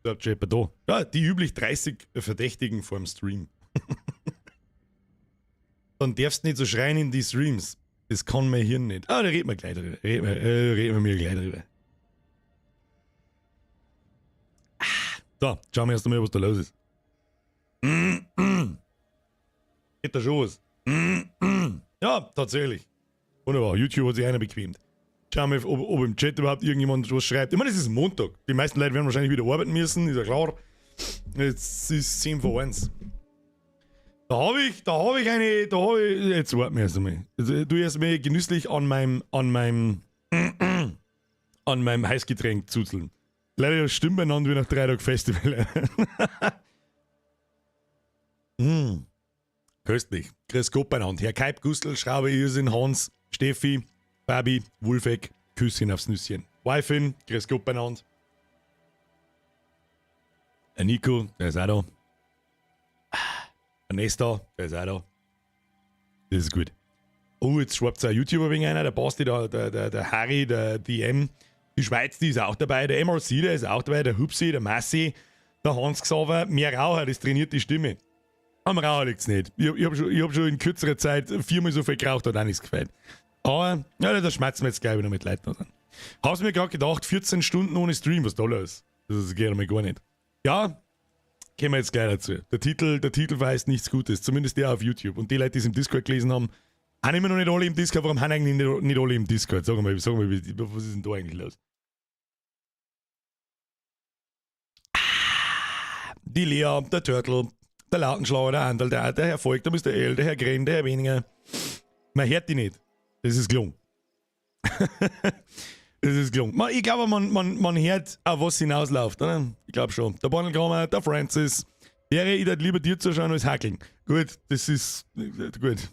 Überhaupt schon jemand da? Ja, die üblich 30 Verdächtigen vorm Stream. Dann darfst du nicht so schreien in die Streams. Das kann mein Hirn nicht. Ah, da reden wir gleich drüber. Reden wir mir gleich drüber. Ah, so, schauen wir erst einmal, was da los ist. Geht da schon was? Ja, tatsächlich. Wunderbar, YouTube hat sich einer bequemt. Schauen wir, ob im Chat überhaupt irgendjemand was schreibt. Ich meine, es ist Montag. Die meisten Leute werden wahrscheinlich wieder arbeiten müssen, ist ja klar. Jetzt ist 10 vor 1. Da habe ich eine, da habe ich, jetzt warten wir erst einmal. Also, du erst mal genüsslich an meinem Heißgetränk zuzeln. Leider stimmt beieinander wie nach 3 Tagen Festival. Köstlich. Grüß Gott beieinander. Herr Kaib, Gustl, Schrauber, Irrsinn, Hans, Steffi, Fabi, Wulfeck, Küsschen aufs Nüsschen. Wifin, grüß Gott beieinander. Ein Nico, der ist auch da. Ein Nesta, der ist auch da. Das ist gut. Oh, jetzt schreibt ein YouTuber wegen einer, der Basti, der Harry, der DM. Die Schweiz, die ist auch dabei, der MRC, der ist auch dabei, der Hupsi, der Massi, der Hans Xaver, mehr Raucher, das trainiert die Stimme. Am Raucher liegt's nicht. Ich hab schon in kürzerer Zeit viermal so viel geraucht, hat auch nichts gefällt. Aber, ja, da schmerzen wir jetzt gleich wieder mit Leuten an. Hab's mir gerade gedacht, 14 Stunden ohne Stream, was da los? Das geht mir gar nicht. Ja, kommen wir jetzt gleich dazu. Der Titel verheißt nichts Gutes, zumindest der auf YouTube. Und die Leute, die es im Discord gelesen haben, haben immer noch nicht alle im Discord. Warum haben eigentlich nicht alle im Discord? Sag mal, was ist denn da eigentlich los? Die Lea, der Turtle, der Lautenschlager, der Anderl, der Herr Volk, der Mr. L, der Herr Gren, der Herr Weniger. Man hört die nicht. Das ist gelungen. Das ist gelungen. Ich glaube, man hört, auf was hinausläuft, oder? Ich glaube schon. Der Barnelkramer, der Francis. Wäre ich lieber dir zuschauen als hackeln. Gut, das ist gut.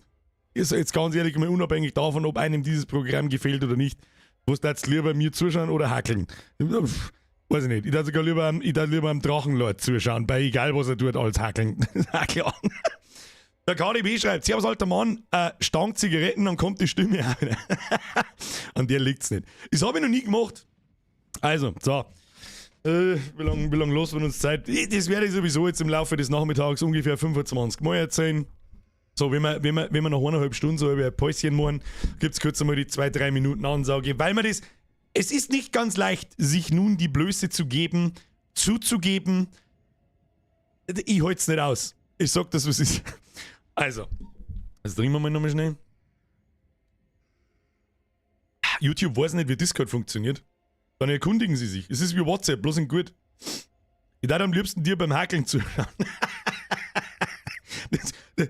Ist jetzt ganz ehrlich mal unabhängig davon, ob einem dieses Programm gefällt oder nicht. Was darfst du lieber mir zuschauen oder hackeln? Weiß ich nicht. Ich darf lieber am Drachenlord zuschauen, bei egal was er tut, als hackeln. Klar. Der KDB schreibt: Servus alter Mann, Stank Zigaretten, dann kommt die Stimme auch wieder. An der liegt's nicht. Das habe ich noch nie gemacht. Also, so. Wie lange los wir uns Zeit? Das werde ich sowieso jetzt im Laufe des Nachmittags ungefähr 25 Mal erzählen. So, wenn wir nach 1,5 Stunden so ein Päuschen machen, gibt es kurz einmal die 2, 3 Minuten Ansage, weil man das. Es ist nicht ganz leicht, sich nun die Blöße zu geben, zuzugeben, ich halte es nicht aus. Ich sag das, was ist. Also, jetzt trinken wir mal nochmal schnell. YouTube weiß nicht, wie Discord funktioniert. Dann erkundigen sie sich. Es ist wie WhatsApp, bloß in gut. Ich darf am liebsten dir beim Hackeln zuschauen.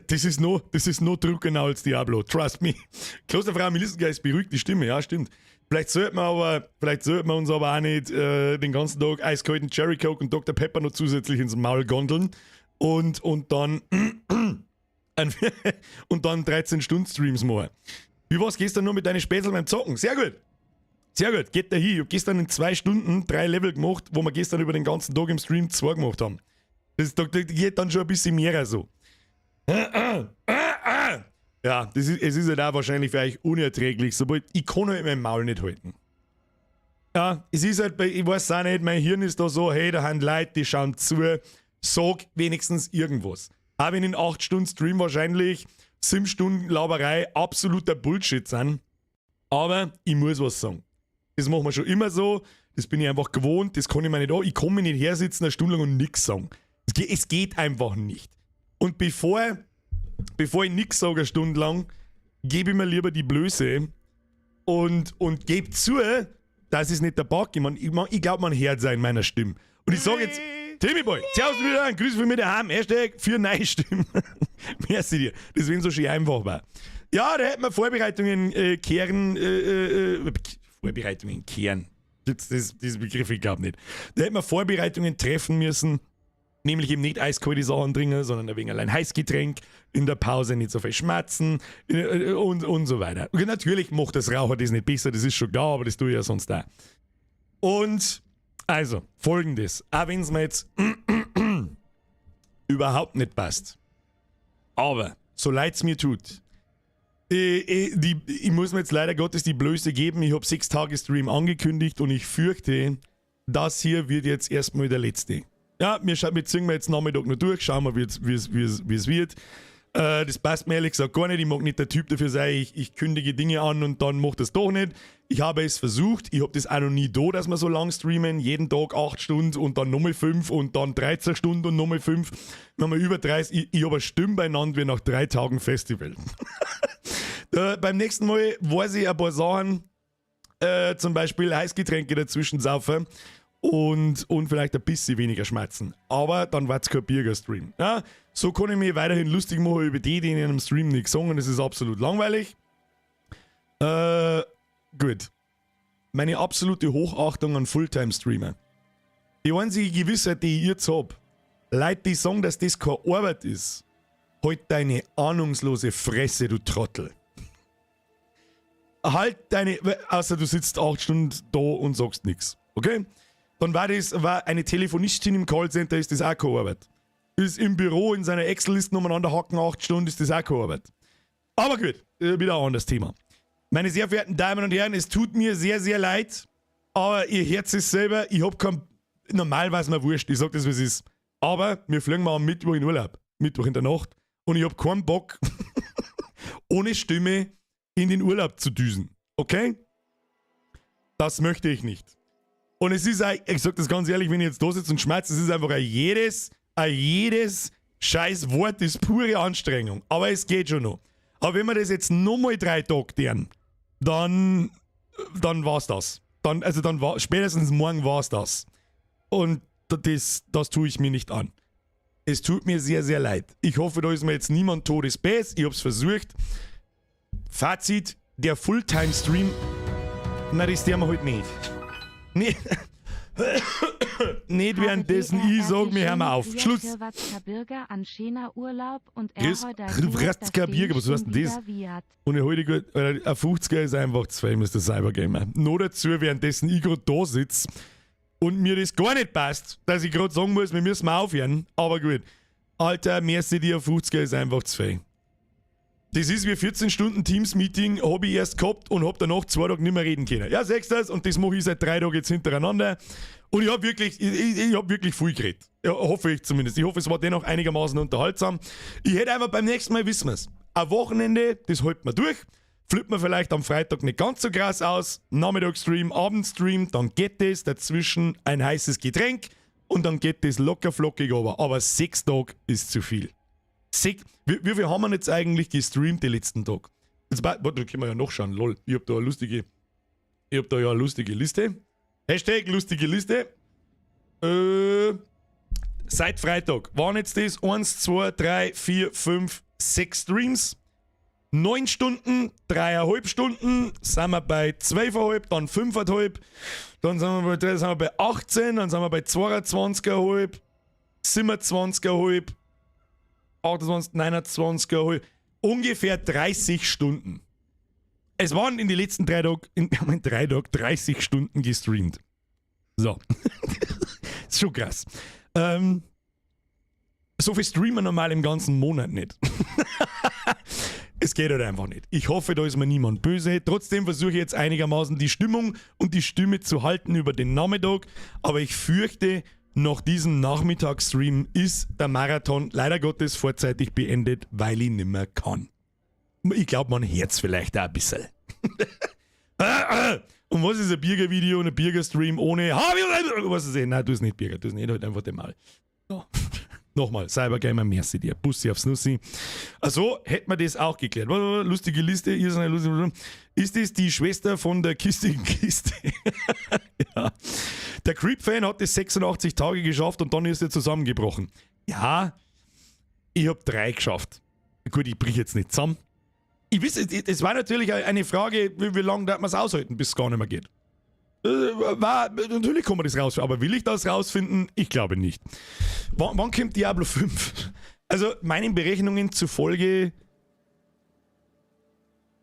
Das ist noch trockener als Diablo. Trust me. Klosterfrau Melissengeist beruhigt die Stimme, ja, stimmt. Vielleicht sollte man uns aber auch nicht den ganzen Tag eiskalten Cherry Coke und Dr. Pepper noch zusätzlich ins Maul gondeln und dann 13 Stunden Streams machen. Wie war's gestern nur mit deinen Spätzl beim Zocken? Sehr gut. Sehr gut, geht da hin. Ich hab gestern in 2 Stunden drei Level gemacht, wo wir gestern über den ganzen Tag im Stream zwei gemacht haben. Da geht dann schon ein bisschen mehr so. Ja, es ist halt auch wahrscheinlich für euch unerträglich, sobald ich kann halt mein Maul nicht halten. Ja, es ist halt, ich weiß auch nicht, mein Hirn ist da so, hey, da haben Leute, die schauen zu, sag wenigstens irgendwas. Auch wenn in 8 Stunden Stream wahrscheinlich 7 Stunden Laberei absoluter Bullshit sind. Aber ich muss was sagen. Das machen wir schon immer so, das bin ich einfach gewohnt, das kann ich mir nicht an. Ich kann mich nicht hersitzen eine Stunde lang und nichts sagen. Es geht einfach nicht. Und bevor ich nichts sage eine Stunde lang, gebe ich mir lieber die Blöße und gebe zu, das ist nicht der Bock. Ich, mein, ich glaube, man hört es in meiner Stimme. Und ich sage jetzt, Timmy Boy, servus wieder, ein Grüß von mir daheim, #FürNeiStimmen. Merci dir. Das wenn so schön einfach war. Ja, da hätten wir Vorbereitungen kehren, Vorbereitungen kehren. Das Begriff, ich glaube nicht. Da hätten wir Vorbereitungen treffen müssen, nämlich eben nicht eiskalte Sachen trinken, sondern ein wenig allein Heißgetränk in der Pause, nicht so viel schmatzen und so weiter. Und natürlich macht das Raucher das nicht besser, das ist schon klar, aber das tue ich ja sonst auch. Und also, Folgendes, auch wenn es mir jetzt überhaupt nicht passt, aber so leid es mir tut, ich muss mir jetzt leider Gottes die Blöße geben, ich habe 6 Tage Stream angekündigt und ich fürchte, das hier wird jetzt erstmal der letzte. Ja, wir ziehen wir jetzt Nachmittag noch durch, schauen wir, wie es wird. Das passt mir ehrlich gesagt gar nicht. Ich mag nicht der Typ dafür sein, ich kündige Dinge an und dann macht das doch nicht. Ich habe es versucht. Ich habe das auch noch nie da, dass wir so lang streamen. Jeden Tag 8 Stunden und dann nochmal 5 und dann 13 Stunden und nochmal 5. Dann haben wir über 30. Ich habe eine Stimme beieinander wie nach 3 Tagen Festival. Beim nächsten Mal weiß ich ein paar Sachen, zum Beispiel Heißgetränke dazwischen saufen und vielleicht ein bisschen weniger schmatzen. Aber dann wird es kein Birger-Stream. Ja, so kann ich mich weiterhin lustig machen über die, die in einem Stream nichts sagen, und das ist absolut langweilig. Gut. Meine absolute Hochachtung an Fulltime-Streamer. Die einzige Gewissheit, die ich jetzt hab: Leute, die sagen, dass das keine Arbeit ist, halt deine ahnungslose Fresse, du Trottel. Halt deine, außer du sitzt 8 Stunden da und sagst nichts. Okay? Dann war eine Telefonistin im Callcenter, ist das auch keine Arbeit. Ist im Büro in seiner Excel-Liste umeinander hacken 8 Stunden, ist das auch keine Arbeit. Aber gut, wieder ein anderes Thema. Meine sehr verehrten Damen und Herren, es tut mir sehr, sehr leid, aber ihr hört es selber, ich hab kein. Normal war es mir wurscht, ich sag das, wie es ist. Aber wir fliegen mal am Mittwoch in Urlaub. Mittwoch in der Nacht. Und ich hab keinen Bock, ohne Stimme in den Urlaub zu düsen. Okay? Das möchte ich nicht. Und es ist, ich sag das ganz ehrlich, wenn ich jetzt da sitze und schmatze, es ist einfach ein jedes scheiß Wort ist pure Anstrengung. Aber es geht schon noch. Aber wenn wir das jetzt nochmal 3 Tage tun, dann war's das. Dann, also dann war, spätestens morgen war's das. Und das tue ich mir nicht an. Es tut mir sehr, sehr leid. Ich hoffe, da ist mir jetzt niemand todesbös. Ich hab's versucht. Fazit: Der Fulltime-Stream, na, das der wir halt nicht. Nee. Nicht währenddessen ich sag, wir hören auf. Schluss. Chris Hrvatska Birger, was heißt denn das? Und ich heute gut, ein 50er ist einfach zu viel, Mr. Cybergamer. Noch dazu, währenddessen ich gerade da sitze und mir das gar nicht passt, dass ich gerade sagen muss, wir müssen aufhören. Aber gut. Alter, merci dir, 50er ist einfach zu viel. Das ist wie 14 Stunden Teams-Meeting, habe ich erst gehabt und hab danach 2 Tage nicht mehr reden können. Ja, sagst du das? Und das mache ich seit 3 Tagen jetzt hintereinander. Und ich hab wirklich viel geredet. Ja, hoffe ich zumindest. Ich hoffe, es war dennoch einigermaßen unterhaltsam. Ich hätte einfach beim nächsten Mal, wissen wir's. Ein Wochenende, das hält man durch. Flippt man vielleicht am Freitag nicht ganz so krass aus. Nachmittagsstream, Abendstream, dann geht das. Dazwischen ein heißes Getränk und dann geht das locker flockig aber. Aber 6 Tage ist zu viel. Sech, wie viel haben wir jetzt eigentlich gestreamt die letzten Tag? Jetzt, warte, da können wir ja nachschauen, lol. Ich hab da ja eine lustige Liste. #LustigeListe. Seit Freitag waren jetzt das 1, 2, 3, 4, 5, 6 Streams. 9 Stunden, 3,5 Stunden, sind wir bei 12,5, dann 5,5, dann sind wir bei 18, dann sind wir bei 22,5, 27,5, 28, 29,5, ungefähr 30 Stunden. Es waren in den letzten 3 Tagen, wir haben in 3 Tagen 30 Stunden gestreamt. So. Ist schon krass. So viel streamen wir normal im ganzen Monat nicht. Es geht halt einfach nicht. Ich hoffe, da ist mir niemand böse. Trotzdem versuche ich jetzt einigermaßen die Stimmung und die Stimme zu halten über den Nachmittag. Aber ich fürchte, nach diesem Nachmittagsstream ist der Marathon leider Gottes vorzeitig beendet, weil ich nimmer kann. Ich glaube, man hört's vielleicht auch ein bisschen. Und was ist ein Birger-Video und ein Birger-Stream ohne? Was ist es? Nein, tu es nicht, Birger, tu es nicht, halt einfach den Maul. So. Nochmal, Cybergamer, merci dir. Bussi aufs Nussi. Also, hätten wir das auch geklärt. Lustige Liste, hier ist eine lustige. Ist das die Schwester von der kistigen Kiste? Ja. Der Creep-Fan hat das 86 Tage geschafft und dann ist er zusammengebrochen. Ja, ich habe 3 geschafft. Gut, ich brich jetzt nicht zusammen. Ich weiß, es war natürlich eine Frage, wie lange darf man es aushalten, bis es gar nicht mehr geht. Natürlich kann man das rausfinden, aber will ich das rausfinden? Ich glaube nicht. Wann kommt Diablo 5? Also, meinen Berechnungen zufolge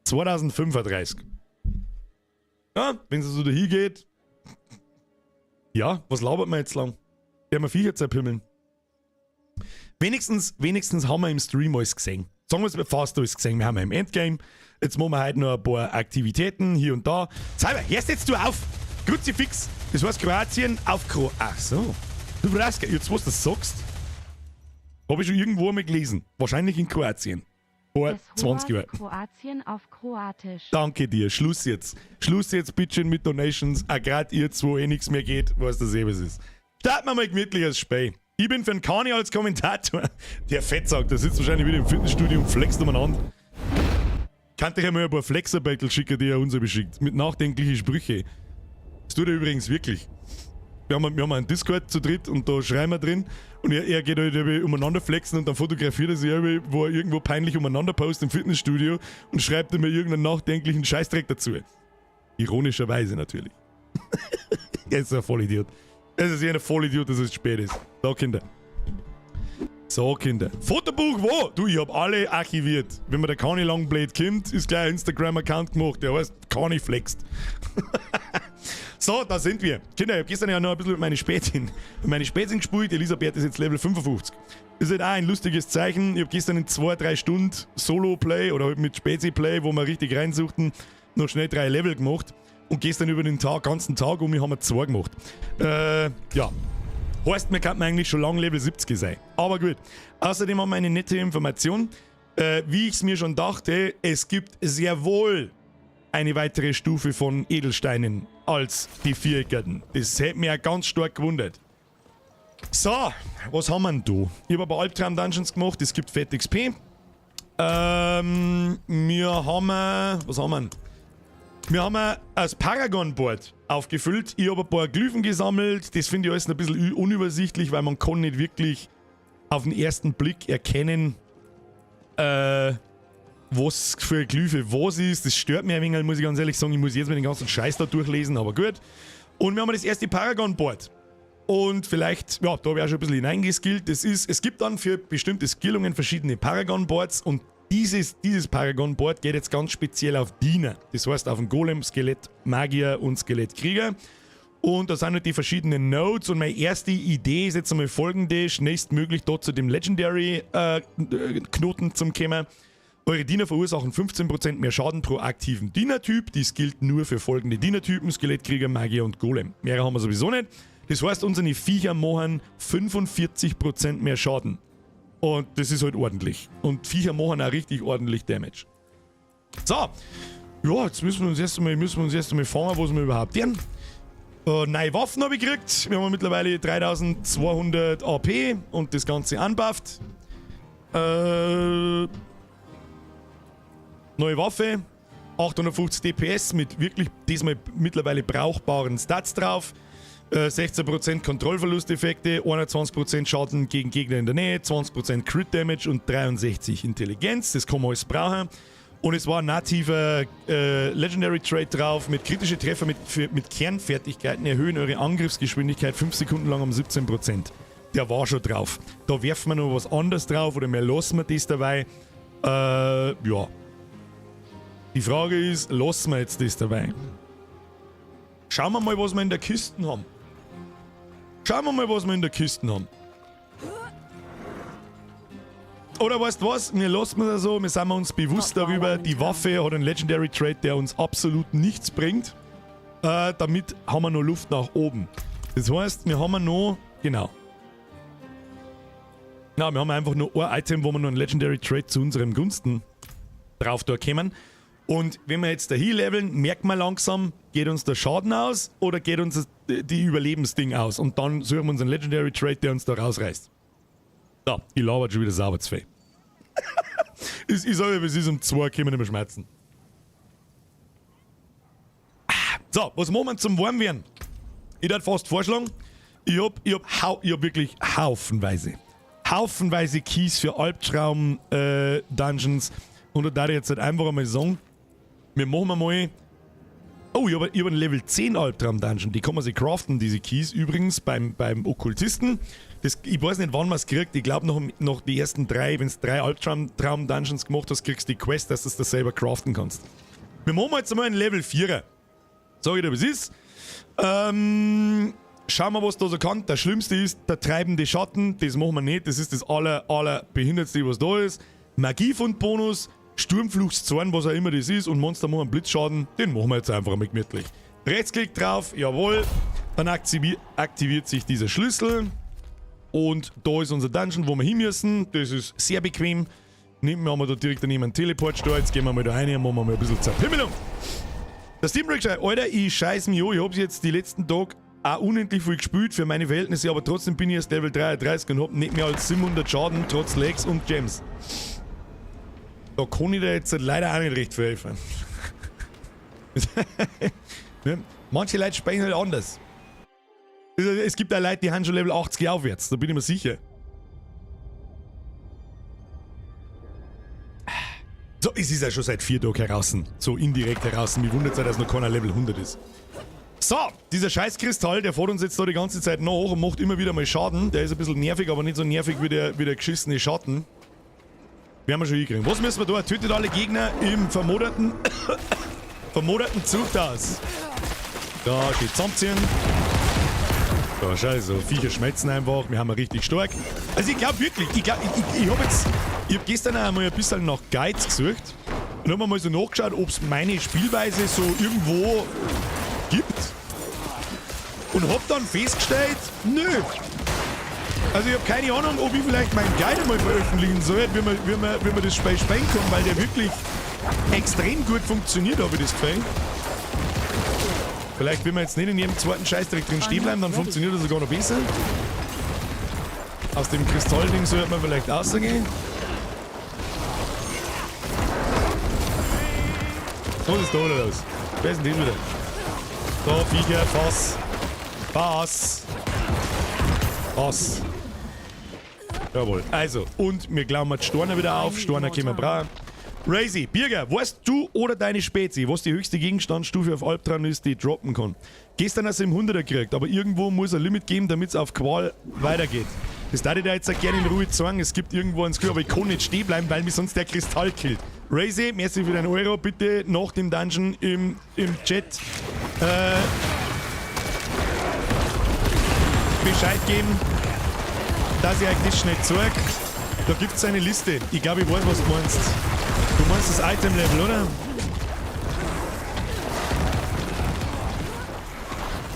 2035. Ja, wenn es so dahin geht. Ja, was labert man jetzt lang? Der wir Viecher zerpümmeln. Wenigstens haben wir im Stream alles gesehen. Sagen wir es, fast alles gesehen. Wir haben ja im Endgame. Jetzt machen wir heute noch ein paar Aktivitäten hier und da. Cyber, hörst jetzt du auf! Kruzifix! Das heißt Kroatien auf Kro. Ach so. Hrvatska, jetzt was du sagst, habe ich schon irgendwo einmal gelesen. Wahrscheinlich in Kroatien. Vor Es 20 Jahren. Kroatien auf Kroatisch. Danke dir. Schluss jetzt. Schluss jetzt bitte mit Donations. Auch grad ihr, wo eh nichts mehr geht, weißt du eh, was ist. Starten wir mal gemütlich als Spiel. Ich bin für den Kani als Kommentator. Der Fettsack, der sitzt wahrscheinlich wieder im Fitnessstudio und flext umeinander. Kann ich einmal ein paar Flexer-Battle schicken, die er uns beschickt. Mit nachdenklichen Sprüche. Das tut er übrigens wirklich. Wir haben einen Discord zu dritt und da schreiben wir drin und er geht halt irgendwie umeinander flexen und dann fotografiert er sich irgendwie, wo er irgendwo peinlich umeinander postet im Fitnessstudio und schreibt immer irgendeinen nachdenklichen Scheißdreck dazu. Ironischerweise natürlich. Er ist ein Vollidiot. Es ist ein Vollidiot, dass es spät ist. So, Kinder. So, Kinder. Fotobuch wo? Du, ich hab alle archiviert. Wenn mir der Kani Longblade kommt, ist gleich ein Instagram-Account gemacht. Der heißt Kani Flext. So, da sind wir. Kinder, ich hab gestern ja noch ein bisschen mit meine Spätzchen gespielt. Elisabeth ist jetzt Level 55. Ist halt auch ein lustiges Zeichen. Ich hab gestern in 2, 3 Stunden Solo-Play oder halt mit Spezi-Play, wo wir richtig reinsuchten, noch schnell drei Level gemacht. Und gestern über den Tag, ganzen Tag um, haben wir zwei gemacht. Ja. Heißt, wir könnten eigentlich schon lange Level 70 sein. Aber gut. Außerdem haben wir eine nette Information. Wie ich es mir schon dachte, es gibt sehr wohl eine weitere Stufe von Edelsteinen als die viereckigen. Das hätte mich ja ganz stark gewundert. So, was haben wir denn da? Ich habe ein paar Albtraum-Dungeons gemacht, es gibt Fett XP. Wir haben. Was haben wir denn? Wir haben das Paragon-Board aufgefüllt. Ich habe ein paar Glyphen gesammelt. Das finde ich alles ein bisschen unübersichtlich, weil man kann nicht wirklich auf den ersten Blick erkennen, was für eine Glyphe was ist. Das stört mich ein wenig, muss ich ganz ehrlich sagen. Ich muss jetzt mit den ganzen Scheiß da durchlesen, aber gut. Und wir haben das erste Paragon-Board. Und vielleicht, ja, da habe ich auch schon ein bisschen hineingeskillt. Es gibt dann für bestimmte Skillungen verschiedene Paragon-Boards und dieses Paragon-Board geht jetzt ganz speziell auf Diener. Das heißt auf den Golem, Skelett, Magier und Skelettkrieger. Und da sind halt die verschiedenen Nodes und meine erste Idee ist jetzt einmal folgende: schnellstmöglich dort zu dem Legendary Knoten zum kommen. Eure Diener verursachen 15% mehr Schaden pro aktiven Dienertyp. Dies gilt nur für folgende Dienertypen: Skelettkrieger, Magier und Golem. Mehrere haben wir sowieso nicht. Das heißt, unsere Viecher machen 45% mehr Schaden. Und das ist halt ordentlich. Und Viecher machen auch richtig ordentlich Damage. So. Ja, jetzt müssen wir uns erst einmal fangen, was wir überhaupt tun. Neue Waffen habe ich gekriegt. Wir haben mittlerweile 3200 AP und das Ganze unbufft. Neue Waffe. 850 DPS mit wirklich diesmal mittlerweile brauchbaren Stats drauf. 16% Kontrollverlusteffekte, 21% Schaden gegen Gegner in der Nähe, 20% Crit Damage und 63 Intelligenz. Das kann man alles brauchen. Und es war ein nativer Legendary Trait drauf mit kritische Treffer mit Kernfertigkeiten erhöhen eure Angriffsgeschwindigkeit 5 Sekunden lang um 17%. Der war schon drauf. Da werfen wir noch was anderes drauf oder mehr lassen wir das dabei. Ja. Die Frage ist, lassen wir jetzt das dabei? Schauen wir mal, was wir in der Kiste haben. Schauen wir mal, was wir in der Kiste haben. Oder weißt du was? Wir lassen das so, wir sind uns bewusst darüber, die Waffe hat einen Legendary Trait, der uns absolut nichts bringt. Damit haben wir noch Luft nach oben. Das heißt, wir haben noch, genau. Na, wir haben einfach nur ein Item, wo wir noch einen Legendary Trait zu unserem Gunsten drauf da kommen. Und wenn wir jetzt da leveln, merkt man langsam, geht uns der Schaden aus oder geht uns die Überlebensding aus? Und dann suchen wir uns einen Legendary Trait, der uns da rausreißt. So, ich laber schon wieder sauber zu viel. Ich sage, es ist um 2, können wir nicht mehr schmerzen. So, was machen wir zum Warmwerden? Ich würde fast vorschlagen, ich hab wirklich haufenweise, haufenweise Keys für Albtraum-Dungeons. Und da darf ich jetzt halt einfach einmal sagen, wir machen mal. Oh, ich hab einen Level 10 Albtraum-Dungeon. Die kann man sich craften, diese Keys übrigens, beim Okkultisten. Ich weiß nicht, wann man es kriegt. Ich glaube, noch die ersten drei, wenn du drei Albtraum-Dungeons gemacht hast, kriegst du die Quest, dass du das selber craften kannst. Wir machen jetzt einmal einen Level 4er. Sag ich dir, was ist. Schauen wir, was da so kann. Das Schlimmste ist der treibende Schatten. Das machen wir nicht. Das ist das aller, aller behindertste, was da ist. Magiefund-Bonus, Sturmfluchtszorn, was auch immer das ist, und Monster machen Blitzschaden. Den machen wir jetzt einfach mal gemütlich. Rechtsklick drauf, jawohl. Dann aktiviert sich dieser Schlüssel. Und da ist unser Dungeon, wo wir hin müssen. Das ist sehr bequem. Nehmen wir da direkt daneben einen Teleport-Store. Jetzt gehen wir mal da rein und machen wir mal ein bisschen Zerpimmelung. Der Steam schreibt, Alter, ich scheiß mich an. Ich hab's jetzt die letzten Tage auch unendlich viel gespielt für meine Verhältnisse, aber trotzdem bin ich erst Level 33 und hab nicht mehr als 700 Schaden, trotz Lags und Gems. Da kann ich dir jetzt leider auch nicht recht viel helfen. Ne? Manche Leute spielen halt anders. Es gibt auch Leute, die haben schon Level 80 aufwärts, da bin ich mir sicher. So, es ist ja schon seit 4 Tagen heraus. So indirekt heraus. Mich wundert es, dass noch keiner Level 100 ist. So, dieser Scheißkristall, der fährt uns jetzt da die ganze Zeit nach und macht immer wieder mal Schaden. Der ist ein bisschen nervig, aber nicht so nervig wie der geschissene Schatten. Werden wir schon hinkriegen. Was müssen wir da? Tötet alle Gegner im vermoderten Zuchthaus. Da steht zusammenziehen. Da, scheiße, so Viecher schmelzen einfach. Wir haben richtig stark. Also ich glaube wirklich, ich habe jetzt... Ich habe gestern auch einmal ein bisschen nach Guides gesucht. Und habe mal so nachgeschaut, ob es meine Spielweise so irgendwo gibt. Und hab dann festgestellt, nö. Also ich habe keine Ahnung, ob ich vielleicht meinen Guide mal veröffentlichen soll, wie man das Spiel spielen kann, weil der wirklich extrem gut funktioniert, habe ich das Gefühl. Vielleicht, wenn wir jetzt nicht in jedem zweiten Scheißdreck drin stehen bleiben, dann funktioniert das sogar noch besser. Aus dem Kristallding sollte man vielleicht rausgehen. Was ist da los? Wer ist denn das wieder? Da, Viecher, Fass. Fass. Fass. Jawohl. Also, und wir klammern die Storner wieder auf. Storner können wir brauchen. Razy, Birger, weißt du oder deine Spezi, was die höchste Gegenstandsstufe auf Albtraum ist, die droppen kann? Gestern hast du im 100er gekriegt, aber irgendwo muss ein Limit geben, damit es auf Qual weitergeht. Das darf ich dir jetzt auch gerne in Ruhe sagen, es gibt irgendwo ein Skill, aber ich kann nicht stehen bleiben, weil mich sonst der Kristall killt. Razy, merci für deinen Euro, bitte nach dem Dungeon im Chat Bescheid geben, dass ich euch das schnell zeige. Da gibt es eine Liste. Ich glaube, ich weiß, was du meinst. Du meinst das Item-Level, oder?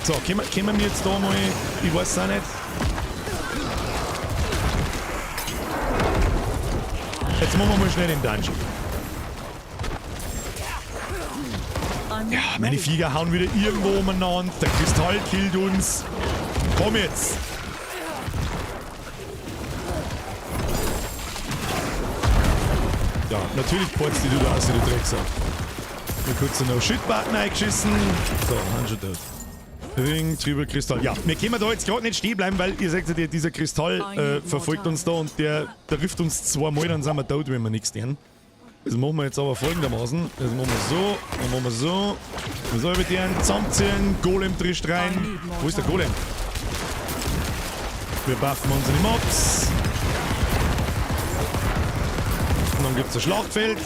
So, können wir jetzt da mal... Ich weiß es auch nicht. Jetzt machen wir mal schnell den Dungeon. Ja, meine Viecher hauen wieder irgendwo umeinander. Der Kristall killt uns. Komm jetzt! Ja, natürlich portst die du da aus, du Drecksack. Mir kurz einen No-Shit-Button eingeschissen. So, haben schon tot. Ring, Trüber, Kristall. Ja, wir können da jetzt gerade nicht stehen bleiben, weil ihr seht ja, dieser Kristall verfolgt uns da und der trifft uns zweimal, dann sind wir tot, wenn wir nichts tun. Das machen wir jetzt aber folgendermaßen. Das machen wir so, dann machen wir so. Wir sollen mit denen zusammenziehen, Golem trischt rein. Wo ist der Golem? Wir buffen unsere Mobs. Und dann gibt es ein Schlachtfeld.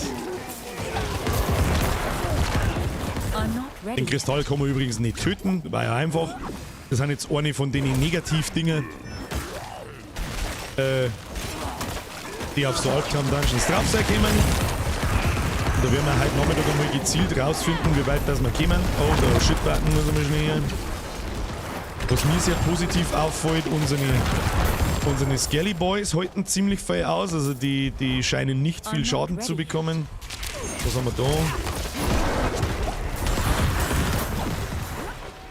Den Kristall kann man übrigens nicht töten, war ja einfach. Das sind jetzt eine von den Negativ-Dingen, die auf so Albtraum-Dungeons drauf sein können. Und da werden wir heute Nachmittag einmal gezielt rausfinden, wie weit das wir kommen. Oh, der Shit-Button muss einmal schnell her. Was mir sehr positiv auffällt, unsere Skelly Boys halten ziemlich viel aus, also die scheinen nicht viel Schaden zu bekommen. Was haben wir da?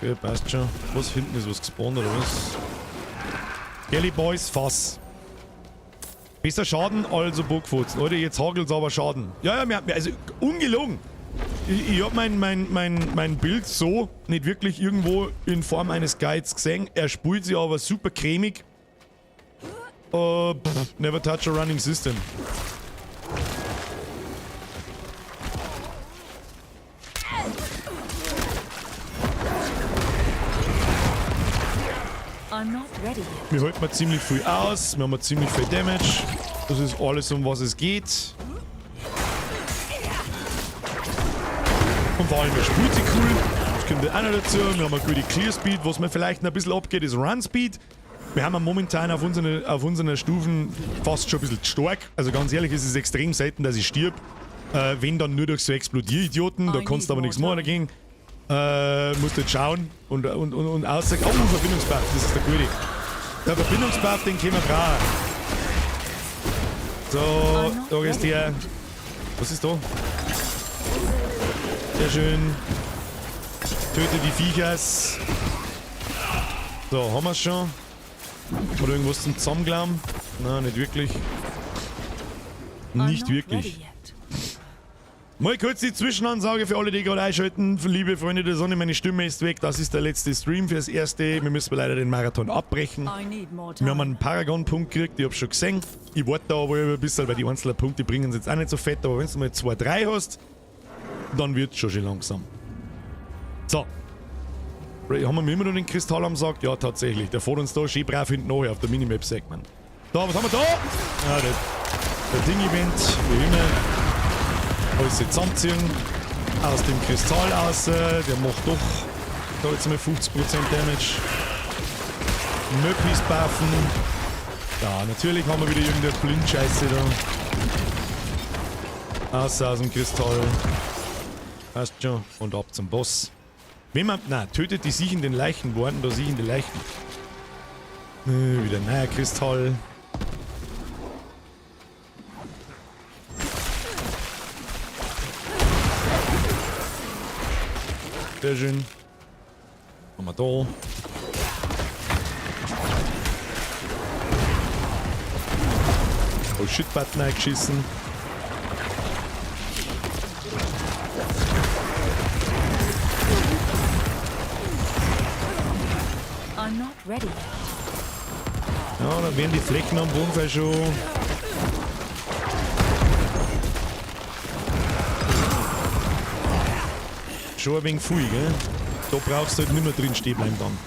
Okay, passt schon. Was hinten ist was gespawnt oder was? Skelly Boys, Fass. Besser Schaden, also Bockfurzen. Leute, jetzt hagelt's aber Schaden. Ja, ja, also ungelogen. Ich hab mein Bild so nicht wirklich irgendwo in Form eines Guides gesehen. Er spult sich aber super cremig. Never touch a running system. Wir halten mal ziemlich viel aus, wir haben ziemlich viel Damage. Das ist alles, um was es geht. Und vor allem, er spielt sich cool. Das kommt auch noch dazu. Wir haben eine gute Clear Speed. Was mir vielleicht noch ein bisschen abgeht, ist Run Speed. Wir haben momentan auf unseren Stufen fast schon ein bisschen stark. Also ganz ehrlich, es ist extrem selten, dass ich stirb. Wenn dann nur durch so Explodieridioten, da kannst du aber nichts machen dagegen. Musst du jetzt schauen und aussagen. Oh, Verbindungsbuff, das ist der gute. Der Verbindungsbuff, den können wir brauchen. So, da ist der. Was ist da? Sehr schön. Töte die Viechers. So, haben wir's schon. Oder irgendwas zum Zusammenklauen? Nein, nicht wirklich. Nicht wirklich. Mal kurz die Zwischenansage für alle, die gerade einschalten. Liebe Freunde der Sonne, meine Stimme ist weg. Das ist der letzte Stream fürs Erste. Wir müssen leider den Marathon abbrechen. Wir haben einen Paragon-Punkt gekriegt, ich hab's schon gesehen. Ich warte da aber ein bisschen, weil die einzelnen Punkte bringen es jetzt auch nicht so fett. Aber wenn du mal 2, 3 hast, dann wird's schon schön langsam. So. Haben wir immer noch den Kristall am Sack? Ja, tatsächlich. Der fährt uns da schön brav hinten nach auf der Minimap, sagt man. Da, was haben wir da? Ah, der Ding-Event, wie immer. Alles zusammenziehen. Aus dem Kristall raus. Der macht doch da jetzt mal 50% Damage. Möpis buffen. Ja, natürlich haben wir wieder irgendeine Blindscheiße da. Außer aus dem Kristall. Passt schon. Und ab zum Boss. Wenn man. Nein, tötet die sich in den Leichen. Wo sind da sich in die Leichen? Wieder ein neuer Kristall. Sehr schön. Haben wir da. Oh shit, Button eingeschissen. I'm not ready. Ja, da werden die Flecken am Boden schon. Schon ein wenig viel, gell? Da brauchst du halt nicht mehr drin stehen bleiben dann.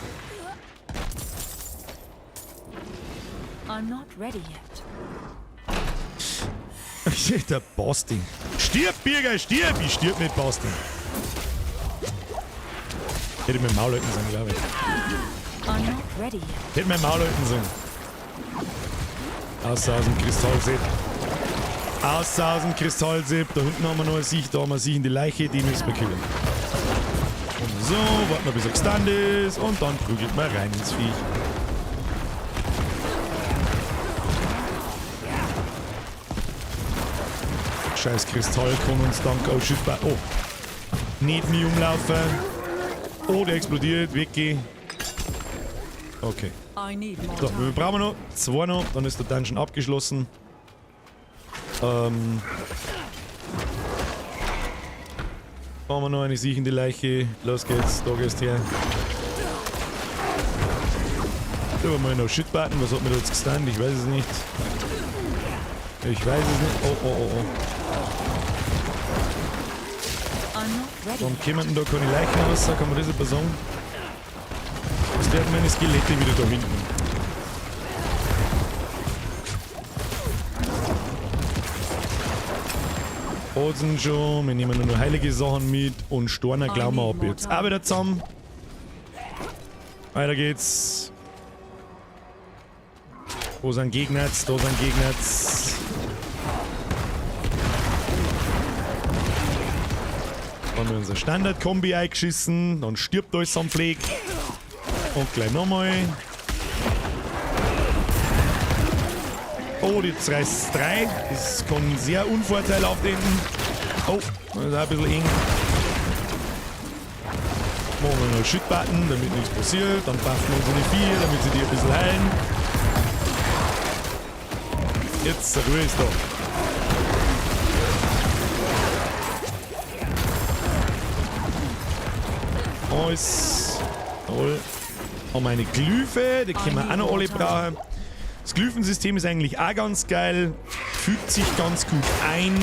I'm not ready yet. Der Basti. Stirb, Birger, stirb! Ich stirb nicht, Basti. Hätte ich mein Maul halten sollen, glaube ich. I'm not ready yet. Hätte mein Maul halten sollen. Außer aus dem Kristallsepp. Außer aus dem Kristallsepp. Da hinten haben wir noch eine Sicht, da haben wir eine Sicht in die Leiche, die müssen wir killen. Und so, warten wir, bis er gestunt ist und dann prügelt man rein ins Viech. Scheiß Kristall kann uns dank. Oh shit, oh. Nicht mich umlaufen. Oh, der explodiert. Weggeh. Okay. So, wir brauchen noch 2 noch, dann ist der Dungeon abgeschlossen. Haben wir noch eine siechende Leiche. Los geht's, da gehst her. Da haben wir noch Shit-Button. Was hat mir da jetzt gestunt? Ich weiß es nicht. Ich weiß es nicht. Oh, oh, oh, oh. Warum kommen denn da keine Leichen raus? Kann man das etwa sagen? Was werden meine Skelette wieder da hinten? Hosen schon, wir nehmen nur noch heilige Sachen mit und Storner glauben wir ab jetzt. Auch wieder zusammen. Weiter geht's. Wo sind Gegner? Da sind Gegner. Dann haben wir unser Standard-Kombi eingeschissen. Dann stirbt alles am Fleck. Und gleich nochmal. Oh, jetzt reißt es 3. Das kann sehr unvorteilhaft enden. Oh, das ist auch ein bisschen eng. Machen wir noch Shit-Button, damit nichts passiert. Dann buffen wir unsere 4, damit sie die ein bisschen heilen. Jetzt, Ruhe ist da. Alles. Toll. Haben wir eine Glyphe, die können wir auch noch alle brauchen. Das Glyphensystem ist eigentlich auch ganz geil, fügt sich ganz gut ein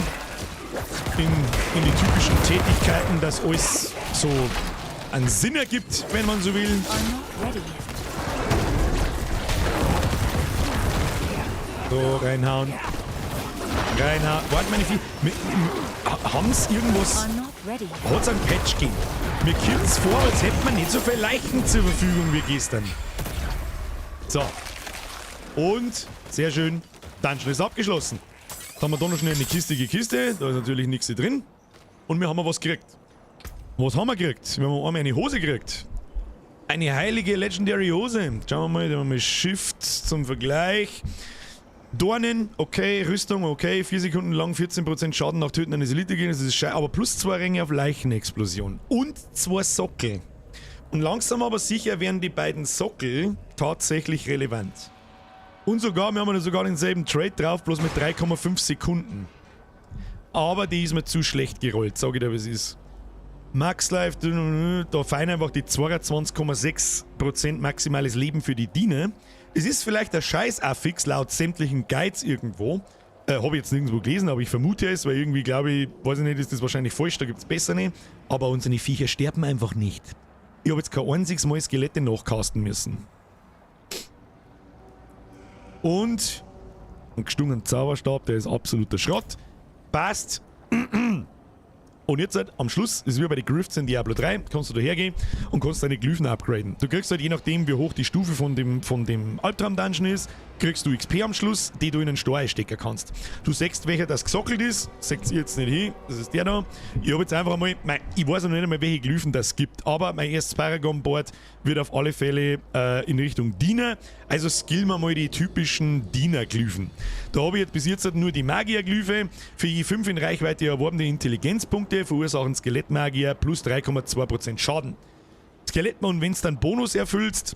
in die typischen Tätigkeiten, dass alles so einen Sinn ergibt, wenn man so will. So, reinhauen. Reinhauen. Warte, meine Vieh. Haben's irgendwas... Hat's einen Patch gegeben? Mir kommt's vor, als hätte man nicht so viele Leichen zur Verfügung wie gestern. So. Und, sehr schön, Dungeon ist abgeschlossen. Jetzt haben wir da noch schnell eine kistige Kiste. Da ist natürlich nichts drin. Und wir haben was gekriegt. Was haben wir gekriegt? Wir haben einmal eine Hose gekriegt. Eine heilige Legendary Hose. Schauen wir mal, da haben wir Shift zum Vergleich. Dornen, okay, Rüstung, okay, 4 Sekunden lang 14% Schaden nach Töten eines Elite-Gegners, das ist schei, aber plus 2 Ränge auf Leichenexplosion. Und 2 Sockel. Und langsam aber sicher werden die beiden Sockel tatsächlich relevant. Und sogar, wir haben ja sogar denselben Trait drauf, bloß mit 3,5 Sekunden. Aber die ist mir zu schlecht gerollt, sag ich dir, was ist. Max Life, da fehlen einfach die 22,6% maximales Leben für die Diener. Es ist vielleicht ein Scheiß-Affix laut sämtlichen Guides irgendwo. Habe ich jetzt nirgendwo gelesen, aber ich vermute es, weil irgendwie glaube ich, weiß ich nicht, ist das wahrscheinlich falsch, da gibt es bessere. Aber unsere Viecher sterben einfach nicht. Ich habe jetzt kein einziges Mal Skelette nachcasten müssen. Und einen gestungenen Zauberstab, der ist absoluter Schrott. Passt. Und jetzt halt, am Schluss, ist wie bei den Grifts in Diablo 3, kannst du da hergehen und kannst deine Glyphen upgraden. Du kriegst halt, je nachdem, wie hoch die Stufe von dem Albtraum-Dungeon ist, kriegst du XP am Schluss, die du in einen Store stecken kannst. Du siehst, welcher das gesockelt ist, seht ihr jetzt nicht hin, das ist der da. Ich habe jetzt einfach einmal, mei, ich weiß noch nicht einmal, welche Glyphen das gibt, aber mein erstes Paragon-Board wird auf alle Fälle in Richtung Diener. Also skillen wir mal die typischen Diener-Glyphen. Da habe ich jetzt bis jetzt halt nur die Magier-Glyphe. Für je 5 in Reichweite erworbene Intelligenzpunkte verursachen Skelettmagier plus 3,2% Schaden. Skelettmann, wenn es dann Bonus erfüllst,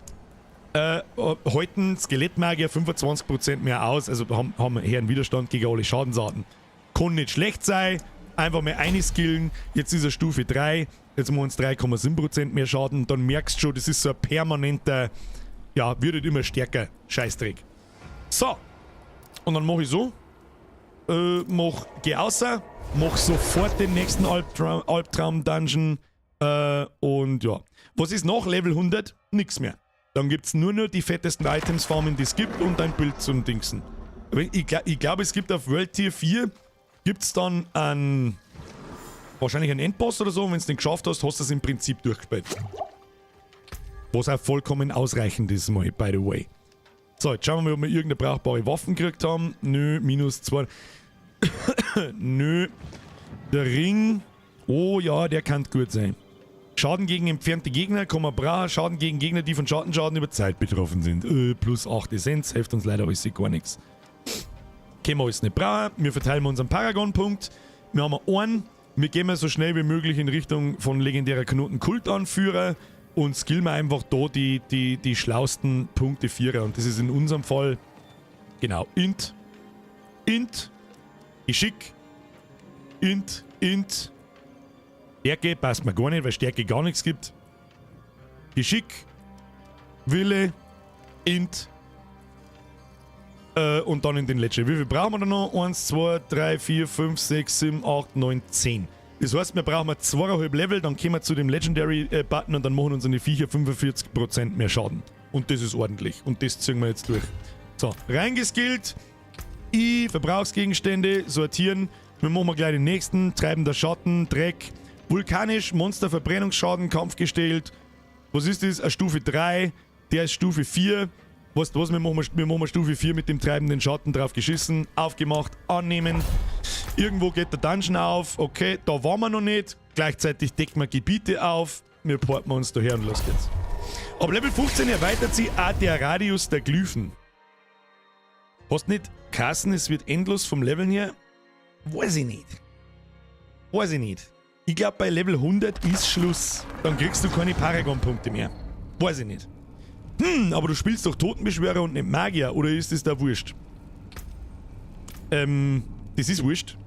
halten Skelettmagier 25% mehr aus, also haben höheren Widerstand gegen alle Schadensarten. Kann nicht schlecht sein, einfach mal einskillen. Jetzt ist er Stufe 3, jetzt machen wir uns 3,7% mehr Schaden, dann merkst du schon, das ist so ein permanenter, ja, wird halt immer stärker, Scheißdreck. So, und dann mache ich so, geh außer, mach sofort den nächsten Albtraum-Dungeon und ja. Was ist nach Level 100? Nix mehr. Dann gibt es nur noch die fettesten Items farmen, die es gibt, und ein Build zum Dingsen. Ich glaube, es gibt auf World Tier 4 gibt es dann einen, wahrscheinlich einen Endboss oder so, und wenn du den geschafft hast, hast du es im Prinzip durchgespielt. Was auch vollkommen ausreichend ist, mal, by the way. So, jetzt schauen wir mal, ob wir irgendeine brauchbare Waffen gekriegt haben. Nö, minus 2. Nö. Der Ring. Oh ja, der kann gut sein. Schaden gegen entfernte Gegner, kann man brauchen. Schaden gegen Gegner, die von Schattenschaden über Zeit betroffen sind. Plus 8 Essenz, hilft uns leider alles gar nichts. Können wir alles nicht brauchen. Wir verteilen unseren Paragon-Punkt. Wir haben einen. Wir gehen so schnell wie möglich in Richtung von legendärer Knoten-Kultanführer und skillen wir einfach da die schlausten Punkte Vierer. Und das ist in unserem Fall, genau, Int, Int, Geschick, Int, Int, Stärke passt mir gar nicht, weil Stärke gar nichts gibt. Geschick, Wille, Int und dann in den Legendary. Wie viel brauchen wir da noch? 1, 2, 3, 4, 5, 6, 7, 8, 9, 10. Das heißt, wir brauchen 2,5 Level, dann kommen wir zu dem Legendary-Button und dann machen unsere Viecher 45% mehr Schaden. Und das ist ordentlich. Und das ziehen wir jetzt durch. So, reingeskillt. I, Verbrauchsgegenstände, sortieren. Wir machen gleich den nächsten. Treibender Schatten, Dreck. Vulkanisch, Monster, Verbrennungsschaden, Kampf gestellt. Was ist das? Eine Stufe 3. Der ist Stufe 4. Weißt du was, wir machen Stufe 4 mit dem treibenden Schatten, drauf geschissen. Aufgemacht, annehmen. Irgendwo geht der Dungeon auf. Okay, da waren wir noch nicht. Gleichzeitig decken wir Gebiete auf. Wir porten uns daher und los geht's. Ab Level 15 erweitert sich auch der Radius der Glyphen. Hast nicht g'heißen, es wird endlos vom Leveln her? Weiß ich nicht. Weiß ich nicht. Ich glaube, bei Level 100 ist Schluss. Dann kriegst du keine Paragon-Punkte mehr. Weiß ich nicht. Aber du spielst doch Totenbeschwörer und nicht Magier, oder ist das da wurscht? Das ist wurscht.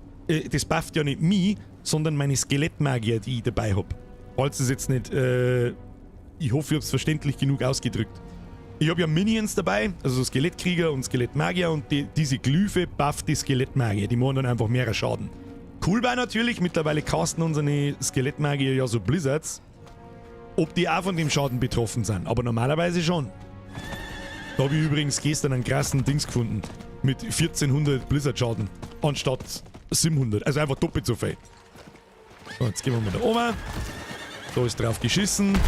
Das bufft ja nicht mich, sondern meine Skelettmagier, die ich dabei hab. Falls es jetzt nicht, ich hoffe, ich hab's verständlich genug ausgedrückt. Ich habe ja Minions dabei, also Skelettkrieger und Skelettmagier, und diese Glyphe bufft die Skelettmagier. Die machen dann einfach mehr Schaden. Cool war natürlich, mittlerweile casten unsere Skelettmagier ja so Blizzards. Ob die auch von dem Schaden betroffen sind, aber normalerweise schon. Da habe ich übrigens gestern einen krassen Dings gefunden. Mit 1400 Blizzard-Schaden anstatt 700. Also einfach doppelt so viel. So, jetzt gehen wir mal da oben. Da ist drauf geschissen.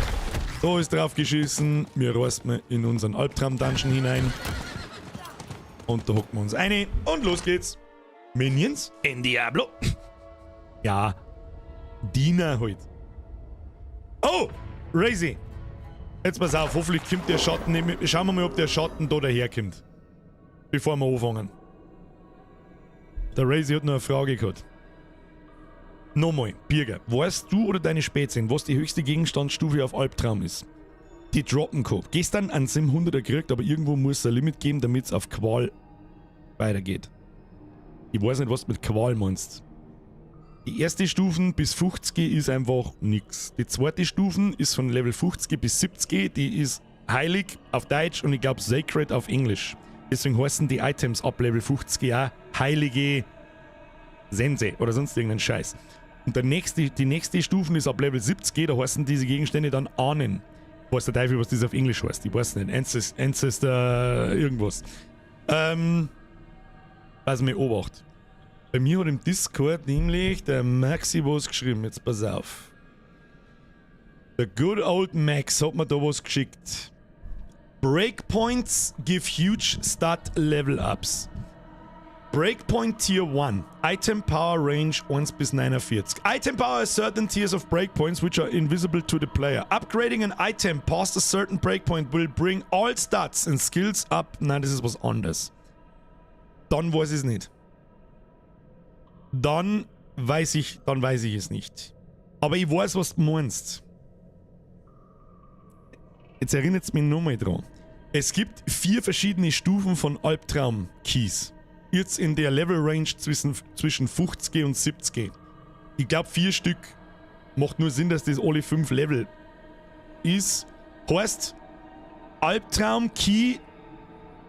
Da ist drauf geschissen. Wir reißen in unseren Albtraum-Dungeon hinein. Und da hocken wir uns eine. Und los geht's. Minions in Diablo. Ja. Diener halt. Oh! Razy. Jetzt pass auf, hoffentlich kommt der Schatten nicht mehr. Schauen wir mal, ob der Schatten da daherkommt. Bevor wir anfangen. Der Razy hat noch eine Frage gehabt. Nochmal, Birger, weißt du oder deine Spätzchen, was die höchste Gegenstandsstufe auf Albtraum ist? Die droppen kann. Gestern einen 700er gekriegt, aber irgendwo muss es ein Limit geben, damit es auf Qual weitergeht. Ich weiß nicht, was du mit Qual meinst. Die erste Stufe bis 50 ist einfach nix. Die zweite Stufe ist von Level 50 bis 70, die ist heilig auf Deutsch und ich glaube sacred auf Englisch. Deswegen heißen die Items ab Level 50 auch heilige Sense oder sonst irgendeinen Scheiß. Und die nächste Stufe ist ab Level 70, da heißen diese Gegenstände dann Ahnen. Weiß der Teufel, was das auf Englisch heißt. Ich weiß nicht. Ancestor irgendwas. Pass mir Obacht. Bei mir hat im Discord nämlich der Maxi was geschrieben. Jetzt pass auf. Der good old Max hat mir da was geschickt. Breakpoints give huge stat level ups. Breakpoint Tier 1. Item Power Range 1 bis 49. Item Power is certain tiers of breakpoints which are invisible to the player. Upgrading an item past a certain breakpoint will bring all stats and skills up. Nein, das ist was anderes. Dann weiß ich es nicht. Dann weiß ich es nicht. Aber ich weiß, was du meinst. Jetzt erinnert es mich nochmal dran. Es gibt 4 verschiedene Stufen von Albtraum-Keys. Jetzt in der Level-Range zwischen 50 und 70. Ich glaube 4 Stück. Macht nur Sinn, dass das alle 5 Level ist. Heißt, Albtraum-Key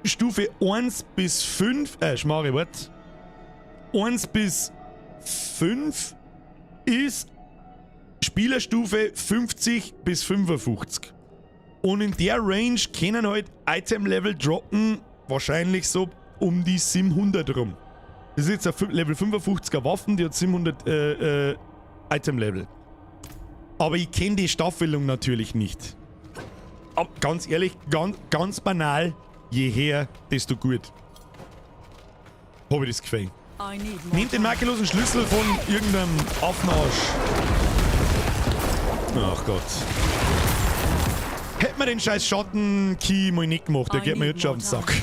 Stufe 1 bis 5, Schmarre, warte. 1 bis 5 ist Spielerstufe 50 bis 55. Und in der Range können halt Item-Level droppen, wahrscheinlich so um die 700 rum. Das ist jetzt eine Level 55er Waffen, die hat 700 Item-Level. Aber ich kenne die Staffelung natürlich nicht. Aber ganz ehrlich, ganz, ganz banal, je her, desto gut. Hab ich das Gefühl. Nehmt den makellosen Schlüssel von irgendeinem Affenarsch. Ach Gott. Hätten wir den scheiß Schatten-Key mal nicht gemacht, der geht mir jetzt schon auf den Sack.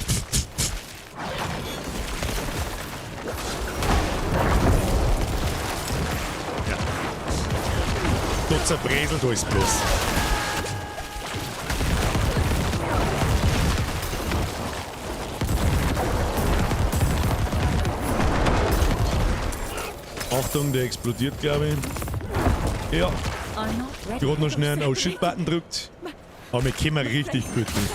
Ja. Da zerbreselt alles bloß. Achtung, der explodiert, glaube ich. Ja. Gerade noch schnell einen Oh Shit-Button drückt. Aber wir kommen richtig gut mit.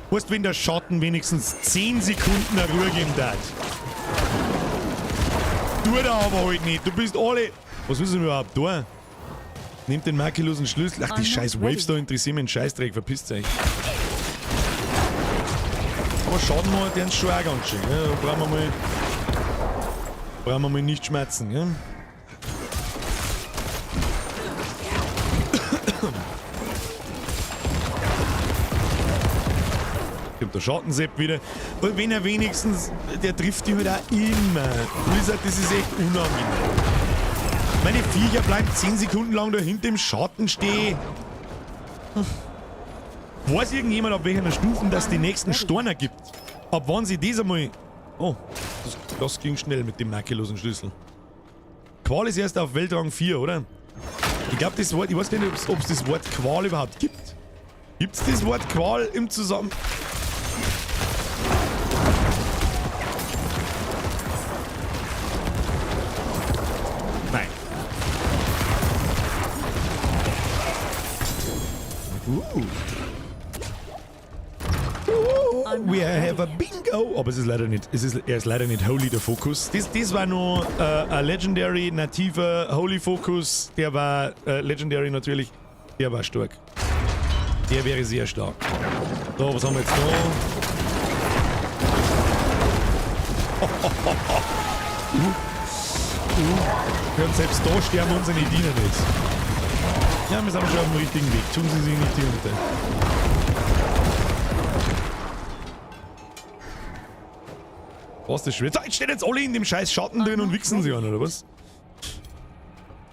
Weißt du, wenn der Schatten wenigstens 10 Sekunden eine Ruhe geben darf? Tut er aber halt nicht. Du bist alle. Was müssen wir überhaupt tun? Nehmt den makellosen Schlüssel. Ach, die scheiß Waves da interessieren mich einen Scheißdreck. Verpisst euch. Aber Schaden machen die schon auch ganz schön. Ja, da brauchen wir mal nicht schmerzen. Ja? Kommt der Schattensepp wieder. Und wenn er wenigstens, der trifft die halt auch immer. Blizzard, das ist echt unangenehm. Meine Viecher bleiben 10 Sekunden lang da hinter im Schatten stehen. Weiß irgendjemand, auf welcher Stufen das die nächsten Storner gibt? Ab wann sie das einmal... Oh, das ging schnell mit dem makellosen Schlüssel. Qual ist erst auf Weltrang 4, oder? Ich glaube, das Wort... Ich weiß gar nicht, ob es das Wort Qual überhaupt gibt. Gibt es das Wort Qual im Zusammenhang? Nein. We have a bingo! Aber es ist leider nicht, er ist leider nicht Holy, der Fokus. Das war nur ein Legendary nativer Holy Focus. Der war Legendary natürlich. Der war stark. Der wäre sehr stark. So, was haben wir jetzt da? Und selbst da sterben unsere Diener nicht. Ja, wir sind schon auf dem richtigen Weg. Tun Sie sich nicht hier unter. Was das schwer? Jetzt stehen jetzt alle in dem scheiß Schatten drin und wichsen sie an, oder was?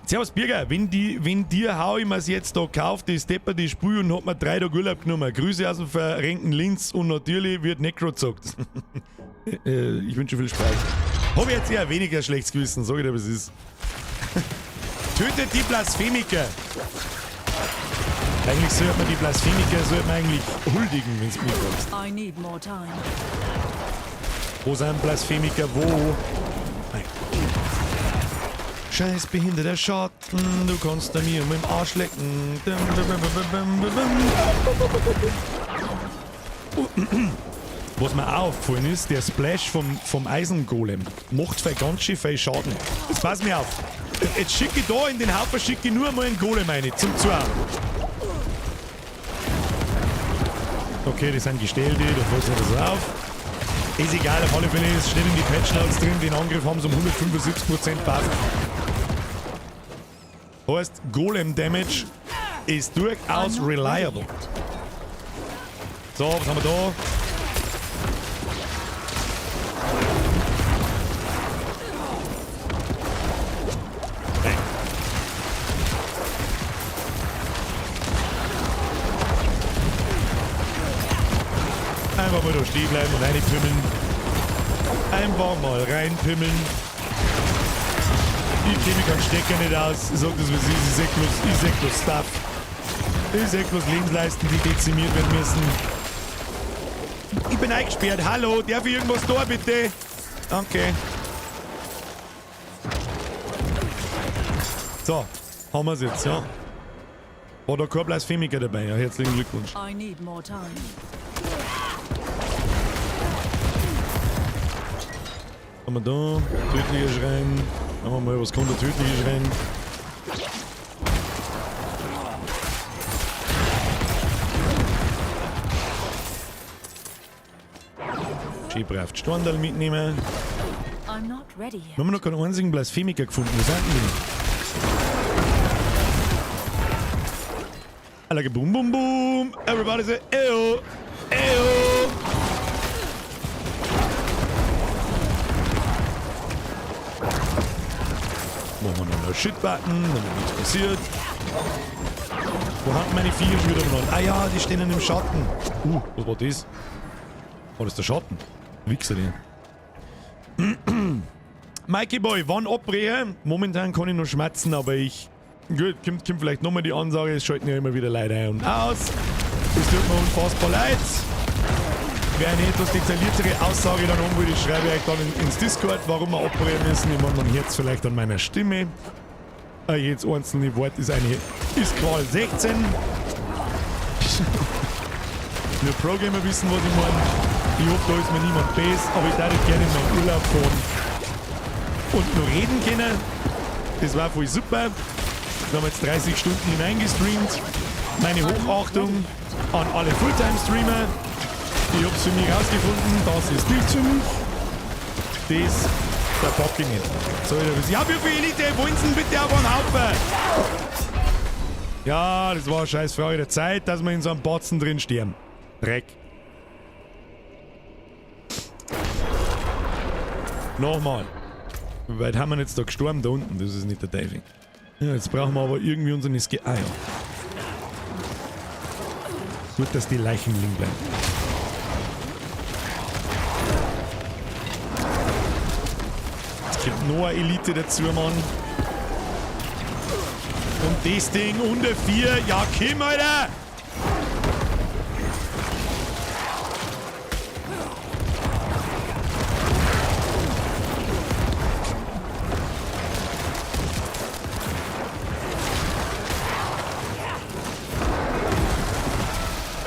Servus Birger, wenn dir hau ich mir's jetzt da kauft, das depperte Spiel und hab mir 3 Tage Urlaub genommen. Grüße aus dem verrenkten Linz und natürlich wird Necro gezockt. Ich wünsche viel Spaß. Hab ich jetzt eher weniger schlechtes Gewissen, sag ich dir, was es ist. Tötet die Blasphemiker! Eigentlich sollte man die Blasphemiker sollte man eigentlich huldigen, wenn's mich fragst. I need more time. Wo sind Blasphemiker? Wo? Nein. Scheiß behinderter Schatten, du kannst da mir mit dem Arsch lecken. Dum, dum, dum, dum, dum, dum. Was mir auch aufgefallen ist, der Splash vom Eisengolem macht für ganz schön viel Schaden. Jetzt pass mir auf. Jetzt schicke ich da in den Haufen schicke ich nur mal einen Golem rein, zum Zuhauen. Okay, die sind gestellt, da fällt nicht so auf. Ist egal, auf alle Fälle, es steht in die Patch Notes drin, den Angriff haben sie um 175% bufft. Heißt, Golem Damage ist durchaus I'm not ready reliable. yet. So, was haben wir da? Hey. Einfach mal da stehen bleiben und reinpimmeln. Einfach mal reinpimmeln. Ich kenne mich keinen Stecker nicht aus. Ich sag das, wie es ist. Ich seh bloß Stuff. Ich seh bloß Lebensleisten, die dezimiert werden müssen. Ich bin eingesperrt. Hallo, darf ich irgendwas da, bitte? Danke. So, haben wir's jetzt, ja. War da kein Blasphemiker dabei? Ja, herzlichen Glückwunsch. I need more time. Haben wir da? Tödlicher Schrein. Schauen wir mal, was kommt der tödliche Schrein? Schön brav die Standal mitnehmen. I'm not ready yet. Wir haben noch keinen einzigen Blasphemiker gefunden. Wo sind denn die? I like a boom, boom, boom. Everybody say, eyo, eyo. Machen wir noch einen Shit-Button, damit nichts passiert. Wo haben meine Viecher schon wieder benannt? Ah ja, die stehen im Schatten. Was war das? Oh, das ist der Schatten. Wichser, die. Mikey Boy, wann abbrechen? Momentan kann ich noch schmatzen, aber ich... Gut, kommt vielleicht nochmal die Ansage, es schalten ja immer wieder Leute ein und aus. Es tut mir unfassbar leid. Wer eine etwas detailliertere Aussage dann haben will, ich schreibe euch dann ins Discord, warum wir abbrechen müssen. Ich meine, man hört es vielleicht an meiner Stimme. Jedes einzelne Wort ist eine... ist Qual 16. Nur Pro-Gamer wissen, was ich meine. Ich hoffe, da ist mir niemand böse, aber ich darf gerne in meinen Urlaub fahren und nur reden können. Das war voll super. Wir haben jetzt 30 Stunden hineingestreamt. Meine Hochachtung an alle Fulltime-Streamer. Ich hab's für mich rausgefunden, das ist nicht für mich. Das, da pack ich nicht. So, ja, wie viel Elite wollen Sie denn bitte auf einen Haufen? Ja, das war eine scheiß Frage der Zeit, dass wir in so einem Batzen drin sterben. Dreck. Nochmal. Wie weit haben wir jetzt da gestorben? Da unten, das ist nicht der Teufel. Ja, jetzt brauchen wir aber irgendwie unseren Ske-, ah ja. Gut, dass die Leichen liegen bleiben. Jetzt kommt noch eine Elite dazu, Mann. Und das Ding unter 4. Ja, komm, Alter!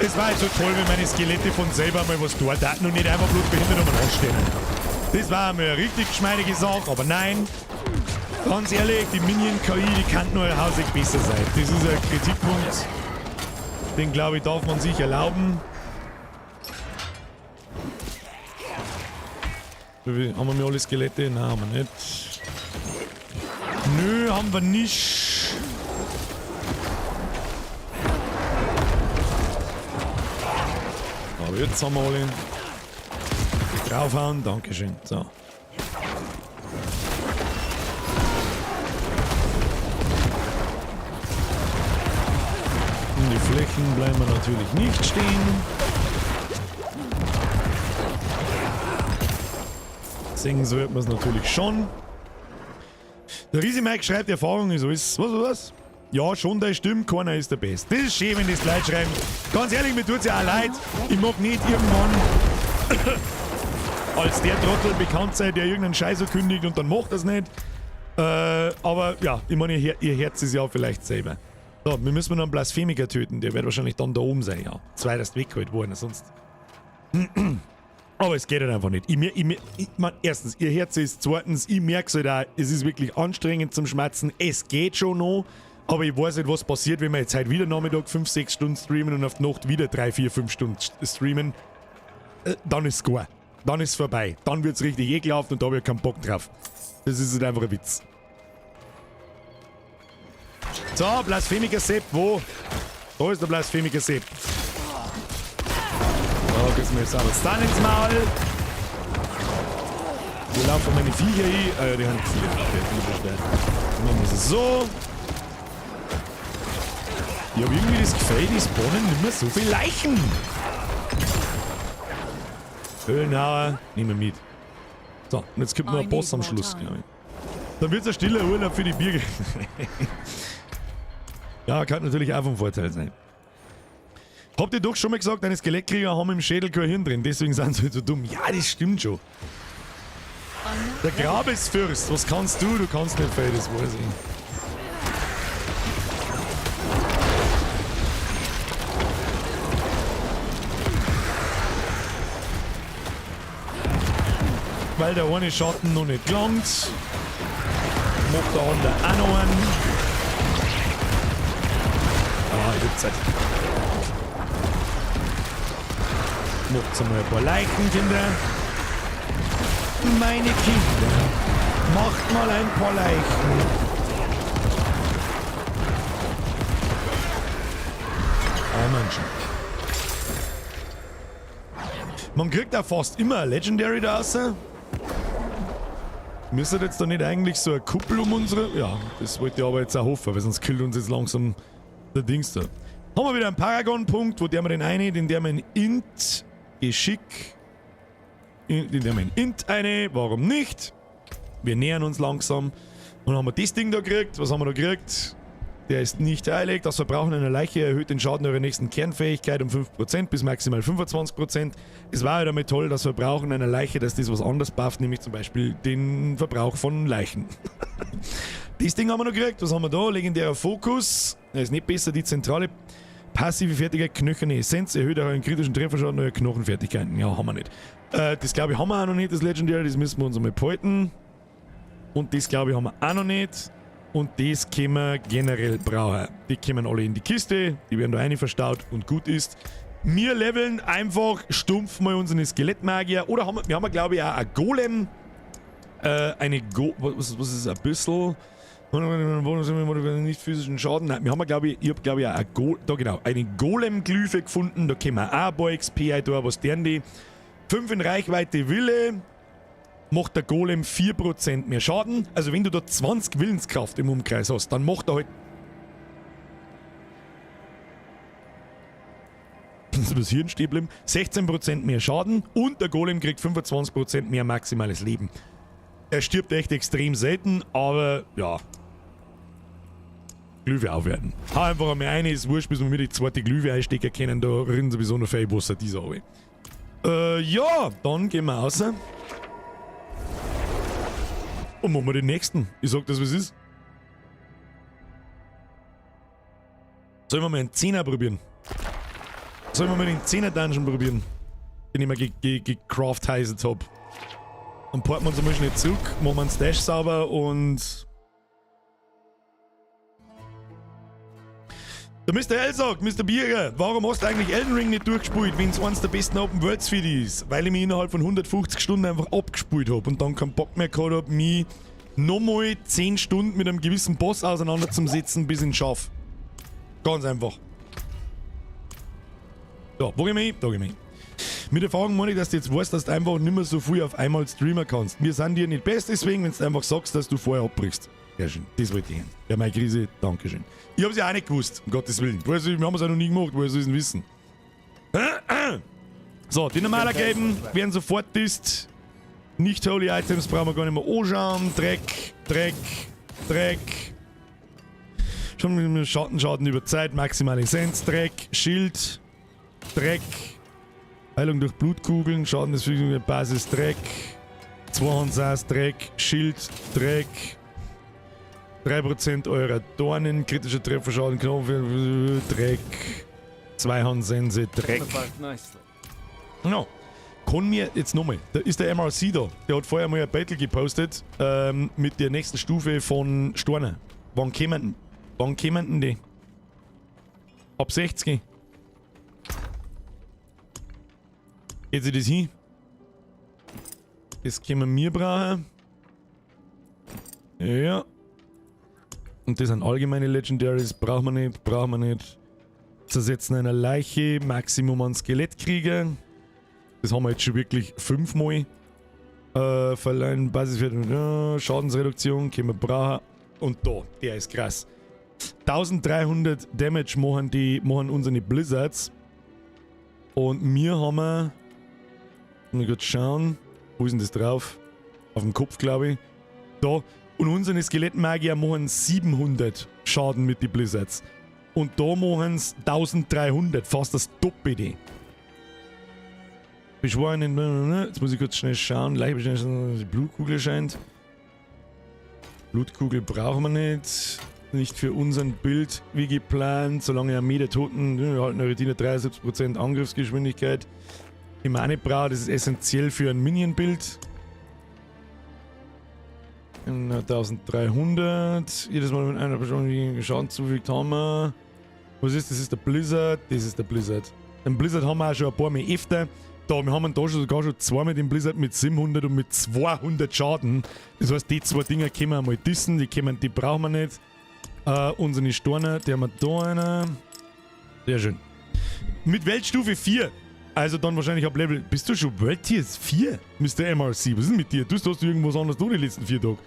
Es war halt so toll, wenn meine Skelette von selber mal was tun taten und nicht einfach bloß behindert um den Arsch stehen. Das war einmal eine richtig geschmeidige Sache, aber nein. Ganz ehrlich, die Minion-K I, die kann nur hausig besser sein. Das ist ein Kritikpunkt, den glaube ich, darf man sich erlauben. Haben wir alle Skelette? Nein, haben wir nicht. Nö, haben wir nicht. Aber jetzt haben wir alle. Draufhauen, dankeschön. So. Löchen bleiben wir natürlich nicht stehen. Singen sollte man es natürlich schon. Der Riesi Mike schreibt, Erfahrung ist alles. Was, was, was? Ja, schon, der stimmt, keiner ist der Beste. Das ist schön, wenn das Leute schreiben. Ganz ehrlich, mir tut's ja auch leid. Ich mag nicht irgendwann als der Trottel bekannt sein, der irgendeinen Scheiß kündigt und dann macht das nicht. Aber ja, ich meine, ihr Herz ist ja vielleicht selber. So, wir müssen noch einen Blasphemiker töten, der wird wahrscheinlich dann da oben sein, ja. Zweitest weggeholt worden, sonst. Aber es geht halt einfach nicht. Ich mein, erstens, ihr Herz ist, zweitens, ich merke es halt auch, es ist wirklich anstrengend zum Schmatzen. Es geht schon noch, aber ich weiß nicht, was passiert, wenn wir jetzt heute wieder Nachmittag 5, 6 Stunden streamen und auf die Nacht wieder 3, 4, 5 Stunden streamen. Dann ist es gar. Dann ist es vorbei. Dann wird's richtig ekelhaft und da hab ich keinen Bock drauf. Das ist halt einfach ein Witz. So, Blasphemiker Sepp, wo? Da ist der Blasphemiker Sepp. Da geht's mir jetzt aber dann ins Maul. Hier laufen meine Viecher hin. Die haben Viecher. Okay, die verstehen. Dann machen wir es so. Ich hab irgendwie das Gefühl, die spawnen nicht mehr so viele Leichen. Höhlenhauer, nehmen wir mit. So, und jetzt kommt noch ein Boss am Schluss, glaub ich. Dann wird's ein stiller Urlaub für die Birge. Ja, kann natürlich auch vom Vorteil sein. Habt ihr doch schon mal gesagt, deine Skelettkrieger haben im Schädel kein Hirn drin, deswegen sind sie halt so dumm. Ja, das stimmt schon. Der Grabesfürst, was kannst du? Du kannst nicht viel, das weiß ich. Weil der eine Schatten noch nicht gelangt, macht der andere auch noch einen. Ah, ich hab Zeit. Macht's einmal ein paar Leichen, Kinder. Meine Kinder, macht mal ein paar Leichen. Ah, Menschen. Man kriegt auch fast immer ein Legendary da raus. Müsste jetzt da nicht eigentlich so eine Kuppel um unsere... Ja, das wollte ich aber jetzt auch hoffen, weil sonst killt uns jetzt langsam der Dings da. Haben wir wieder einen Paragon-Punkt, wo der wir den eine, den der wir in Int, Geschick, in, den der wir in Int eine, warum nicht? Wir nähern uns langsam. Und dann haben wir das Ding da gekriegt. Was haben wir da gekriegt? Der ist nicht heilig. Das Verbrauchen einer Leiche erhöht den Schaden eurer nächsten Kernfähigkeit um 5% bis maximal 25%. Es war ja damit toll, das Verbrauchen einer Leiche, dass das was anderes bufft, nämlich zum Beispiel den Verbrauch von Leichen. Das Ding haben wir noch gekriegt. Was haben wir da? Legendärer Fokus. Er ist nicht besser. Die zentrale passive Fertigkeit, knöcherne Essenz, erhöht auch einen kritischen Trefferschaden, neue Knochenfertigkeiten. Ja, haben wir nicht. Das glaube ich haben wir auch noch nicht, das Legendary. Das müssen wir uns einmal behalten. Und das glaube ich haben wir auch noch nicht. Und das können wir generell brauchen. Die kommen alle in die Kiste, die werden da rein verstaut und gut ist. Wir leveln einfach stumpf mal unsere Skelettmagier. Oder haben wir, wir haben, glaube ich, auch ein Golem. Eine Go-, was, was ist ein bisschen? Nicht physischen Schaden. Nein, wir haben, glaube ich, ich hab, glaube ich, auch eine Go-, da genau, eine Golem-Glyphe gefunden. Da können wir auch ein paar XP ein, da, was deren die? 5 in Reichweite Wille. Macht der Golem 4% mehr Schaden. Also wenn du da 20 Willenskraft im Umkreis hast, dann macht er halt... Das Hirn stehen bleiben. 16% mehr Schaden und der Golem kriegt 25% mehr maximales Leben. Er stirbt echt extrem selten, aber ja. Glühwein aufwerten. Hau einfach einmal eine, ist wurscht, bis wir mir die zweite Glühwein einstecken können. Da rinnt sowieso noch viel Wasser, dieser runter. Ja, dann gehen wir raus. Und machen wir den nächsten. Ich sag das, wie es ist. Sollen wir mal einen 10er probieren? Sollen wir mal den 10er Dungeon probieren? Den ich mir gecraftheiset hab. Dann porten wir uns einmal schnell zurück, machen wir einen Stash sauber und... Der Mister L sagt, Mister Bierer, warum hast du eigentlich Elden Ring nicht durchgespielt, wenn's eins der besten Open Worlds für dich ist? Weil ich mich innerhalb von 150 Stunden einfach abgespielt hab und dann keinen Bock mehr gehabt hab, mich nochmal 10 Stunden mit einem gewissen Boss auseinanderzusetzen, bis ich ihn schaff. Ganz einfach. So, wo gehen wir hin? Da gehen wir hin. Mit Erfahrung meine ich, dass du jetzt weißt, dass du einfach nicht mehr so viel auf einmal streamen kannst. Wir sind dir nicht bös deswegen, wenn du einfach sagst, dass du vorher abbrichst. Sehr schön, das wollte ich hören. Ja, meine Krise, Dankeschön. Ich hab's ja auch nicht gewusst, um Gottes Willen. Wir haben es auch noch nie gemacht, woher soll ich denn wissen? So, die normaler geben, werden sofort disst. Nicht Holy Items brauchen wir gar nicht mehr anschauen. Dreck, Dreck, Dreck. Schon mit Schattenschaden über Zeit, maximale Essenz, Dreck, Schild, Dreck, Heilung durch Blutkugeln, Schaden des Fügung Basis, Dreck, Zweihand Dreck, Schild, Dreck, 3% eurer Dornen, kritischer Trefferschaden, Knochen, Dreck, Zweihandsense, Dreck. No. Kann mir jetzt nochmal, da ist der MRC da, der hat vorher mal ein Battle gepostet mit der nächsten Stufe von Storner. Wann kommen denn die? Ab 60. Geht sich das hin? Das können wir brauchen. Ja. Und das sind allgemeine Legendaries, brauchen wir nicht, brauchen wir nicht. Zersetzen einer Leiche, Maximum an Skelettkrieger. Das haben wir jetzt schon wirklich fünfmal. Verleihen, Basiswert, Schadensreduktion, können wir brauchen. Und da, der ist krass. 1300 Damage machen unsere Blizzards. Und wir haben, mal kurz schauen, wo ist denn das drauf? Auf dem Kopf, glaube ich. Da. Und unsere Skelettmagier machen 700 Schaden mit den Blizzards. Und da machen sie 1300, fast das Doppelte. Beschworen, jetzt muss ich kurz schnell schauen. Leicht beschworen, die Blutkugel scheint. Blutkugel brauchen wir nicht. Nicht für unseren Build wie geplant. Solange Armee der Toten, wir halten eure Diener 73% Angriffsgeschwindigkeit. Die Mane braucht, das ist essentiell für ein Minion-Build. 1300. Jedes Mal, wenn einer Person Schaden zufügt, haben wir. Was ist das? Das ist der Blizzard. Das ist der Blizzard. Den Blizzard haben wir auch schon ein paar Mal öfter. Da, wir haben da schon sogar schon zweimal den Blizzard mit 700 und mit 200 Schaden. Das heißt, die zwei Dinger können wir mal dissen, die brauchen wir nicht. Unsere Storner, die haben wir da einer. Sehr schön. Mit Weltstufe 4. Also dann wahrscheinlich ab Level. Bist du schon World Tier 4, Mr. MRC? Was ist denn mit dir? Du hast irgendwas anderes tun die letzten 4 Tage.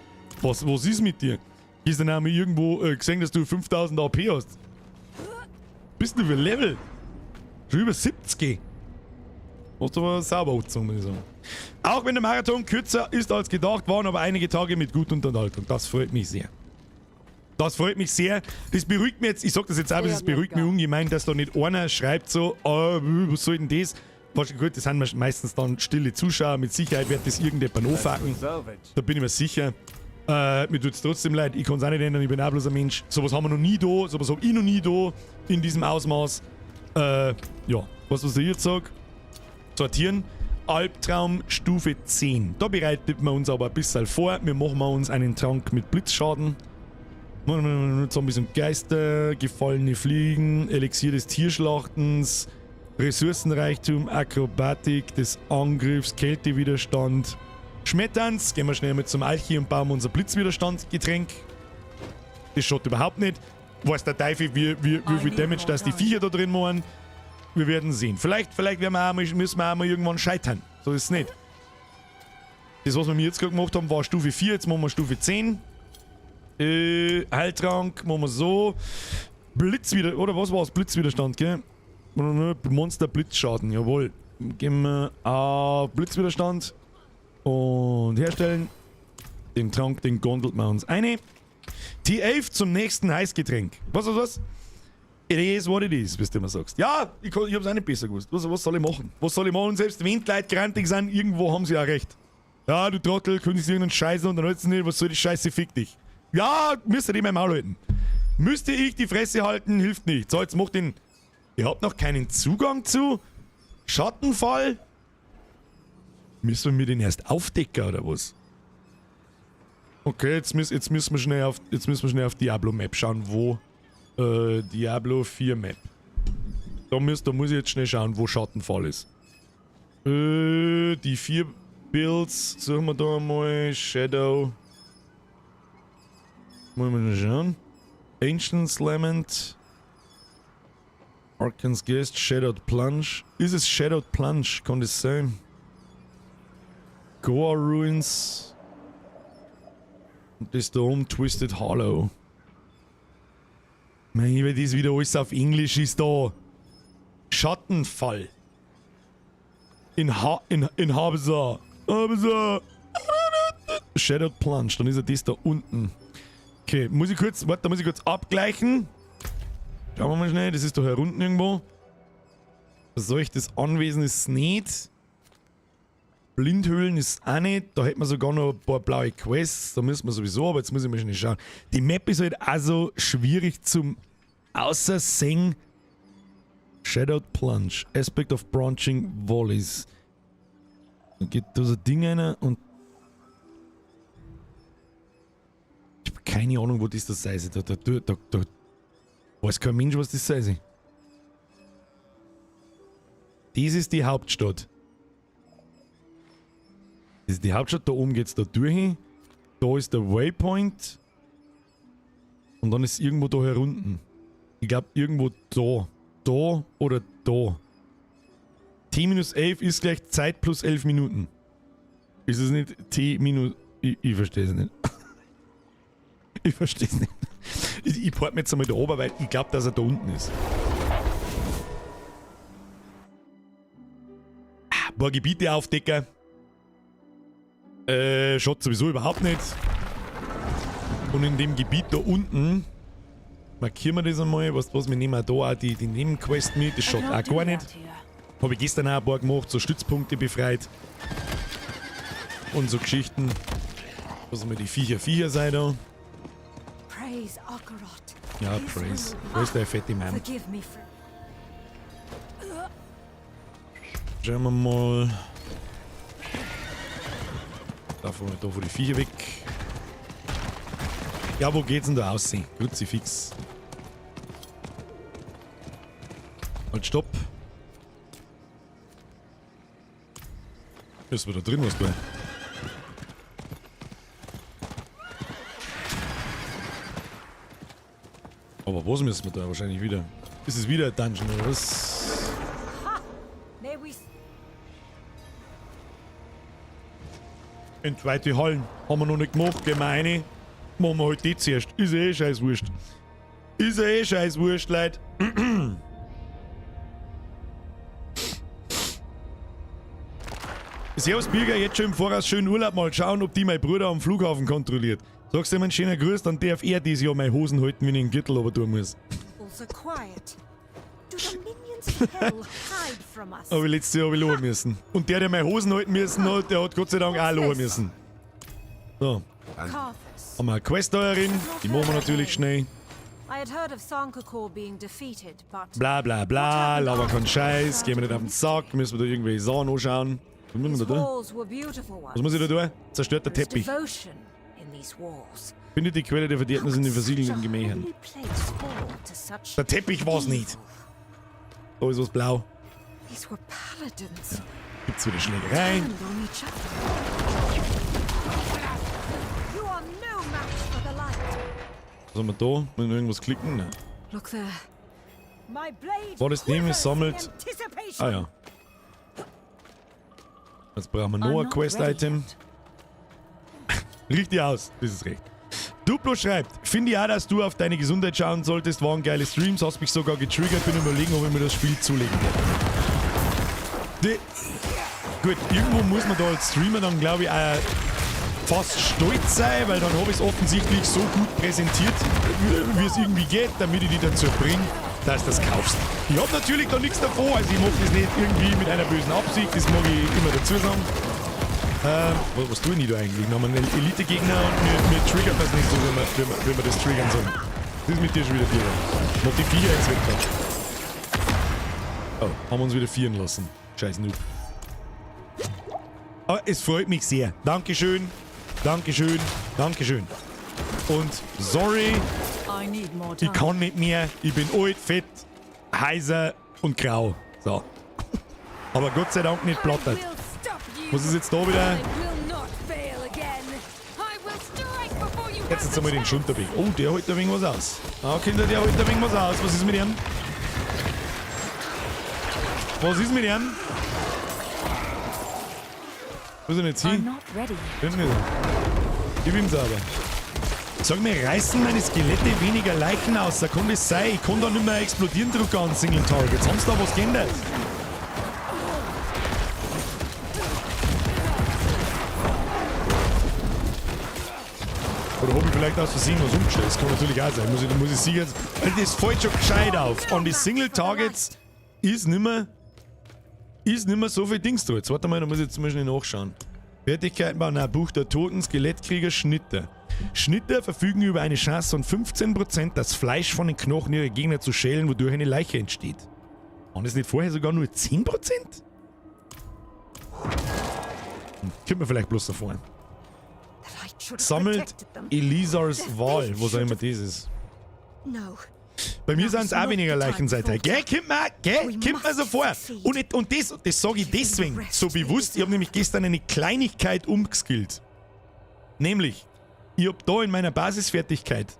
Was ist mit dir? Gestern haben wir irgendwo gesehen, dass du 5000 AP hast. Bist du für Level? Schon über 70. Hast du aber sauber angezogen, muss ich sagen. Auch wenn der Marathon kürzer ist als gedacht, waren aber einige Tage mit guter Unterhaltung. Das freut mich sehr. Das freut mich sehr. Das beruhigt mich jetzt, ich sag das jetzt auch, das beruhigt mich ungemein, dass da nicht einer schreibt so, oh, was soll denn das? Wahrscheinlich, gut, das sind meistens dann stille Zuschauer, mit Sicherheit wird das irgendjemand anfangen. Da bin ich mir sicher. Mir tut's trotzdem leid, ich kann's auch nicht ändern, ich bin auch bloß ein Mensch. Sowas haben wir noch nie da, sowas hab ich noch nie da in diesem Ausmaß. Ja, was ich jetzt sag? Sortieren. Albtraum Stufe 10. Da bereitet man uns aber ein bisschen vor. Wir machen uns einen Trank mit Blitzschaden. Zombies und Geister, gefallene Fliegen, Elixier des Tierschlachtens, Ressourcenreichtum, Akrobatik des Angriffs, Kältewiderstand, Schmetterns. Gehen wir schnell mit zum Alchi und bauen unser Blitzwiderstandgetränk. Das schaut überhaupt nicht. Weiß der Teufel, wie viel Damage das die Viecher da drin machen. Wir werden sehen. Vielleicht werden wir auch mal, müssen wir auch mal irgendwann scheitern. So ist es nicht. Das, was wir jetzt gerade gemacht haben, war Stufe 4. Jetzt machen wir Stufe 10. Heiltrank machen wir so. Blitzwiderstand, oder was war's? Blitzwiderstand, gell? Monster Blitzschaden, jawohl. Gehen wir auf Blitzwiderstand und herstellen. Den Trank, den gondelt man uns eine. T11 zum nächsten Heißgetränk. Was, was, was? It is what it is, wie du immer sagst. Ja, ich hab's auch nicht besser gewusst. Was soll ich machen? Was soll ich machen? Selbst wenn die Leute grantig sind, irgendwo haben sie auch recht. Ja, du Trottel, kündigst irgendeinen Scheiß und dann hältst du nicht, was soll die Scheiße, fick dich. Ja, müsste ich mein Maul halten. Müsste ich die Fresse halten, hilft nicht. So, jetzt mach den... Ihr habt noch keinen Zugang zu Schattenfall? Müssen wir den erst aufdecken, oder was? Okay, jetzt müssen wir schnell auf Diablo Map schauen, wo... Diablo 4 Map. Da muss ich jetzt schnell schauen, wo Schattenfall ist. Die 4 Builds, suchen wir da mal. Shadow. Wollen wir mal schauen. Ancient's Lament. Arkan's Guest, Shadowed Plunge. Ist es Shadowed Plunge? Kann das sein? Goa Ruins. Und das da oben, Twisted Hollow. Mei, weil das wieder alles auf Englisch ist da. Schattenfall. In Ha... In Habsa. Habsa. Shadowed Plunge, dann ist er das da unten. Okay, muss ich kurz... Warte, da muss ich kurz abgleichen. Schauen wir mal schnell, das ist doch hier unten irgendwo. Verseuchtes Anwesen ist nicht. Blindhöhlen ist auch nicht. Da hätten wir sogar noch ein paar blaue Quests. Da müssen wir sowieso, aber jetzt muss ich mal schnell schauen. Die Map ist halt auch so schwierig zum Außersehen. Shadowed Plunge. Aspect of Branching Valleys. Dann geht da so ein Ding rein und... Ich hab keine Ahnung, wo das da sei. Da weiß kein Mensch, was das sei. Das ist die Hauptstadt. Das ist die Hauptstadt, da oben geht's da durch. Da ist der Waypoint. Und dann ist irgendwo da herunten. Ich glaub, irgendwo da. Da oder da. T minus 11 ist gleich Zeit plus 11 Minuten. Ist es nicht T minus... Ich verstehe es nicht. Ich verstehe es nicht. Ich port mir jetzt einmal da oben, weil ich glaub, dass er da unten ist. Ein paar Gebiete aufdecken. Schaut sowieso überhaupt nicht. Und in dem Gebiet da unten markieren wir das einmal. Weißt du was, wir nehmen auch da auch die Nebenquest mit. Das schaut auch gar nicht. Hab ich gestern auch ein paar gemacht, so Stützpunkte befreit. Und so Geschichten. Was haben wir die Viecher sei da. Ja, Praise. Wo ist der fette Mann? Schauen wir mal. Da vor die Viecher weg. Ja, wo geht's denn da aussehen? Kruzifix. Halt, stopp. Ist wieder drin, was bei. Aber was müssen wir da wahrscheinlich wieder? Ist es wieder ein Dungeon oder was? In zweite Hallen haben wir noch nicht gemacht, gehen wir rein. Machen wir halt die zuerst. Ist ja eh scheiß wurscht. Ist ja eh scheiß wurscht, Leute. Servus Birger, jetzt schon im Voraus schönen Urlaub, mal schauen, ob die mein Bruder am Flughafen kontrolliert. Sagst du ihm einen schönen Gruß, dann darf er dieses Jahr meine Hosen halten, wenn ich den Gürtel aber tun muss. Hab ich letztes Jahr hab ich lachen müssen. Und der, der meine Hosen halten müssen hat, der hat Gott sei Dank auch lachen müssen. So. Haben wir eine Quest da drin, die machen wir natürlich schnell. Bla bla bla, laber keinen Scheiß, gehen wir nicht auf den Sack, müssen wir da irgendwelche Sachen anschauen. Was müssen wir da tun? Was muss ich da tun? Zerstört der Teppich. Findet die Quelle der Verderbnis in den versiegelten Gemächern. Der Teppich war's nicht. Da ist was blau. Ja. Gibt's wieder Schlägereien. Was haben wir da? Müssen wir irgendwas klicken? Nein. War das Ding sammelt? Ah ja. Jetzt brauchen wir noch ein Quest-Item. Richtig aus, das ist recht. Duplo schreibt, finde ich auch, dass du auf deine Gesundheit schauen solltest, waren geile Streams, hast mich sogar getriggert, bin überlegen, ob ich mir das Spiel zulegen werde. Gut, irgendwo muss man da als Streamer dann, glaube ich, auch fast stolz sein, weil dann habe ich es offensichtlich so gut präsentiert, wie es irgendwie geht, damit ich dich dazu bringe, dass du das kaufst. Ich hab natürlich da nichts davor, also ich mach das nicht irgendwie mit einer bösen Absicht, das mag ich immer dazu sagen. Was tue ich da eigentlich? Wir haben einen Elite-Gegner und mir triggert das nicht so, wenn wir das triggern sollen. Das ist mit dir schon wieder Tiere. Noch die Viecher jetzt weg da. Oh, haben wir uns wieder vieren lassen. Scheiß Noob. Aber es freut mich sehr. Dankeschön. Dankeschön. Dankeschön. Und sorry, ich kann nicht mehr. Ich bin alt, fett, heiser und grau. So. Aber Gott sei Dank nicht plattert. Was ist jetzt da wieder? Jetzt jetzt einmal den Schunterweg. Oh, der holt ein wenig was aus. Ah, Kinder, der holt ein wenig was aus. Was ist mit ihm? Was ist mit ihm? Wo ist er jetzt I'm hin? not ready yet. Bin nicht. Gib ihm aber. Sag mir, reißen meine Skelette weniger Leichen aus? Da kann das sein. Ich kann da nicht mehr explodieren drücken an Single Targets. Haben sie da was geändert? Oder habe ich vielleicht aus Versehen was umgestellt? Das kann natürlich auch sein. Muss ich sicher. Weil das fällt schon gescheit auf. An die Single Targets ist nimmer. Ist nimmer so viel Dings drin. Jetzt warte mal, da muss ich jetzt mal schnell nachschauen. Fertigkeiten bauen, nein, Buch der Toten, Skelettkrieger, Schnitter. Schnitter verfügen über eine Chance von 15%, das Fleisch von den Knochen ihrer Gegner zu schälen, wodurch eine Leiche entsteht. Waren das nicht vorher sogar nur 10%? Kommt mir vielleicht bloß davor. Sammelt Elisars Wahl, was auch immer das ist. Bei mir sind es auch weniger Leichen seither. Gell, kommt mir, gell, kommt mir so vor. Und das sage ich deswegen so bewusst. Ich habe nämlich gestern eine Kleinigkeit umgeskillt. Nämlich, ich hab da in meiner Basisfertigkeit,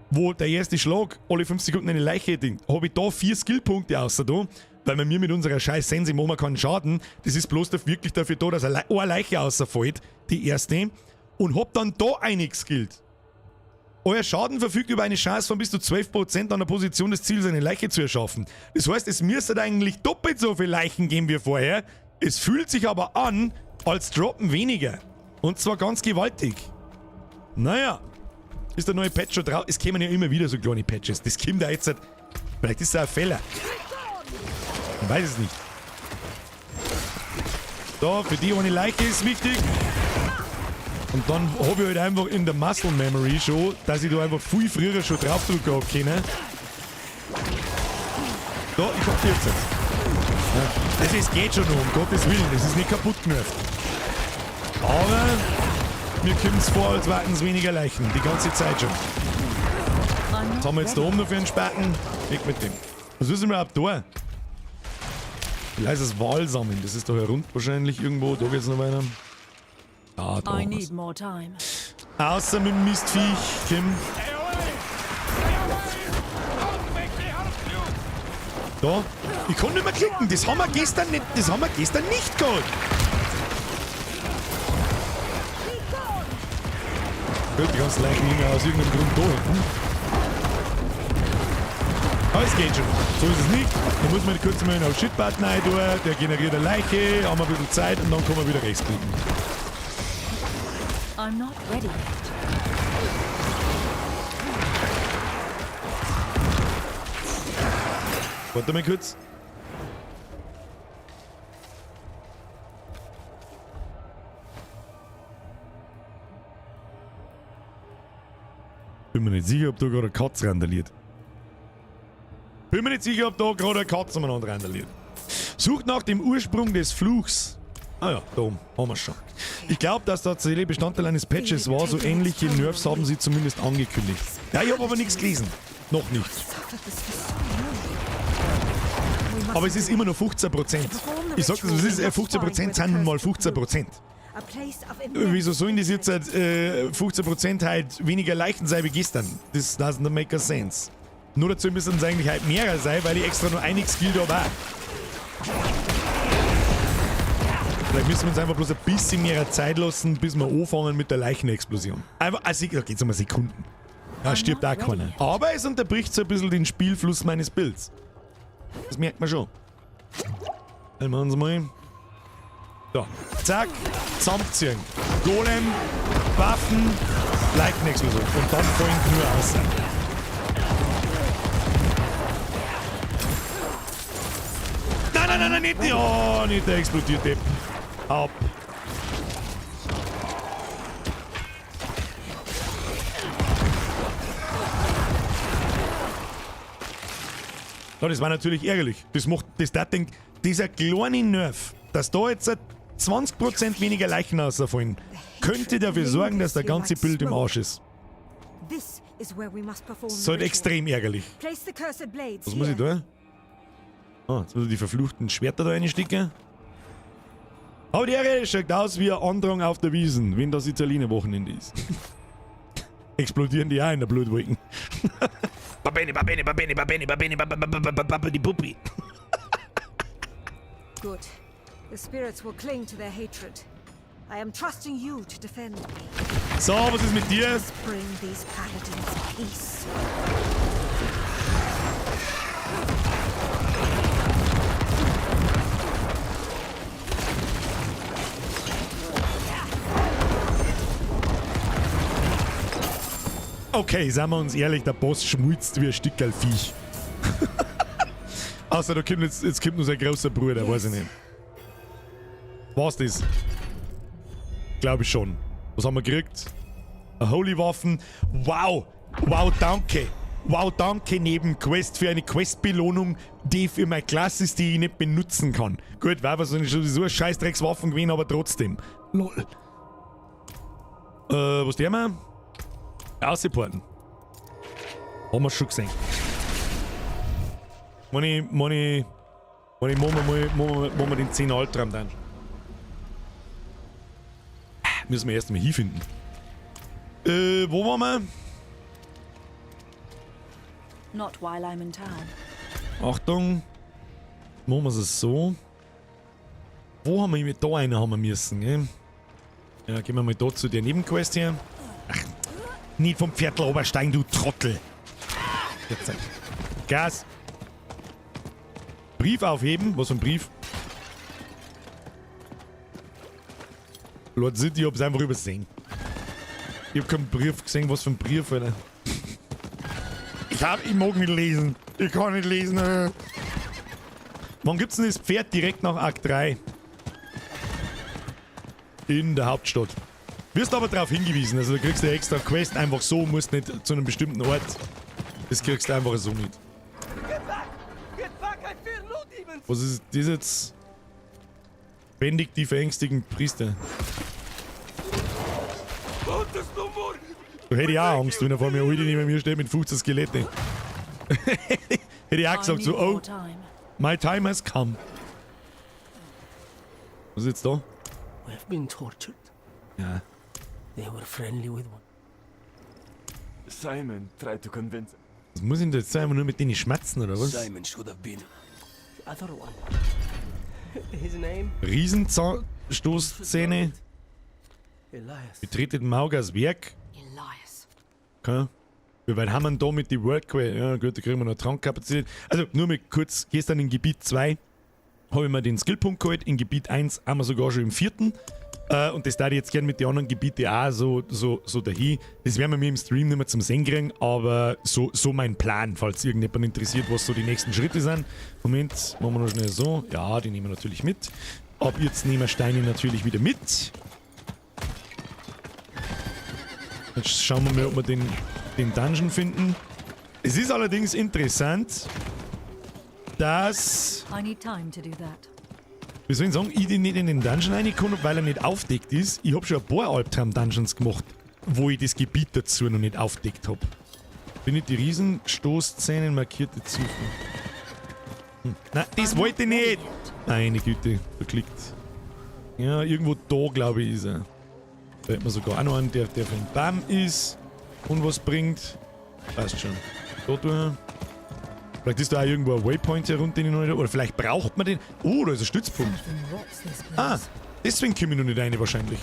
wo der erste Schlag alle 5 Sekunden eine Leiche dingt, habe ich da 4 Skillpunkte außer da, weil wir mir mit unserer scheiß Sense machen wir keinen Schaden. Das ist bloß wirklich dafür da, dass eine Leiche außerfällt, die erste. Und hab dann da eine geskillt. Euer Schaden verfügt über eine Chance von bis zu 12% an der Position des Ziels, eine Leiche zu erschaffen. Das heißt, es müsste eigentlich doppelt so viele Leichen geben wie vorher. Es fühlt sich aber an, als droppen weniger. Und zwar ganz gewaltig. Naja, ist der neue Patch schon drauf? Es kämen ja immer wieder so kleine Patches. Das kommt da jetzt halt. Vielleicht ist das ein Fehler. Man weiß es nicht. So, für die ohne Leiche ist wichtig. Und dann habe ich halt einfach in der Muscle Memory schon, dass ich da einfach viel früher schon draufdrücken hab können. Da, ich hab die jetzt. Ja. Das ist, geht schon noch, um Gottes Willen. Das ist nicht kaputt genervt. Aber mir kommt es vor, als wären es weniger Leichen. Die ganze Zeit schon. Was haben wir jetzt da oben noch für einen Spaten? Weg mit dem. Was ist denn überhaupt da? Vielleicht ist das Wahlsamen. Das ist doch hier rund wahrscheinlich irgendwo. Da geht's noch weiter. Ah, da. I need more time. Außer mit dem Mistviech, Kim. Da. Ich kann nicht mehr klicken. Das haben wir gestern nicht. Das haben wir gestern nicht gehabt. Gut, die ganzen Leichen hängen aus irgendeinem Grund da hinten. Aber es geht schon. So ist es nicht. Da muss man kurz mal einen Shit-Button rein tun. Der generiert eine Leiche. Haben wir ein bisschen Zeit und dann kann man wieder rechts klicken. I'm not ready yet. Warte mal kurz. Bin mir nicht sicher, ob da gerade eine Katze randaliert. Bin mir nicht sicher, ob da gerade eine Katze umeinander randaliert. Sucht nach dem Ursprung des Fluchs. Ah ja, da oben haben wir schon. Ich glaube, dass tatsächlich Bestandteil eines Patches war. So ähnliche Nerfs haben sie zumindest angekündigt. Ja, ich habe aber nichts gelesen. Noch nicht. Aber es ist immer noch 15%. Ich sag das, was ist, 15% sind nun mal 15%. Wieso sollen das jetzt 15% halt weniger Leichen sein wie gestern? Das doesn't make a sense. Nur dazu müssen es eigentlich halt mehrer sein, weil ich extra nur einiges Skill da war. Vielleicht müssen wir uns einfach bloß ein bisschen mehr Zeit lassen, bis wir anfangen mit der Leichenexplosion. Einfach, also, da geht's um Sekunden. Da stirbt auch keiner. Aber es unterbricht so ein bisschen den Spielfluss meines Builds. Das merkt man schon. Dann machen wir mal. So, zack, zusammenziehen. Golem, Waffen, Leichenexplosion. Und dann fallen nur aus. Nein, nein, nein, nein, nicht, oh, nicht der explodiert Depp. Ab. Ja, das war natürlich ärgerlich. Das macht, das dat Ding, dieser kleine Nerf, dass da jetzt 20% weniger Leichen rausfallen, könnte dafür sorgen, dass der ganze Bild im Arsch ist. Das ist halt extrem ärgerlich. Was muss ich da? Ah, jetzt muss ich die verfluchten Schwerter da reinstecken. Aber die Ehre schaut aus wie ein Andrang auf der Wiesn, wenn das Italiener-Wochenende ist. Explodieren die auch in der Blutwolken. Babene, babene, babene, babene, babene, babene, die Puppi. Good. The spirits will cling to their hatred. I am trusting you to defend me. So, was ist mit dir? Bring these paladins peace. Okay, seien wir uns ehrlich, der Boss schmilzt wie ein Stückerl Viech. Außer da kommt jetzt kommt nur sein großer Bruder, weiß ich nicht. War's das? Glaube ich schon. Was haben wir gekriegt? Eine Holy Waffen. Wow! Wow, danke! Wow, danke Nebenquest für eine Questbelohnung, die für meine Klasse ist, die ich nicht benutzen kann. Gut, war wahrscheinlich sowieso eine Scheißdreckswaffen gewesen, aber trotzdem. Lol. Was der wir? Aussiporten. Haben wir schon gesehen. Wenn ich, machen wir den 10 Albtraum dann. Müssen wir erst mal hinfinden. Wo waren wir? Not while I'm in town. Achtung. Machen wir es so. Wo haben wir da einen haben wir müssen, gell? Ja, gehen wir mal da zu der Nebenquest hier. Ach, nicht vom Pferdl obersteigen, du Trottel. Jetzt. Gas. Brief aufheben. Was für ein Brief? Lord City, ich hab's einfach übersehen. Ich hab keinen Brief gesehen, was für ein Brief, Alter. Ich mag nicht lesen. Ich kann nicht lesen. Wann gibt's denn das Pferd direkt nach Akt 3? In der Hauptstadt. Wirst aber darauf hingewiesen, also da kriegst du eine extra Quest einfach so, musst nicht zu einem bestimmten Ort. Das kriegst du einfach so nicht. Get back! Get back! I fear no demons! Was ist das jetzt? Bändigt die verängstigten Priester. Da hätte ich auch Angst, wenn er vor mir heute neben mir steht mit 15 Skelette. Hätte ich auch gesagt, so, oh, my time has come. Was ist jetzt da? We have been tortured. Ja. They were friendly with one. Simon tried to convince. Was muss ich denn jetzt einfach nur mit denen schmatzen, oder was? Simon should have been. The other one. His name? Riesenstoßzähne. Elias. Betretet Maugas Werk. Elias. Okay. Wie weit haben wir denn da mit die World Quest? Ja gut, da kriegen wir noch Trankkapazität. Also nur mal kurz, gestern in Gebiet 2 habe ich mir den Skillpunkt geholt, in Gebiet 1 haben wir sogar schon im 4. Und das darf ich jetzt gern mit den anderen Gebieten auch so dahin. Das werden wir mir im Stream nicht mehr zum Sehen kriegen, aber so mein Plan, falls irgendjemand interessiert, was so die nächsten Schritte sind. Moment, machen wir noch schnell so. Ja, die nehmen wir natürlich mit. Ab jetzt nehmen wir Steine natürlich wieder mit. Jetzt schauen wir mal, ob wir den Dungeon finden. Es ist allerdings interessant, dass... I need time to do that. Wie soll ich sagen, ich nicht in den Dungeon reingekommen, weil er nicht aufdeckt ist. Ich hab schon ein paar Albtraum-Dungeons gemacht, wo ich das Gebiet dazu noch nicht aufdeckt hab. Bin ich die Riesenstoßzähne markierte Zufall. Nein, das wollte ich nicht! Meine Güte, verklickt. Ja, irgendwo da, glaube ich, ist er. Da hätten wir sogar auch noch einen, der für den Bam ist und was bringt. Passt schon. Da durch. Vielleicht ist da auch irgendwo ein Waypoint herunter, den ich noch nicht hab. Oder vielleicht braucht man den. Oh, da ist ein Stützpunkt. Something rots this place. Ah, deswegen komme ich noch nicht rein wahrscheinlich.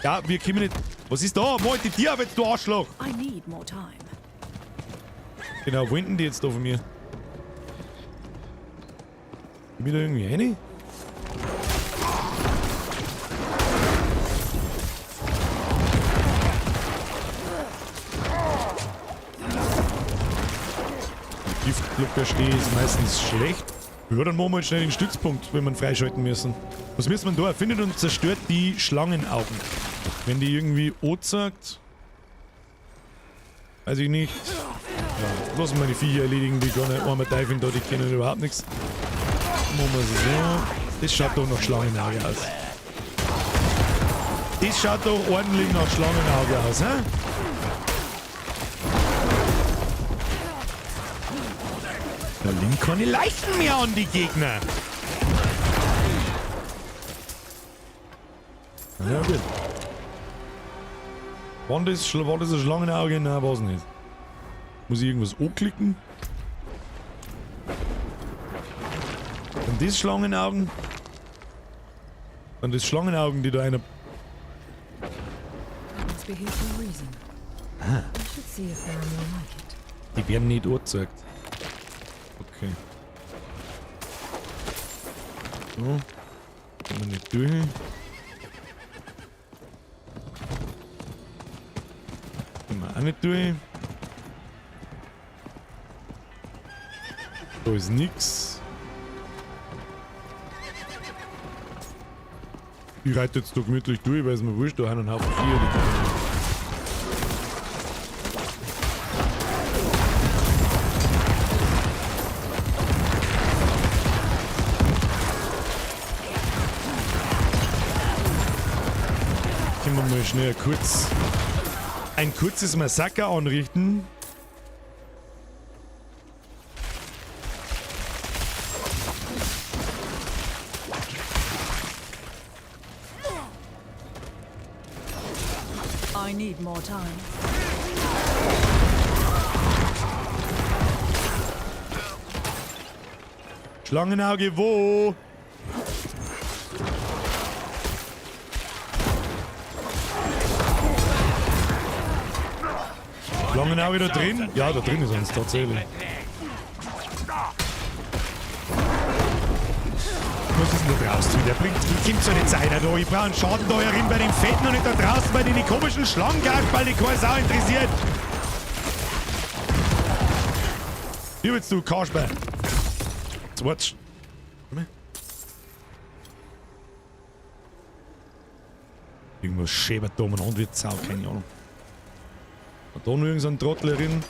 Ja, wir kommen nicht. Was ist da? Mach die Tür auf jetzt, du Arschloch! I need more time. Genau, wollten die jetzt da von mir? Komm ich da irgendwie rein? Giftblocker stehe ist meistens schlecht. Ja, dann machen wir jetzt schnell den Stützpunkt, wenn wir ihn freischalten müssen. Was müssen wir da? Findet und zerstört die Schlangenaugen. Wenn die irgendwie anzeigt. Weiß ich nicht. Ja, lass mal die Viecher erledigen, die gar nicht einmal Teufel da, die kennen überhaupt nichts. Machen wir es so. Das schaut doch nach Schlangenauge aus. Das schaut doch ordentlich nach Schlangenauge aus, hä? Da liegen keine Leichen mehr an die Gegner. Ja, gut. War das ein Schlangenauge? Nein, war's nicht. Muss ich irgendwas anklicken? Sind das Schlangenaugen? Sind das Schlangenaugen, die da einer... It must be here for a reason. I should see if there are more like it. Die werden nicht angezeigt. Okay. So. Kommen wir nicht durch. Kommen wir auch nicht durch. Da ist nix. Ich reite jetzt da gemütlich durch, weil es mir wurscht, da haben einen Haufen Viecher, die kommen. Können wir mal schnell ein kurzes Massaker anrichten. I need more time. Schlangenauge, wo? Schlangenauge da drin? Ja, da drin ist eins tatsächlich. Was ist denn da draußen? Der bringt, kommt so nicht einer da. Ich brauche einen Schaden da herin bei den Fetten und nicht da draußen bei den komischen Schlangengasperl, die keine Sau interessiert. Hier willst du, Kasper. Jetzt warte. Irgendwas schäbert da umeinander wie Sau, keine Ahnung. Hat da noch irgend so ein Trottel drin?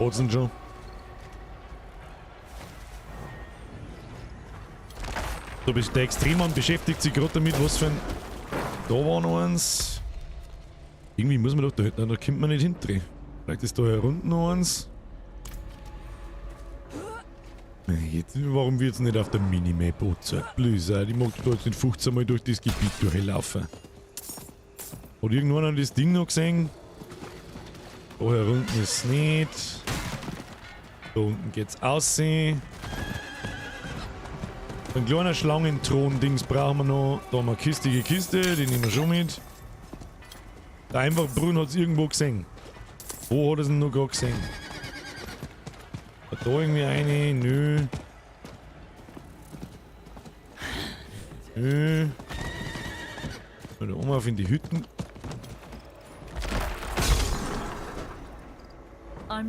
Hat's denn schon? Du bist der Extremmann, beschäftigt sich gerade damit, was für ein... Da war noch eins. Irgendwie muss man doch da hinten, da kommt man nicht hindrehen. Vielleicht ist da hier unten noch eins. Jetzt, warum wird's nicht auf der Minimap angezeigt? Blizzard, ich mag da jetzt nicht 15 Mal durch das Gebiet durchlaufen. Hat irgendwann das Ding noch gesehen? Da hier unten ist es nicht. Da unten geht's aussehen. Ein kleiner Schlangenthron-Dings brauchen wir noch. Da haben wir eine kistige Kiste, die nehmen wir schon mit. Der Einfachbrunn hat's irgendwo gesehen. Wo hat er's denn noch gerade gesehen? Hat da irgendwie eine? Nö. Nö. Da oben auf in die Hütten.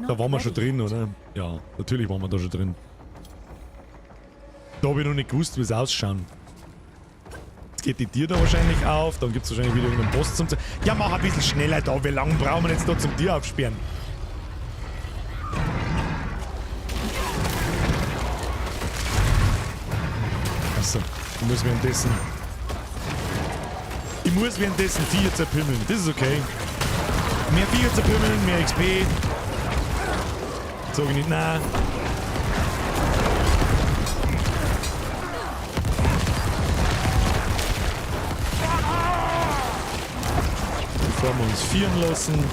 Da waren wir schon drin, oder? Ja, natürlich waren wir da schon drin. Da hab ich noch nicht gewusst, wie es ausschaut. Jetzt geht die Tür da wahrscheinlich auf, dann gibt's wahrscheinlich wieder irgendeinen Boss zum... Ja, mach ein bisschen schneller da, wie lange brauchen wir jetzt da zum Tür aufsperren? Achso, ich muss währenddessen... Ich muss währenddessen Viecher zerpümmeln, das ist okay. Mehr Viecher zerpümmeln, mehr XP. Sag ich nicht, nein. Bevor wir uns vieren lassen.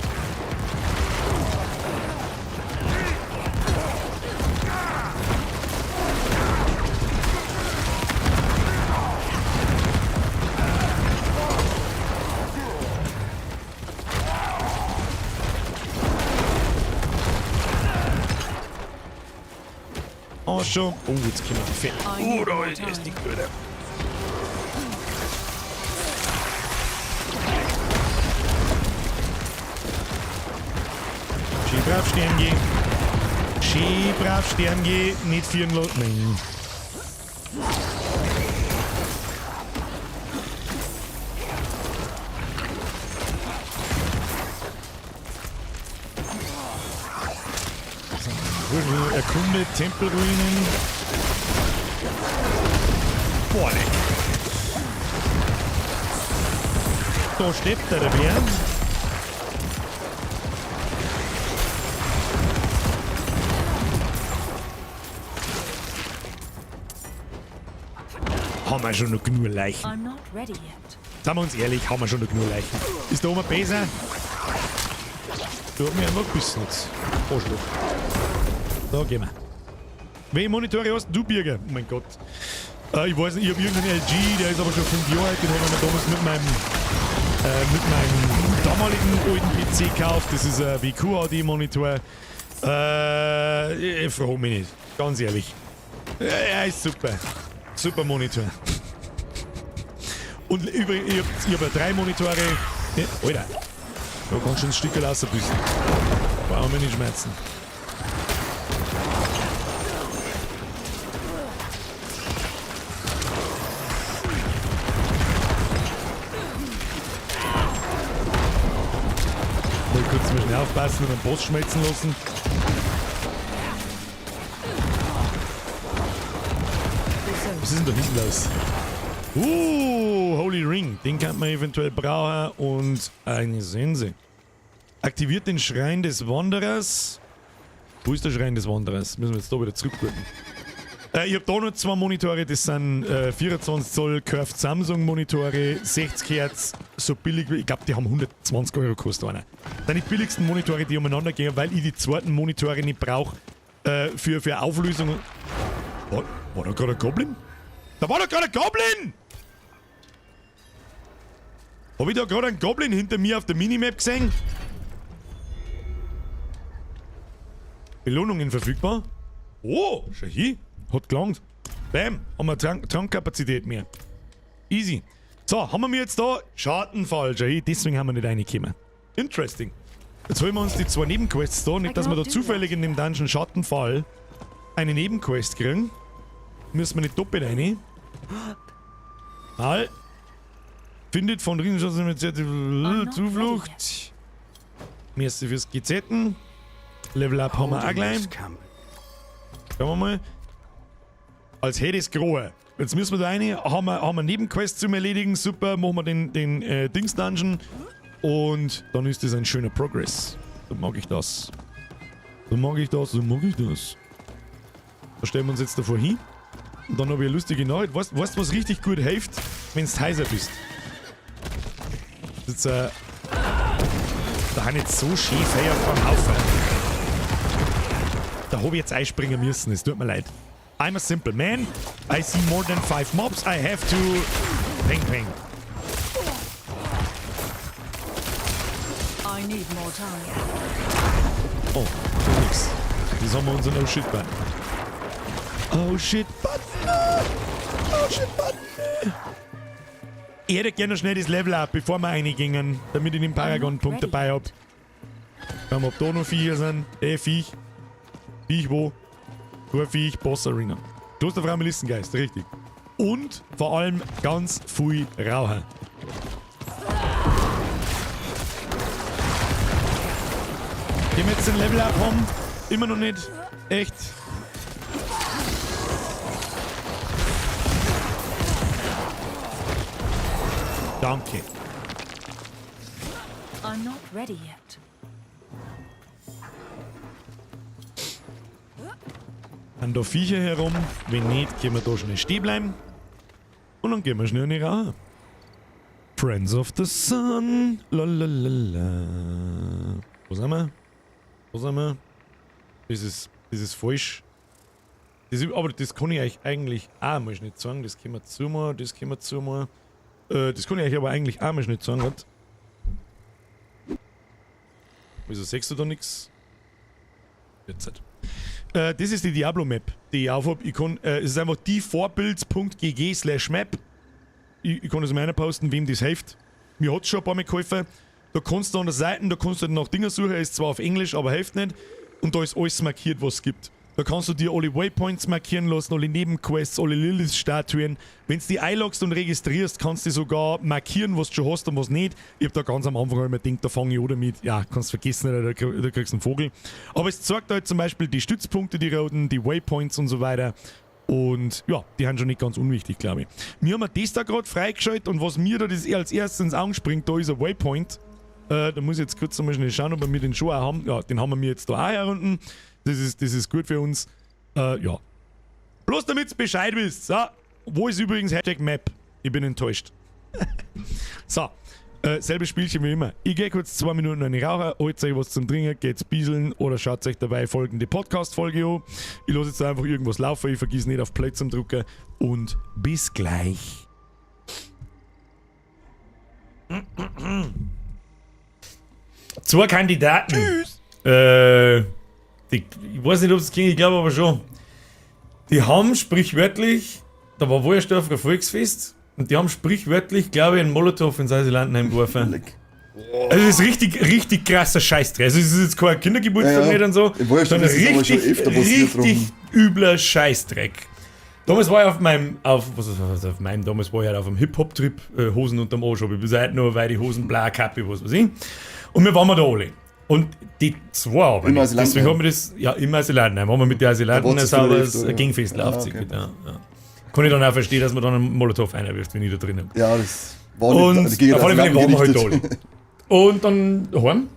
Oh, schon. Oh, jetzt kommen die Fett. Oh, da ist erst die Gute. Schön brav stehen gehen. Schön brav stehen gehen. Nicht führen lassen. Nein. Erkunde Tempelruinen. Boah, leck. Da steht der Bär. Haben wir schon noch genug Leichen. I'm not ready yet. Sagen wir uns ehrlich, haben wir schon noch genug Leichen. Ist da oben besser? Der hat mich einfach gebissen jetzt. Arschloch. Da gehen wir. Welche Monitore hast du, Birger? Oh mein Gott. Ich weiß nicht, ich habe irgendeinen LG, der ist aber schon 5 Jahre alt, den habe ich mir damals mit meinem damaligen alten PC gekauft. Das ist ein WQHD-Monitor. Ich frage mich nicht, ganz ehrlich. Er ist super. Super Monitor. Und übrigens, ich hab ja 3 Monitore. Ja, Alter. Da kannst du schon ein Stück rausbüßen. Brauchen wir nicht schmerzen. Mal kurz mal schnell aufpassen und den Boss schmelzen lassen. Was ist denn da hinten los? Holy Ring. Den kann man eventuell brauchen. Und eine Sense. Aktiviert den Schrein des Wanderers. Wo ist der Schrein des Wanderers? Müssen wir jetzt da wieder zurückgucken. Ich hab da noch 2 Monitore, das sind 24 Zoll Curved Samsung Monitore, 60 Hertz, so billig wie, ich glaub, die haben 120 Euro gekostet, einer. Das sind die billigsten Monitore, die umeinander gehen, weil ich die zweiten Monitore nicht brauch für Auflösung. War da gerade ein Goblin? Da war doch gerade ein Goblin! Hab ich da gerade einen Goblin hinter mir auf der Minimap gesehen? Belohnungen verfügbar. Oh, schau hier. Hat gelangt. Bam, haben wir Trankkapazität mehr. Easy. So, haben wir jetzt da Schattenfall, schau hier. Deswegen haben wir nicht reingekommen. Interesting. Jetzt holen wir uns die 2 Nebenquests da. Nicht, dass wir da zufällig in dem Dungeon Schattenfall eine Nebenquest kriegen. Müssen wir nicht doppelt rein. Mal. Findet von Riesenchancen mit Zuflucht. Merci fürs GZ. Level Up haben wir auch gleich. Schauen wir mal. Als hätte ich's gerochen. Jetzt müssen wir da rein. Haben wir Nebenquests zum Erledigen. Super, machen wir den Dings-Dungeon. Und dann ist das ein schöner Progress. So mag ich das. So mag ich das, so mag ich das. Da stellen wir uns jetzt davor hin. Und dann habe ich eine lustige Nachricht. Weißt du, was richtig gut hilft? Wenn du heiser bist. Das ist jetzt, da haben jetzt so schön Feuer vom Haufen. Da hab ich jetzt einspringen müssen, es tut mir leid. I'm a simple man. I see more than 5 mobs. I have to... Peng, peng. I need more time. Oh, das ist nix. Das haben wir unseren Oh Shit Button. Oh Shit Button! Oh Shit Button! Ich hätte gerne schnell das Level up, bevor wir reingingen, damit ich den Paragon-Punkt dabei hab. Schauen wir, ob da noch Viecher sind. Viech. Viech wo? Viech, Boss Arena. Klosterfrau Melissengeist, richtig. Und vor allem ganz viel Raucher. Gehen wir jetzt den Level up haben? Immer noch nicht. Echt. Danke. I'm not ready yet. An da Viecher herum. Wenn nicht, können wir da schnell stehen bleiben. Und dann gehen wir schnell in die Raucher. Friends of the Sun. Lalalala. Wo sind wir? Wo sind wir? Das ist falsch. Das ist, aber das kann ich euch eigentlich auch mal nicht sagen. Das können wir zumachen, das können wir zumachen. Das kann ich euch aber eigentlich auch mal nicht sagen. Warte. Wieso siehst du da nix? Jetzt halt. Das ist die Diablo-Map, die ich aufhab. Ich kann, es ist einfach die vorbilds punkt g g slash map. Ich kann das mal posten, wem das hilft. Mir hat's schon ein paar Mal geholfen. Da kannst du an der Seite, da kannst du nach Dinger suchen, ist zwar auf Englisch, aber hilft nicht. Und da ist alles markiert, was es gibt. Da kannst du dir alle Waypoints markieren lassen, alle Nebenquests, alle Lilith-Statuen. Wenn du die einloggst und registrierst, kannst du sogar markieren, was du schon hast und was nicht. Ich hab da ganz am Anfang immer gedacht, da fang ich an damit. Ja, kannst vergessen, da kriegst du einen Vogel. Aber es zeigt halt zum Beispiel die Stützpunkte, die roten, die Waypoints und so weiter. Und ja, die sind schon nicht ganz unwichtig, glaub ich. Wir haben das da grad freigeschaltet und was mir da das als erstes ins Auge springt, da ist ein Waypoint. Da muss ich jetzt kurz einmal schnell schauen, ob wir den schon auch haben. Ja, den haben wir mir jetzt da auch herunten. Das ist gut für uns. Ja. Bloß damit's Bescheid wisst. So, wo ist übrigens Hashtag Map? Ich bin enttäuscht. So. Selbes Spielchen wie immer. Ich gehe kurz 2 Minuten an die Raucher, holt euch was zum Trinken, geht's bieseln oder schaut euch dabei folgende Podcast-Folge an. Ich lasse jetzt einfach irgendwas laufen, ich vergiss nicht, auf Play zum Drucken und bis gleich. Zwei Kandidaten. Tschüss. Die, ich weiß nicht, ob es ging, ich glaube aber schon. Die haben sprichwörtlich, da war Wollersdorfer Volksfest und die haben sprichwörtlich, glaube ich, einen Molotow ins Asylantenheim geworfen. Leck. Also das ist richtig, richtig krasser Scheißdreck. Also es ist jetzt kein Kindergeburtstag nicht und so, In Wollersdorf sondern ist es aber schon richtig, öfter passiert. Richtig übler Scheißdreck. Damals war ich auf meinem, auf, was, was, auf meinem, damals war ich halt auf einem Hip-Hop-Trip, Hosen unterm Arsch, hab ich bis heute noch, weil die Hosen blau, Kappe, was weiß ich. Und wir waren da alle. Und die zwei aber Im nicht. Asylantenheim. Deswegen haben wir das, ja, im Asylantenheim, haben wir mit den Asylanten Da ein war's es sauberes vielleicht, oder? Gegenfest Ah, aufgezogen. okay. Ja, ja. Kann ich dann auch verstehen, dass man dann einen Molotow einwirft, wenn ich da drin bin. Ja, das war Und nicht, also gegen auf alle Fälle waren wir halt gerichtet. alle. Und dann heim,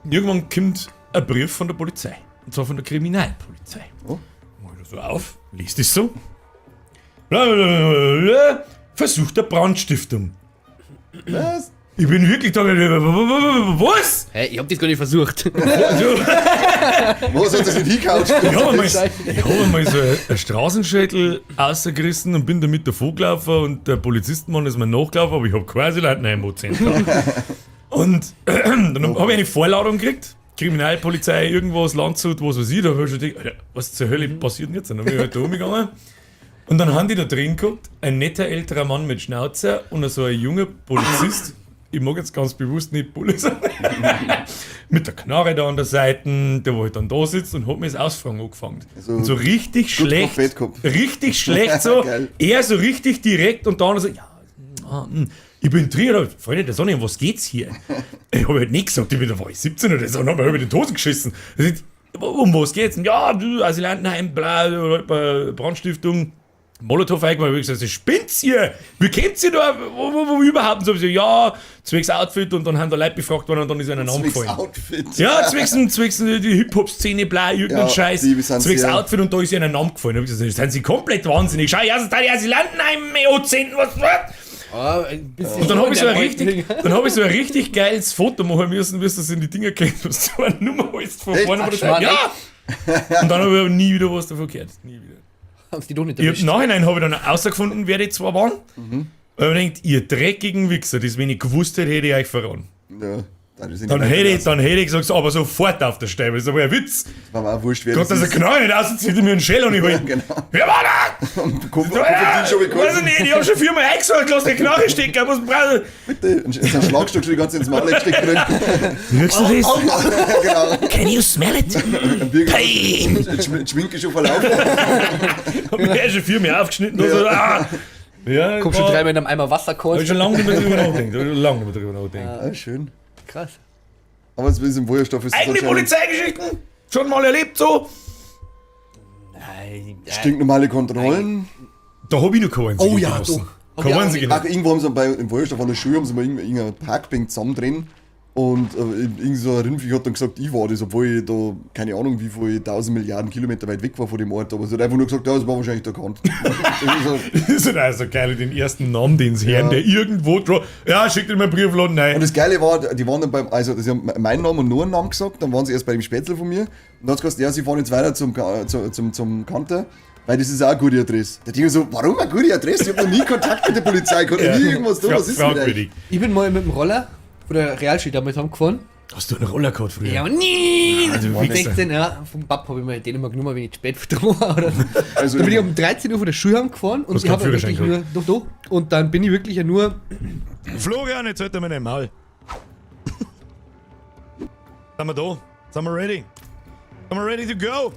irgendwann kommt ein Brief von der Polizei. Und zwar von der Kriminalpolizei. Oh. Mach ich das so auf, liest es so. Blablabla, Versuch der Brandstiftung. Was? Ich bin wirklich da. Was? Hä, ich hab das gar nicht versucht. Was hat das nicht hingehauen? Ich hab einmal so ein Straßenschädel rausgerissen und bin damit davon gelaufen und der Polizistenmann ist mir nachgelaufen, aber ich hab quasi Leute rein Und dann habe ich eine Vorladung gekriegt. Kriminalpolizei, irgendwas, Landshut, was weiß ich. Da hab ich schon gedacht, Alter, was zur Hölle passiert denn jetzt? Und dann bin ich halt da rumgegangen. Und dann haben die da drin geguckt, ein netter älterer Mann mit Schnauzer und so ein junger Polizist. Ich mag jetzt ganz bewusst nicht Bulle sagen. Mit der Knarre da an der Seite, der wo halt dann da sitzt und hat mir das Ausfragen angefangen. Also, Und so richtig Good Cop, schlecht. Bad Cop. Richtig schlecht so. Geil. Er so richtig direkt und dann so, ja, ah. Ich bin drin, oder, Freunde der Sonne, um was geht's hier? Ich habe halt nicht gesagt, ich bin, da war ich 17 oder so, und dann habe ich in die Hose geschissen. Ich sag, um was geht's? Ja, du, Asylantenheim, bla, bla, Brandstiftung. Molotow eingemacht, ich hab gesagt, spinnt's ihr? Wie kommt ihr da? Wo überhaupt? Und so, hab ich so, ja, zwecks Outfit und dann haben da Leute befragt worden und dann ist einer Name Zwecks gefallen. Outfit. Ja, zwecks die Hip-Hop-Szene, bla, irgendein Ja, Scheiß. die sind Zwecks sehr- Outfit und da ist einer Name gefallen. Da hab ich gesagt, sind sie komplett wahnsinnig. Schau, ja, sind da die Asylantenheim, O10, was, was? Ah, ein bisschen Und dann habe ich, so ein der richtig, dann hab ich so ein richtig geiles Foto machen müssen, bis das in die Dinger kennt, was du eine Nummer holst von Echt? vorne. Ach, Oder Schmarrn, ja! Und dann habe ich aber nie wieder was davon gehört. Nie wieder. Haben sie die doch nicht Ich hab, erwischt. im Nachhinein habe ich dann herausgefunden, wer die zwei waren. Weil man denkt, ihr dreckigen Wichser, das, wenn ich gewusst hätte, hätte ich euch verraten. Ja, dann sind Dann die hätte ich, dann hätte ich gesagt, so, aber sofort auf der Stelle. Das ist aber ein Witz. War mir auch wurscht, wer Gott, das dass er ist. Knarre nicht auszieht, mir einen Schell und ich hol. Ja, genau. Wer war das? Und Kopf, Ja, Kopf schon weiß ich gehalten. nicht, ich hab schon viermal eingesagt, lass die Knarre stecken. Was brauchst du? Bitte. Und ist ein Schlagstock schon die ganze Zeit ins Maul gesteckt drin. Riechst du das? Genau. Can you smell it? Ein Bier- Pain! Die Schminke schon verlaufen. Hab mir ja schon viermal aufgeschnitten. Und so, ah. Ja, Komm schon dreimal in einem Eimer Wasser Hab geholt. ich schon lange nicht mehr drüber nachgedacht. Hab ich schon lange nicht mehr drüber nachgedacht. Ah, schön. Krass. Aber es ist im Wollersdorf ist das Eigene anscheinend Polizeigeschichten? Schon mal erlebt so? Nein. stinknormale Kontrollen. Da hab ich noch keine einzige Oh ja, genossen. doch. Keine Hab ich auch einzige. Ach, irgendwo haben sie im Wollersdorf an der Schule haben sie mal irgendeine Parkbank zusammen drin. Und irgend so ein Rindviech hat dann gesagt, ich war das, obwohl ich da, keine Ahnung, wie viel tausend Milliarden Kilometer weit weg war von dem Ort. Aber sie hat einfach nur gesagt, ja, das war wahrscheinlich der Kant. Das ist so. Das ist halt auch so geil, den ersten Namen, den sie hören, der irgendwo ja, schickt ihm einen Briefladen rein. Und das Geile war, die waren dann beim, also sie haben meinen Namen und nur einen Namen gesagt, dann waren sie erst bei dem Spätzle von mir und dann hat gesagt, ja, sie fahren jetzt weiter zum Kanter, weil das ist auch eine gute Adresse. Der Ding so, warum eine gute Adresse? Ich hab noch nie Kontakt mit der Polizei, ich konnte nie irgendwas tun, was ist denn mit euch? Fragwürdig. Ich bin mal mit dem Roller von der Realschule damals heimgefahren. Hast du einen Roller gehabt früher? Ja, nie! du Mit Wichser. 16, ja, vom Bab habe ich mir den immer genommen, wenn ich zu spät dran war. Oder so. Also, Dann bin ich um 13 Uhr von der Schule heimgefahren und Hast ich keinen habe wirklich Führerschein nur, doch, doch, und dann bin ich wirklich ja nur, Florian, jetzt halt einmal dein Maul. Sind wir da? Sind wir ready? Sind wir ready to go?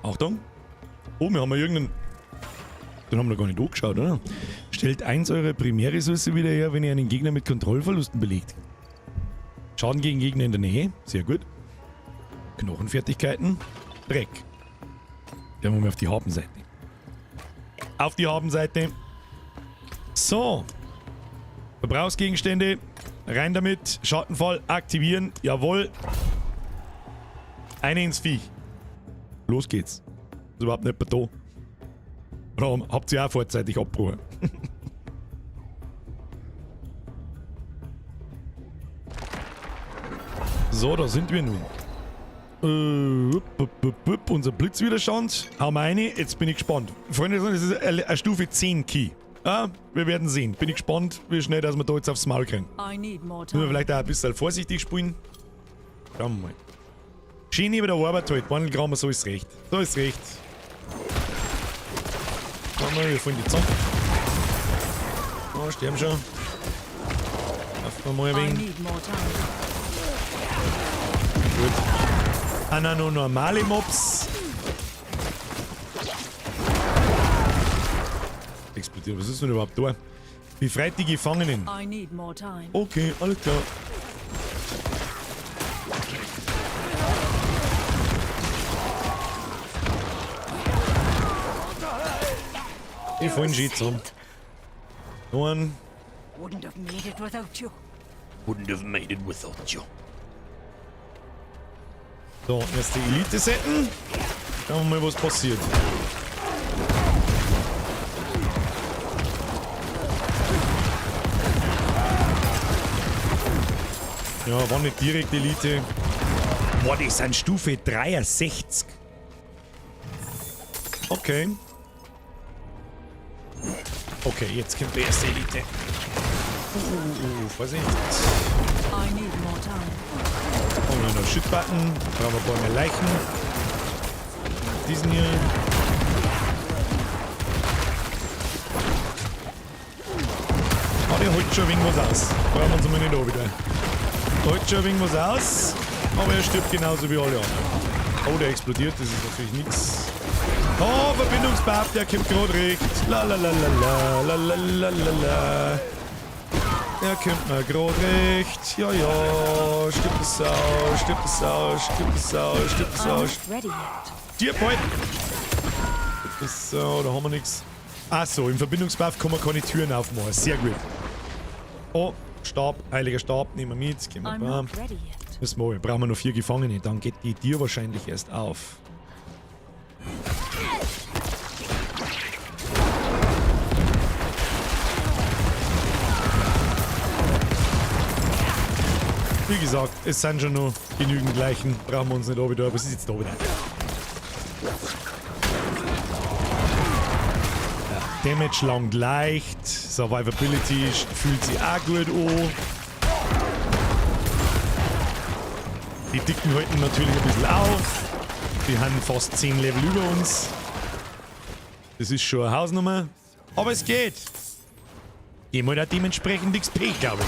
Achtung. Oh, wir haben ja irgendeinen. Den haben wir noch gar nicht angeschaut, oder? Stellt eins eurer Primärressource wieder her, wenn ihr einen Gegner mit Kontrollverlusten belegt. Schaden gegen Gegner in der Nähe. Sehr gut. Knochenfertigkeiten. Dreck. Der haben wir auf die Habenseite. Auf die Habenseite. So. Verbrauchsgegenstände. Rein damit. Schattenfall aktivieren. Jawohl. Eine ins Viech. Los geht's. Ist überhaupt nicht mehr da. Oder habt ihr auch vorzeitig abgebrochen? So, da sind wir nun. Unser Blitzwiderstand. Hau mal rein. Jetzt bin ich gespannt. Freunde, das ist eine Stufe 10 Key. Ja, wir werden sehen. Bin ich gespannt, wie schnell dass wir da jetzt aufs Maul kriegen. Müssen wir vielleicht auch ein bisschen vorsichtig spielen. Schauen wir mal. Schön über der Arbeit halt. Wandelgramm, so ist recht. So ist recht. Schauen wir mal, wir fallen die zusammen. Oh, sterben schon. Laufen wir mal ein wenig. Gut. Ah, nein, noch normale Mobs. Explodiert. Was ist denn überhaupt da? Befreit die Gefangenen. Okay, alles klar. Die fallen schon zusammen. One. Wouldn't have made it without you. Wouldn't have made it without you. So, erste Elite setzen. Schauen wir mal, was passiert. Ja, war nicht direkt Elite. Boah, die sind Stufe 63. Okay. Okay, jetzt kommt die erste Elite. Vorsicht. Oh, nein, noch Shit-Button. Brauchen wir ein paar mehr Leichen. Diesen hier. Ah, der holt schon ein wenig was aus. Brauchen wir uns mal nicht da wieder. Holt schon ein wenig was aus, aber er stirbt genauso wie alle anderen. Oh, der explodiert, das ist natürlich nix. Oh, Verbindungsbab, der kommt gerade recht. La la la la la la la la la. Er kommt mir gerade recht. Ja, ja. Stirbt die Sau, stirbt die Sau, stirbt die Sau, stirbt die Sau. Stirb halt! Stirbt die Sau, da haben wir nix. Achso, im Verbindungsbuff kann man keine Türen aufmachen. Sehr gut. Oh, Stab, heiliger Stab, nehmen wir mit. Gehen wir bam. Müssen wir, brauchen wir noch 4 Gefangene, dann geht die Tür wahrscheinlich erst auf. Wie gesagt, es sind schon noch genügend Leichen. Brauchen wir uns nicht wieder. Was ist jetzt da wieder? Ja, Damage langt leicht. Survivability fühlt sich auch gut an. Die Dicken halten natürlich ein bisschen auf. Die haben fast 10 Level über uns. Das ist schon eine Hausnummer. Aber es geht. Gehen wir da dementsprechend XP, glaube ich.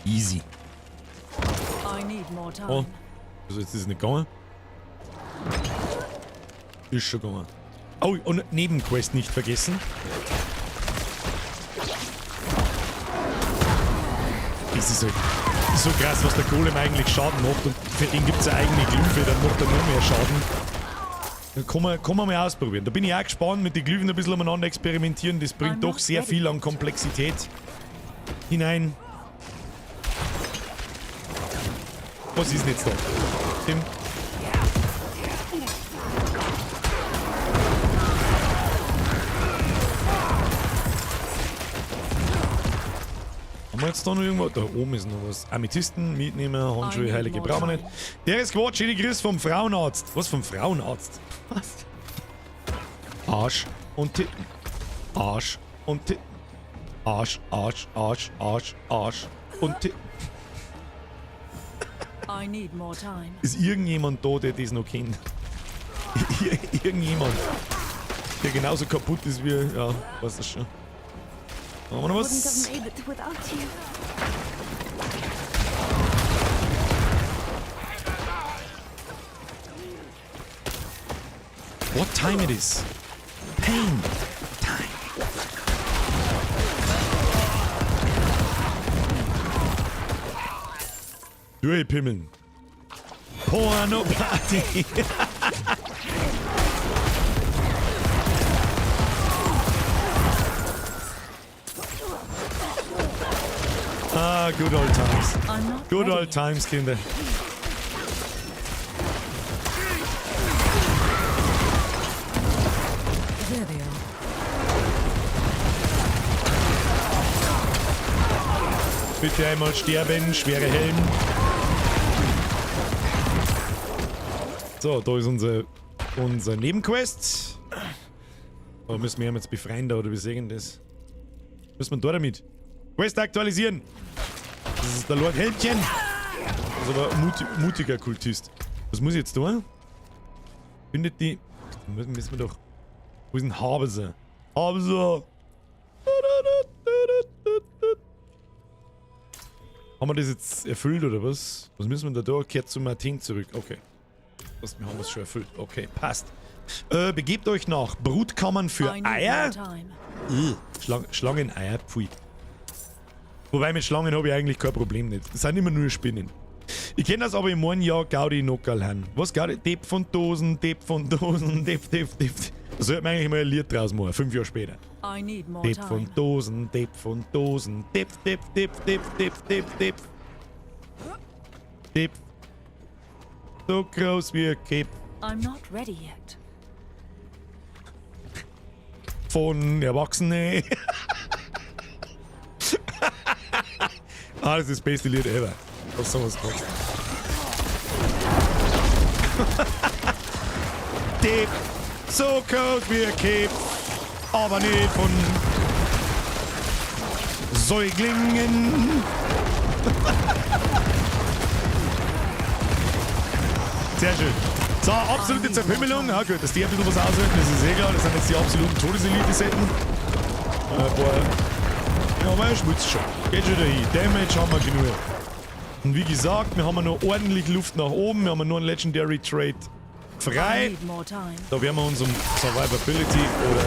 Easy. Oh, also jetzt ist es nicht gegangen. Ist schon gegangen. Oh, und Nebenquest nicht vergessen. Das ist halt so krass, was der Golem eigentlich Schaden macht. Und für den gibt es ja eigene Glyphe, dann macht er noch mehr Schaden. Dann kann man mal ausprobieren. Da bin ich auch gespannt, mit den Glyphen ein bisschen umeinander experimentieren. Das bringt doch sehr viel an Komplexität hinein. Was ist denn jetzt da? Tim? Haben wir jetzt da noch irgendwo? Da oben ist noch was. Amethysten, Mitnehmer, Handschuhe, Heilige brauchen wir nicht. Der ist Quatsch, schöne Grüße vom Frauenarzt. Was vom Frauenarzt? Was? Arsch und Titten. Arsch und Titten. Arsch, Arsch, Arsch, Arsch, Arsch und Titten. I need more time. Ist irgendjemand da, der das noch kennt? Irgendjemand, der genauso kaputt ist wie... Ja, weiß das schon. Haben wir noch was? What time it is? Pain time. Durchpimmeln. Porno Party. Ah, good old times. Good old times, Kinder. There they are. Bitte einmal sterben, schwere Helm. So, da ist unser Nebenquest. Da müssen wir ihn jetzt befreien da, oder wie sehen das? Müssen wir da damit? Quest aktualisieren! Das ist der Lord Helmchen! Das ist aber ein mutiger Kultist. Was muss ich jetzt tun? Findet die... Müssen wir doch... Wo ist denn Habese? Habese! Haben wir das jetzt erfüllt oder was? Was müssen wir da da? Kehrt zu Martin zurück. Okay. Das, wir haben es schon erfüllt. Okay, passt. Begebt euch nach Brutkammern für Eier. Schlangeneier, pfui. Wobei mit Schlangen habe ich eigentlich kein Problem nicht. Das sind immer nur Spinnen. Ich kenne das aber im einen Jahr Gaudi Nockerl han. Was Gaudi? Depp von Dosen, Depp von Dosen, Depp, Depp, Depp. Da sollte man eigentlich mal ein Lied draus machen, 5 Jahre später. Depp von Dosen, Depp von Dosen, Depp, Depp, Depp, Depp, Depp, Depp, Depp. Depp. So groß wie ein Cape. I'm not ready yet. Von Erwachsenen. Ah, das ist das beste Lied ever. Was sowas kostet. Depp, so groß wie ein Cape, aber nicht von Säuglingen. Sehr schön. So, absolute Zerpümmelung. Ja gut, dass die ein bisschen was aushalten, das ist eh klar. Das sind jetzt die absoluten Todeselite-Setten. Boah. Ja, aber er schmutzt schon. Geht schon dahin. Damage haben wir genug. Und wie gesagt, wir haben noch ordentlich Luft nach oben. Wir haben nur einen Legendary Trade frei. Da werden wir uns um Survivability oder...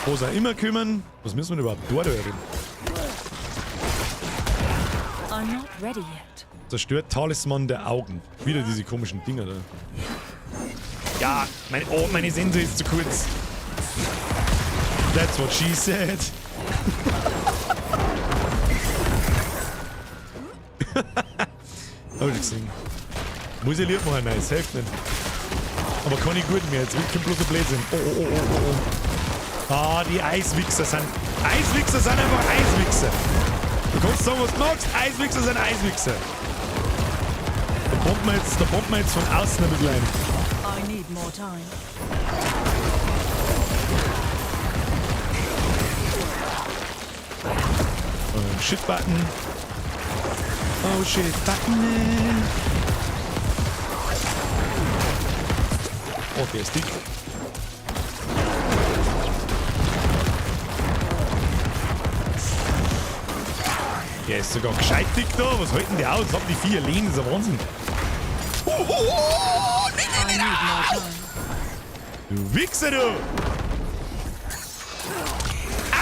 was auch immer kümmern. Was müssen wir denn überhaupt dort hören? I'm not ready yet. Zerstört Talisman der Augen. Wieder diese komischen Dinger da. Ja, meine Sense ist zu kurz. That's what she said. Hab ich gesehen. Muss ich lieb machen, nein, es hilft nicht. Aber kann ich gut mehr, jetzt kommt bloß ein Blödsinn. Oh, oh, oh, oh, oh. Ah, die Eiswichser sind... Eiswichser sind einfach Eiswichser. Du kannst sagen, was du magst, Eiswichser sind Eiswichser. Da pumpen wir jetzt von außen ein bisschen ein. I need more time. Shit-Button. Oh shit, Button. Oh, der ist dick. Der ist sogar gescheit dick da. Was hält denn der aus? Hab die 4 Lehen, das ist ein Wahnsinn. Oh, oh, oh, nee, nee, nee, nee. Du Wichser, du! Au,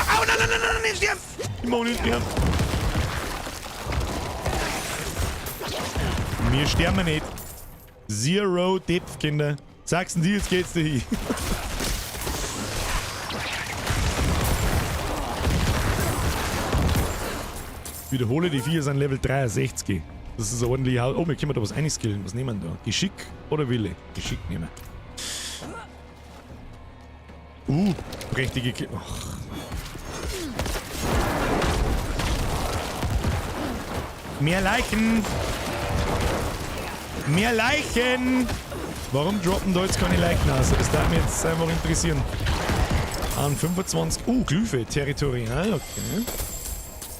au, nein, nein, nein, nein, nicht sterben! Ich mach nicht sterben. Wir sterben nicht. Zero Depth, Kinder. Sag's denn dir, jetzt geht's dir hin. Wiederhole, die 4 sind Level 63. Das ist ordentlich. Oh, wir können da was einskillen. Was nehmen wir da? Geschick oder Wille? Geschick nehmen wir. Prächtige Ki-, ach. Mehr Leichen! Mehr Leichen! Warum droppen da jetzt keine Leichen aus? Das darf mich jetzt einfach interessieren. An 25. Glyphe, territorial, okay.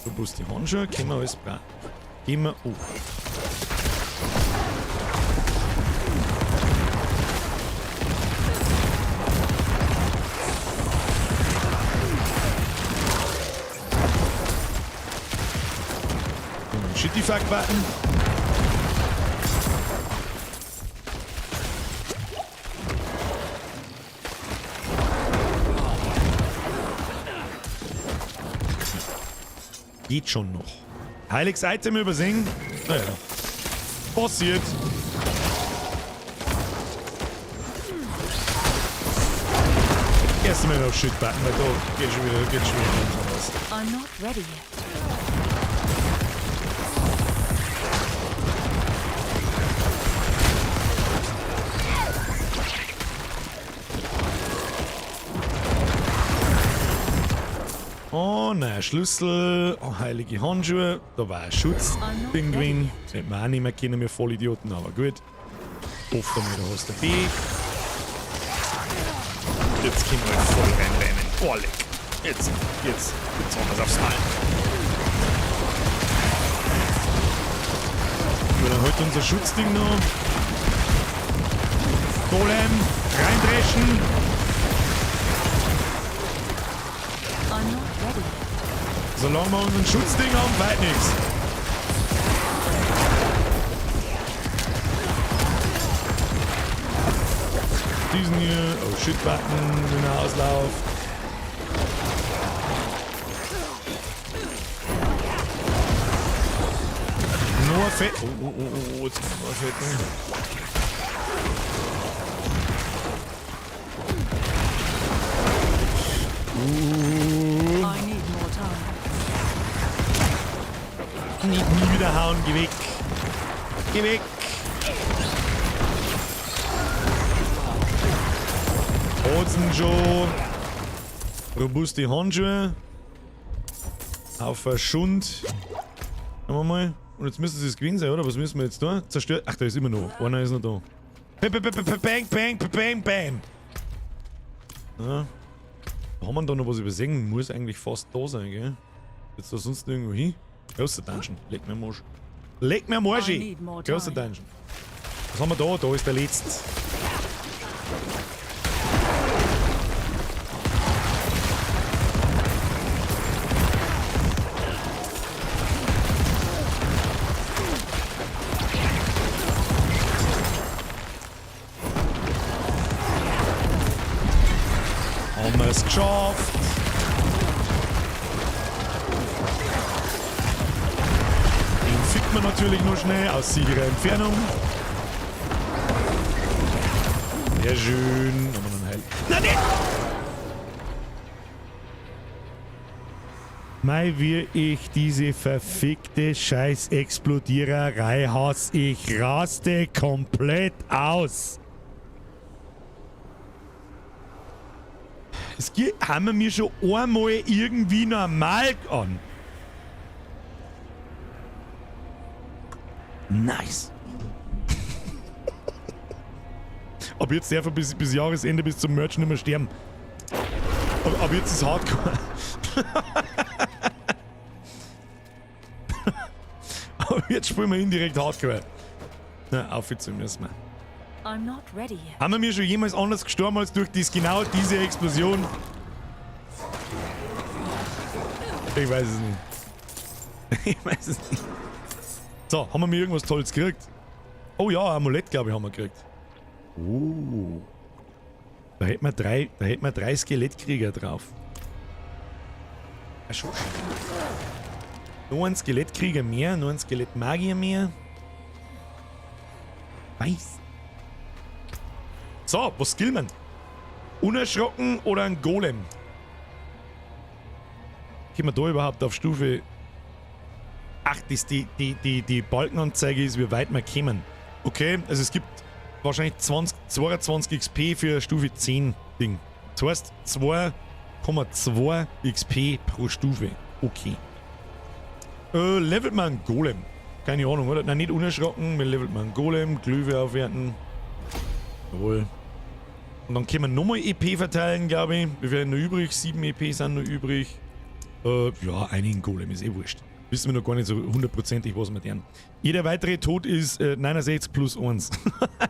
Robuste Handschuhe, können wir alles brauchen. Gehen wir. Oh. Shitty Fuck Button. Geht schon noch. Heiliges Item übersehen. Naja. Passiert. Erst einmal noch Shit Button, weil da geht schon wieder ganz anders. I'm not ready yet. Oh, neuer Schlüssel. Oh, heilige Handschuhe. Da war ein Schutzding gewesen. Hätten wir auch nicht mehr können, wir Vollidioten, aber gut. Oft einmal, da hast du B. Jetzt können wir voll reinrennen. Oh, leck. Jetzt haben wir's aufs Mal. Ja, dann halt unser Schutzding noch. Golem, reindreschen. Solange wir unseren Schutzding haben, weit nichts. Diesen hier, oh shit, Button, wenn er ausläuft. Nur Fett. Oh, oh, oh, oh, jetzt kommt noch ein Fett. I need more time. Nicht nie wieder hauen, geh weg. Geh weg. Hosen schon. Robuste Handschuhe. Auf Schund. Schauen wir mal. Und jetzt müssen sie es gewesen sein, oder? Was müssen wir jetzt tun? Zerstört. Ach, da ist immer noch. Einer ist noch da. Bang, bang, bang, bang. Ja. Haben wir da noch was übersehen? Muss eigentlich fast da sein, gell? Jetzt da sonst nirgendwo hin. Großer Dungeon. Leck mir am Arsch. Leck mir am Arsch! Großer Dungeon. Was haben wir da? Da ist der letzte. Haben wir es geschafft? Den fickt man natürlich nur schnell aus sicherer Entfernung. Sehr schön. Haben wir noch einen Heil. Nein, nein! Mei, wie ich diese verfickte Scheiß-Explodiererei hasse. Ich raste komplett aus. Es geht, haben wir mir schon einmal irgendwie normal an. Nice. Ab jetzt darf er bis Jahresende, bis zum Merch nicht mehr sterben. Ab jetzt ist Hardcore. Aber jetzt spielen wir indirekt Hardcore. Na, auf jetzt müssen wir. I'm not ready yet. Haben wir mir schon jemals anders gestorben als durch genau diese Explosion? Ich weiß es nicht. Ich weiß es nicht. So, haben wir mir irgendwas Tolles gekriegt? Oh ja, ein Amulett, glaube ich, haben wir gekriegt. Oh. Da hätten wir drei Skelettkrieger drauf. Ja, schon schön. Nur ein Skelettkrieger mehr, nur ein Skelettmagier mehr. Weiß. So, was skill man? Unerschrocken oder ein Golem? Gehen wir da überhaupt auf Stufe... Ach, das die Balkenanzeige ist, wie weit wir kommen. Okay, also es gibt wahrscheinlich 22 XP für Stufe 10 Ding. Das heißt 2,2 XP pro Stufe. Okay. Levelt man einen Golem? Keine Ahnung, oder? Nein, nicht unerschrocken. Wir levelt man einen Golem, Glühwein aufwerten. Jawohl. Und dann können wir nochmal EP verteilen, glaube ich. Wie viel sind noch übrig? 7 EP sind noch übrig. Ja, einigen Golem ist eh wurscht. Wissen wir noch gar nicht so hundertprozentig, was wir tun. Jeder weitere Tod ist 69 plus 1.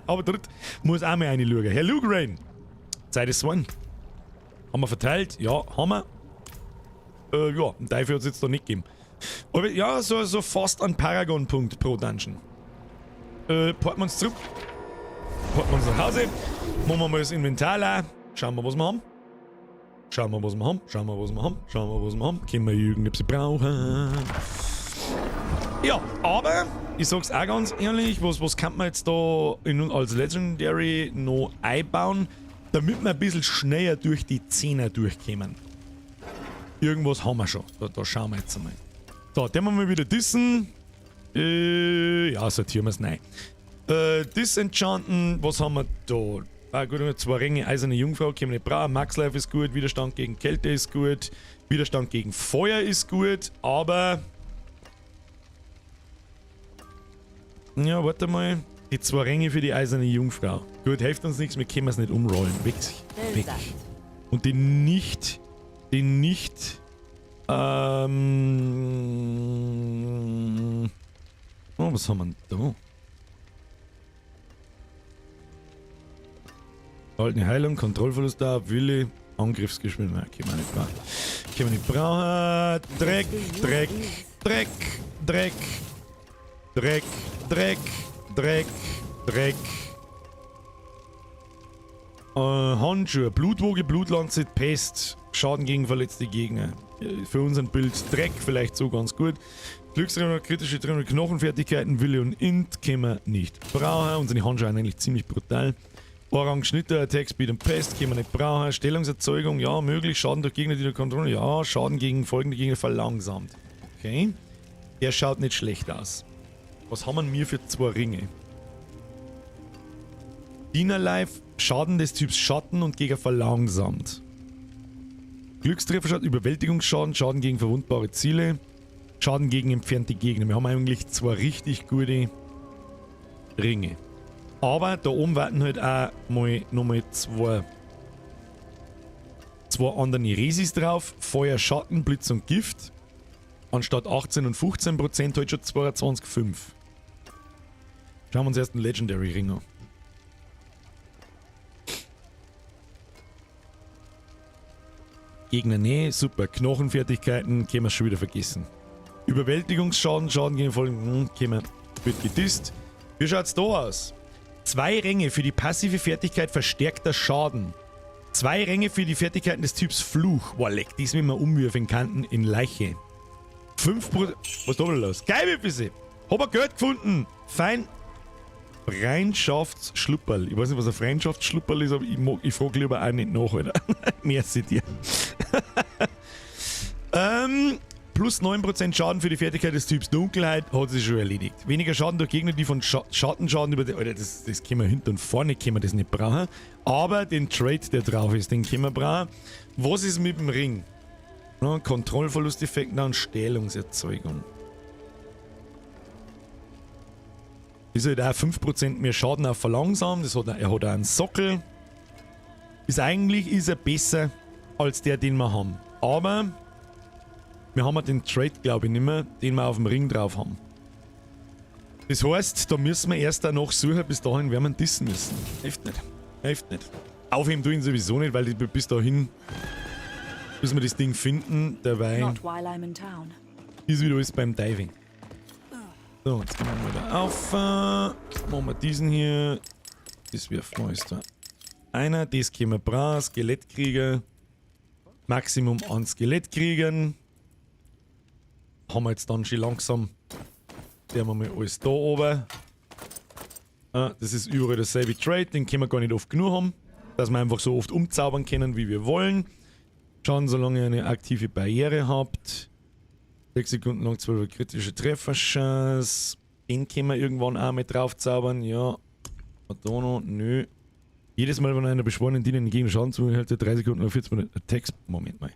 Aber dort muss auch mal eine schauen. Herr Lugrain, Zeit ist geworden. Haben wir verteilt? Ja, haben wir. Ja, einen Teufel hat es jetzt da nicht gegeben. Aber ja, so fast ein Paragon-Punkt pro Dungeon. Porten wir uns zurück. Porten wir uns nach Hause. Machen wir mal das Inventar leer. Schauen wir, was wir haben. Schauen wir, was wir haben. Schauen wir, was wir haben. Schauen wir, was wir haben. Können wir irgendetwas brauchen. Ja, aber ich sag's auch ganz ehrlich, was kann man jetzt da als Legendary noch einbauen, damit wir ein bisschen schneller durch die Zehner durchkommen. Irgendwas haben wir schon. Da schauen wir jetzt einmal. So, den haben wir wieder dissen. Ja, sortieren wir's rein. Disenchanten, was haben wir da? Ah, gut, zwei Ränge, eiserne Jungfrau, können wir nicht brauchen. Max Life ist gut, Widerstand gegen Kälte ist gut, Widerstand gegen Feuer ist gut, aber... Ja, warte mal. Die zwei Ränge für die eiserne Jungfrau. Gut, hilft uns nichts, wir können es nicht umrollen. Weg, weg. Und den nicht... Den nicht... Oh, was haben wir denn da? Erhaltene Heilung, Kontrollverlust da, Wille, Angriffsgeschwindigkeit. Können wir nicht brauchen. Können wir nicht brauchen. Dreck, Dreck, Dreck, Dreck, Dreck, Dreck, Dreck, Dreck. Handschuhe, Blutwoge, Blutlanze, Pest, Schaden gegen verletzte Gegner. Für unseren Bild Dreck vielleicht so ganz gut. Glücksremmer, kritische Treffer, Knochenfertigkeiten, Wille und Int können wir nicht brauchen. Unsere Handschuhe sind eigentlich ziemlich brutal. Orang, Schnitter, Attack, Speed und Pest können wir nicht brauchen. Stellungserzeugung, ja, möglich. Schaden durch Gegner, die du kontrollieren. Ja, Schaden gegen folgende Gegner verlangsamt. Okay. Der schaut nicht schlecht aus. Was haben wir für zwei Ringe? Diener Life, Schaden des Typs Schatten und Gegner verlangsamt. Glückstrefferschaden, Überwältigungsschaden, Schaden gegen verwundbare Ziele, Schaden gegen entfernte Gegner. Wir haben eigentlich zwei richtig gute Ringe. Aber da oben warten halt auch mal nochmal zwei andere Resis drauf. Feuer, Schatten, Blitz und Gift. Anstatt 18 und 15% halt schon 22,5. Schauen wir uns erst einen Legendary Ring an. Gegner, nee, super. Knochenfertigkeiten können wir schon wieder vergessen. Überwältigungsschaden, Schaden gegen Folgen, können wir, wird gedisst. Wie schaut's da aus? 2 Ränge für die passive Fertigkeit verstärkter Schaden. 2 Ränge für die Fertigkeiten des Typs Fluch. Boah, leck, das wenn wir umwürfen könnten in Leiche. 5%. Was ist da wieder los? Geil, Füße! Hab ein Geld gefunden! Fein. Freundschaftsschlupperl. Ich weiß nicht, was ein Freundschaftsschlupperl ist, aber ich frag lieber auch nicht nach, Alter. Merci dir. Plus 9% Schaden für die Fertigkeit des Typs Dunkelheit hat sich schon erledigt. Weniger Schaden durch Gegner, die von Schattenschaden über die... Alter, das können wir hinten und vorne, können wir das nicht brauchen. Aber den Trade, der drauf ist, den können wir brauchen. Was ist mit dem Ring? Ja, Kontrollverlusteffekt und Stählungserzeugung. Ist halt auch 5% mehr Schaden auf Verlangsamen. Er hat auch einen Sockel. Ist eigentlich ist er besser als der, den wir haben. Aber wir haben den Trade, glaube ich, nicht mehr, den wir auf dem Ring drauf haben. Das heißt, da müssen wir erst danach suchen, bis dahin werden wir dissen müssen. Hilft nicht. Hilft nicht. Aufheben tue ich ihn sowieso nicht, weil ich bis dahin, bis wir das Ding finden, dabei Not while I'm in town. ist wieder alles beim Diving. So, jetzt gehen wir mal da auf. Machen wir diesen hier. Das wirft wir alles da. Einer, das können wir brauchen. Skelettkrieger. Maximum an Skelettkriegern. Haben wir jetzt dann schon langsam. Der haben wir mal alles da oben. Ah, das ist überall derselbe Trade, den können wir gar nicht oft genug haben. Dass wir einfach so oft umzaubern können, wie wir wollen. Schauen, solange ihr eine aktive Barriere habt. 6 Sekunden lang 12 kritische Trefferchance. Den können wir irgendwann auch mit drauf zaubern. Ja. Adorno, nö. Jedes Mal, wenn einer beschworenen Diener den Gegner Schaden zufügt, hält er 3 Sekunden oder 40 Minuten Attacks. Moment mal.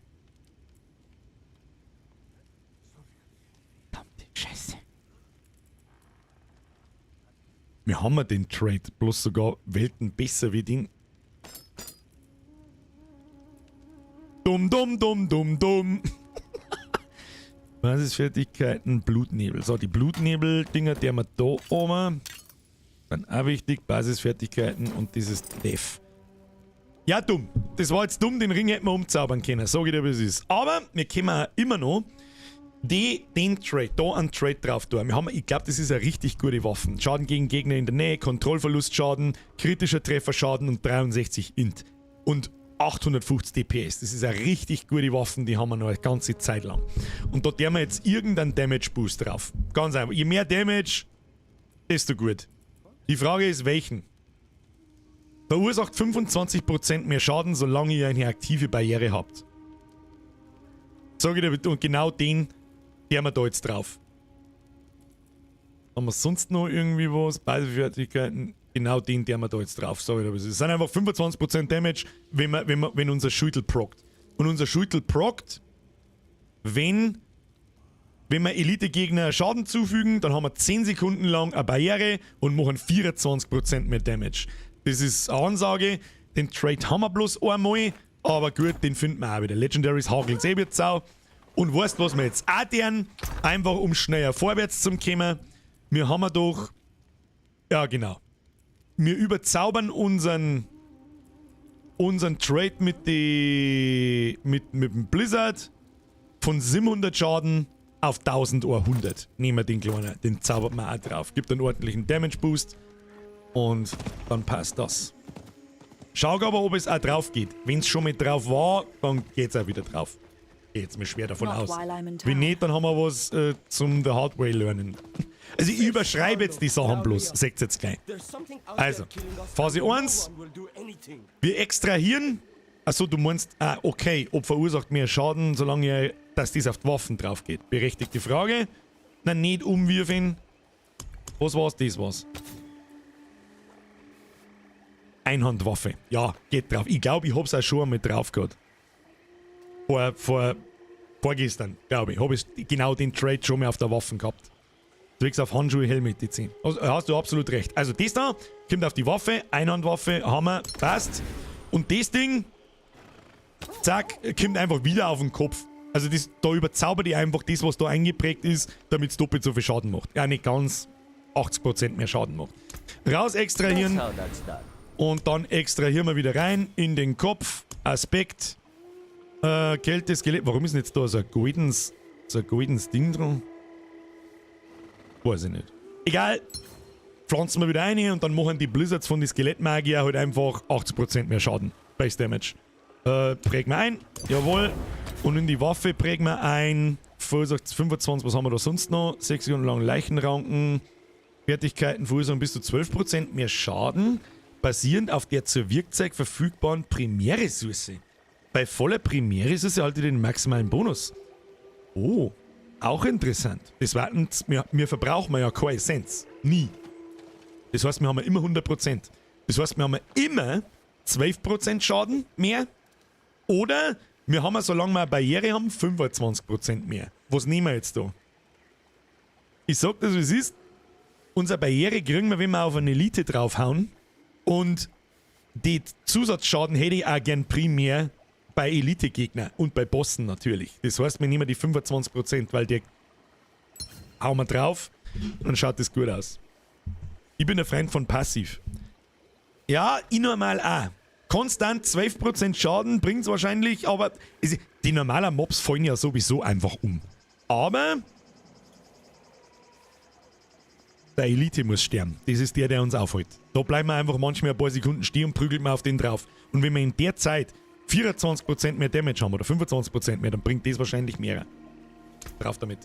Verdammte Scheiße. Wir haben ja den Trade, bloß sogar Welten besser wie den. Dumm, dumm, dumm, dumm, dumm. Basisfertigkeiten, Blutnebel. So, die Blutnebel-Dinger, die haben wir da oben. Dann auch wichtig, Basisfertigkeiten und dieses Def. Ja, dumm. Das war jetzt dumm, den Ring hätten wir umzaubern können. Sag ich dir, wie es ist. Aber wir können auch immer noch den Trade, da einen Trade drauf tun. Wir haben, ich glaub, das ist eine richtig gute Waffe. Schaden gegen Gegner in der Nähe, Kontrollverlustschaden, kritischer Trefferschaden und 63 Int. Und 850 DPS. Das ist eine richtig gute Waffe, die haben wir noch eine ganze Zeit lang. Und da tun wir jetzt irgendeinen Damage Boost drauf. Ganz einfach. Je mehr Damage, desto gut. Die Frage ist, welchen? Verursacht 25% mehr Schaden, solange ihr eine aktive Barriere habt. Sag ich dir, und genau den tun wir da jetzt drauf. Haben wir sonst noch irgendwie was? Basisfertigkeiten? Genau den, der wir da jetzt drauf. Sorry, aber es sind einfach 25% Damage, wenn unser Schultel prockt. Und unser Schultel prockt, wenn wir Elite-Gegner Schaden zufügen, dann haben wir 10 Sekunden lang eine Barriere und machen 24% mehr Damage. Das ist eine Ansage. Den Trait haben wir bloß einmal, aber gut, den finden wir auch wieder. Legendaries hagelt's eh jetzt auch. Und weißt du, was wir jetzt auch tun? Einfach um schneller vorwärts zu kommen. Wir haben ja doch. Ja, genau. Wir überzaubern unseren Trait mit dem Blizzard von 700 Schaden auf 1100. Nehmen wir den kleinen, den zaubert man auch drauf. Gibt einen ordentlichen Damage Boost und dann passt das. Schau aber, ob es auch drauf geht. Wenn es schon mit drauf war, dann geht's auch wieder drauf. Geh jetzt mal schwer davon Not aus. while I'm in Wenn town. nicht, dann haben wir was zum The Hard Way Lernen. Also ich überschreibe jetzt die Sachen bloß, seht jetzt gleich. Also, Phase 1. Wir extrahieren. Achso, du meinst, ah, okay, ob verursacht mehr Schaden, solange dass das auf die Waffen drauf geht. Berechtigte Frage. Na, nicht umwürfeln. Was war's? Das war's. Einhandwaffe. Ja, geht drauf. Ich glaube, ich hab's auch schon einmal drauf gehabt. Vorgestern, glaube ich, habe ich genau den Trait schon mal auf der Waffe gehabt. Zwecks auf Handschuhe, Helm mit die 10. Also, hast du absolut recht. Also das da kommt auf die Waffe, Einhandwaffe, Hammer, passt. Und das Ding, zack, kommt einfach wieder auf den Kopf. Also das, da überzaubert ich einfach das, was da eingeprägt ist, damit es doppelt so viel Schaden macht. Ja, nicht ganz, 80% mehr Schaden macht. Raus extrahieren. That's how that's done. Und dann extrahieren wir wieder rein in den Kopf. Aspekt. Kälte, Skelett. Warum ist denn jetzt da so ein goldens Ding dran? Weiß ich nicht. Egal. Pflanzen wir wieder rein und dann machen die Blizzards von den Skelettmagier halt einfach 80% mehr Schaden. Base Damage. Prägen wir ein. Jawohl. Und in die Waffe prägen wir ein. Verursacht 25, was haben wir da sonst noch? 6 Sekunden lang Leichenranken. Fertigkeiten verursachen bis zu 12% mehr Schaden, basierend auf der zur Wirkzeit verfügbaren Primärressource. Bei voller Primärressource erhaltet ihr den maximalen Bonus. Oh, auch interessant. Das war, wir verbrauchen ja keine Essenz. Nie. Das heißt, wir haben ja immer 100%. Das heißt, wir haben ja immer 12% Schaden mehr. Oder wir haben ja, solange wir eine Barriere haben, 25% mehr. Was nehmen wir jetzt da? Ich sag das, wie es ist. Unsere Barriere kriegen wir, wenn wir auf eine Elite draufhauen. Und die Zusatzschaden hätte ich auch gern primär bei Elite-Gegner und bei Bossen natürlich. Das heißt, wir nehmen die 25%, weil die hauen wir drauf und dann schaut das gut aus. Ich bin ein Freund von Passiv. Ja, ich normal auch. Konstant 12% Schaden bringt's wahrscheinlich, aber die normalen Mobs fallen ja sowieso einfach um. Aber der Elite muss sterben. Das ist der, der uns aufhält. Da bleiben wir einfach manchmal ein paar Sekunden stehen und prügeln wir auf den drauf. Und wenn wir in der Zeit 24% mehr Damage haben oder 25% mehr, dann bringt das wahrscheinlich mehr. Drauf damit.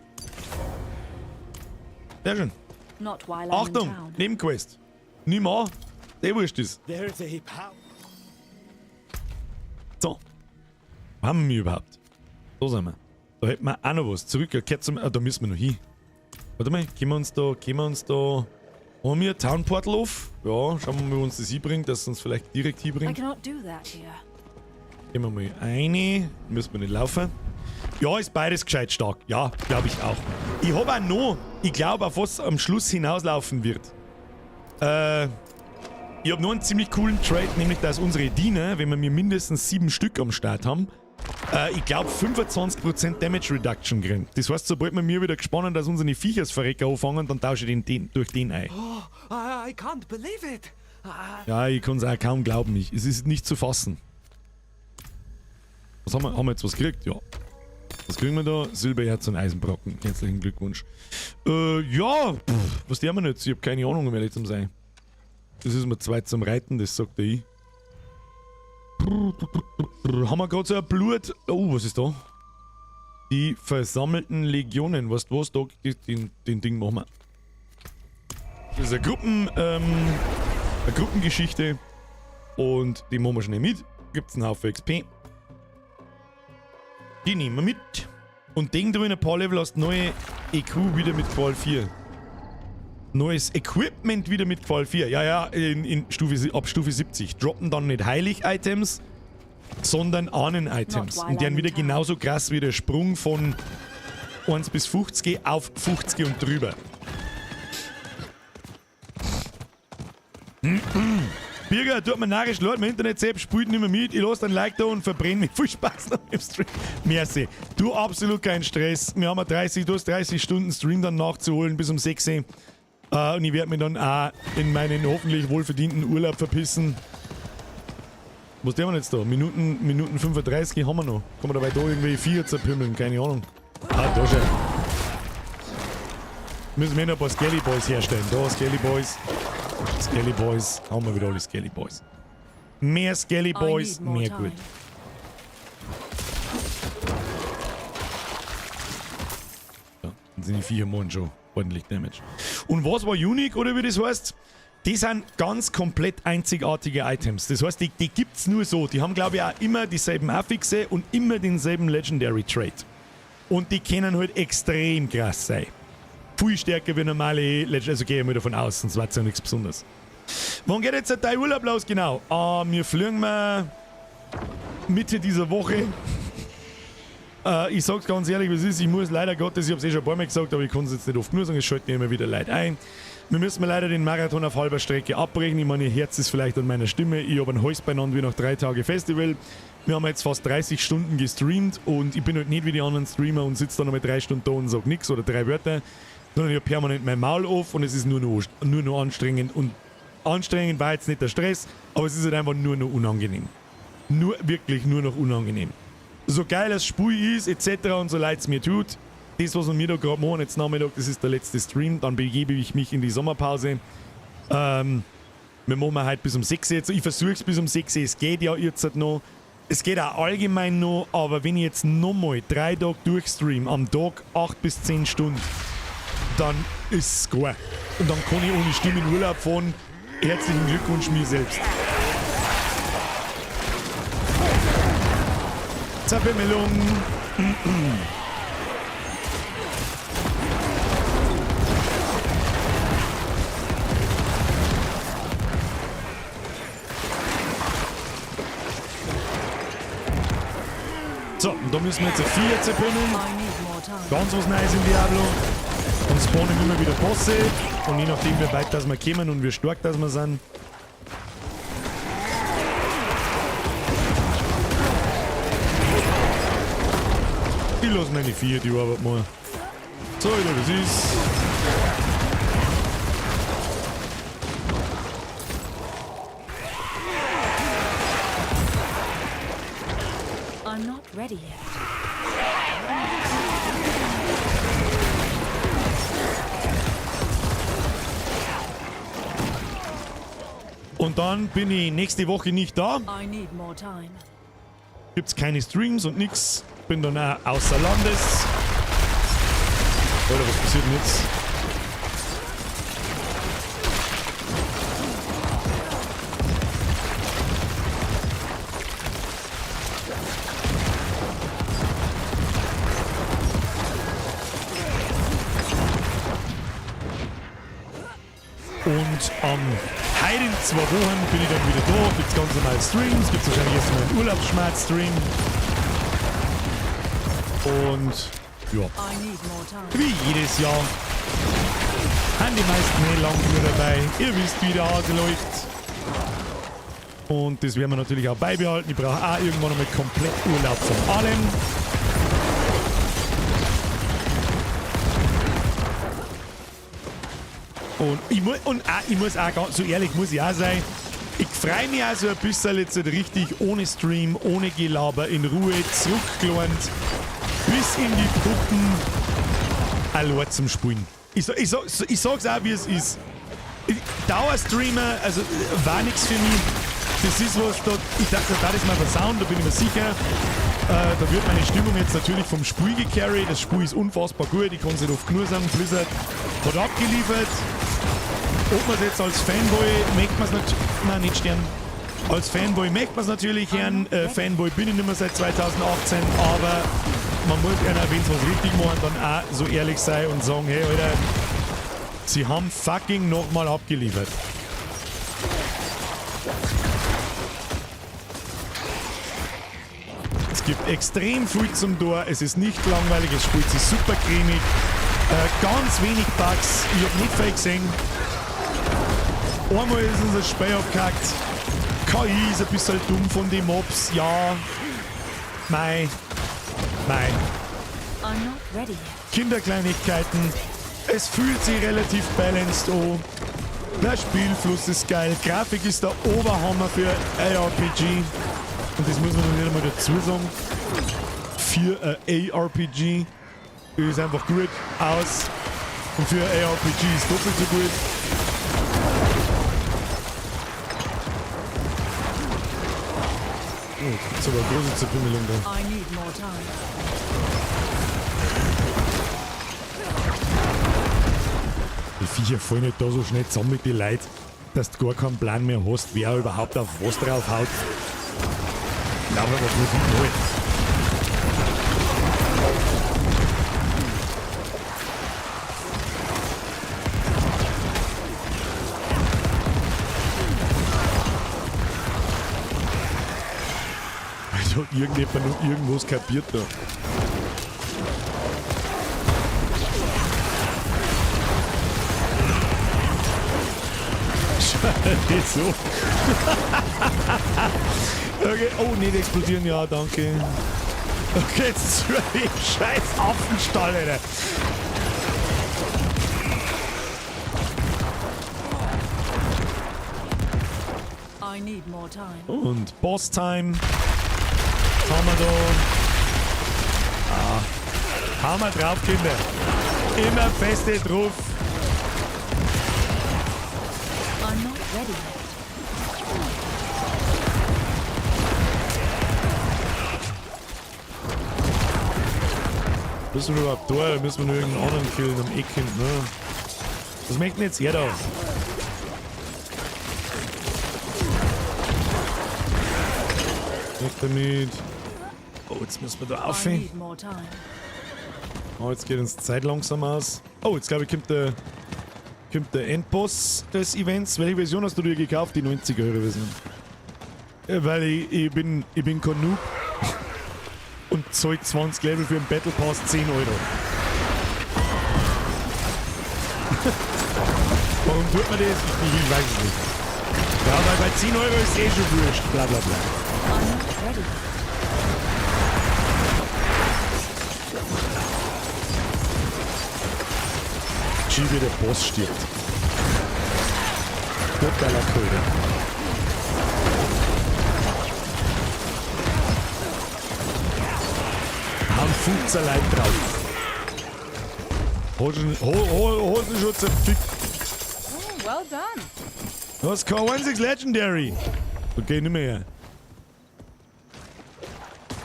Sehr schön. Not while I'm in Achtung, town. Nebenquest. Nimm an. Der wurscht ist. There's a power. So. Wo haben wir überhaupt? Da sind wir. Da hätten wir auch noch was. Zurück, ja, zum, ah, da müssen wir noch hin. Warte mal, können wir uns da. Haben wir Town Portal auf? Ja, schauen wir mal, wo uns das hinbringt, dass es uns vielleicht direkt I hinbringt. cannot do that here. Gehen wir mal eine. Müssen wir nicht laufen. Ja, ist beides gescheit stark. Ja, glaube ich auch. Ich habe auch noch, ich glaube, auf was am Schluss hinauslaufen wird. Ich habe noch einen ziemlich coolen Trait, nämlich dass unsere Diener, wenn wir mir mindestens sieben Stück am Start haben, ich glaube, 25% Damage Reduction kriegen. Das heißt, sobald wir mir wieder gesponnen, dass unsere Viechers verrecken anfangen, dann tausche ich den durch den ein. Oh, I can't believe it. I, Ja, ich kann es auch kaum glauben. Es ist nicht zu fassen. Was haben wir? Haben wir jetzt was gekriegt? Ja. Was kriegen wir da? Silbererz und Eisenbrocken. Herzlichen Glückwunsch. Ja, pff, was tun wir jetzt? Ich habe keine Ahnung, um ehrlich zu sein. Das ist mir zu weit zum Reiten, das sagt der ich. Haben wir gerade so ein Blut. Oh, was ist da? Die versammelten Legionen. Weißt du was? Da, den Ding machen wir. Das ist eine Gruppengeschichte. Und die machen wir schnell mit. Gibt's einen Haufen XP. Die nehmen wir mit. Und denk drin, ein paar Level hast neue EQ wieder mit Qual 4. Neues Equipment wieder mit Qual 4. Ja, in Stufe, ab Stufe 70. Droppen dann nicht Heilig-Items, sondern Ahnen-Items. Und die sind wieder genauso krass wie der Sprung von 1 bis 50 auf 50 und drüber. Birger, tut mir narrisch leid, mein Internet selbst spielt nicht mehr mit. Ich lasse ein Like da und verbrenne mich. Viel Spaß noch im Stream. Merci. Du, absolut kein Stress. Wir haben 30, du hast 30 Stunden Stream dann nachzuholen bis um 6 Uhr. Und ich werde mich dann auch in meinen hoffentlich wohlverdienten Urlaub verpissen. Was tun wir jetzt da? Minuten 35 haben wir noch. Kann man dabei da irgendwie 4 zerpümmeln? Keine Ahnung. Ah, da schon. Müssen wir noch ein paar Skelly Boys herstellen. Da, Skelly Boys. Skelly Boys. Haben wir wieder alle Skelly Boys. Mehr Skelly Boys, mehr gut. Ja, dann sind die 4 Mann schon ordentlich Damage. Und was war unique, oder wie das heißt? Die sind ganz komplett einzigartige Items. Das heißt, die gibt's nur so. Die haben, glaube ich, auch immer dieselben Affixe und immer denselben Legendary Trait. Und die können halt extrem krass sein. Viel stärker wie normale Legendary. Also gehe ich mal davon aus, sonst war es ja nichts Besonderes. Wann geht jetzt dein Urlaub los? Genau. Wir fliegen mal Mitte dieser Woche. Ich sag's ganz ehrlich, wie es ist. Ich muss leider Gottes, ich hab's eh schon ein paar Mal gesagt, aber ich kann's jetzt nicht oft genug sagen, es schalten immer wieder Leute ein. Wir müssen mir leider den Marathon auf halber Strecke abbrechen. Ich meine, ihr Herz ist vielleicht an meiner Stimme. Ich hab einen Hals beieinander wie nach 3 Tagen Festival. Wir haben jetzt fast 30 Stunden gestreamt und ich bin halt nicht wie die anderen Streamer und sitze da noch mit 3 Stunden da und sag nix oder 3 Wörter, sondern ich hab permanent mein Maul auf und es ist nur noch anstrengend. Und anstrengend war jetzt nicht der Stress, aber es ist halt einfach nur noch unangenehm. Nur, wirklich nur noch unangenehm. So geil das Spiel ist, etc. und so leid es mir tut, das, was wir da gerade machen, jetzt Nachmittag, das ist der letzte Stream, dann begebe ich mich in die Sommerpause. Wir machen heute bis um 6 Uhr jetzt. Ich versuche es bis um 6 Uhr, es geht ja jetzt halt noch. Es geht auch allgemein noch, aber wenn ich jetzt nochmal 3 Tage durchstream, am Tag 8 bis 10 Stunden, dann ist es gut. Und dann kann ich ohne Stimme in Urlaub fahren. Herzlichen Glückwunsch mir selbst. Zerbimmelung. So, und da müssen wir jetzt ein 4 zerbimmeln. Ganz was Neues in Diablo. Und spawnen immer wieder Bosse. Und je nachdem, wie weit dass wir kommen und wie stark dass wir sind. Ich lasse meine 4, die Arbeit mal. So, wieder was ist. I'm not ready yet. Und dann bin ich nächste Woche nicht da. I need more time. Gibt's keine Streams und nix. Bin dann auch außer Landes. Oder was passiert denn jetzt? Und am heute in 2 Wochen bin ich dann wieder da. Gibt's ganz normal Streams, gibt's wahrscheinlich erstmal einen Urlaubsschmerz-Stream. Und ja, wie jedes Jahr haben die meisten nicht lang genug dabei. Ihr wisst, wie der Hase läuft. Und das werden wir natürlich auch beibehalten. Ich brauche auch irgendwann einmal komplett Urlaub von allem. Und ich muss auch ganz so ehrlich muss ich auch sein, ich freue mich auch so ein bisschen jetzt halt richtig ohne Stream, ohne Gelaber, in Ruhe, zurückgelehnt, bis in die Puppen, allein zum Spielen. Ich sag's auch, wie es ist. Dauerstreamer, also war nix für mich. Das ist was, da, ich dachte, da ist mal versauen, da bin ich mir sicher. Da wird meine Stimmung jetzt natürlich vom Spiel gecarried. Das Spiel ist unfassbar gut, ich kann es nicht oft genug sagen. Blizzard hat abgeliefert. Ob man es jetzt als Fanboy möchte man es natürlich. Nein, nicht sterben. Als Fanboy möchte man es natürlich hören. Fanboy bin ich nicht mehr seit 2018, aber man muss einer, wenn es was richtig machen, dann auch so ehrlich sein und sagen: Hey, Alter, Sie haben fucking nochmal abgeliefert. Es gibt extrem viel zum Tor, es ist nicht langweilig, es spielt sich super cremig. Ganz wenig Bugs, ich hab nicht viel gesehen. Einmal ist uns das Spiel abgehackt. KI ist ein bisschen dumm von den Mobs, ja. Mei. Mei. I'm not ready yet. Kinderkleinigkeiten. Es fühlt sich relativ balanced an. Der Spielfluss ist geil. Grafik ist der Oberhammer für ARPG. Und das muss man noch nicht einmal dazu sagen. Für ein ARPG ist einfach gut aus. Und für ARPG ist doppelt so gut. Oh, das ist aber eine große Zerbimmelung da. I need more time. Die Viecher fallen nicht da so schnell zusammen mit den Leuten, dass du gar keinen Plan mehr hast, wer überhaupt auf was draufhaut. Ich glaube aber bloß nicht halt. Also hat irgendjemand noch irgendwas kapiert da. Scheiße. So. Okay, oh, nicht explodieren, ja, danke. Okay, jetzt zu dem scheiß Affenstall, Alter. I need more time. Und Boss Time. Haben wir da. Ah. Haben wir drauf, Kinder. Immer feste drauf. I'm not ready yet. Müssen wir überhaupt da oder müssen wir nur irgendeinen anderen killen am Eck hinten, ne? Was möchte denn jetzt er da? Weg damit. Oh, jetzt müssen wir da auf. I need more time. Oh, jetzt geht uns die Zeit langsam aus. Oh, jetzt glaube ich, kommt der Endboss des Events. Welche Version hast du dir gekauft? Die 90er-Version. Weil ich bin kein Noob. Und zahl 20 Level für den Battle Pass 10 Euro. Warum tut man das? Ich weiß es nicht. Ja, weil bei 10 Euro ist eh schon wurscht. Bla bla bla. I'm not ready yet. Schau, wie der Boss stirbt. Totaler Köder. Haben 15 Leute drauf. Hosen schon zerfickt. Oh, well done. Was kein einziges Legendary. Da geh ich nicht mehr her.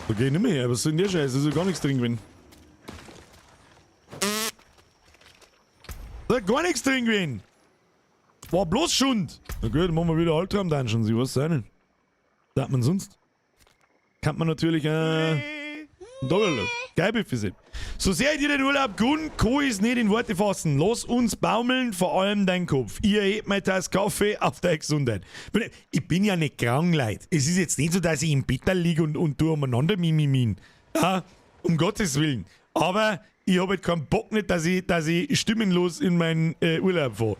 Da geh ich nicht mehr her. Was soll denn der Scheiß? Da ist ja gar nichts drin gewesen. Da ist gar nichts drin gewesen. War bloß Schund. Na gut, dann machen wir wieder Albtraum-Dungeons. Ich weiß es auch nicht. Was hat man sonst? Kann man natürlich Doppel. Geil, Büffel. So sehr ich dir den Urlaub gönn, kann ich's nicht in Worte fassen. Lass uns baumeln, vor allem dein Kopf. Ich erheb meine Tasse Kaffee auf deine Gesundheit. Ich bin ja nicht krank, Leute. Es ist jetzt nicht so, dass ich im Bett liege und tu umeinander mimimin. Ja, um Gottes Willen. Aber ich hab halt keinen Bock nicht, dass ich stimmenlos in meinen Urlaub fahr.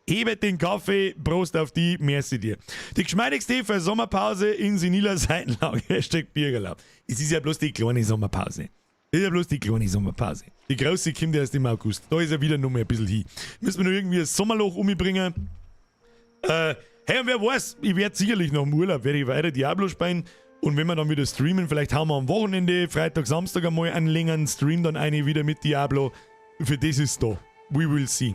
Hebe den Kaffee, Prost auf die, merci dir. Die geschmeidigste für Sommerpause in seniler Seitenlage, Hashtag Biergerlaub. Es ist ja bloß die kleine Sommerpause. Es ist ja bloß die kleine Sommerpause. Die große kommt erst im August. Da ist ja wieder noch mal ein bisschen hin. Müssen wir noch irgendwie ein Sommerloch umbringen. Hey, und wer weiß, ich werd sicherlich noch im Urlaub, werde ich weiter Diablo spielen. Und wenn wir dann wieder streamen, vielleicht haben wir am Wochenende, Freitag, Samstag einmal einen längeren Stream, dann eine wieder mit Diablo. Für das ist da. We will see.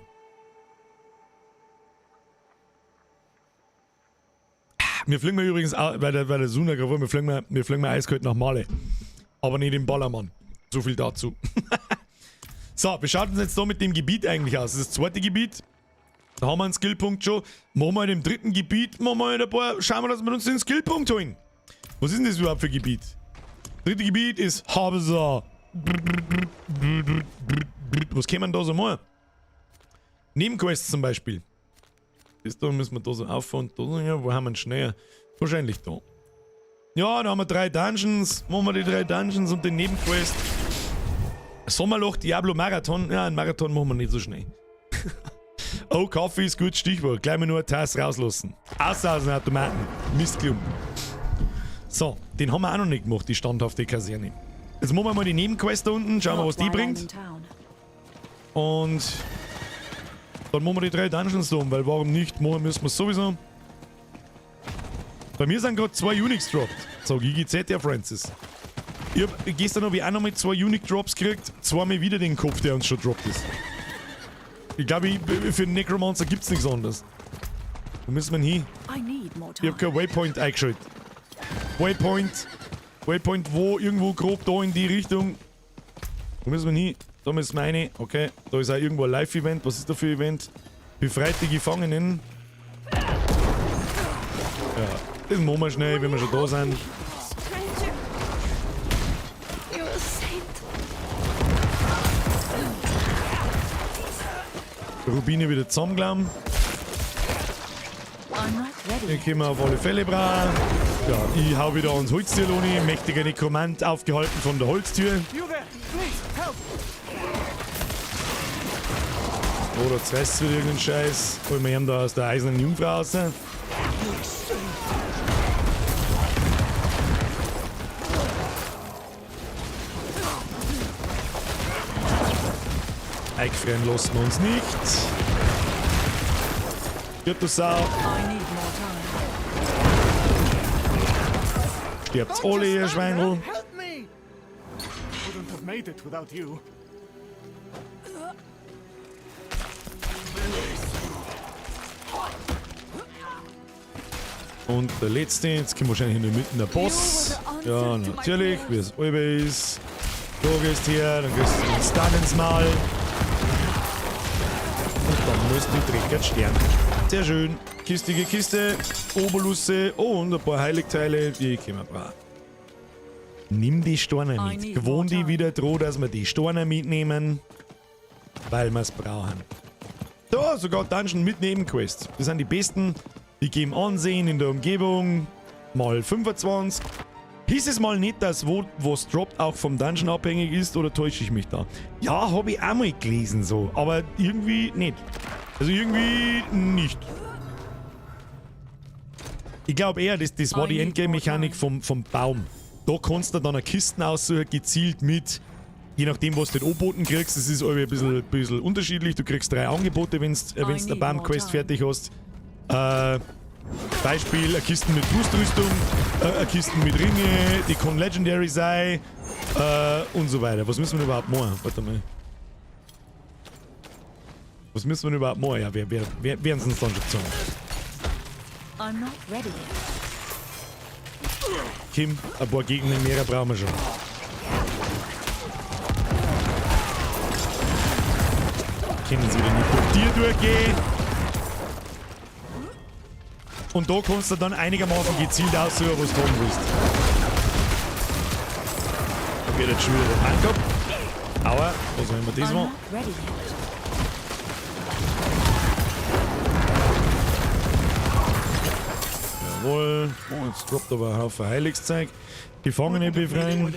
Wir fliegen wir übrigens auch, weil der Suna gerade war, wir fliegen mal eiskalt nach Male. Aber nicht im Ballermann. So viel dazu. So, wie schaut uns jetzt da mit dem Gebiet eigentlich aus? Das ist das zweite Gebiet. Da haben wir einen Skillpunkt schon. Machen wir in dem dritten Gebiet, machen wir ein paar, schauen wir, dass wir uns den Skillpunkt holen. Was ist denn das überhaupt für ein Gebiet? Das dritte Gebiet ist Habsa. Was kann man da so machen? Nebenquests zum Beispiel. Das da müssen wir da so auffahren. Da so, ja, wo haben wir denn schneller? Wahrscheinlich da. Ja, da haben wir 3 Dungeons. Machen wir die 3 Dungeons und den Nebenquest. Sommerloch, Diablo, Marathon. Ja, einen Marathon machen wir nicht so schnell. Oh, Kaffee ist gut Stichwort. Gleich mal nur eine Tasse rauslassen. Außer aus dem Automaten. Mistklumpen. So, den haben wir auch noch nicht gemacht, die standhafte Kaserne. Jetzt machen wir mal die Nebenquest da unten, schauen wir, was die bringt. Und dann machen wir die 3 Dungeons da um, weil warum nicht? Machen müssen wir sowieso. Bei mir sind gerade 2 Uniques dropped. So, GGZ, der Francis. Ich hab, gestern hab ich auch noch mit 2 Unique Drops gekriegt. Zweimal wieder den Kopf, der uns schon droppt ist. Ich glaube, für den Necromancer gibt's nichts anderes. Wo müssen wir denn hin? Ich hab kein Waypoint eingeschaltet. Waypoint. Waypoint wo? Irgendwo grob da in die Richtung. Wo müssen wir hin? Da müssen wir rein. Okay, da ist auch irgendwo ein Live-Event. Was ist da für ein Event? Befreit die Gefangenen. Ja, das machen wir schnell, wenn wir schon da sind. Rubine wieder zusammengenommen. Den können wir auf alle Fälle brauchen. Ja, ich hau wieder ans Holztür, Loni. Mächtiger Nekromant, aufgehalten von der Holztür. Oh, da zerreißt wieder irgendeinen Scheiß. Holen wir ihn da aus der eisernen Jungfrau raus. Eingefrieren lassen wir uns nicht. Stirb du Sau. Stirbt's alle, ihr Schweinel. Und der letzte, jetzt kommt wahrscheinlich in der Mitte der Boss. Ja, natürlich, wie es alle ist. Du gehst hier, dann gehst du den Stun ins Maul. Und dann muss die Dreckert sterben. Sehr schön. Kistige Kiste, Obolusse, oh, und ein paar Heiligteile, die können wir brauchen. Nimm die Steine mit. Gewohn die wieder droh, dass wir die Steine mitnehmen, weil wir's brauchen. Da, sogar Dungeon mit Nebenquests. Das sind die besten. Die geben Ansehen in der Umgebung. Mal 25. Hieß es mal nicht, dass wo was droppt auch vom Dungeon abhängig ist, oder täusche ich mich da? Ja, hab ich auch mal gelesen so, aber irgendwie nicht. Also irgendwie nicht. Ich glaub eher, das war die Endgame-Mechanik vom Baum. Da kannst du dann eine Kisten aussuchen, gezielt mit, je nachdem was du den Angeboten kriegst, das ist ein bisschen unterschiedlich. Du kriegst 3 Angebote, wenn's eine Baum-Quest fertig hast. Beispiel, eine Kiste mit Brustrüstung, eine Kiste mit Ringe, die kann Legendary sein, und so weiter. Was müssen wir denn überhaupt machen? Warte mal. Was müssen wir denn überhaupt machen? Ja, wer werden sie uns dann schon sagen? I'm not ready yet. Kim, ein paar Gegner mehr brauchen wir schon. Können sie wieder nicht durch dir durchgehen? Und da kannst du dann einigermaßen gezielt aussuchen, was du haben willst. Da geht jetzt schon wieder der Tank ab. Aua, was auch immer das war. Jawohl. Oh, jetzt droppt aber ein Haufen Heiligszeug. Gefangene befreien.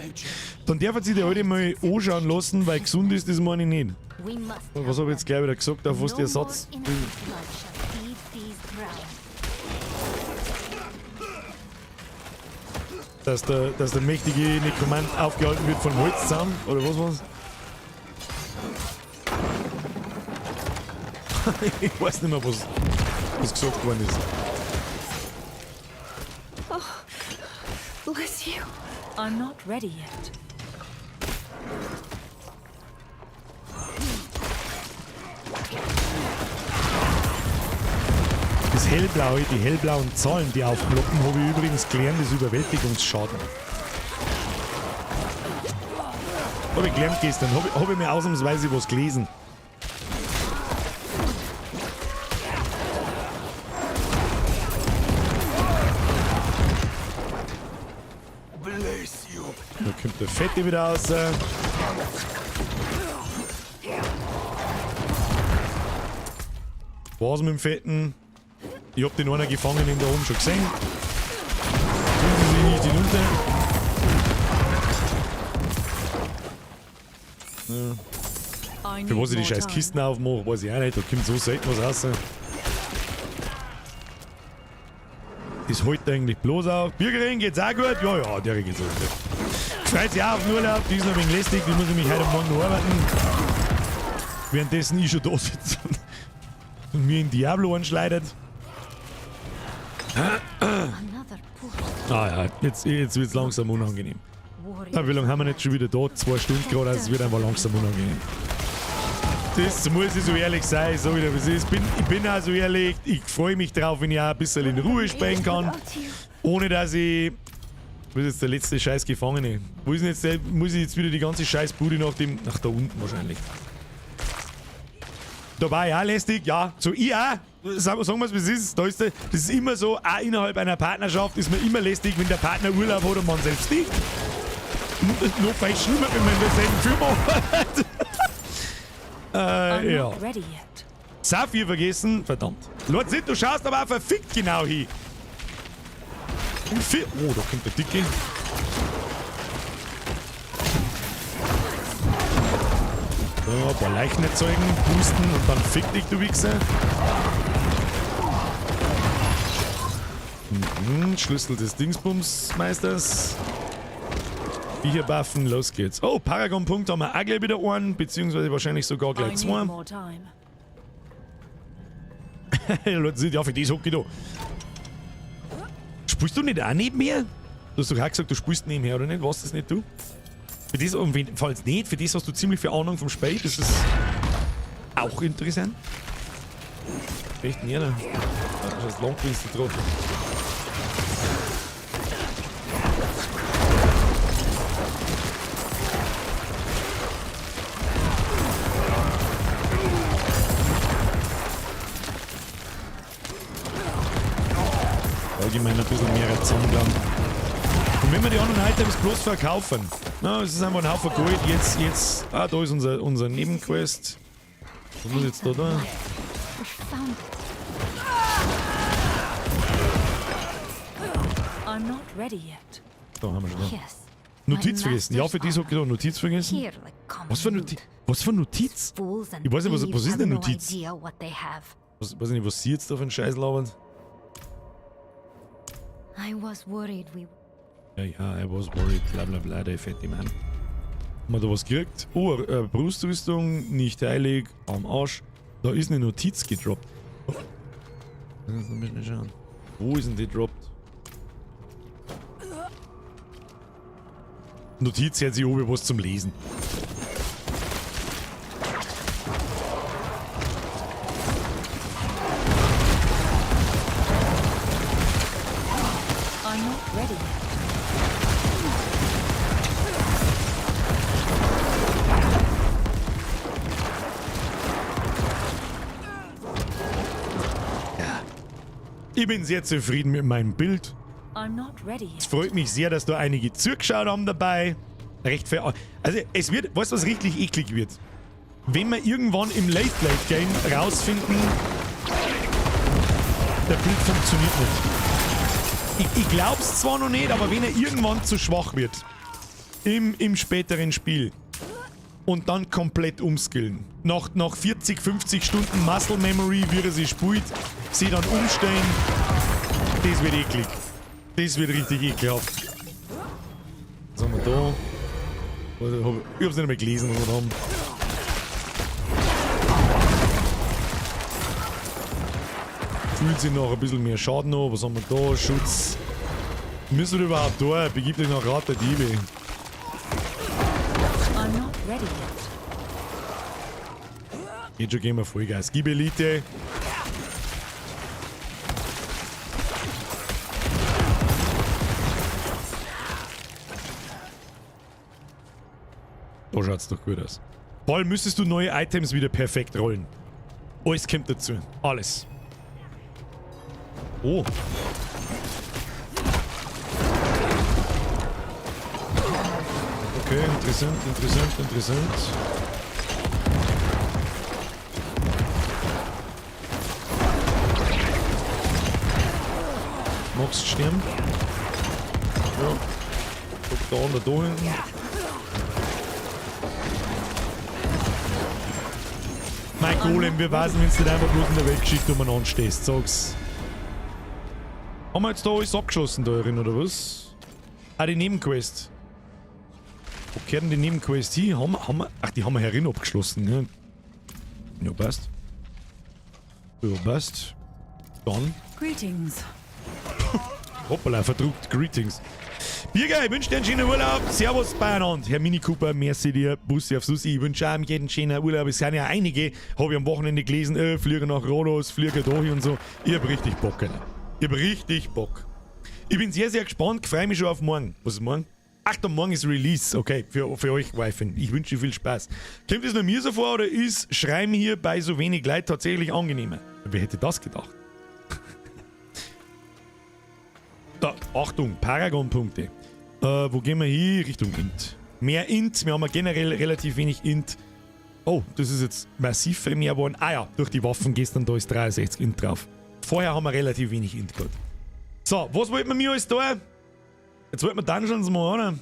Dann darf sich der Alte mal anschauen lassen, weil gesund ist, das meine ich nicht. Was hab ich jetzt gleich wieder gesagt, auf was der Satz... Dass der mächtige Nekromant aufgehalten wird von Holzzaun, oder was war's? Ich weiß nicht mehr, was gesagt worden ist. Oh, bless you. I'm not ready yet. Das hellblaue, die hellblauen Zahlen, die aufploppen, habe ich übrigens gelernt, ist Überwältigungsschaden. Hab ich gelernt gestern, hab ich mir ausnahmsweise was gelesen. Da kommt der Fette wieder raus. war's mit dem Fetten. Ich hab den einen Gefangenen da oben schon gesehen. Tun Sie sich nicht hinunter. I Für need was ich die more scheiß time. Kisten aufmache, weiß ich auch nicht. Da kommt so selten was raus. Das hält eigentlich bloß auf. Bürgerin geht's auch gut? Ja, ja, der geht's auch gut. Freut sich auch auf den Urlaub, die ist noch ein wenig lästig, die muss nämlich heute Morgen noch arbeiten. Währenddessen ich schon da sitze und mir in Diablo anschleidet. Another post. Ah ja, jetzt wird's langsam unangenehm. Warriors Na, wie lange haben wir nicht schon wieder da? 2 Stunden gerade, also es wird einfach langsam unangenehm. Das muss ich so ehrlich sein, so wieder wie es ist. Ich bin auch so ehrlich, ich freue mich drauf, wenn ich auch ein bisschen in Ruhe spielen kann. Ohne dass ich. Wo ist jetzt der letzte scheiß Gefangene? Wo ist denn jetzt der? Muss ich jetzt wieder die ganze scheiß Bude nach dem. Nach da unten wahrscheinlich. Da war ich auch lästig, ja. So ich auch. Sagen wir's, wie es ist. Da ist der, das ist immer so, auch innerhalb einer Partnerschaft ist man immer lästig, wenn der Partner Urlaub hat und man selbst nicht. Noch viel schlimmer, wenn man in derselben Firma arbeitet. I'm Ja. not ready yet. Saphir vergessen, verdammt. Lord Sid, du schaust aber auch verfickt genau hin. Und oh, da kommt der Dicke. So, ein paar Leichen erzeugen, boosten und dann fick dich, du Wichser. Schlüssel des Dingsbumsmeisters. Viecherbuffen, los geht's. Oh, Paragon-Punkt haben wir auch gleich wieder einen, beziehungsweise wahrscheinlich sogar gleich I need zwei. more time. Leute, sind ja für das hocke ich da. Spielst du nicht auch nebenher? Du hast doch auch gesagt, du spielst nebenher, oder nicht? Warst das nicht du? Für das, und wenn, falls nicht, für das hast du ziemlich viel Ahnung vom Spiel. Das ist auch interessant. Echt nicht, ne? Das ist Langprinz getroffen. Allgemein ein bisschen mehr zusammengelangt. Und wenn wir die anderen Items bloß verkaufen, na, es ist einfach ein Haufen Gold. Jetzt, jetzt, ah, da ist unser Nebenquest. Was muss ich jetzt da tun? We found it. I'm not ready yet. Da haben wir schon. Yes. Notiz My vergessen. Ja, für die masters hab ich da Notiz vergessen. Here, like common Was für loot. Notiz? Was für Notiz? Fools and Ich weiß nicht, was thieves ist denn have no Notiz? idea what they have. Was, weiß ich nicht, was sie jetzt da für einen Scheiß labern. I was worried we Ja, ja, I was worried, bla bla bla, der fette Mann. Haben wir da was gekriegt? Oh, Brustrüstung, nicht heilig, am Arsch. Da ist eine Notiz gedroppt. Oh. Lass uns mal schauen. Wo ist denn die gedroppt? Notiz hört sich oben was zum Lesen. I'm not ready yet. Ich bin sehr zufrieden mit meinem Bild. I'm not ready Es yet. freut mich sehr, dass da einige zugeschaut haben dabei. Recht fair. Also es wird, weißt du, was richtig eklig wird? Wenn wir irgendwann im Late-Late-Game rausfinden, der Bild funktioniert nicht. Ich glaub's zwar noch nicht, aber wenn er irgendwann zu schwach wird, im späteren Spiel, und dann komplett umskillen. Nach 40, 50 Stunden Muscle Memory, wie er sie spielt, sie dann umstellen, das wird eklig. Das wird richtig ekelhaft. Was haben wir da? Ich hab's nicht mehr gelesen, was wir da haben. Fühlt sich noch ein bisschen mehr Schaden an. Was haben wir da? Schutz. Müssen wir überhaupt da? Begib dich nach Rat der Diebe. I'm not ready yet. Geht schon, gehen wir Vollgas. Gib Elite. Da schaut's doch gut aus. Paul, müsstest du neue Items wieder perfekt rollen. Alles kommt dazu. Alles. Oh. Okay, interessant, interessant, interessant. Magst du sterben? Ja. Guck da und da hinten. Mein Golem, wir wissen, wenn du nicht einfach bloß in der Weltgeschichte umeinander stehst, sag's. Haben wir jetzt da alles abgeschossen da drin, oder was? Ah, die Nebenquest. Wo gehört denn die Nebenquest hin? Haben wir, ach, die haben wir herin abgeschlossen, ne? Ja, passt. Ja, passt. Dann. Greetings. Hoppala, verdruckt. Greetings. Birger, ich wünsche dir einen schönen Urlaub. Servus beieinander. Herr Mini Cooper, merci dir. Bussi auf Susi. Ich wünsche auch jeden schönen Urlaub. Es sind ja einige, habe ich am Wochenende gelesen, fliege nach Rhodos, fliege da hin und so. Ich hab richtig Bock, Alter. Ich hab richtig Bock. Ich bin sehr, sehr gespannt. Freue mich schon auf morgen. Was ist morgen? Ach, der morgen ist Release. Okay, für euch, Wifen. Ich wünsche viel Spaß. Kommt es nur mir so vor oder ist Schreiben hier bei so wenig Leid tatsächlich angenehmer? Wer hätte das gedacht? Da, Achtung, Paragon-Punkte. Wo gehen wir hin? Richtung Int. Mehr Int, wir haben ja generell relativ wenig Int. Oh, das ist jetzt massiv viel mehr geworden. Ah ja, durch die Waffen gestern, da ist 63 Int drauf. Vorher haben wir relativ wenig Int gehabt. So, was wollten wir mir alles da? Jetzt wollten wir Dungeons machen, oder?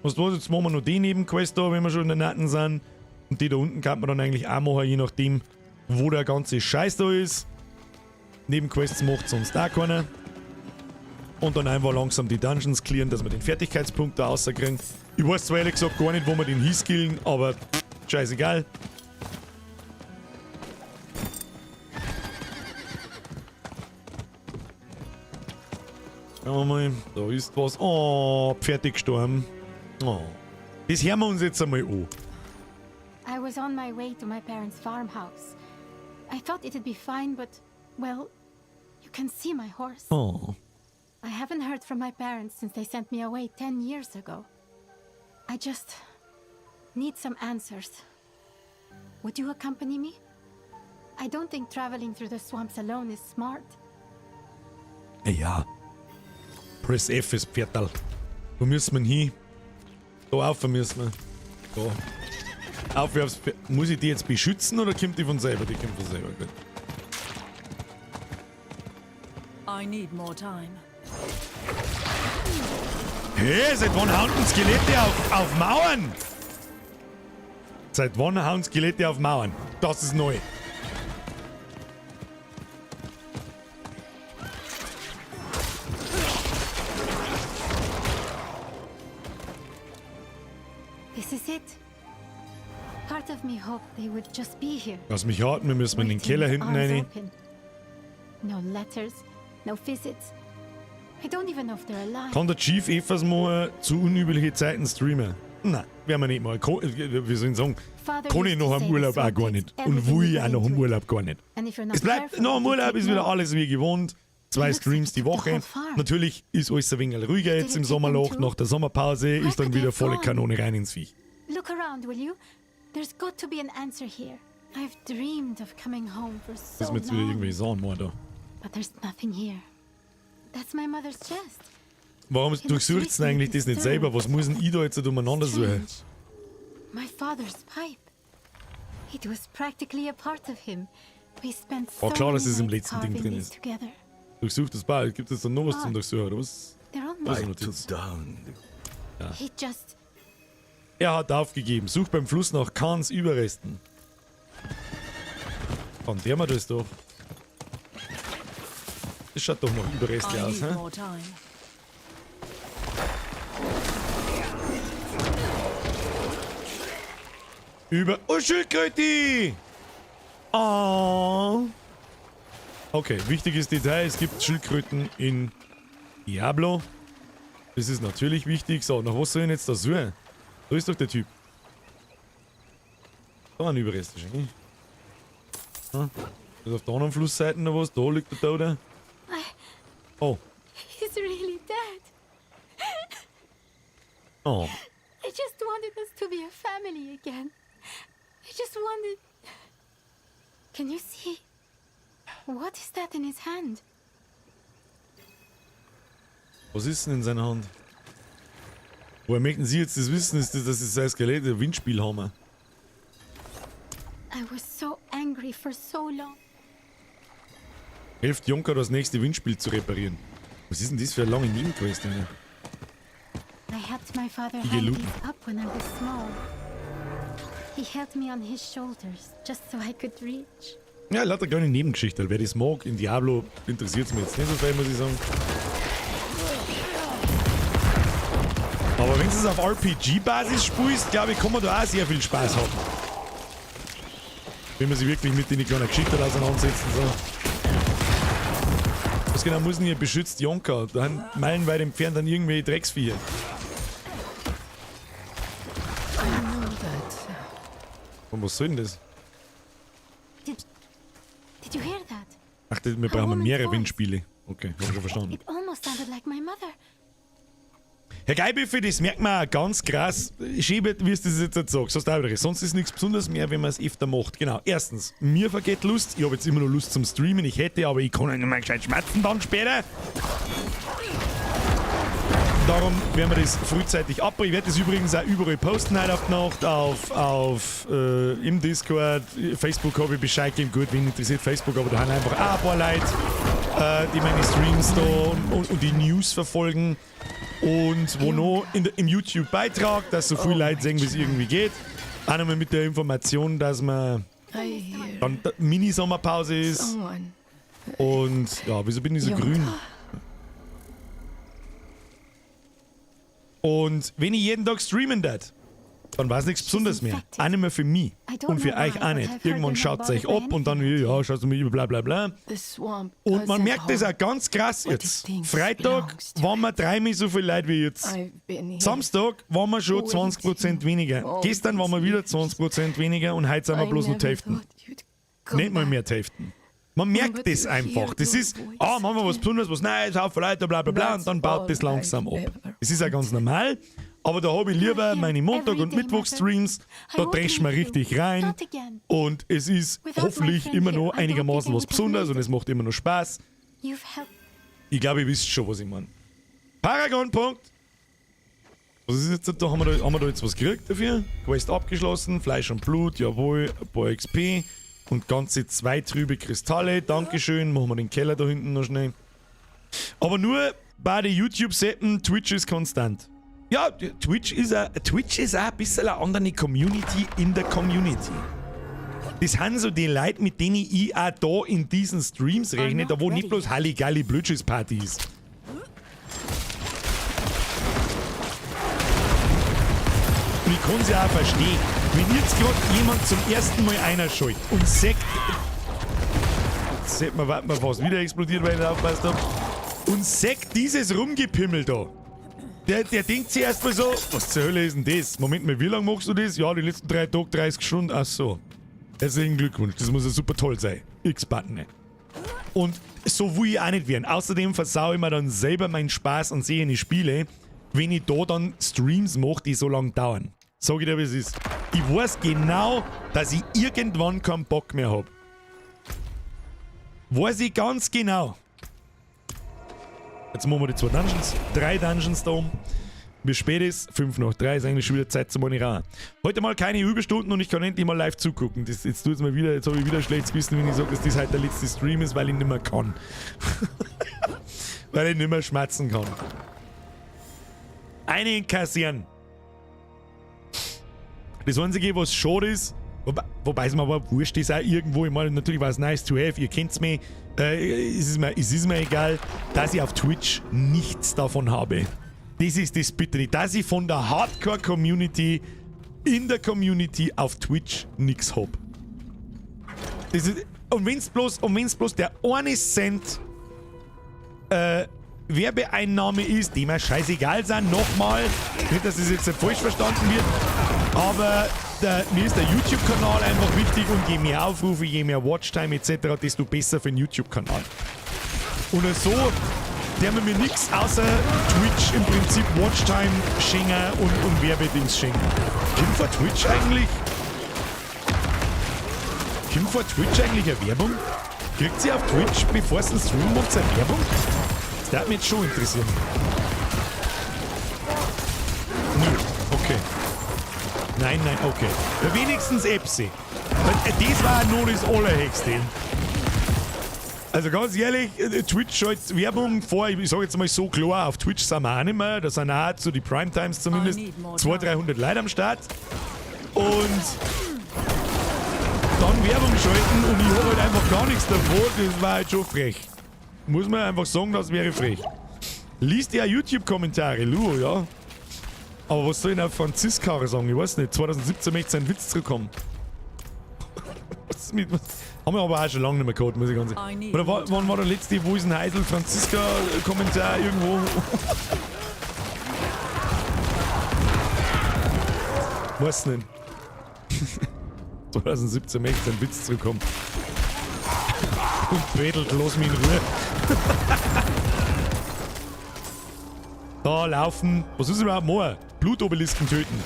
Was, jetzt machen wir noch die Nebenquest da, wenn wir schon in der Natten sind. Und die da unten kann man dann eigentlich auch machen, je nachdem, wo der ganze Scheiß da ist. Nebenquests macht sonst auch keiner. Und dann einfach langsam die Dungeons clearen, dass wir den Fertigkeitspunkt da rauskriegen. Ich weiß zwar ehrlich gesagt gar nicht, wo wir den hinskillen, aber scheißegal. Schauen wir mal, da ist was. Oh, fertig gestorben. Oh. Das hören wir uns jetzt einmal an. I was on my way to my parents' farmhouse. I thought it'd be fine, but, well, you can see my horse. Oh. I haven't heard from my parents since they sent me away 10 years ago. I just need some answers. Would you accompany me? I don't think traveling through the swamps alone is smart. Ja. Press F ist Pferdal. Wo müssen wir hin? Da rauf müssen wir. Da. Auf, aufs Pferd. Muss ich die jetzt beschützen oder kommt die von selber? Die kommt von selber, gut. I need more time. Hä? Seit wann hauen denn Skelette auf Mauern? Seit wann hauen Skelette auf Mauern? Das ist neu. This is it. Part of me hoped they would just be here. Lass mich raten, wir müssen in den Keller hinten rein. No letters, no visits. I don't even know if they're alive. Kann der Chief etwas mal zu unübliche Zeiten streamen? Nein, werden wir nicht mal. Wie soll ich sagen? Kann ich noch am Urlaub auch gar nicht. Und will ich auch noch am Urlaub gar nicht. Es bleibt, nach dem Urlaub ist wieder alles wie gewohnt. 2 Streams die Woche. Natürlich ist alles ein wenig ruhiger jetzt im Sommerloch. Nach der Sommerpause ist dann wieder volle Kanone rein ins Viech. Look around, will you? There's got to be an answer here. I've dreamed of coming home for so Das ist mir jetzt wieder long. irgendwie sagen, da. But there's nothing here. That's my mother's chest. Warum durchsucht's denn eigentlich das nicht selber? Was muss denn ich da jetzt umeinander suchen? My father's pipe. It was practically a part of him. We spent so War klar, dass es im many letzten Ding nights drin carving ist. these together. Durchsucht das Ball. Gibt es da noch was zum Durchsuchen, oder was? They're all Was mine. Notiz? Ja. He just Er hat aufgegeben. Sucht beim Fluss nach Khans Überresten. Dann der wir das doch. Das schaut doch noch Überreste I aus, need hä? more time. Über. Oh, Schildkröte! Oh. Okay, wichtiges Detail: Es gibt Schildkröten in Diablo. Das ist natürlich wichtig. So, nach was soll ich denn jetzt da suchen? Da ist doch der Typ. Da ein Überreste, schau. Hm? Ist auf der anderen Flussseite noch was? Da liegt der Tote. Oh. He's really dead. Oh. I just wanted us to be a family again. I just wanted. Can you see? What is that in his hand? Was ist denn in seiner Hand? Woher möchten Sie jetzt das wissen, ist das, dass es sein Skelett, der Windspielhammer? I was so angry for so long. Hilft Jonker, das nächste Windspiel zu reparieren. Was ist denn das für eine lange Nebenquest, Alter? I helped my father Die hang gelooten. these up when I was small. He held me on his shoulders just so I could reach. Ja, lauter kleine Nebengeschichte. Wer das mag, in Diablo interessiert es mich jetzt nicht so viel, muss ich sagen. Aber wenn du es auf RPG-Basis spielst, glaube ich, kann man da auch sehr viel Spaß haben. Wenn man sich wirklich mit den kleinen Geschichten auseinandersetzt und so. Was genau muss denn hier beschützt Jonker? Da sind meilenweit entfernt dann irgendwelche Drecksviecher. I know that. Und was soll denn das? Did you hear that? Ach, das, wir A brauchen woman's mehrere voice. Windspiele. Okay, hab ich schon verstanden. It almost sounded like my mother. Herr Geibüffe, das merkt man auch ganz krass. Schön, wie du das jetzt sagst. Hast du auch wieder recht. Sonst ist nichts Besonderes mehr, wenn man es öfter macht. Genau. Erstens, mir vergeht Lust. Ich habe jetzt immer noch Lust zum Streamen. Ich hätte, aber ich kann nicht mehr gescheit schmatzen dann später. Darum werden wir das frühzeitig ab. Ich werde das übrigens auch überall posten heute auf die Nacht. Im Discord, Facebook habe ich Bescheid gegeben. Gut, wen interessiert Facebook, aber da haben einfach auch ein paar Leute, die meine Streams da und die News verfolgen. Und wo noch im YouTube-Beitrag, dass so viele Leute sehen, wie es irgendwie geht. Auch nochmal mit der Information, dass man dann Mini-Sommerpause ist. Und ja, wieso bin ich so grün? Und wenn ich jeden Tag streamen darf, dann war es nichts Besonderes mehr. Auch nicht mehr für mich. Und für euch auch nicht. Irgendwann schaut es euch ab und dann, ja, schaut mir über, bla bla bla. Und man merkt das auch ganz krass jetzt. Freitag waren wir dreimal so viele Leute wie jetzt. Samstag waren wir schon 20% weniger. Gestern waren wir wieder 20% weniger und heute sind wir bloß noch die Hälfte. Nicht mal mehr die Hälfte. Man merkt das einfach. Das ist, machen wir was Besonderes, was Neues, Haufen Leute, bla bla bla, und dann baut das langsam ab. Das ist ja ganz normal, aber da habe ich lieber meine Montag- und Mittwochstreams, da dreschen wir richtig rein und es ist hoffentlich immer noch einigermaßen was Besonderes und es macht immer noch Spaß. Ich glaube, ihr wisst schon, was ich meine. Paragon-Punkt! Was ist jetzt da? Haben wir da jetzt was gekriegt dafür? Quest abgeschlossen, Fleisch und Blut, jawohl, ein paar XP. Und ganze 2 trübe Kristalle. Dankeschön. Machen wir den Keller da hinten noch schnell. Aber nur bei den YouTube-Setten, Twitch ist konstant. Ja, Twitch ist auch ein bisschen eine andere Community in der Community. Das sind so die Leute, mit denen ich auch da in diesen Streams rechne, da wo nicht bloß Halligalli Blödschiss-Party ist. Und ich kann sie auch verstehen. Wenn jetzt gerade jemand zum ersten Mal einer schaltet und sagt, jetzt sieht man, warten wir fast wieder explodiert, weil ich nicht aufgepasst hab, und sagt dieses Rumgepimmel da. Der denkt sich erstmal so, was zur Hölle ist denn das? Moment mal, wie lange machst du das? Ja, die letzten 3 Tage, 30 Stunden, ach so. Herzlichen Glückwunsch, das muss ja super toll sein. X-Button. Und so will ich auch nicht werden. Außerdem versau ich mir dann selber meinen Spaß und sehe die Spiele, wenn ich da dann Streams mache, die so lange dauern. Sag ich dir, wie es ist. Ich weiß genau, dass ich irgendwann keinen Bock mehr hab. Weiß ich ganz genau. Jetzt machen wir die 2 Dungeons. 3 Dungeons da oben. Wie spät ist? 3:05 ist eigentlich schon wieder Zeit zum Rauchen. Heute mal keine Überstunden und ich kann endlich mal live zugucken. Das, jetzt tut's mir wieder, jetzt habe ich wieder schlechtes Gewissen, wenn ich sage, dass das heute der letzte Stream ist, weil ich nicht mehr kann. Weil ich nicht mehr schmerzen kann. Eine inkassieren. Das Einzige, was schade ist, wobei es mir aber wurscht ist auch irgendwo, ich meine, natürlich war es nice to have, ihr kennt's mich, es ist mir egal, dass ich auf Twitch nichts davon habe. Das ist das Bittere, dass ich von der Hardcore-Community in der Community auf Twitch nichts hab. Das ist, und wenn's bloß der eine Cent Werbeeinnahme ist, die mir scheißegal sind, nochmal, nicht, dass das jetzt falsch verstanden wird, aber mir ist der YouTube-Kanal einfach wichtig und je mehr Aufrufe, je mehr Watchtime etc., desto besser für den YouTube-Kanal. Und so, der mir nichts außer Twitch im Prinzip Watchtime schenken und Werbedings schenken. Kommt vor Twitch eigentlich? Kommt vor Twitch eigentlich eine Werbung? Kriegt sie auf Twitch, bevor es einen Stream macht, eine Werbung? Das würde mich jetzt schon interessieren. Nö, okay. Nein, nein, okay. Ja, wenigstens Epsi. Das war nur das Allerhöchste. Also ganz ehrlich, Twitch schaltet Werbung vor, ich sag jetzt mal so klar, auf Twitch sind wir auch nicht mehr, da sind auch zu die Primetimes zumindest I need more 200, time. 300 Leute am Start. Und dann Werbung schalten und ich hab halt einfach gar nichts davon, das war halt schon frech. Muss man einfach sagen, das wäre frech. Liest ja YouTube-Kommentare, Lu, ja. Aber was soll ich denn auf Franziska sagen? Ich weiß nicht. 2017 möchte ich seinen Witz zurückkommen. Was ist mit, was? Haben wir aber auch schon lange nicht mehr gehabt, muss ich ganz I ehrlich. need Oder more wann war der letzte, wo ist ein Heisel Franziska-Kommentar irgendwo? Weiß nicht. 2017 möchte ich seinen Witz zurückkommen. Und wedelt, lass mich in Ruhe. Da laufen. Was ist überhaupt more? Blutobelisken töten.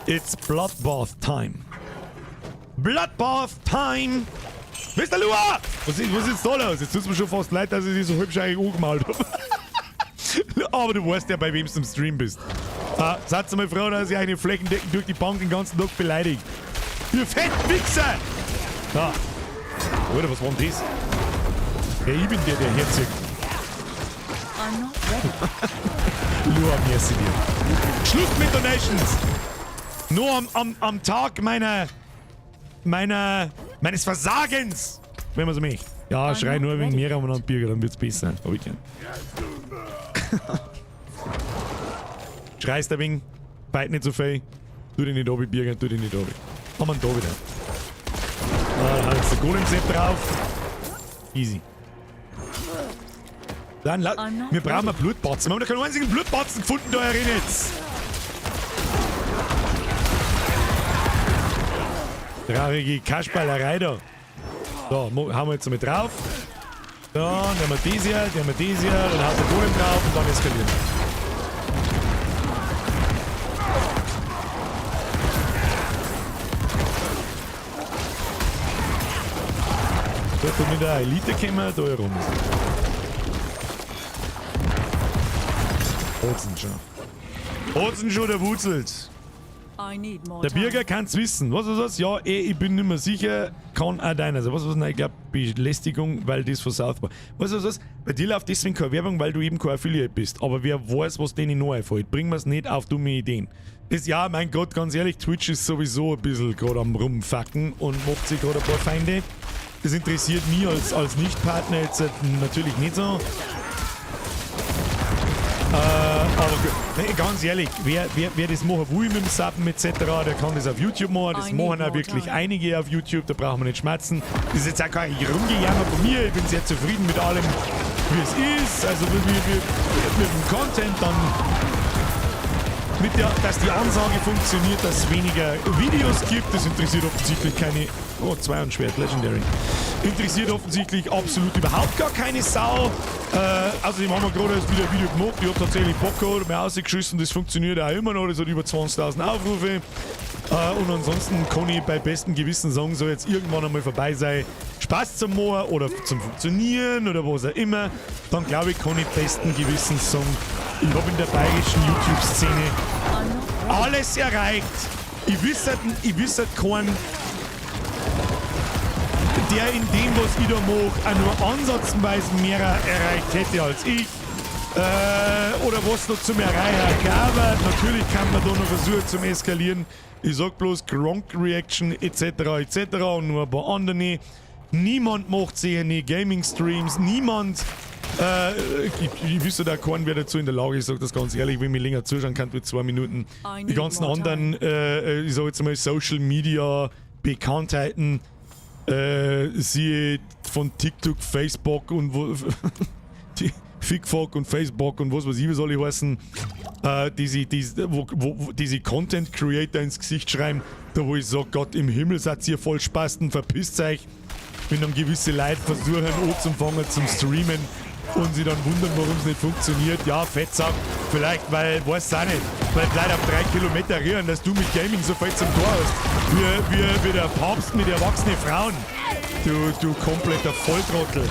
It's Bloodbath Time. Bloodbath Time! Mr. Lua! Was ist jetzt da los? Jetzt tut's mir schon fast leid, dass ich dich so hübsch eigentlich angemalt hab. Aber du weißt ja, bei wem du im Stream bist. Seid mal froh, dass ich eine flächendeckend durch die Bank den ganzen Tag beleidigt. Ihr fetten Wichser! Da. Alter, was war denn das? Ja, ich bin der, der herzieht. I'm not ready. Lua, merci dir. Schluss mit Donations! Nur am Tag meines Versagens! Wenn man so möchte. Ja, schrei nur wegen mir umeinander, Birger, dann wird's besser. Hab ich gern. Schreist ein wenig, beit nicht so viel. Tu dich nicht runter, Birger, tu dich nicht runter. Haben wir ihn da wieder. Ah, da hat jetzt der Golem-Set drauf. Easy. Dann wir brauchen einen Blutbatzen. Wir haben noch keinen einzigen Blutbatzen gefunden da herin jetzt. Traurige Kasperlerei da. So, hauen wir jetzt mal drauf. Dann nehmen wir das hier, nehmen wir das hier, dann haut der Golem drauf und dann eskalieren. Dort mit der Elite kommen, da herum ist. Hotzen schon. Hotzen schon, der wurzelt. I need more Der time. Birger kann's wissen. Was ist das? Ja, ich bin nicht mehr sicher. Kann auch deiner sein. Was ist das? Nein, ich glaub, Belästigung, weil das von South Park. Was ist das? Bei dir läuft deswegen keine Werbung, weil du eben kein Affiliate bist. Aber wer weiß, was denen noch einfällt. Bringen wir's nicht auf dumme Ideen. Das, ja, mein Gott, ganz ehrlich, Twitch ist sowieso ein bisschen gerade am Rumfucken und macht sich gerade ein paar Feinde. Das interessiert mich als Nicht-Partner jetzt natürlich nicht so. Aber nee, ganz ehrlich, wer das machen will mit dem Sappen et cetera, der kann das auf YouTube machen. Das I need machen auch more wirklich time. einige auf YouTube, da brauchen wir nicht schmerzen. Das ist jetzt auch kein Rumgejammer von mir, ich bin sehr zufrieden mit allem, wie es ist. Also wie mit dem Content, dann mit der, dass die Ansage funktioniert, dass es weniger Videos gibt, das interessiert offensichtlich keine... Oh, 2 und Schwert, Legendary. Interessiert offensichtlich absolut überhaupt gar keine Sau. Außerdem haben wir gerade erst wieder ein Video gemacht. Ich hab tatsächlich Bock gehabt, mir ausgeschissen, das funktioniert auch immer noch. Das hat über 20.000 Aufrufe. Und ansonsten kann ich bei bestem Gewissen sagen, soll jetzt irgendwann einmal vorbei sein. Spaß zum machen oder zum Funktionieren oder was auch immer. Dann glaube ich, kann ich besten Gewissens sagen, ich hab in der bayerischen YouTube-Szene alles erreicht. Ich wüsste keinen, der in dem, was ich da mache, auch nur ansatzweise mehr erreicht hätte als ich. Oder was noch zum Erreichen gab. Natürlich kann man da noch versuchen zum Eskalieren. Ich sag bloß Gronk Reaction et cetera et cetera und nur ein paar andere. Niemand macht CNE Gaming Streams. Niemand. Ich wüsste da keinen, wer dazu in der Lage ist, ich sag das ganz ehrlich, wenn mir länger zuschauen kann, für 2 Minuten. I Die need ganzen more anderen, time. ich sag jetzt mal Social Media Bekanntheiten, siehe von TikTok, Facebook und wo, die Fickfuck und Facebook und was weiß ich, wie soll ich heißen, wo diese Content Creator ins Gesicht schreiben, da wo ich sag, Gott im Himmel seid ihr voll Spasten, verpisst euch, wenn dann gewisse Leute versuchen anzufangen zum Streamen und sie dann wundern, warum es nicht funktioniert. Ja, Fettsack, vielleicht, weil, weiß auch nicht, weil die Leute auf 3 Kilometer rühren, dass du mit Gaming so viel zum Tor hast, wie der Papst mit erwachsenen Frauen. Du, du kompletter Volltrottel.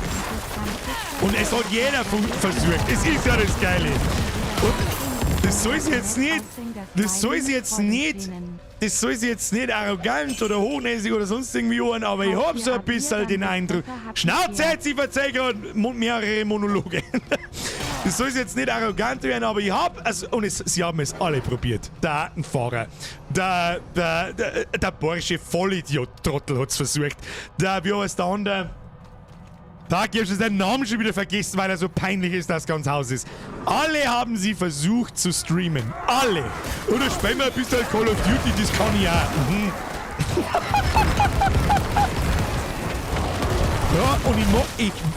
Und es hat jeder versucht. Es ist ja das Geile. Und das soll sie jetzt nicht, das soll sie jetzt nicht, das soll sie jetzt nicht arrogant oder hochnäsig oder sonst irgendwie hören, aber ich hab so ein bisschen den Eindruck. Schnauze jetzt, ich verzeih grad mehrere Monologe. Das soll jetzt nicht arrogant werden, aber ich hab, also, und es, sie haben es alle probiert. Der Datenfahrer, der Porsche Vollidiot Trottel hat's versucht. Der, wie heißt der andere? Da ich hab schon seinen Namen schon wieder vergessen, weil er so peinlich ist, dass das ganze Haus ist. Alle haben sie versucht zu streamen. Alle. Oder spielen wir ein bisschen Call of Duty, das kann ich auch. Ja, und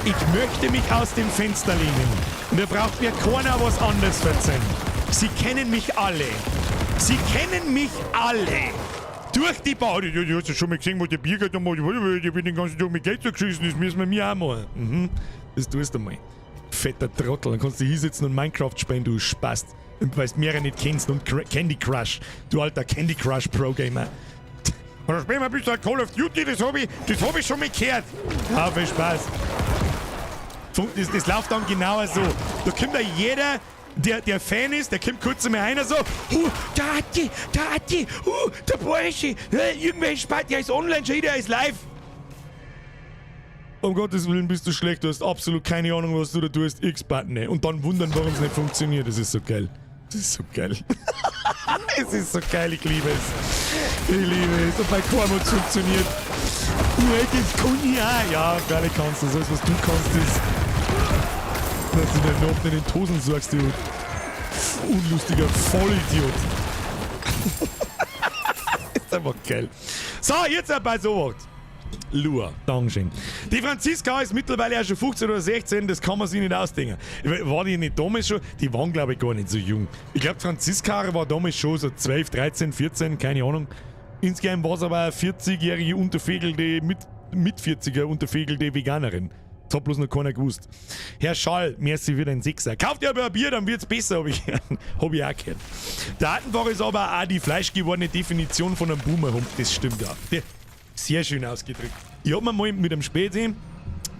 ich möchte mich aus dem Fenster lehnen. Und da braucht mir keiner was anderes erzählen. Sie kennen mich alle. Sie kennen mich alle. Durch die Bau. Du hast ja schon mal gesehen, wo der Biergeld einmal. Ich bin den ganzen Tag mit Geld zugeschissen, das müssen wir mir auch machen. Mhm. Das tust du mal. Fetter Trottel. Dann kannst du hier sitzen und Minecraft spielen, du Spast. Und weil du mehrere nicht kennst und Candy Crush. Du alter Candy Crush Pro Gamer. Oder spielen wir ein bisschen Call of Duty, das hab ich schon mal gehört. Ja, viel Spaß. Das läuft dann genau so. Da kommt da jeder, der Fan ist, der kommt kurz einmal rein so, der Atti, der Atti, der Porsche, irgendwelche Spaß, der ist online schon, der ist live. Um Gottes Willen bist du schlecht, du hast absolut keine Ahnung, was du da tust, X-Button. Und dann wundern, warum es nicht funktioniert, das ist so geil. Das ist so geil. Es ist so geil, ich liebe es. Ich liebe es. Und bei Korm hat's funktioniert. Das kann ich auch. Ja, geil, kannst du. Das, was du kannst, ist, dass du deinen Noten in den Tosen sorgst, du unlustiger Vollidiot. Ist einfach geil. So, jetzt bei sowas. Lua, Dankeschön. Die Franziska ist mittlerweile auch schon 15 oder 16, das kann man sich nicht ausdenken. War die nicht damals schon? Die waren, glaube ich, gar nicht so jung. Ich glaube, Franziska war damals schon so 12, 13, 14, keine Ahnung. Insgeheim war es aber eine 40-jährige unterfegelte, mit 40er unterfegelte Veganerin. Das hat bloß noch keiner gewusst. Herr Schall, merci für den Sechser. Kauft ihr aber ein Bier, dann wird's besser, hab ich, hab ich auch gehört. Der Datenfahrer ist aber auch die fleischgewordene Definition von einem Boomerhump. Das stimmt auch. Sehr schön ausgedrückt. Ich hab mir mal mit einem Späti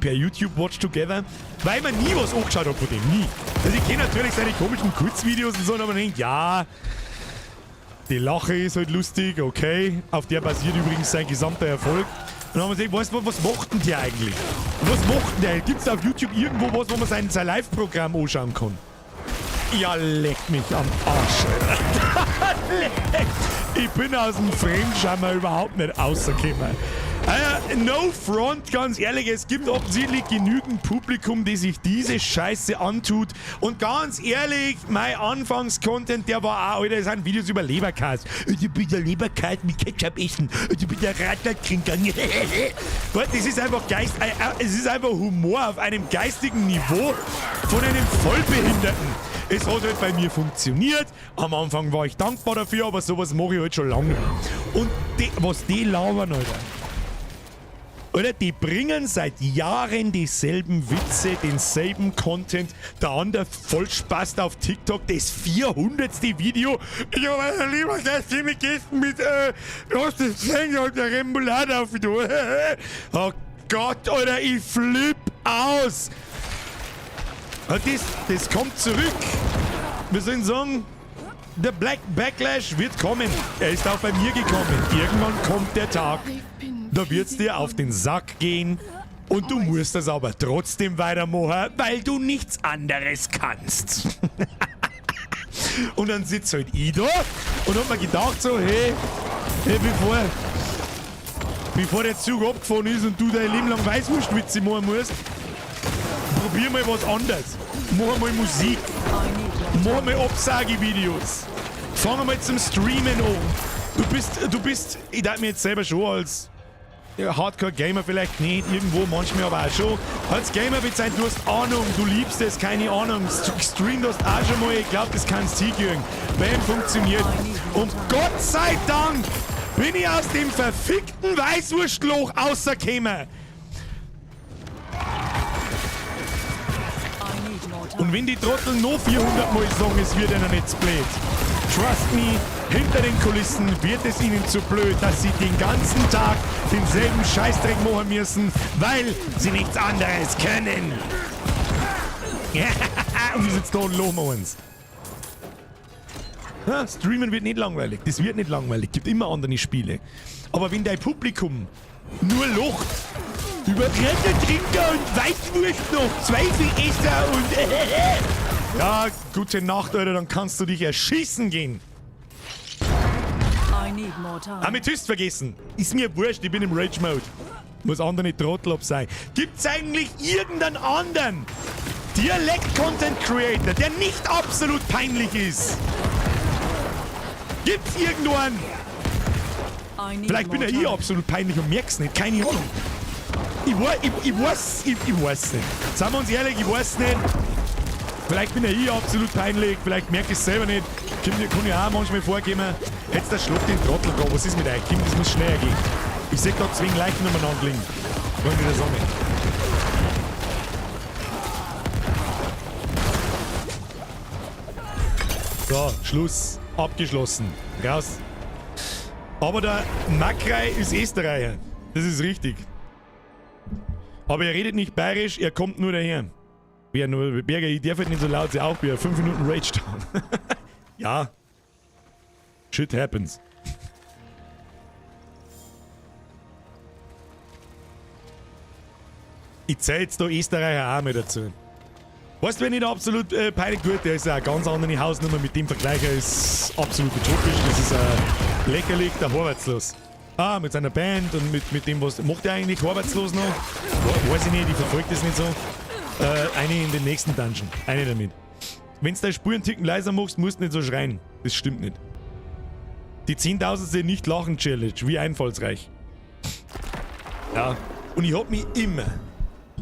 per YouTube Watch Together, weil man nie was angeschaut hat von dem, nie. Also ich kenne natürlich seine komischen Kurzvideos und so, aber man denkt, ja, die Lache ist halt lustig, okay. Auf der basiert übrigens sein gesamter Erfolg. Und dann haben wir gesagt, weißt du, was macht denn der eigentlich? Was macht denn der? Gibt's da auf YouTube irgendwo was, wo man sein Live-Programm anschauen kann? Ja, leck mich am Arsch, Alter. Ich bin aus dem Fremdschammer überhaupt nicht rausgekommen. No front, ganz ehrlich, es gibt offensichtlich genügend Publikum, die sich diese Scheiße antut. Und ganz ehrlich, mein Anfangs-Content, der war auch, Alter, das sind Videos über Leberkäse. Du bist der Leberkäse mit Ketchup essen. Du bist der Radlertrinker. Das ist einfach Geist, es ist einfach Humor auf einem geistigen Niveau von einem Vollbehinderten. Es hat halt bei mir funktioniert. Am Anfang war ich dankbar dafür, aber sowas mache ich halt schon lange. Und die, was die labern, Alter. Oder die bringen seit Jahren dieselben Witze, denselben Content. Der andere Vollspast auf TikTok, das 400. Video. Ich habe eine Leberkäse gegessen mit, was das gesehen und der Remoulade auf. Oh Gott, Alter, ich flipp aus. Das kommt zurück. Wir sollen sagen, der Black Backlash wird kommen. Er ist auch bei mir gekommen. Irgendwann kommt der Tag, da wird's dir auf den Sack gehen und du musst das aber trotzdem weitermachen, weil du nichts anderes kannst. Und dann sitzt halt ich da und hab mir gedacht so, hey, hey, bevor der Zug abgefahren ist und du dein Leben lang Weißwurstwitze machen musst, probier mal was anderes. Mach mal Musik. Mach mal Absagevideos. Fang mal zum Streamen an. Du bist, ich darf mir jetzt selber schon als Hardcore-Gamer vielleicht nicht, irgendwo manchmal aber auch schon. Als Gamer bezeichnet, du hast Ahnung, du liebst es, keine Ahnung. Stream hast auch schon mal, ich glaub, das kannst du hinkriegen. Bam, funktioniert. Und Gott sei Dank bin ich aus dem verfickten Weißwurstloch rausgekommen. Und wenn die Trottel noch 400 Mal sagen, es wird einer nicht zu blöd. Trust me, hinter den Kulissen wird es ihnen zu blöd, dass sie den ganzen Tag denselben Scheißdreck machen müssen, weil sie nichts anderes können. Und wir sitzen da und loben uns. Ha, Streamen wird nicht langweilig. Das wird nicht langweilig. Gibt immer andere Spiele. Aber wenn dein Publikum nur lacht über Trinker und Weißwurst noch, Zweifelesser und ja, gute Nacht, Alter, dann kannst du dich erschießen gehen. I need more time. Amethyst vergessen. Ist mir wurscht, ich bin im Rage-Mode. Muss andere Trottel sein. Gibt's eigentlich irgendeinen anderen Dialekt-Content-Creator, der nicht absolut peinlich ist? Gibt's irgendeinen? Vielleicht bin ja ich absolut peinlich und merk's nicht. Keine Ahnung. Ich weiß nicht. Seien wir uns ehrlich, ich weiß nicht. Vielleicht bin ja ich absolut peinlich, vielleicht merke ich es selber nicht. Kann ja auch manchmal vorkommen. Jetzt der Schluck den Trottel da, was ist mit euch? Kim, das muss schneller gehen. Ich seh da zwei Leichen umeinander liegen. Wollen wir das auch nicht. So, Schluss. Abgeschlossen. Raus. Aber der Makrei ist Österreicher. Das ist richtig. Aber er redet nicht bayerisch, er kommt nur daher. Wer nur, Berger, ich darf halt nicht so laut sein, auch wieder 5 Minuten Rage down. Ja. Shit happens. Ich zähl jetzt da Österreicher auch mit dazu. Weißt du, wenn ich da absolut peinlich gut, der ist ja eine ganz andere Hausnummer, mit dem Vergleicher ist absolut utopisch, das ist lächerlich, der Horvatslos. Ah, mit seiner Band und mit dem, was... Macht er eigentlich Horvatslos noch? Weiß ich nicht, ich verfolge das nicht so. Eine in den nächsten Dungeon. Eine damit. Wenn du deine Spur einen Ticken leiser machst, musst du nicht so schreien. Das stimmt nicht. Die 10.000. Nicht-Lachen-Challenge. Wie einfallsreich. Ja. Und ich hab mich immer...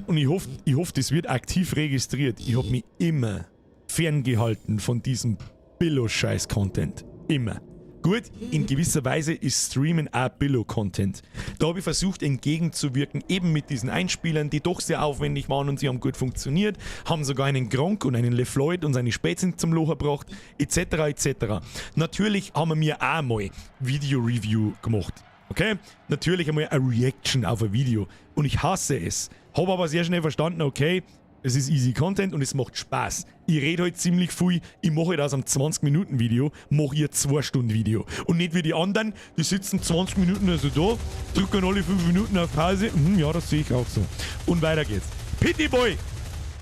Und ich hoff, das wird aktiv registriert. Ich hab mich immer ferngehalten von diesem Billo-Scheiß-Content. Immer. Gut, in gewisser Weise ist Streamen auch Billo-Content. Da habe ich versucht entgegenzuwirken, eben mit diesen Einspielern, die doch sehr aufwendig waren und sie haben gut funktioniert, haben sogar einen Gronkh und einen LeFloid und seine Spätzchen zum Locher gebracht, etc. etc. Natürlich haben wir auch mal Video-Review gemacht. Okay? Natürlich einmal eine Reaction auf ein Video. Und ich hasse es. Habe aber sehr schnell verstanden, okay, es ist easy Content und es macht Spaß. Ich rede halt ziemlich viel, ich mache halt aus einem 20-Minuten-Video, mache ich ein 2-Stunden-Video. Und nicht wie die anderen, die sitzen 20 Minuten also da, drücken alle 5 Minuten auf Pause, ja, das sehe ich auch so. Und weiter geht's. Pitty Boy!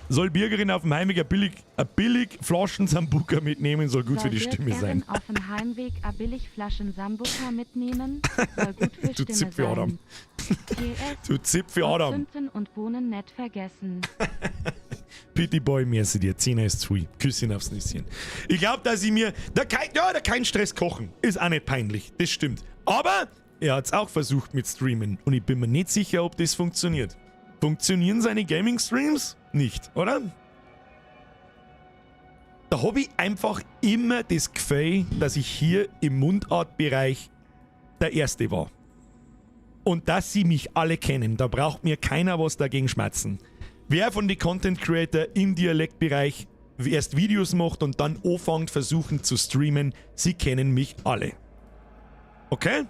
Soll Birgerin auf dem Heimweg ein billig Flaschen Sambuca mitnehmen, soll gut Soll für die Stimme sein. Auf dem Heimweg a billig Flaschen Sambuca mitnehmen, soll gut für Du Stimme Zipfel Adam. sein. PS, Du Zipfel Adam. Zünden und Bohnen nicht vergessen. Pitty Boy, merci dir. 10 ist zu viel. Küsschen aufs Nüsschen. Ich glaub, dass ich mir... Da kein Stress kochen. Ist auch nicht peinlich. Das stimmt. Aber er hat's auch versucht mit Streamen. Und ich bin mir nicht sicher, ob das funktioniert. Funktionieren seine Gaming-Streams? Nicht, oder? Da hab ich einfach immer das Gefühl, dass ich hier im Mundartbereich der Erste war. Und dass sie mich alle kennen. Da braucht mir keiner was dagegen schmerzen. Wer von den Content Creator im Dialektbereich erst Videos macht und dann anfängt versuchen zu streamen, sie kennen mich alle. Okay?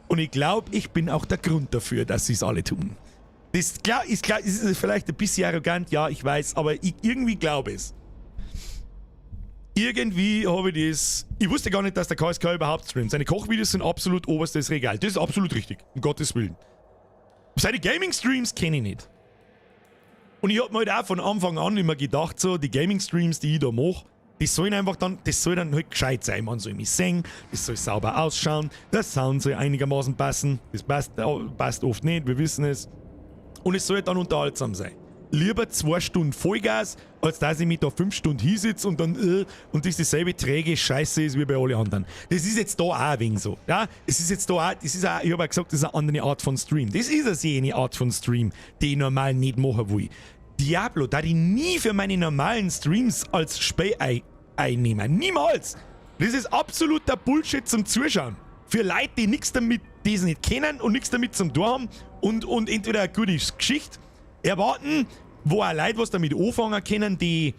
Und ich glaub, ich bin auch der Grund dafür, dass sie's alle tun. Das ist klar, ist vielleicht ein bisschen arrogant, ja, ich weiß, aber ich irgendwie glaube es. Irgendwie habe ich das... Ich wusste gar nicht, dass der KSK überhaupt streamt. Seine Kochvideos sind absolut oberstes Regal. Das ist absolut richtig, um Gottes Willen. Seine Gaming-Streams kenne ich nicht. Und ich hab mir halt auch von Anfang an immer gedacht, so, die Gaming-Streams, die ich da mache, das sollen einfach dann, das soll dann halt gescheit sein. Man soll mich sehen, das soll sauber ausschauen, der Sound soll einigermaßen passen. Das passt oft nicht, wir wissen es. Und es soll dann unterhaltsam sein. Lieber 2 Stunden Vollgas, als dass ich mich da 5 Stunden hinsitze und dann und das dieselbe träge Scheiße ist wie bei allen anderen. Das ist jetzt da auch ein wenig so. Ja? Es ist jetzt da auch, das ist auch, ich hab auch gesagt, das ist eine andere Art von Stream. Das ist eine sehr eine Art von Stream, die ich normal nicht machen will. Diablo, da ich nie für meine normalen Streams als Spiel einnehmen. Niemals! Das ist absoluter Bullshit zum Zuschauen. Für Leute, die nichts damit, die es nicht kennen und nichts damit zum tun haben und entweder eine gute Geschichte erwarten, wo auch Leute was damit anfangen können, die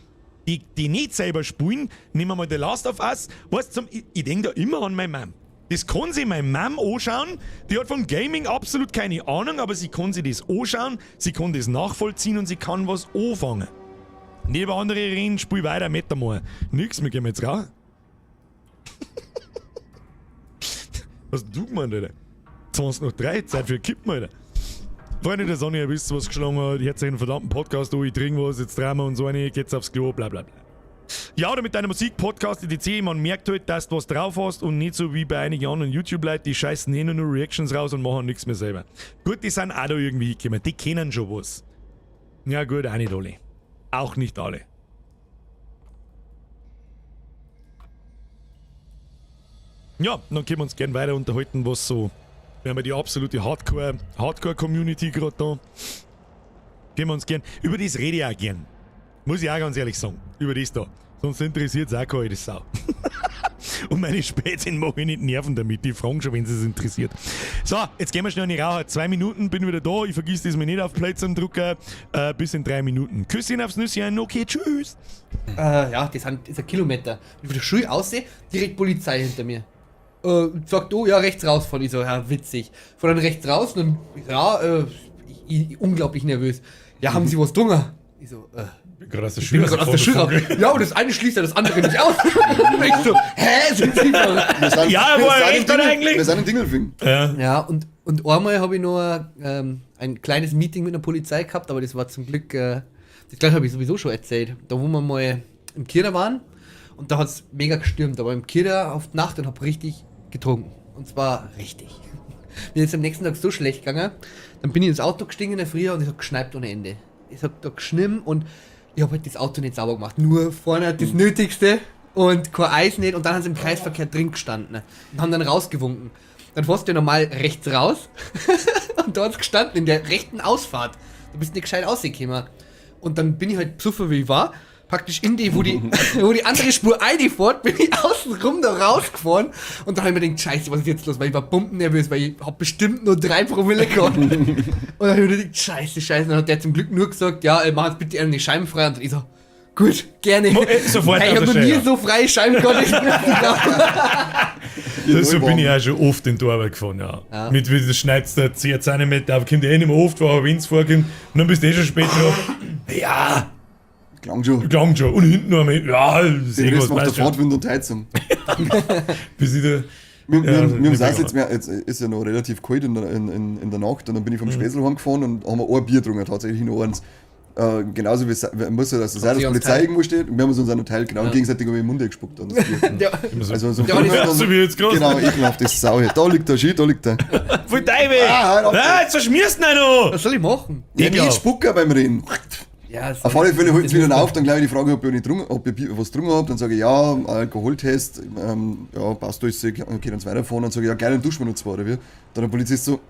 Die, die nicht selber spielen, nehmen wir mal The Last of Us. Weißt, zum, ich denk da immer an meine Mom. Das kann sich meine Mom anschauen. Die hat von Gaming absolut keine Ahnung, aber sie kann sich das anschauen, sie kann das nachvollziehen und sie kann was anfangen. Neben andere reden, spiel weiter, Metamor. Nix, wir gehen jetzt raus. Was hast du gemeint, Alter? 20 nach 3, Zeit für Kippen, Alter. Freunde der Sonne, ihr wisst, was geschlagen hat. Hört euch einen verdammten Podcast an, ich trinke was, jetzt drehen wir uns eine, geht's aufs Klo, bla bla bla. Ja, oder mit deiner Musik, Podcast, etc. Man merkt halt, dass du was drauf hast und nicht so wie bei einigen anderen YouTube-Leuten, die scheißen eh nur Reactions raus und machen nichts mehr selber. Gut, die sind auch da irgendwie hingekommen, die kennen schon was. Ja gut, auch nicht alle. Auch nicht alle. Ja, dann können wir uns gern weiter unterhalten, was so. Wir haben ja die absolute Hardcore-Community gerade da. Können wir uns gern. Über das rede ich auch gern. Muss ich auch ganz ehrlich sagen. Über das da. Sonst interessiert es auch keine Sau. Und meine Spätzchen mag ich nicht nerven damit. Die fragen schon, wenn sie es interessiert. So, jetzt gehen wir schnell in die Raucher. 2 Minuten, bin wieder da. Ich vergiss das mir nicht auf Play zum Drucker. Bis in 3 Minuten. Küsschen aufs Nüsschen. Okay, tschüss. Ja, das ist ein Kilometer. Wenn ich von der Schule aussehe, direkt Polizei hinter mir. Sagt, oh ja, rechts rausfahren. Ich so, ja, witzig. Fahr dann rechts raus und dann, ja, ich unglaublich nervös. Ja, haben Sie was getrunken? Ich so, Bin gerade aus der ich bin Schule gerade aus der Schule raus. Ja, und das eine schließt ja das andere nicht aus. Und ich so, hä, sind Sie verrückt? Wir sind, Ja, wir wo er sind in recht hat eigentlich. Wir sind in Dingolfing. Ja. Ja, und einmal habe ich nur ein kleines Meeting mit der Polizei gehabt, aber das war zum Glück, das gleiche habe ich sowieso schon erzählt. Da, wo wir mal im Kircher waren und da hat es mega gestürmt, aber im Kircher auf die Nacht und habe richtig getrunken. Und zwar richtig. Mir ist am nächsten Tag so schlecht gegangen. Dann bin ich ins Auto gestiegen in der Früh und es hat geschneit ohne Ende. Es hat da geschnitten und ich habe halt das Auto nicht sauber gemacht. Nur vorne das Nötigste und kein Eis nicht. Und dann haben sie im Kreisverkehr drin gestanden und haben dann rausgewunken. Dann fährst du ja normal rechts raus und da hat's gestanden, in der rechten Ausfahrt. Du bist nicht gescheit rausgekommen. Und dann bin ich halt besoffen, wie ich war, praktisch in die, wo die andere Spur reinfährt, bin ich außen rum da rausgefahren. Und dann habe ich mir gedacht, scheiße, was ist jetzt los? Weil ich war pumpennervös, weil ich hab bestimmt nur 3 Promille gehabt. Und dann habe ich mir gedacht, scheiße, scheiße. Und dann hat der zum Glück nur gesagt, ja, mach jetzt bitte eine Scheiben frei. Und ich so, gut, gerne. Sofort Hey, ich auf habe der noch nie Stelle. so freie Scheiben gehabt. Ich Das, so bin ich auch schon oft in die Arbeit gefahren, ja. Ja. Mit wie das schneit da 10 Zentimeter, aber kommt eh nicht mehr oft vor, aber wenn es vorkommt, und dann bist du eh schon spät drauf. Ja, Klang schon. klang schon. Und hinten noch einmal, ja, das ist Den eh Rest was, macht der weißt schon. Fahrtwind und Heizung. Bis ich da, Wir, Ja, wir, also wir nicht haben mehr jetzt, jetzt ist ja noch relativ kalt in der Nacht und dann bin ich vom Spätzl heimgefahren und haben wir ein Bier getrunken, tatsächlich nur eins. Genauso wie es muss ja, dass es sein, sie dass uns Polizei teilt. irgendwo steht und wir haben es uns auch noch teilt, genau, und gegenseitig über den Mund gespuckt. Dann das Bier. Ja. Also so Ja, ja, so wie jetzt gerade. Genau, ekelhaft, das Sau hier. Da liegt der Ski, da liegt der. Voll Teufel! Ah, halt auf. Ah, jetzt verschmierst du ihn noch! Was soll ich machen? Ja, nicht Ekelhaft. spucken beim Reden. Ja, Auf alle Fälle holt es wieder auf, dann gleich die Frage, ob ich, nicht getrunken, ob ich was getrunken habe. Dann sage ich, ja, Alkoholtest, ja, passt alles, okay, dann weiterfahren. Dann sage ich, ja, geil, dann duschen wir noch zwei, oder wie? Dann der Polizist so,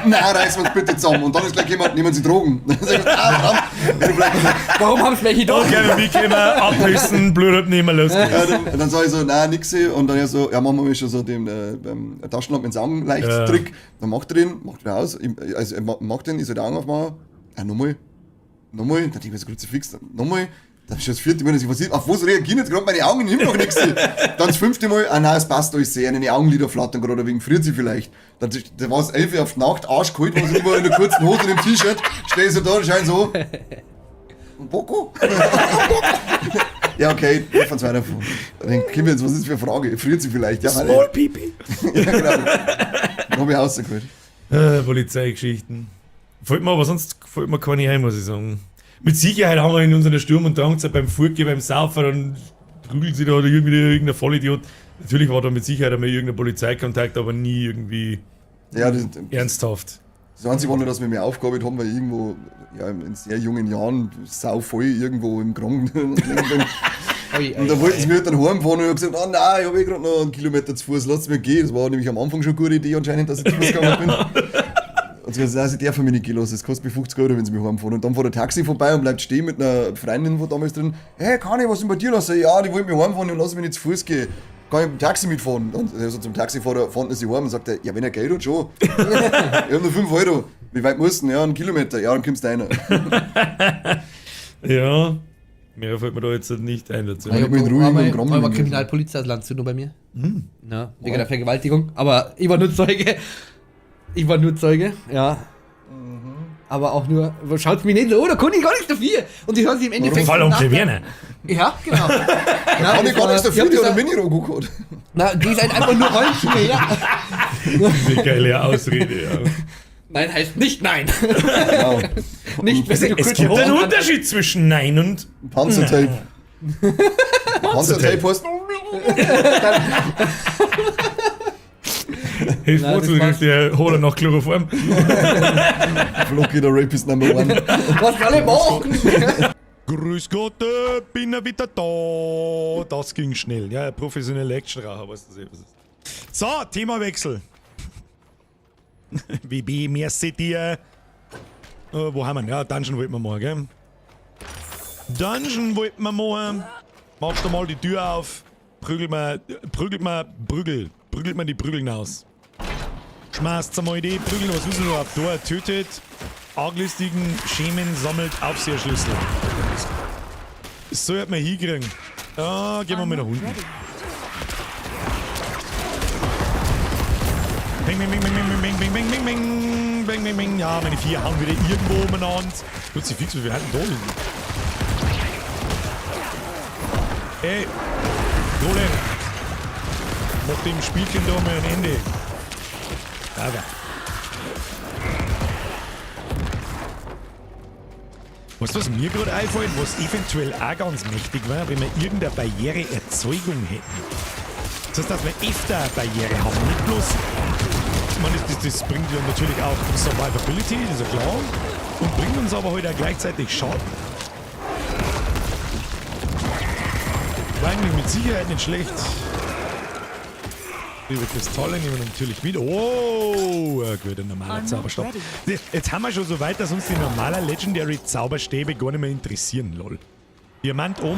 nein, reißen wir uns bitte zusammen. Und dann ist gleich jemand, nehmen Sie Drogen. Dann sag ich, ah, verdammt. Ja, du bleibst- Warum haben sie welche da? Okay, wir mitkommen, abwissen, Blut abnehmen, los geht's. Ja, dann sage ich so, nein, nix. Und dann er so, ja, machen wir mal schon so den beim Taschenlampe ins Augen leicht Ja. Trick. Dann macht er den, macht ihn aus, ich, also er macht den, ich soll die Augen aufmachen. Ja, nochmal, nochmal, dann denke ich mir so Kruzifix, nochmal. Dann ist schon das vierte Mal, dass ich was, auf was reagieren jetzt gerade meine Augen, immer noch nichts. Dann das fünfte Mal, ah nein, es passt alles sehr, die Augenlider flattern gerade, wegen friert sie vielleicht. Dann da war es 11 Uhr auf die Nacht, arschkalt, war sie überall in der kurzen Hose und im T-Shirt, stehe ich so da und schein so. Un poco? Ja, okay, wir fahren weiter davon. Dann kommt jetzt, was ist das für eine Frage? Friert sie vielleicht? Ja, Small Pipi. ja, genau. Dann hab ich rausgeholt. Polizeigeschichten. Fällt mir aber sonst fällt mir keine ein, muss ich sagen. Mit Sicherheit haben wir in unserer Sturm- und Drangzeit beim Fortgehen, beim Saufen, dann prügelt sich da oder irgendwie irgendein Vollidiot. Natürlich war da mit Sicherheit einmal irgendein Polizeikontakt, aber nie irgendwie Ja, das, ernsthaft. das Einzige war nur, dass wir mir aufgearbeitet haben, weil ich irgendwo ja, in sehr jungen Jahren sau voll irgendwo im Kranken gelegen bin. Ui, Und da wollten sie mir dann heimfahren und ich hab gesagt, ah nein, ich hab eh gerade noch einen Kilometer zu Fuß, lass mich gehen. Das war nämlich am Anfang schon eine gute Idee anscheinend, dass ich zu Fuß gegangen bin. Und sie hat gesagt, nein, sie dürfen mich nicht gehen lassen, das kostet mich 50 Euro, wenn sie mich heimfahren. Und dann fährt ein Taxi vorbei und bleibt stehen mit einer Freundin, von damals drin. Hey, kann ich was denn bei dir lassen? Ja, die wollen mich heimfahren und lassen mich nicht zu Fuß gehen. Kann ich mit dem Taxi mitfahren? Und er so zum Taxifahrer, fahren sie heim und sagt er, ja, wenn er Geld hat, schon. Ich hab nur 5 Euro. Wie weit musst du denn? Ja, einen Kilometer. Ja, dann kommst du rein. Ja, mehr fällt mir da jetzt nicht ein dazu. Ja, ich hab mit ruhigen Einmal, und Grommen einmal gewesen. Kriminalpolizei aus Landshut nur bei mir. Ja, wegen der Vergewaltigung. Aber ich war nur Zeuge. Ich war nur Zeuge, ja. Aber auch nur, schaut mich nicht so, da konnte ich gar nichts dafür. Und die hören sich im Endeffekt. Fall Onkel Werner. Ja, genau. Na, Kann ich gar nichts dafür, die hat einen Minirock angehabt. Na, die ist halt einfach nur Rollschuhe, ja. Diese geile Ausrede, ja. Nein heißt nicht nein. Genau. Nicht, wenn du Es kurz gibt einen Hosen Unterschied zwischen Nein und Panzertape. Panzertape heißt. Hilf Nein, mir, das war's. der Holer nach Chloroform. Floki, der Rapist Number One. Was alle machen. Grüß Gott, bin ja wieder da. Das ging schnell. Ja, professionelle Actionraucher, weißt du, was ist. So, Themawechsel. WB, merci dir. Wo haben wir ihn? Ja, Dungeon wollten wir machen, gell? Dungeon wollten wir machen. Machst du mal die Tür auf. Prügelt mal, prügelt mal, prügel. Prügelt mal die Prügeln aus. Schmeißt einmal die Prügel, was wissen wir überhaupt? Da tötet arglistigen Schemen, sammelt Aufseherschlüssel. Das sollte man hinkriegen. Ja, gehen wir mal nach unten. Bing, bing, bing, bing, bing, bing, bing, bing, bing, bing, bing, bing, bing. Ja, meine vier hauen wieder irgendwo umeinander. Kruzifix, wie viel halten da liegen? Ey, Golem. Mach dem Spielchen da mal ein Ende. Aber. Weißt du, was mir gerade einfällt, was eventuell auch ganz mächtig wäre, wenn wir irgendeine Barriereerzeugung hätten? Das heißt, dass wir öfter eine Barriere haben, nicht bloß. Ich meine, das bringt ja natürlich auch Survivability, das ist ja klar. Und bringt uns aber heute auch gleichzeitig Schaden. War eigentlich mit Sicherheit nicht schlecht. Liebe Kristalle nehmen wir natürlich mit. Oh, ja gut, ein normaler Zauberstab. Jetzt haben wir schon so weit, dass uns die normalen Legendary Zauberstäbe gar nicht mehr interessieren, lol. Diamant um.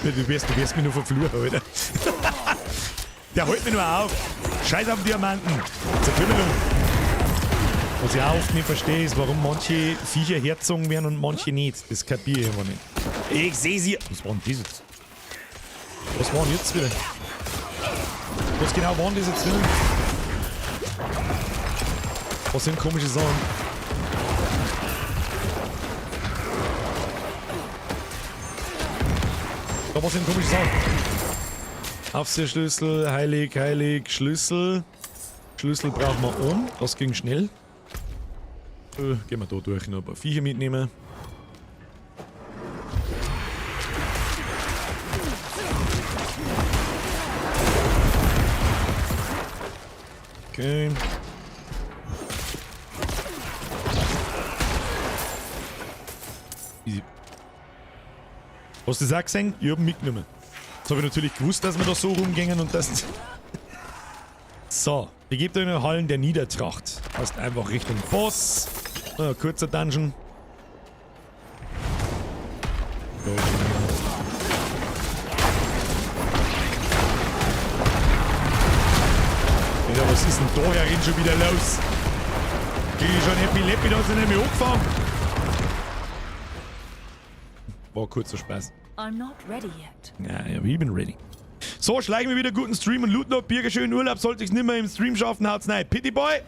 Ja, du wirst mich nur verfluchen, Alter. Der holt mich nur auf. Scheiß auf den Diamanten. Zerkümmerung. Was ich auch oft nicht verstehe, ist, warum manche Viecher herzogen werden und manche nicht. Das kapiere ich immer nicht. Ich sehe sie. Was war denn das jetzt? Was war denn jetzt wieder? Was genau waren das jetzt wieder? Was sind komische Sachen? Da, was sind komische Sachen? Aufsehschlüssel, heilig, heilig, Schlüssel. Schlüssel brauchen wir um. Das ging schnell. Gehen wir da durch, noch ein paar Viecher mitnehmen. Okay. Easy. Hast du das auch gesehen? Ich hab ihn mitgenommen. Das hab ich natürlich gewusst, dass wir da so rumgängen und das. So, begebt euch in den Hallen der Niedertracht. Heißt einfach Richtung Boss. Kurzer Dungeon. So. Ja, was ist denn da herin schon wieder los? Krieg ich schon Happy Lappy, da sind nämlich angefangen. War kurzer Spaß. I'm not ready yet. Ja, ja, ich bin ready. So, schleichen wir wieder guten Stream und Loot noch. Birger, schönen Urlaub. Sollte ich's nimmer im Stream schaffen, haut's rein. Pity Boy,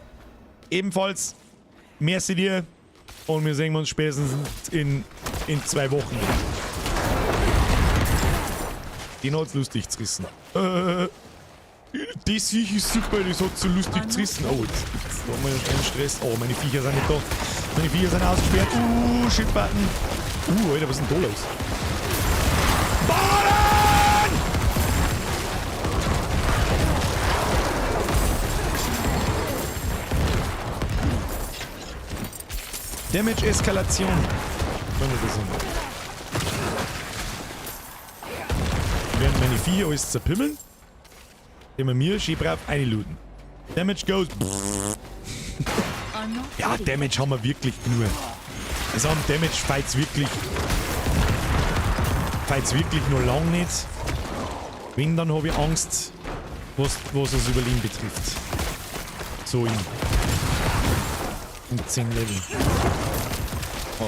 ebenfalls merci dir. Und wir sehen uns spätestens in 2 Wochen wieder. Den hat's lustig zerrissen. Das Viech ist super, das hat so lustig zerrissen. Oh, jetzt gibt's da mal einen Stress. Oh, meine Viecher sind nicht da. Meine Viecher sind ausgesperrt. Shit-Button. Alter, was ist denn da los? Ballen! Damage-Eskalation. Können wir das hin? Während meine Viecher alles zerpimmeln, den wir mir schön brav einlooten. Damage goes. Ja, Damage haben wir wirklich genug. Also am Damage fight's wirklich. Fight's wirklich noch lang nicht. Wenn, dann hab ich Angst, was das Überleben betrifft. So in 10 Level.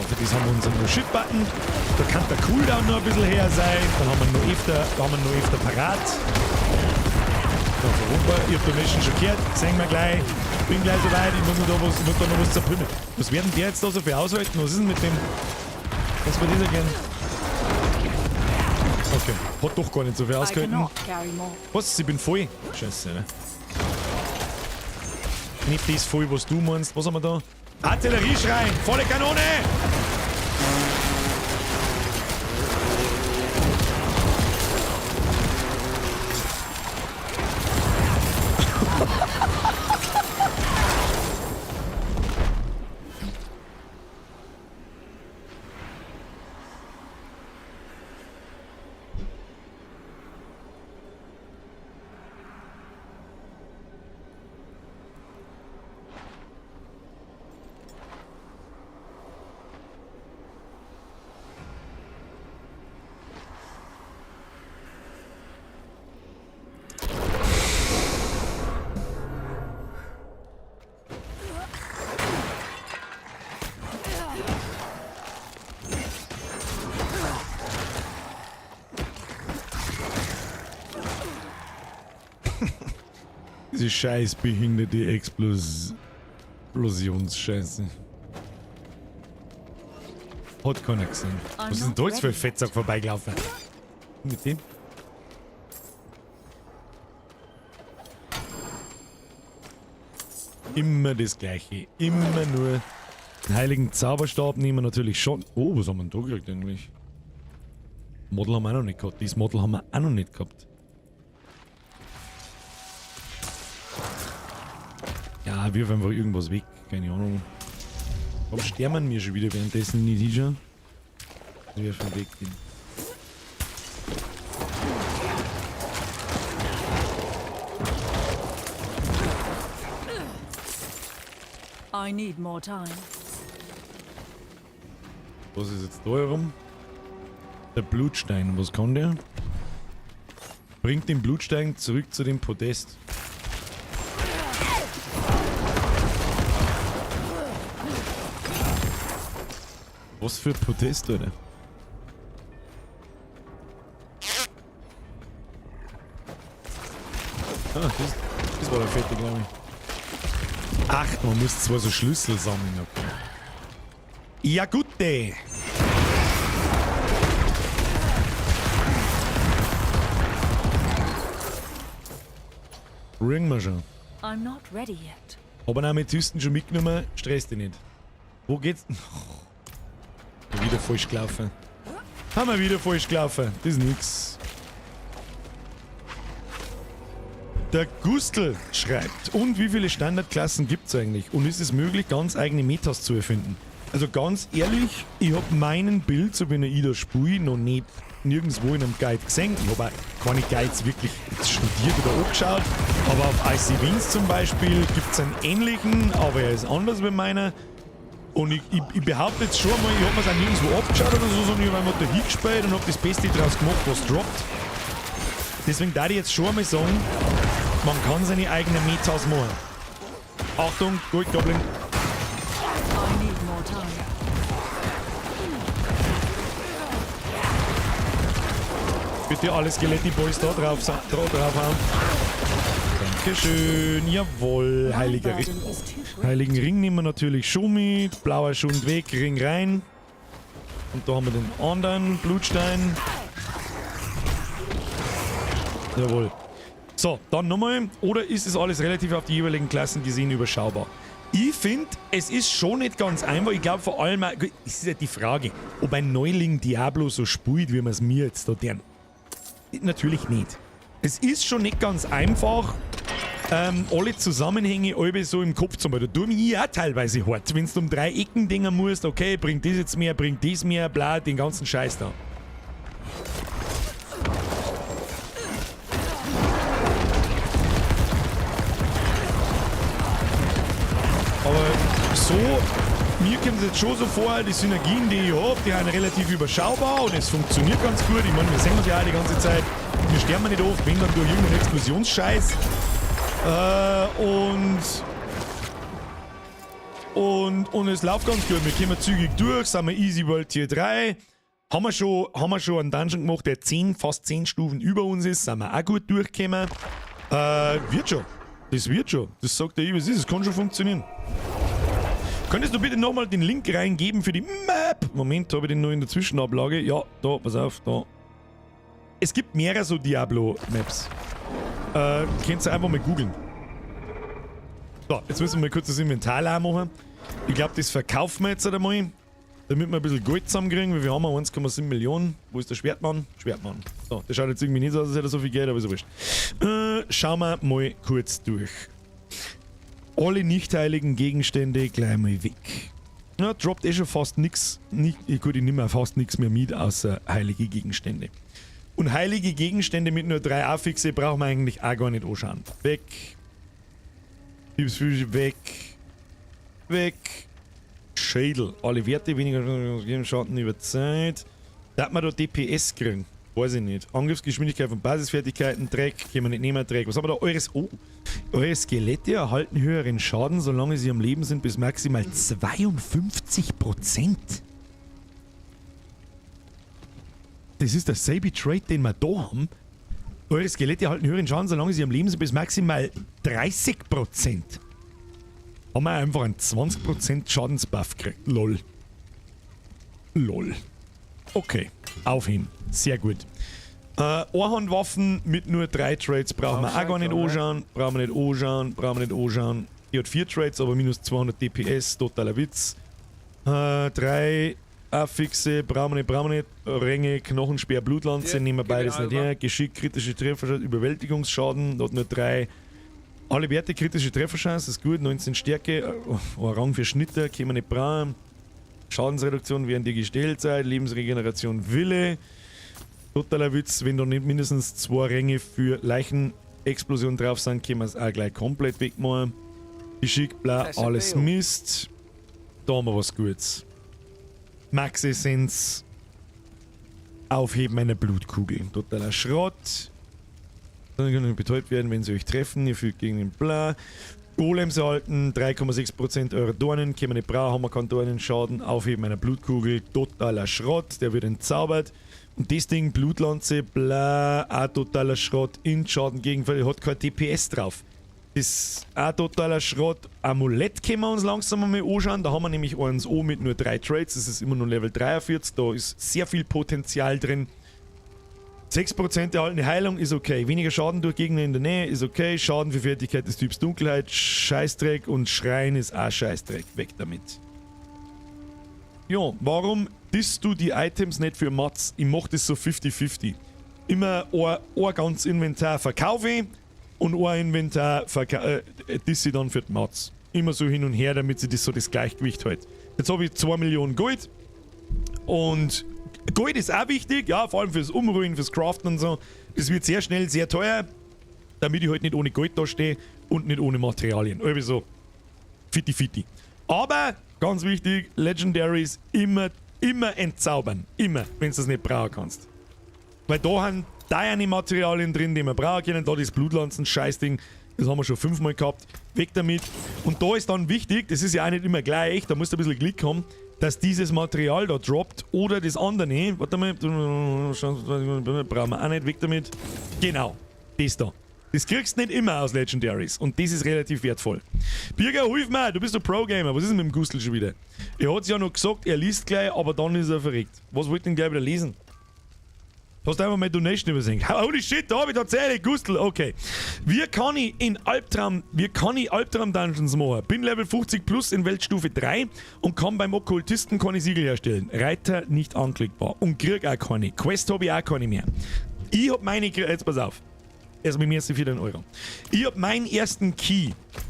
Für das haben wir unseren No-Shit-Button. Da kann der Cooldown noch ein bisschen her sein. Dann haben wir noch öfter, haben wir noch öfter parat. Da vorüber. Ich hab die Mission schon gehört. Sehen wir gleich. Bin gleich soweit. Ich muss, noch da was, muss da noch was zerprümeln. Was werden die jetzt da so viel aushalten? Was ist denn mit dem? Was war dieser gern? Okay, hat doch gar nicht so viel ausgehalten. Was? Ich bin voll. Scheiße, ne? Nicht das voll, was du meinst. Was haben wir da? Artillerieschrein! Volle Kanone! Diese scheiß behinderte Explosionsscheiße. Hat keiner gesehen. Was ist denn da jetzt für ein Fettsack vorbeigelaufen? Mit dem? Immer das Gleiche. Immer nur den heiligen Zauberstab nehmen wir natürlich schon. Oh, was haben wir denn da gekriegt eigentlich? Model haben wir auch noch nicht gehabt. Dieses Model haben wir auch noch nicht gehabt. Ja, wirf einfach irgendwas weg. Keine Ahnung. Warum sterben wir schon wieder währenddessen nicht hinschauen? Wirf weg den. I need more time. Was ist jetzt da herum? Der Blutstein, was kann der? Bringt den Blutstein zurück zu dem Podest. Was für Podest, Alter? Ah, das war der fette, glaube ich. Ach, man muss zwar so Schlüssel sammeln, okay. Ja, gut, ey. Bringen wir schon. I'm not ready yet. Hab einen Amethysten schon mitgenommen, stress dich nicht. Wo geht's? Oh. Wieder falsch gelaufen. Haben wir wieder falsch gelaufen. Das ist nix. Der Gustl schreibt, und wie viele Standardklassen gibt's eigentlich? Und ist es möglich, ganz eigene Metas zu erfinden? Also ganz ehrlich, ich hab meinen Bild, so wie ich da spiele, noch nicht nirgendwo in einem Guide gesehen. Ich hab auch keine Guides wirklich studiert oder angeschaut. Aber auf IC Wings zum Beispiel gibt's einen ähnlichen, aber er ist anders wie meiner. Und ich behaupte jetzt schon mal, ich hab mir's auch nirgendwo abgeschaut oder so, sondern ich hab einfach da hingespielt und hab das Beste draus gemacht, was droppt. Deswegen darf ich jetzt schon einmal sagen, man kann seine eigenen Metas machen. Achtung, gut, Goblin. Bitte alle Skeletti-Boys da drauf hauen. Dankeschön, jawohl, heiliger Ring. Heiligen Ring nehmen wir natürlich schon mit. Blauer Schund weg, Ring rein. Und da haben wir den anderen Blutstein. Jawohl. So, dann nochmal. Oder ist es alles relativ auf die jeweiligen Klassen gesehen überschaubar? Ich finde, es ist schon nicht ganz einfach. Ich glaube vor allem, es ist ja die Frage, ob ein Neuling Diablo so spielt, wie man es mir jetzt da deren. Natürlich nicht. Es ist schon nicht ganz einfach, alle Zusammenhänge alle so im Kopf zu haben. Da tue ich mich auch teilweise hart. Wenn du um 3 Ecken denken musst, okay, bringt das jetzt mehr, bringt das mehr, bla, den ganzen Scheiß da. Aber so, mir kommt es jetzt schon so vor, die Synergien, die ich hab, die sind relativ überschaubar und es funktioniert ganz gut. Ich meine, wir sehen uns ja auch die ganze Zeit. Wir sterben nicht oft, wenn dann durch irgendeinen Explosionsscheiß. Und Und es läuft ganz gut. Wir kommen zügig durch, sind wir Easy World Tier 3. Haben wir schon einen Dungeon gemacht, der 10, fast 10 Stufen über uns ist, sind wir auch gut durchgekommen. Wird schon. Das wird schon. Das sagt der, wie es ist. Es kann schon funktionieren. Könntest du bitte nochmal den Link reingeben für die Map? Moment, habe ich den noch in der Zwischenablage? Ja, da, pass auf, da. Es gibt mehrere so Diablo-Maps. Könnt ihr einfach mal googeln. So, jetzt müssen wir mal kurz das Inventar leer machen. Ich glaube, das verkaufen wir jetzt einmal, damit wir ein bisschen Geld zusammenkriegen, weil wir haben 1,7 Millionen. Wo ist der Schwertmann? Schwertmann. So, das schaut jetzt irgendwie nicht so aus, als hätte er so viel Geld, aber ist ja wurscht. Schauen wir mal kurz durch. Alle nicht heiligen Gegenstände gleich mal weg. Ja, droppt eh schon fast nix. Nicht, gut, ich nehme auch fast nichts mehr mit, außer heilige Gegenstände. Und heilige Gegenstände mit nur drei Affixe brauchen wir eigentlich auch gar nicht anschauen. Weg. Hilfsfüße weg. Weg. Schädel. Alle Werte weniger Schaden über Zeit. Da hat man da DPS kriegen. Weiß ich nicht. Angriffsgeschwindigkeit von Basisfertigkeiten, Dreck, können wir nicht nehmen, Dreck. Was haben wir da? Oh, eure Skelette erhalten höheren Schaden, solange sie am Leben sind, bis maximal 52%. Das ist derselbe Trait, den wir da haben. Eure Skelette erhalten höheren Schaden, solange sie am Leben sind, bis maximal 30%. Haben wir einfach einen 20% Schadensbuff gekriegt. Lol. Lol. Okay, aufheben. Sehr gut. Einhandwaffen mit nur drei Traits brauchen wir auch gar nicht anschauen. Brauchen wir nicht anschauen, brauchen wir nicht anschauen. Die hat vier Traits, aber minus 200 DPS, totaler Witz. Drei Affixe, brauchen wir nicht, brauchen wir nicht. Ränge, Knochenspeer, Blutlanze, Ja, nehmen wir beides nicht genau. her. Geschick, kritische Trefferchance, Überwältigungsschaden, hat nur drei. Alle Werte, kritische Trefferchance, ist gut. 19 Stärke, oh, Rang für Schnitter, können wir nicht brauchen. Schadensreduktion während ihr gestellt seid, Lebensregeneration Wille. Totaler Witz, wenn da nicht mindestens zwei Ränge für Leichenexplosion drauf sind, können wir es auch gleich komplett wegmachen. Geschick, bla, alles Mist. Da haben wir was Gutes. Max Essenz. Aufheben einer Blutkugel. Totaler Schrott. Dann können betäubt werden, wenn sie euch treffen. Ihr fühlt gegen den Bla. Golems erhalten 3,6% eurer Dornen. Können wir nicht brauchen, haben wir keinen Dornenschaden. Aufheben einer Blutkugel. Totaler Schrott. Der wird entzaubert. Und das Ding, Blutlanze, bla, auch totaler Schrott. Int-Schaden gegen, hat kein DPS drauf. Das ist auch totaler Schrott. Amulett können wir uns langsam einmal anschauen. Da haben wir nämlich eins O mit nur drei Traits. Das ist immer nur Level 43. Da ist sehr viel Potenzial drin. 6% erhaltene Heilung ist okay. Weniger Schaden durch Gegner in der Nähe ist okay. Schaden für Fertigkeit des Typs Dunkelheit, Scheißdreck und Schrein ist auch Scheißdreck. Weg damit. Ja, warum disst du die Items nicht für Mats? Ich mach das so 50-50. Immer ein ganz Inventar verkaufe ich und ein Inventar disse ich dann für die Mats. Immer so hin und her, damit sie das so das Gleichgewicht hält. Jetzt habe ich 2 Millionen Gold und Gold ist auch wichtig, ja, vor allem fürs Umrühren, fürs Craften und so. Das wird sehr schnell sehr teuer, damit ich halt nicht ohne Gold da stehe und nicht ohne Materialien. Also so fitti fitti. Aber, ganz wichtig, Legendaries immer, immer entzaubern. Immer, wenn du das nicht brauchen kannst. Weil da haben deine Materialien drin, die wir brauchen können. Da das Blutlanzen-Scheißding, das haben wir schon fünfmal gehabt. Weg damit. Und da ist dann wichtig, das ist ja auch nicht immer gleich, da musst du ein bisschen Glück haben, dass dieses Material da droppt oder das andere. Warte mal, brauchen wir auch nicht, weg damit. Genau, das da. Das kriegst du nicht immer aus Legendaries und das ist relativ wertvoll. Birger, hilf mir, du bist ein Pro-Gamer. Was ist denn mit dem Gustl schon wieder? Er hat's ja noch gesagt, er liest gleich, aber dann ist er verreckt. Was wollt ihr denn gleich wieder lesen? Hast du einfach meine Donation übersehen? Holy shit, da hab ich tatsächlich Gustl. Okay. Wie kann ich Albtraum Dungeons machen? Bin Level 50 plus in Weltstufe 3 und kann beim Okkultisten keine Siegel herstellen. Reiter nicht anklickbar. Und krieg auch keine. Quest hab ich auch keine mehr. Ich hab meine, jetzt pass auf. Erstmal mir für den Euro. Ich hab meinen ersten Key,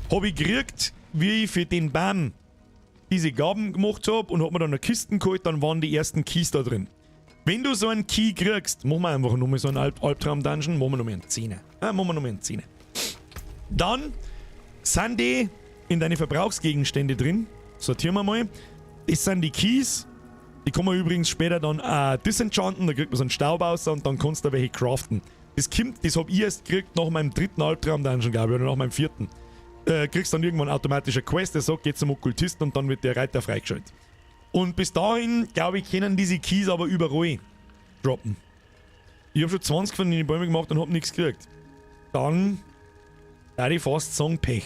hab ich gekriegt, wie ich für den Baum diese Gaben gemacht hab und hab mir dann eine Kisten geholt, dann waren die ersten Keys da drin. Wenn du so einen Key kriegst, machen wir einfach nochmal so einen Albtraum-Dungeon, machen wir nochmal einen Zehner. Ja, machen wir nochmal einen Zehner. Dann sind die in deine Verbrauchsgegenstände drin. Sortieren wir mal. Das sind die Keys. Die kann man übrigens später dann auch disenchanten, da kriegt man so einen Staub raus und dann kannst du da welche craften. Das kommt, das hab ich erst gekriegt nach meinem dritten Albtraum-Dungeon, glaube ich, oder nach meinem vierten. Kriegst dann irgendwann automatisch eine Quest, der sagt, geh zum Okkultisten und dann wird der Reiter freigeschaltet. Und bis dahin, glaube ich, können diese Keys aber überall droppen. Ich habe schon 20 von den Bäumen gemacht und hab nichts gekriegt. Dann würde ich fast sagen, Pech.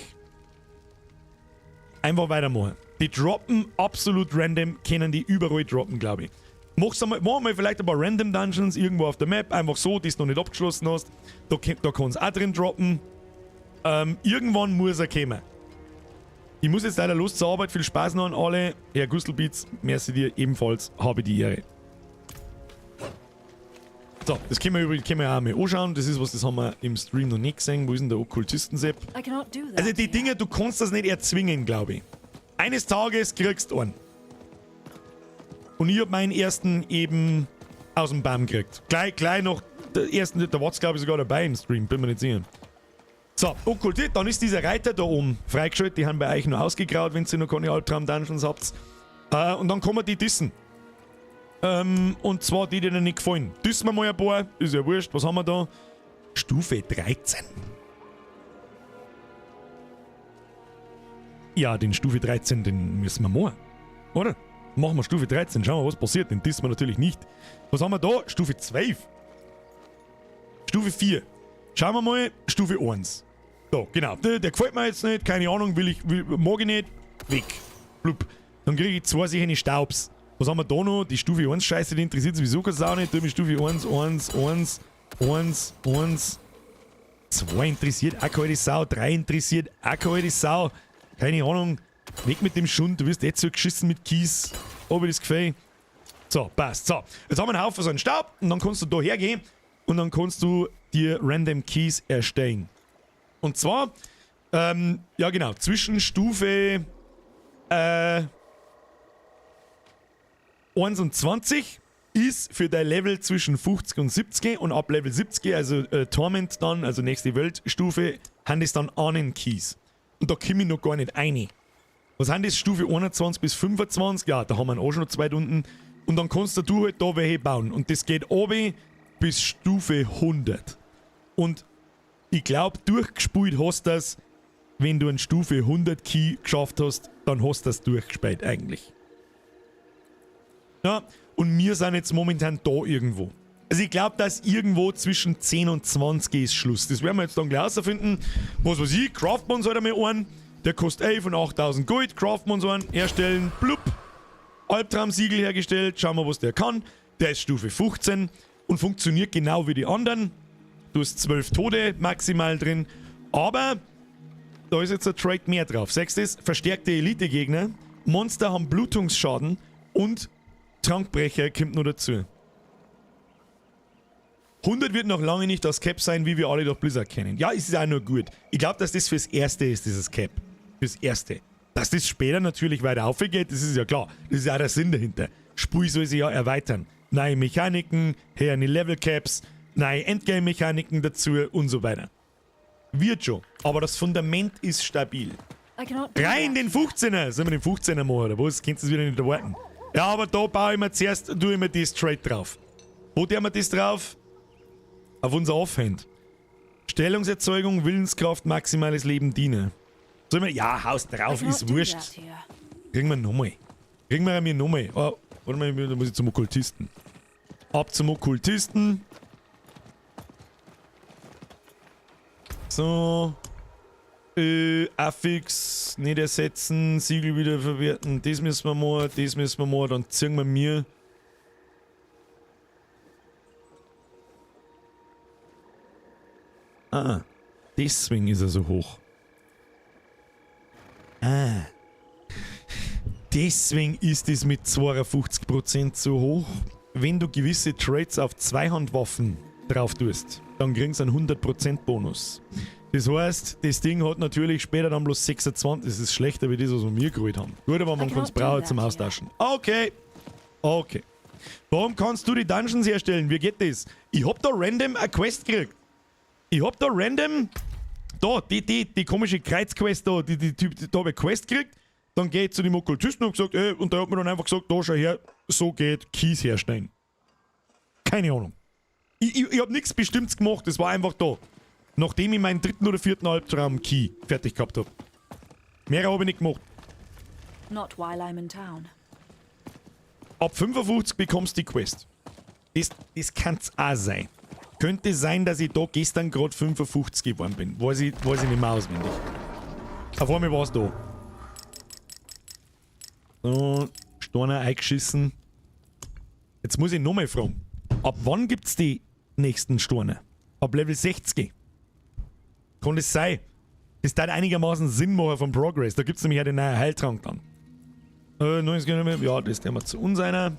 Einfach weitermachen. Die droppen absolut random, können die überall droppen, glaube ich. Mach's einmal, machen wir vielleicht ein paar Random Dungeons irgendwo auf der Map, einfach so, die du noch nicht abgeschlossen hast. Da kann's auch drin droppen. Irgendwann muss er kommen. Ich muss jetzt leider los zur Arbeit. Viel Spaß noch an alle. Herr Gustelbeats, merci dir ebenfalls. Habe die Ehre. So, das können wir übrigens, können wir auch mal anschauen. Das ist was, das haben wir im Stream noch nicht gesehen. Wo ist denn der Okkultisten-Sepp? I cannot do that Also die here. Dinger, du kannst das nicht erzwingen, glaube ich. Eines Tages kriegst du einen. Und ich hab meinen ersten eben aus dem Baum gekriegt. Gleich noch der ersten, der war's, glaube ich, sogar dabei im Stream, bin mir nicht sicher. So, Okkultist, dann ist dieser Reiter da oben freigeschaltet. Die haben bei euch noch ausgegraut, wenn ihr noch keine Albtraum-Dungeons habt. Und dann kommen die Dissen. Und zwar die, die dir nicht gefallen. Dissen wir mal ein paar, ist ja wurscht. Was haben wir da? Stufe 13. Ja, den Stufe 13, den müssen wir machen. Oder? Machen wir Stufe 13, schauen wir, was passiert. Den dissen wir natürlich nicht. Was haben wir da? Stufe 12. Stufe 4. Schauen wir mal, Stufe 1. So, genau. Der gefällt mir jetzt nicht, keine Ahnung, mag ich nicht. Weg. Blub. Dann kriege ich 2 solche Staubs. Was haben wir da noch? Die Stufe 1 Scheiße, die interessiert sowieso keine Sau nicht. Da mit Stufe 1, 1, 1, 1, 1. 2 interessiert auch keine Sau. 3 interessiert auch keine Sau. Keine Ahnung. Weg mit dem Schund, du wirst jetzt so geschissen mit Kies. Ob ich das gefällt. So, passt. So, jetzt haben wir einen Haufen so einen Staub und dann kannst du da hergehen und dann kannst du dir Random Keys erstellen. Und zwar, ja genau, zwischen Stufe 1 und 20 ist für dein Level zwischen 50 und 70 und ab Level 70, also Torment dann, also nächste Weltstufe, haben das dann einen Keys. Und da komme ich noch gar nicht rein. Was sind das? Stufe 21 bis 25? Ja, da haben wir auch schon noch 2 unten. Und dann kannst du halt da welche bauen. Und das geht runter bis Stufe 100. Und ich glaub, durchgespielt hast du das, wenn du einen Stufe 100 Key geschafft hast, dann hast du das durchgespielt eigentlich. Ja, und wir sind jetzt momentan da irgendwo. Also ich glaub, dass irgendwo zwischen 10 und 20 ist Schluss. Das werden wir jetzt dann gleich herausfinden. Was weiß ich, craften wir uns halt einmal einen. Der kostet 11 und 8000 Gold. Craften wir uns einen, herstellen, blub. Albtraumsiegel hergestellt. Schauen wir, was der kann. Der ist Stufe 15 und funktioniert genau wie die anderen. Du hast 12 Tode maximal drin. Aber da ist jetzt ein Trait mehr drauf. Siehst du das? Verstärkte Elite-Gegner. Monster haben Blutungsschaden und Trankbrecher kommt noch dazu. 100 wird noch lange nicht das Cap sein, wie wir alle durch Blizzard kennen. Ja, es ist auch nur gut. Ich glaub, dass das fürs Erste ist, dieses Cap. Fürs Erste. Dass das später natürlich weiter aufgeht, das ist ja klar. Das ist auch der Sinn dahinter. Spiel soll sich ja erweitern. Neue Mechaniken, her eine Level Caps, neue Endgame-Mechaniken dazu und so weiter. Wird schon. Aber das Fundament ist stabil. I cannot do Rein that. den 15er! Sollen wir den 15er machen, oder was? Könntest du es wieder nicht erwarten? Ja, aber da baue ich mir zuerst, tue ich mir das Trait drauf. Wo tun wir das drauf? Auf unser Offhand. Stellungserzeugung, Willenskraft, maximales Leben dienen. Sollen wir? Ja, Haus drauf, I cannot ist do wurscht. that here. Kriegen wir nochmal. Kriegen wir mir nochmal. Oh, warte mal, da muss ich zum Okkultisten. Ab zum Okkultisten. So. Affix nicht ersetzen, Siegel wieder verwerten. Das müssen wir machen, das müssen wir machen. Dann ziehen wir mir. Ah, deswegen ist er so hoch. Ah. Deswegen ist es mit 52% so hoch. Wenn du gewisse Traits auf Zweihandwaffen drauf tust, dann kriegst du einen 100% Bonus. Das heißt, das Ding hat natürlich später dann bloß 26. Das ist schlechter wie das, was wir mir geholt haben. Gut, aber man I kann's cannot do brauchen that zum here. Austauschen. Okay. Okay. Warum kannst du die Dungeons herstellen? Wie geht das? Ich hab da random eine Quest gekriegt. Ich hab da random... Da, die komische Kreuzquest da, die Typ, die, da hab ich Quest gekriegt. Dann geh ich zu dem Okkultisten und gesagt, ey, und der hat mir dann einfach gesagt, da schau her, so geht Keys herstellen. Keine Ahnung. Ich hab nix Bestimmtes gemacht, das war einfach da. Nachdem ich meinen dritten oder vierten Albtraum Key fertig gehabt hab. Mehr habe ich nicht gemacht. Not while I'm in town. Ab 55 bekommst du die Quest. Das kann's auch sein. Könnte sein, dass ich da gestern gerade 55 geworden bin. Weiß ich nicht mehr auswendig. Auf einmal war's da. So, Steiner eingeschissen. Jetzt muss ich nochmal fragen. Ab wann gibt's die nächsten Steine? Ab Level 60. Kann das sein? Das darf einigermaßen Sinn machen vom Progress. Da gibt's nämlich auch den neuen Heiltrank dann. 90, ja, das der wir zu uns einer.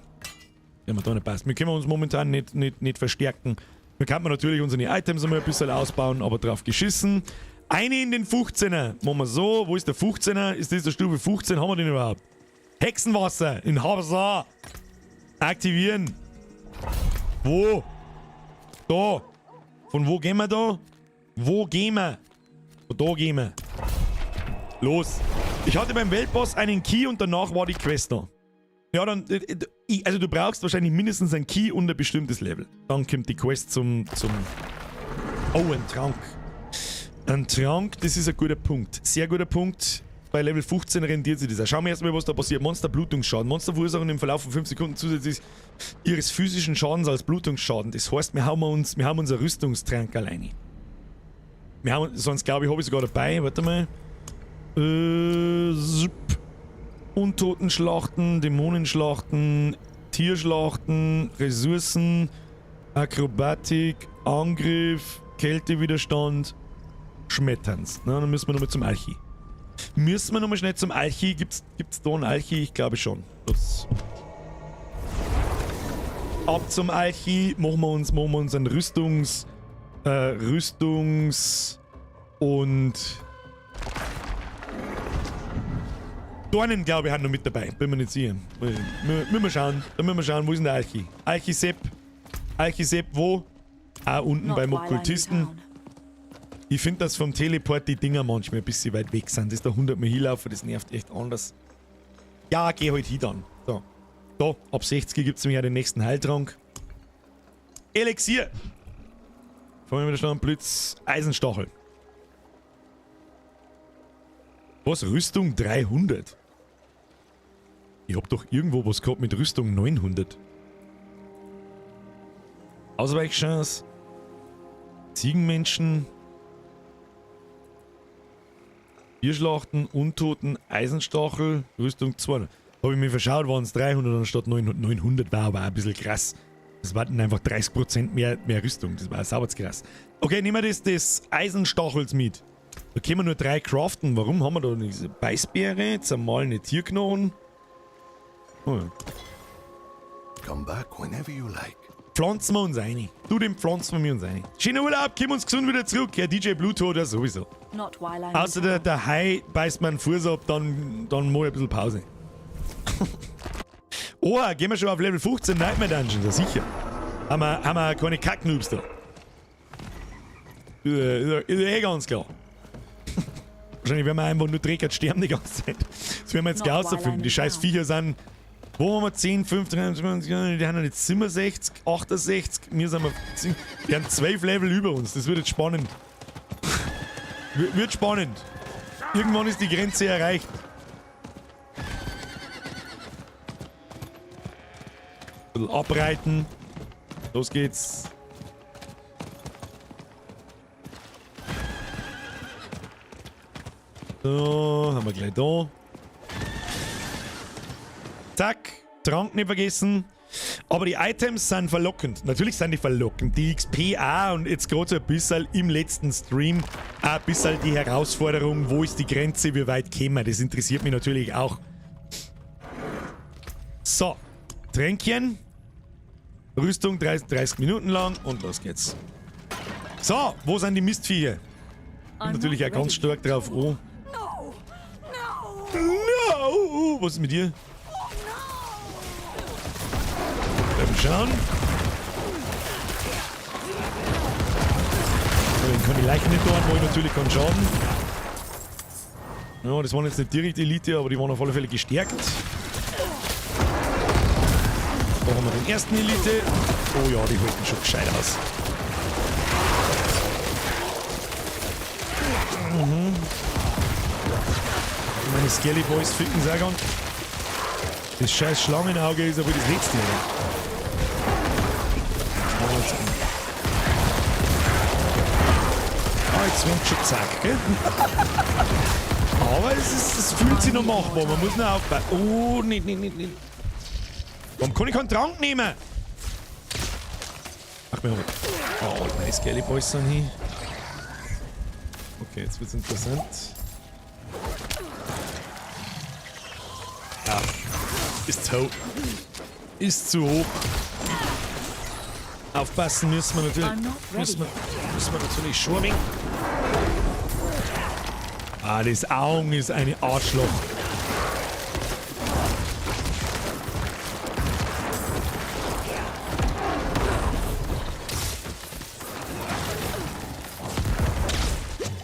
Der wir da nicht passt. Wir können uns momentan nicht verstärken. Wir könnten natürlich unsere Items einmal ein bisschen ausbauen, aber drauf geschissen. Eine in den 15er. Machen wir so. Wo ist der 15er? Ist das der Stufe 15? Haben wir den überhaupt? Hexenwasser in Habsar. Aktivieren. Wo? Da. Von wo gehen wir da? Wo gehen wir? Von da gehen wir. Los. Ich hatte beim Weltboss einen Key und danach war die Quest da. Ja, dann, also du brauchst wahrscheinlich mindestens einen Key und ein bestimmtes Level. Dann kommt die Quest zum... Oh, ein Trank. Ein Trank, das ist ein guter Punkt. Sehr guter Punkt. Bei Level 15 rendiert sich das. Schauen wir erstmal, was da passiert. Monster Blutungsschaden. Monster verursachen im Verlauf von 5 Sekunden zusätzlich ihres physischen Schadens als Blutungsschaden. Das heißt, wir haben unser Rüstungstrank alleine. Wir haben, sonst glaube ich, habe ich sogar dabei. Warte mal. Untotenschlachten, Dämonenschlachten, Tierschlachten, Ressourcen, Akrobatik, Angriff, Kältewiderstand, Schmetterns. Na, dann müssen wir nochmal zum Archi. Müssen wir nochmal schnell zum Archi? Gibt's da einen Archi? Ich glaube schon. Los. Ab zum Archi machen wir uns einen Rüstungs... Rüstungs... und... Dornen, glaube ich, haben noch mit dabei. Bin mir nicht sicher. Müssen wir schauen. Da müssen wir schauen, wo ist denn der Archi? Archi Sepp. Archi Sepp, wo? Ah, unten beim Okkultisten. Ich finde, dass vom Teleport die Dinger manchmal ein bisschen weit weg sind. Das ist da 100 Mal hinlaufen, das nervt echt anders. Ja, geh halt hin dann. So. Da, ab 60 gibt es nämlich auch den nächsten Heiltrank. Elixier! Feuerwiderstand, Blitz, Eisenstachel. Was? Rüstung 300? Ich hab doch irgendwo was gehabt mit Rüstung 900. Ausweichchance. Ziegenmenschen. Tierschlachten, Untoten, Eisenstachel, Rüstung 200. Habe ich mir verschaut, waren es 300 anstatt 900. 900 war aber auch ein bisschen krass. Das waren einfach 30% mehr Rüstung. Das war sauber krass. Okay, nehmen wir das Eisenstachels mit. Da können wir nur 3 craften. Warum haben wir da diese Beißbeere, zermahlene Tierknochen? Oh ja. Come back whenever you like. Pflanzen wir uns ein. Du, den pflanzen wir uns ein. Schönen Urlaub, kommen uns gesund wieder zurück. Herr DJ Bluto, das sowieso. Not while I'm Außer der Hai beißt mir einen Fuß ab, dann mach ich ein bisschen Pause. Oh, gehen wir schon auf Level 15 Nightmare Dungeon, ja sicher. Haben wir keine Kacknoobs da. Ist eh ganz klar. Wahrscheinlich werden wir einfach nur Dreckert sterben die ganze Zeit. Das werden wir jetzt gleich rausfinden. Die scheiß Viecher sind. Wo haben wir 10, 15, 23, die haben jetzt 67, 68, wir sind wir. Die haben 12 Level über uns. Das wird jetzt spannend. Wird spannend. Irgendwann ist die Grenze erreicht. Ein bisschen abreiten. Los geht's. So, haben wir gleich da. Zack. Trank nicht vergessen. Aber die Items sind verlockend. Natürlich sind die verlockend. Die XP auch und jetzt gerade so ein bisschen im letzten Stream auch ein bisschen die Herausforderung, wo ist die Grenze, wie weit kämen wir. Das interessiert mich natürlich auch. So, Tränkchen. Rüstung 30 Minuten lang und los geht's. So, wo sind die Mistviecher? Bin natürlich auch ganz stark drauf. Oh. No! No! Was ist mit dir? Bleiben schauen. So, den kann die Leichen nicht tun, wo ich natürlich keinen Schaden. Ja, das waren jetzt nicht direkt Elite, aber die waren auf alle Fälle gestärkt. Da haben wir den ersten Elite. Oh ja, die halten schon gescheit aus. Mhm. Meine Skelly Boys ficken sehr gern. Das scheiß Schlangenauge ist aber das letzte, oder? Ah, jetzt wird's schon zack, gell? Aber es fühlt sich noch machbar, man muss nur aufpassen. Oh, nicht, nicht, nicht, nicht. Warum kann ich keinen Trank nehmen? Ach, wir haben. Oh, meine Skelly Boys sind hier. Okay, jetzt wird's interessant. Ja, ist zu hoch. Ist zu hoch. Aufpassen müssen wir natürlich. Müssen wir natürlich schon ein wenig. Ah, das Augen ist eine Arschloch.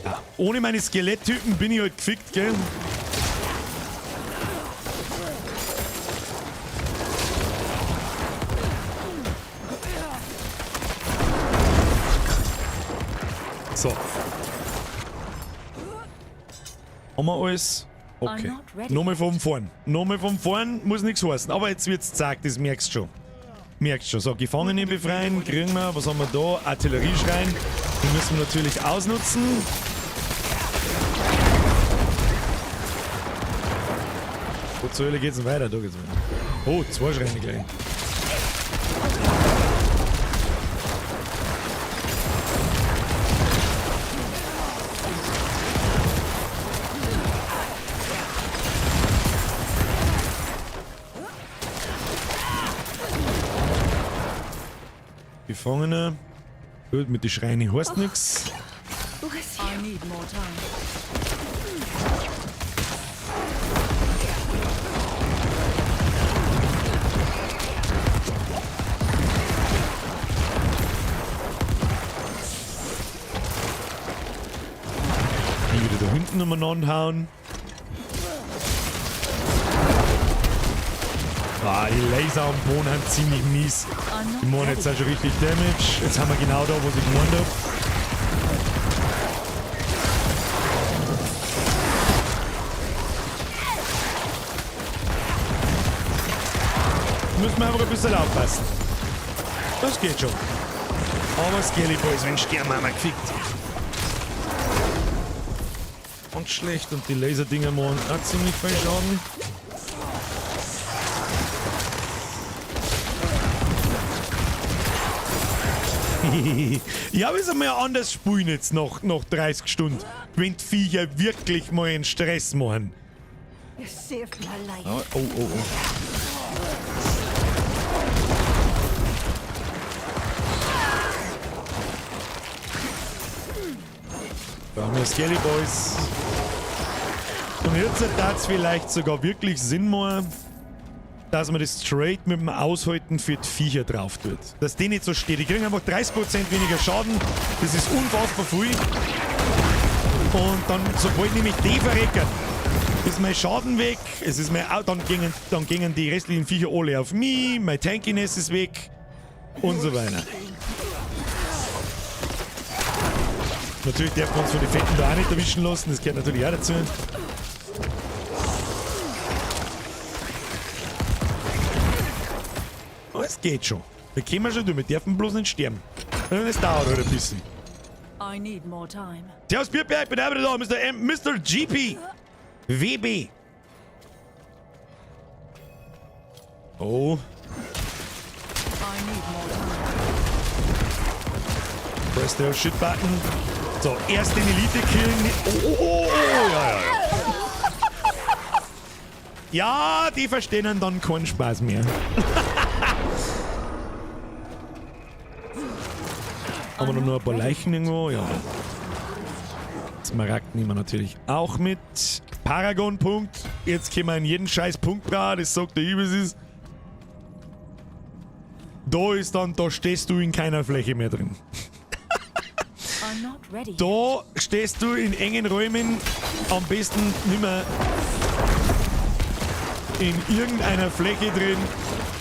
Ja, ohne meine Skeletttypen bin ich halt gefickt, gell? So. Haben wir alles? Okay. Nochmal von vorn. Nochmal von vorn, muss nichts heißen. Aber jetzt wird's zack, das merkst du schon. Merkst schon. So, Gefangene befreien, kriegen wir. Was haben wir da? Artillerieschrein. Die müssen wir natürlich ausnutzen. Wo zur Hölle geht's denn weiter? Da geht's weiter. Oh, zwei Schreine gleich. Gefangene. Gut, mit den Schreinen heißt nix. I need more time. Die wieder da hinten umeinander hauen. Ah, die Laser am Boden haben ziemlich mies. Die machen jetzt auch schon richtig Damage. Jetzt haben wir genau da, wo ich gemeint habe. Müssen wir einfach ein bisschen aufpassen. Das geht schon. Aber Skelly Boys, wenn sterben, haben wir gefickt. Und schlecht. Und die Laserdinger machen auch ziemlich viel Schaden. Ja, aber ist einmal ein anderes Spielen jetzt nach 30 Stunden. Wenn die Viecher wirklich mal einen Stress machen. You saved my life. Oh, oh, oh, oh. Da haben wir Skelly Boys. Und jetzt hat es vielleicht sogar wirklich Sinn machen, dass man das Trade mit dem Aushalten für die Viecher drauf tut. Dass die nicht so steht. Die kriegen einfach 30% weniger Schaden. Das ist unfassbar viel. Und dann, sobald nämlich die verrecken, ist mein Schaden weg. Es ist mein, dann gingen die restlichen Viecher alle auf mich. Mein Tankiness ist weg. Und so weiter. Natürlich darf man uns von den Fetten da auch nicht erwischen lassen. Das gehört natürlich auch dazu. Aber es geht schon. Wir kommen schon durch, wir dürfen bloß nicht sterben. Das dauert halt ein bisschen. I need more time. Servus Bierberg, bin auch wieder da, Mr. M, Mr. GP. WB. Oh. I need more time. Press the shit button. So, erst den Elite killen. Oh, oh, oh, oh, ja, ja, ja. Ja, die verstehen dann keinen Spaß mehr. Haben wir noch ein paar Leichen irgendwo? Ja. Smaragd nehmen wir natürlich auch mit. Paragon-Punkt. Jetzt können wir in jeden scheiß Punkt rein. Das sagt der Ibis. Da ist dann, da stehst du in keiner Fläche mehr drin. Da stehst du in engen Räumen am besten nimmer in irgendeiner Fläche drin.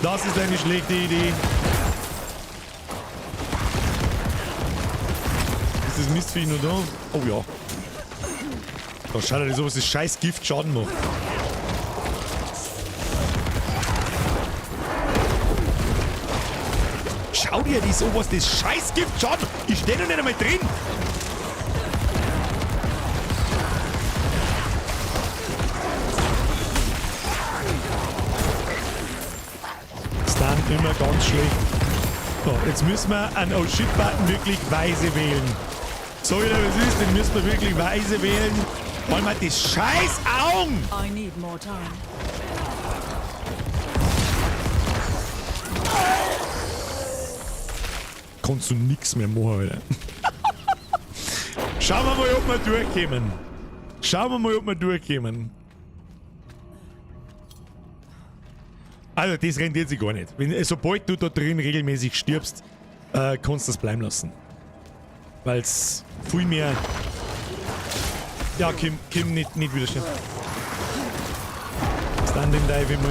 Das ist eine schlechte Idee. Ist das Mistvieh noch da? Oh ja. Da schaut er sowas, das scheiß Gift Schaden macht. Schau dir das an, was das scheiß Gift Schaden. Ich steh noch nicht einmal drin. Stunt immer ganz schlecht. So, jetzt müssen wir einen Oh Shit-Button wirklich weise wählen. So wie das ist, den müssen wir wirklich weise wählen. Wollen wir die scheiß Augen! I need more time. Kannst du nix mehr machen, Alter. Schauen wir mal, ob wir durchkommen. Schauen wir mal, ob wir durchkommen. Also, das rentiert sich gar nicht. Sobald du da drin regelmäßig stirbst, kannst du das bleiben lassen. Weil's viel mehr... Ja, Kim, nicht widerstehen. Standing Dive immer.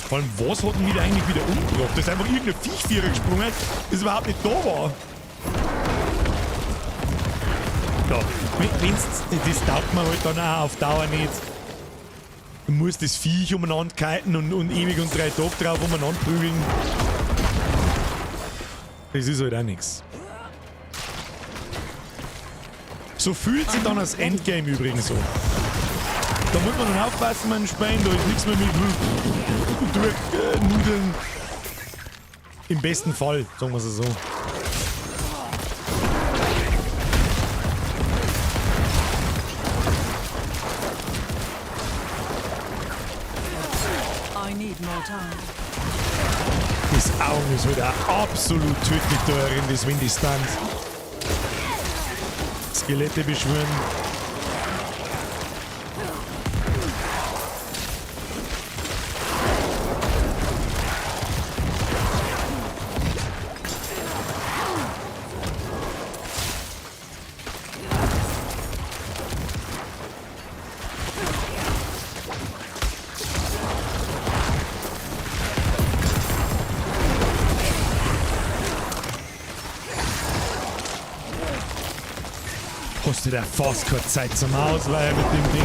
Vor allem, was hat denn wieder eigentlich wieder umgebracht? Da ist einfach irgendein Viechvierer gesprungen, das überhaupt nicht da war. Ja, wenn's, das taugt mir halt dann auch auf Dauer nicht. Du musst das Viech umeinander kiten und ewig und 3 Tage drauf umeinander prügeln. Das ist halt auch nix. So fühlt sich dann das Endgame übrigens so. Da muss man dann aufpassen beim Spielen, da ist nichts mehr mit durchnudeln. Im besten Fall, sagen wir es so. Das Auge ist halt auch absolut tödlich da drin, das Windy Stunt. Skelette beschwören. Hast du da fast keine Zeit zum Ausweichen mit dem Ding?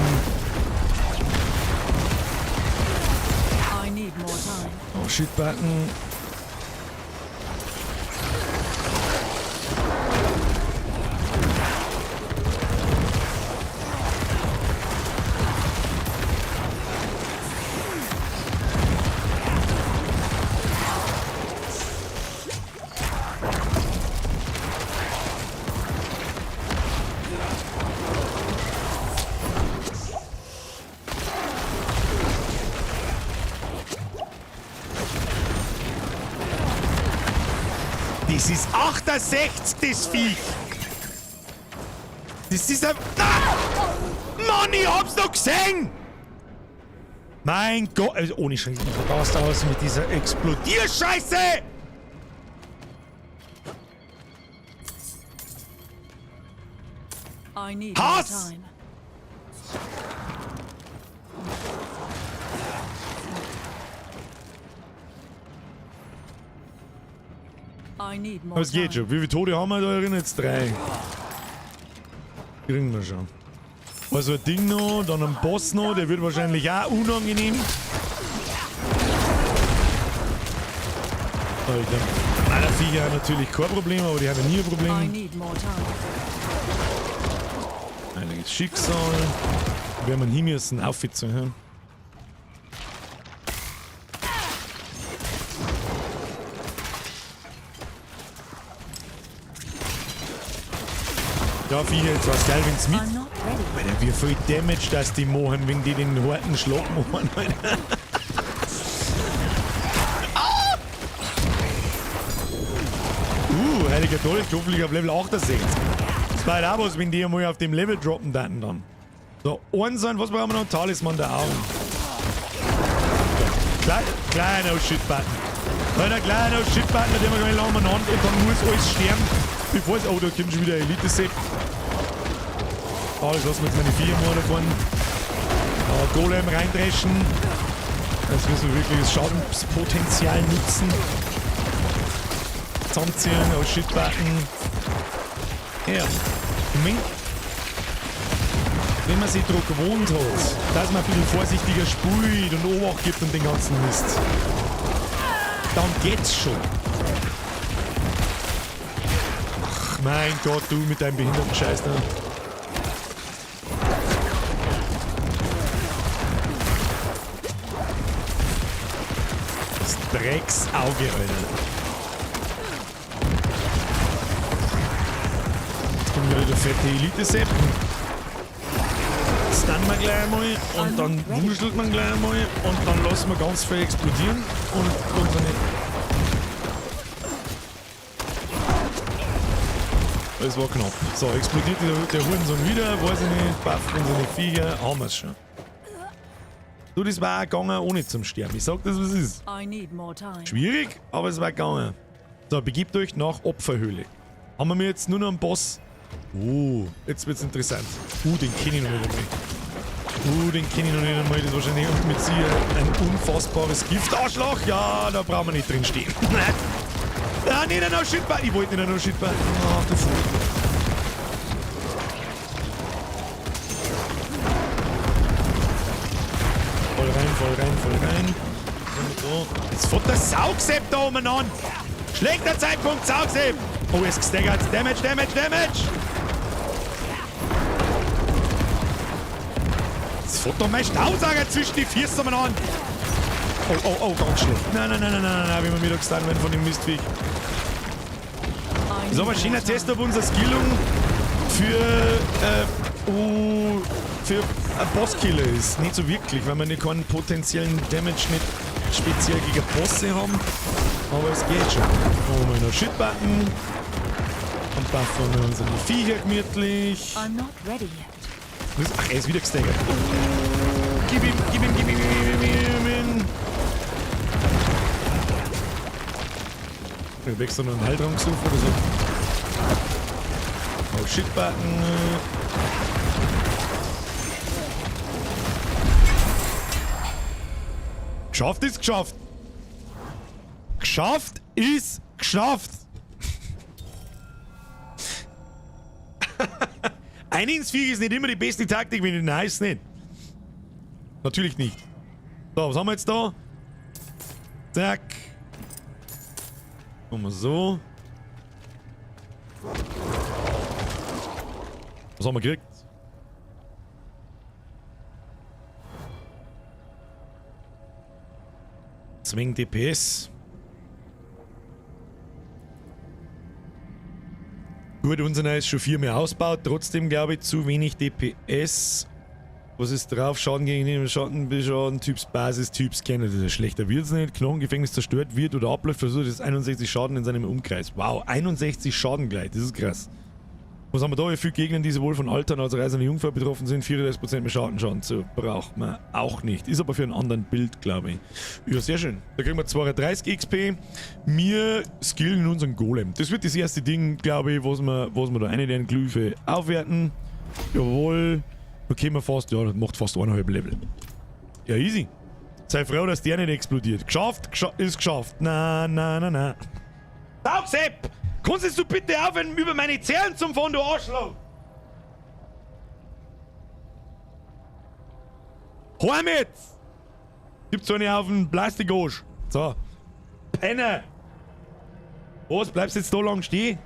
I need more time. Oh, Shit-Button. Das ist 68, das Viech! Das ist ein... Ah! Mann, ich hab's noch gesehen! Mein Gott, also ohne Scheiß, ich verpasst aus mit dieser Explodierscheiße! I need Hass! more time. I need more Aber es geht time. schon. Wie viele Tote haben wir da drin? Jetzt 3. Kriegen wir schon. Also ein Ding noch, dann ein Boss noch, der wird wahrscheinlich auch unangenehm. Alter. Meiner Viecher haben natürlich kein Problem, aber die haben ja nie ein Problem. I need more time. Heiliges Schicksal. Werden wir hin müssen, aufziehen. Ja? Ja, Viecher, jetzt war's geil, wenn's mit. I'm not ready. Alter, wie viel Damage das die machen, wenn die den harten Schlag machen, Alter. Ah! Heiliger Dolch, hoffentlich auf Level 68. Das war halt auch was, wenn die einmal auf dem Level droppen dann. So, eins sind, was brauchen wir noch? Talisman der Augen. So, kleiner Shit-Button. Kleiner, kleiner Shit-Button, mit dem wir gleich lang umeinander und dann muss alles sterben, bevor es. Oh, da kommt schon wieder Elite-Set. Alles, lassen wir jetzt meine 4 Mal davon. Golem reindreschen. Jetzt müssen wir wirklich das Schadenspotenzial nutzen. Zusammenziehen, oh shit Button. Ja. Wenn man sich daran gewohnt hat, dass man ein bisschen vorsichtiger spielt und Obacht gibt und den ganzen Mist, dann geht's schon. Ach mein Gott, du mit deinem behinderten Scheiß da. Das Drecksauge, Alter. Jetzt kommt wieder der fette Elite-Sepp. Stunnen wir gleich einmal und dann wuschelt man gleich einmal und dann lassen wir ganz viel explodieren und unsere. Das war knapp. So, explodiert der Hurensohn wieder, weiß ich nicht, baff, unsere Viecher, haben wir's schon. Du, das war auch gegangen ohne zum Sterben. Ich sag das, was es ist. I need more time. Schwierig, aber es war gegangen. So, begibt euch nach Opferhöhle. Haben wir jetzt nur noch einen Boss? Jetzt wird's interessant. Den kenn ich noch nicht einmal. Den kenn ich noch nicht einmal. Das ist wahrscheinlich mit Sicherheit ein unfassbares Giftarschloch. Ja, da brauchen wir nicht drin stehen. Nein, nicht noch Shitbutton. Ich wollte nicht noch Shitbutton. Ach, du Vogel. Voll rein, voll rein, voll rein. So. Jetzt fährt der Saugsepp da oben an. Schlechter Zeitpunkt, Saugsepp. Oh, er ist gestaggert. Damage, Damage, Damage. Jetzt fährt doch mein Stausauger zwischen die Füße an. Oh, oh, oh, ganz schlecht. Nein, nein, nein, nein, nein, nein, wie wir wieder gestunt werden von dem Mistviech. Ist aber ein schöner Test, ob unser Skillung für ein Bosskiller ist. Nicht so wirklich, weil wir nicht keinen potenziellen Damage nicht speziell gegen Bosse haben. Aber es geht schon. Machen wir noch Shit-Button. Und buffen wir unsere Viecher gemütlich. I'm not ready yet. Ach, er ist wieder gestaggert. Oh, gib ihm, gib ihm, gib ihm, gib ihm, gib ihm. Ich hab extra noch einen Heiltrank gesucht oder so. Oh, Shit-Button. Geschafft ist geschafft. Geschafft ist geschafft. Ein ins Viech ist nicht immer die beste Taktik, wenn ich nice nicht. Natürlich nicht. So, was haben wir jetzt da? Zack. Machen wir so. Was haben wir gekriegt? Zwing DPS. Gut, unser ist schon 4 mehr ausgebaut. Trotzdem glaube ich zu wenig DPS. Was ist drauf? Schaden gegen den Schaden, Schaden, Typs Basis, Typs kennen. Das ist schlechter wird's nicht. Knochengefängnis zerstört wird oder abläuft, versucht es 61 Schaden in seinem Umkreis. Wow, 61 Schaden gleich. Das ist krass. Was haben wir da? Wie viele Gegner, die sowohl von Altern als auch Eiserne Jungfrau betroffen sind, 34% mehr Schaden, Schaden zu. Braucht man auch nicht. Ist aber für einen anderen Bild, glaube ich. Ja, sehr schön. Da kriegen wir 32 XP. Wir skillen unseren Golem. Das wird das erste Ding, glaube ich, was wir da eine der Glyphe aufwerten. Jawohl. Da kommen wir fast, ja, das macht fast eineinhalb Level. Ja, easy. Sei froh, dass der nicht explodiert. Geschafft, ist geschafft. Na, na, na, na. Saugsepp! Kannst du bitte aufhören, über meine Zellen zum fahren, du Arschloch? Heim jetzt! Gibt's eine auf den Plastikarsch. So. Penner! Was, bleibst du jetzt da lang stehen?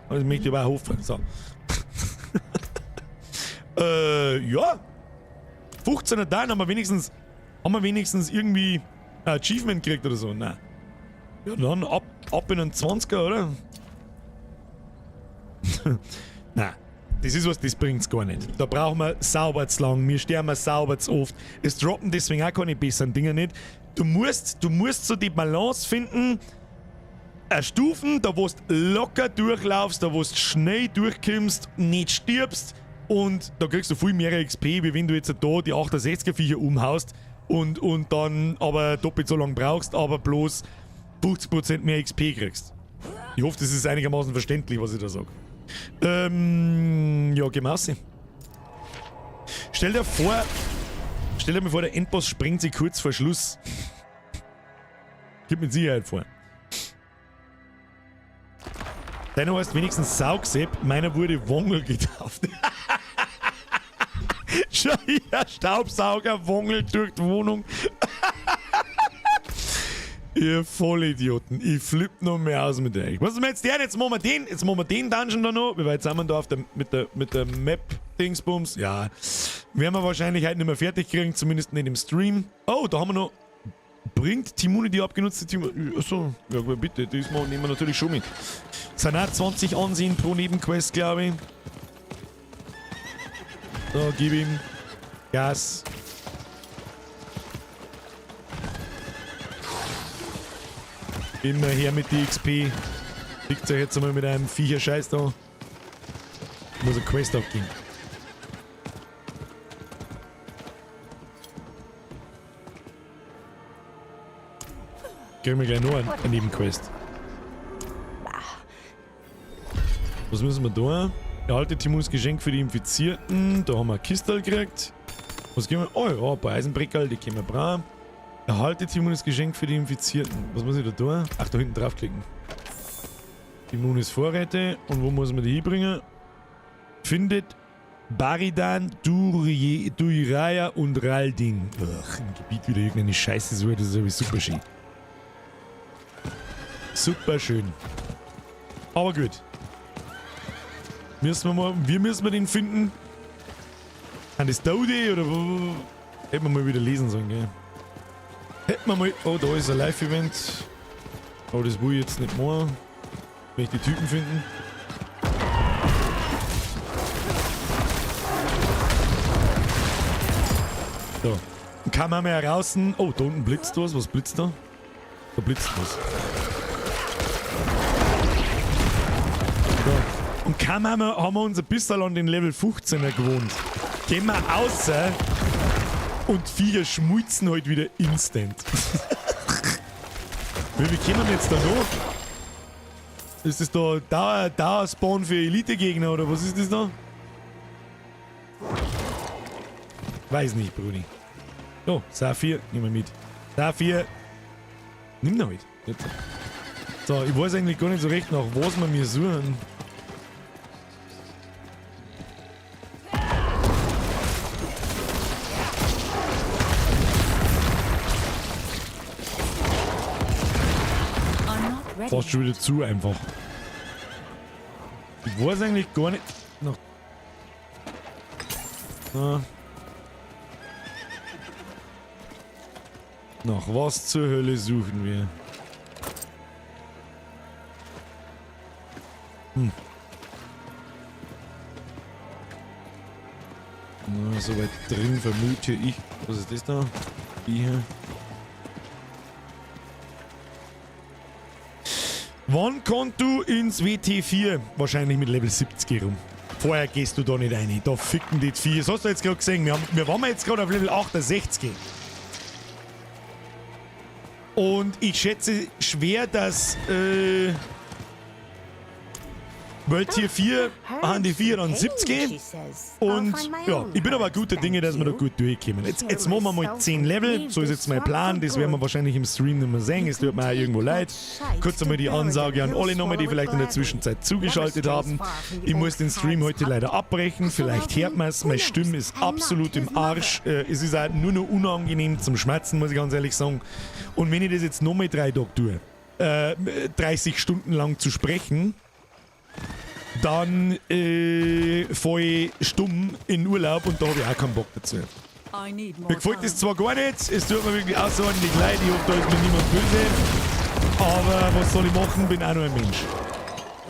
Das möchte ich aber auch hoffen. So. Ja. 15er Down haben wir wenigstens irgendwie ein Achievement gekriegt oder so. Nein. Ja, dann ab in einen 20er, oder? Nein. Das ist was, das bringt's gar nicht. Da brauchen wir sauber zu lang, wir sterben sauber zu oft. Es droppen deswegen auch keine besseren Dinger nicht. Du musst so die Balance finden, eine Stufen, da wo du locker durchlaufst, da wo du schnell durchkommst, nicht stirbst und da kriegst du viel mehr XP, wie wenn du jetzt da die 68er Viecher umhaust und dann aber doppelt so lange brauchst, aber bloß 50% mehr XP kriegst. Ich hoffe, das ist einigermaßen verständlich, was ich da sag. Ja, geh mal raus. Stell dir mal vor, der Endboss springt sich kurz vor Schluss. Gibt mit Sicherheit vor. Deiner heißt wenigstens Saugsepp, meiner wurde Wongel getauft. Schau hier, Staubsauger wongelt durch die Wohnung. Ihr Vollidioten, ich flipp noch mehr aus mit euch. Was ist denn jetzt der? Jetzt machen wir den, jetzt machen wir den Dungeon da noch. Wie weit sind wir da auf der, mit der Map-Dingsbums? Ja, werden wir wahrscheinlich heute nicht mehr fertig kriegen, zumindest nicht im Stream. Oh, da haben wir noch... Bringt Timone die abgenutzte Timone... Achso, ja bitte, diesmal nehmen wir natürlich schon mit. Sind auch 20 Ansehen pro Nebenquest, glaube ich. So, gib ihm. Gas. Immer her mit die XP. Fickt euch jetzt einmal mit einem Viecher-Scheiß da. Muss eine Quest abgeben. Kriegen wir gleich noch eine Nebenquest. Was müssen wir da? Erhalte Timuns Geschenk für die Infizierten. Da haben wir eine Kistel gekriegt. Was geben wir? Oh ja, ein paar Eisenbreckerl, die können wir brauchen. Erhalte Timuns Geschenk für die Infizierten. Was muss ich da tun? Ach, da hinten draufklicken. Timunis Vorräte. Und wo muss man die hinbringen? Findet Baridan, Duiraya und Ralding. Ach, im Gebiet wieder irgendeine Scheiße so, das ist aber super schön. Super schön. Aber gut. Müssen wir mal, wie müssen wir den finden? An das Dode oder wo? Hätten wir mal wieder lesen sollen, gell? Hätten wir mal. Oh, da ist ein Live-Event. Oh, das will ich jetzt nicht mehr. Wenn ich die Typen finden. So. Dann kann man mal raus. Oh, da unten blitzt was. Was blitzt da? Da blitzt was. So. Und kaum haben wir uns ein bisschen an den Level 15er gewohnt. Gehen wir außer und Viecher schmulzen halt wieder instant. Wie kommen wir jetzt da noch? Ist das da Dauerspawn für Elite-Gegner oder was ist das da? Weiß nicht, Bruni. Oh, Saphir, nehmen wir mit. Saphir. Nimm noch mit. Jetzt. So, ich weiß eigentlich gar nicht so recht, nach was wir mir suchen. Fast schon wieder zu einfach. Ich weiß eigentlich gar nicht. Nach. Nach was zur Hölle suchen wir? Hm. Na, so weit drin vermute ich. Was ist das da? Die hier. Wann kommst du ins WT4? Wahrscheinlich mit Level 70 rum. Vorher gehst du da nicht rein. Da ficken die 4. Das hast du jetzt gerade gesehen. Wir waren jetzt gerade auf Level 68. Und ich schätze schwer, dass World Tier 4 an die 74. Und ja, ich bin aber guter Dinge, dass wir da gut durchkommen. Jetzt machen wir mal 10 Level. So ist jetzt mein Plan. Das werden wir wahrscheinlich im Stream nicht mehr sehen. Es tut mir auch irgendwo leid. Kurz einmal die Ansage an alle nochmal, die vielleicht in der Zwischenzeit zugeschaltet haben. Ich muss den Stream heute leider abbrechen. Vielleicht hört man es. Meine Stimme ist absolut im Arsch. Es ist auch nur noch unangenehm zum Schmerzen, muss ich ganz ehrlich sagen. Und wenn ich das jetzt nochmal 3 Tage tue, 30 Stunden lang zu sprechen, dann fahre ich stumm in Urlaub und da habe ich auch keinen Bock dazu. Mir gefällt das zwar gar nicht, es tut mir wirklich außerordentlich leid, ich hoffe, da ist mir niemand böse, aber was soll ich machen, bin auch nur ein Mensch.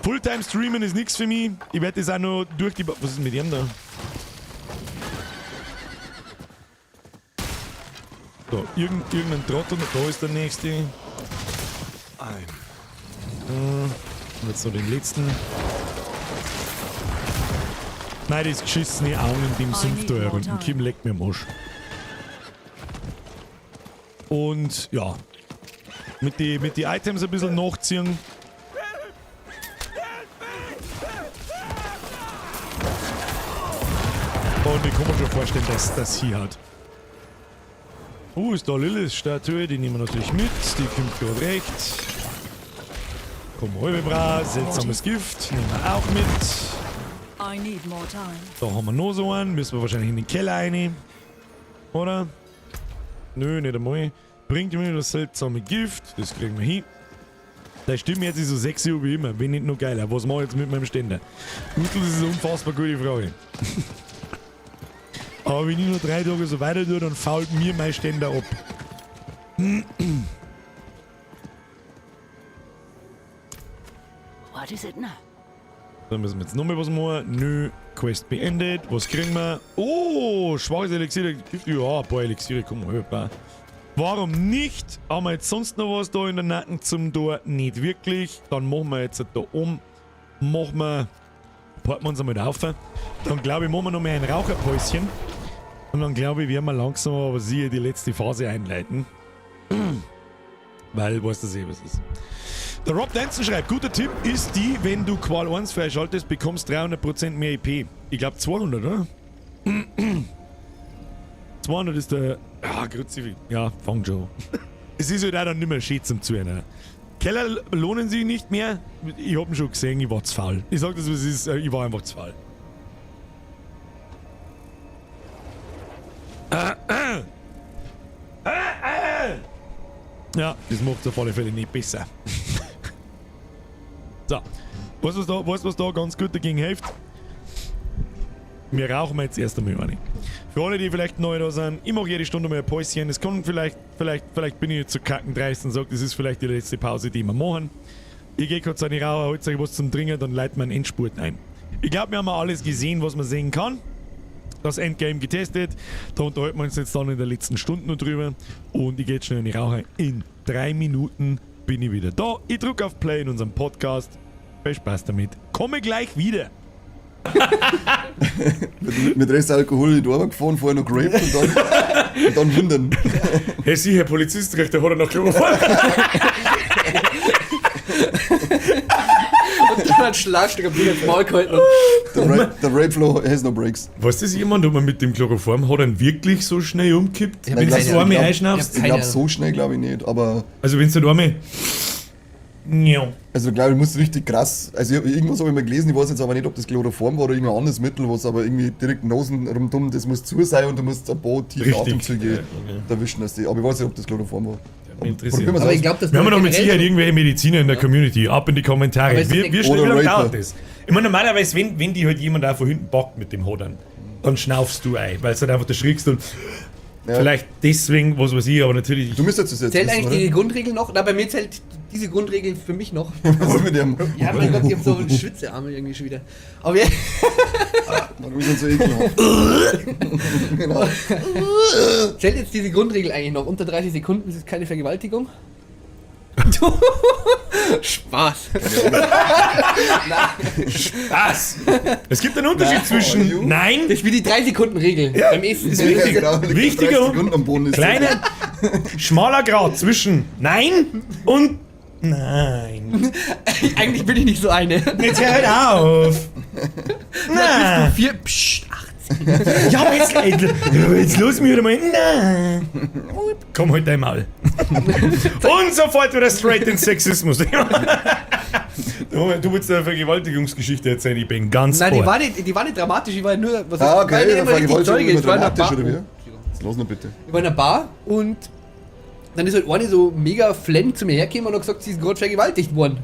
Fulltime Streamen ist nichts für mich, ich werde das auch noch durch die... Was ist mit ihm da? So, irgendein Trottel, da ist der nächste. Und jetzt noch den letzten. Nein, das geschissene Augen in dem Sumpf da herunten. Kim leckt mir am Arsch. Und ja. Mit die Items ein bisschen nachziehen. Und ich kann mir schon vorstellen, dass das hier hat. Oh, ist da Liliths Statue, die nehmen wir natürlich mit. Die kommt gerade recht. Komm, Halbe seltsames Gift, nehmen wir auch mit. I need more time. Da haben wir noch so einen, müssen wir wahrscheinlich in den Keller rein. Oder? Nö, nicht einmal. Bringt mir das seltsame Gift, das kriegen wir hin. Deine Stimme jetzt ist so sexy wie immer, wenn nicht noch geiler. Was mache ich jetzt mit meinem Ständer? Gutl, das ist eine unfassbar gute Frage. Aber wenn ich nur 3 Tage so weiter tue, dann fault mir mein Ständer ab. What is it now? Dann müssen wir jetzt nochmal was machen. Nö, Quest beendet. Was kriegen wir? Oh, schwaches Elixier. Gift. Ja, ein paar Elixiere kommen wir. Warum nicht? Haben wir jetzt sonst noch was da in der Nacken zum Tor? Nicht wirklich. Dann machen wir jetzt da oben. Machen wir. Parken wir uns einmal da auf. Dann glaube ich, machen wir noch mal ein Raucherpäuschen. Und dann glaube ich, werden wir langsam aber sicher die letzte Phase einleiten. Weil, weißt du eh, was ist. Der Rob Danson schreibt, guter Tipp ist die, wenn du Qual 1 freischaltest, bekommst 300% mehr EP. Ich glaube 200, oder? 200 ist der... Ah, Grüezi. Ja, fang schon. Es ist halt auch dann nicht mehr schön zum Zuhören. Keller lohnen sich nicht mehr. Ich hab ihn schon gesehen, ich war zu faul. Ich sag das, was es ist, ich war einfach zu faul. Ja, das macht's auf alle Fälle nicht besser. So, weißt du, was da ganz gut dagegen hilft? Wir rauchen jetzt erst einmal eine. Für alle, die vielleicht neu da sind, ich mache jede Stunde mal ein Päuschen. Es kommt vielleicht bin ich jetzt zu kacken dreist und sage, das ist vielleicht die letzte Pause, die wir machen. Ich gehe kurz an die Raucher, holt euch was zum Trinken, dann leiten wir einen Endspurt ein. Ich glaube, wir haben alles gesehen, was man sehen kann. Das Endgame getestet. Da unterhalten wir uns jetzt dann in der letzten Stunde noch drüber. Und ich gehe jetzt schnell in die Raucher. In 3 Minuten bin ich wieder da. Ich drücke auf Play in unserem Podcast. Viel Spaß damit. Komme gleich wieder. Mit Restalkohol in die Arbeit gefahren, vorher noch geraped und dann wundern. Hey, Sie, Herr Polizist, der hat er noch Chloroform. Und dann hat Schlagstock am ins Maul gehalten. Der Rape Flow has no breaks. Weiß das jemand, ob man mit dem Chloroform hat dann wirklich so schnell umkippt? Wenn du das einmal einschnappst? Ich glaube, so schnell glaube ich nicht, aber... Also wenn du das einmal... Ja. Also glaube ich, muss richtig krass... Also irgendwas habe ich mal gelesen, ich weiß jetzt aber nicht, ob das Chloroform war oder irgendein anderes Mittel, was aber irgendwie direkt Nasen rumdumm, das muss zu sein und du musst ein paar tiefe Atemzüge erwischen. Dass die, aber ich weiß nicht, ob das Chloroform war. Interessiert. Aber ich glaub, das wir haben noch mit Sicherheit irgendwelche Mediziner in der Community. Ab in die Kommentare. Wie schnell lange dauert das? Ich meine, normalerweise, wenn die halt jemand auch von hinten packt mit dem Hodern, dann schnaufst du ein, weil du halt einfach erschrickst und ja. Vielleicht deswegen, was weiß ich, aber natürlich. Du müsstest das jetzt zählt wissen, eigentlich die Grundregel noch? Na, bei mir zählt diese Grundregel für mich noch. Was ist mit dem? Ja, mein Gott, ich hab so Schwitzearme irgendwie schon wieder. Aber ja. Warum ist das so ekelhaft? Genau. Zählt jetzt diese Grundregel eigentlich noch? Unter 30 Sekunden ist es keine Vergewaltigung? Spaß. Spaß. Es gibt einen Unterschied zwischen Nein. Das ist wie die 3-Sekunden-Regel ja, beim Essen. Ist wichtig. Ja, genau. Wichtiger und kleiner, schmaler Grad zwischen Nein und Nein. Eigentlich bin ich nicht so eine. Jetzt hör halt auf. Nein. 4, pst, 18. Ja, aber jetzt los mir wieder mal. Nein. Komm halt dein Maul. Und sofort wieder straight in Sexismus. Du willst eine Vergewaltigungsgeschichte erzählen, ich bin ganz. Nein, die war nicht dramatisch, ich war nur. Was ah, okay, war Vergewaltigung Zeuge. immer Ich war in einer dramatisch, Bar. oder wie? Jetzt los noch bitte. Ich war in einer Bar und dann ist halt eine so mega flenn zu mir hergekommen und hat gesagt, sie ist gerade vergewaltigt worden.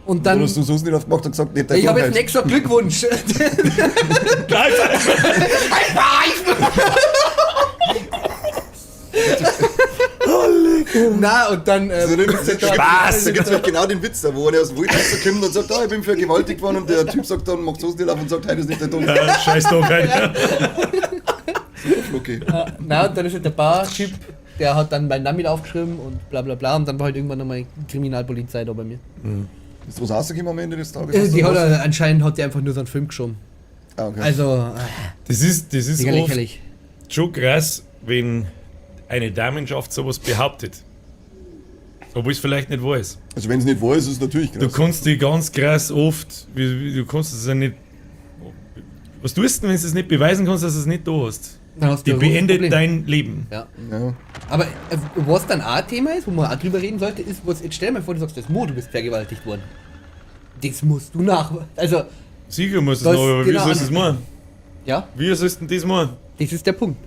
Und dann. Und hast du so nicht aufgemacht und gesagt, nicht dein Ich habe jetzt Dummheit. nicht gesagt Glückwunsch. High five! Na, und dann. Spaß! Da gibt es genau den Witz da, wo einer aus dem Wald rauskommt und sagt, ah, ich bin vergewaltigt worden und der Typ sagt dann, macht Soßen nicht auf und sagt, heute ist nicht der Tod. Ja, scheiß doch rein. Okay. Na, und dann ist halt der Bar-Typ, der hat dann meinen Namen aufgeschrieben und bla bla bla und dann war halt irgendwann nochmal Kriminalpolizei da bei mir. Mhm. Ist was rausgekommen am Ende des Tages? Die hat anscheinend hat die einfach nur so einen Film geschoben. Ah, okay. Also. Das ist oft lächerlich. Schon krass, wenn eine Damenschaft sowas behauptet. Obwohl es vielleicht nicht wahr ist. Also wenn es nicht wahr ist, ist es natürlich krass. Du kannst die ganz krass oft, du kannst es ja nicht. Was tust du denn, wenn du es nicht beweisen kannst, dass du es nicht da hast? Dann hast Die du ein großes beendet Problem. dein Leben. Ja. Ja. Aber was dann auch ein Thema ist, wo man auch drüber reden sollte, ist, was, jetzt stell dir mal vor, du sagst, das Mo, du bist vergewaltigt worden. Das musst du nach. Also, Sicher muss es Das- noch, aber wie genau. sollst du es machen? ja, Wie sollst du denn das machen? das ist der Punkt.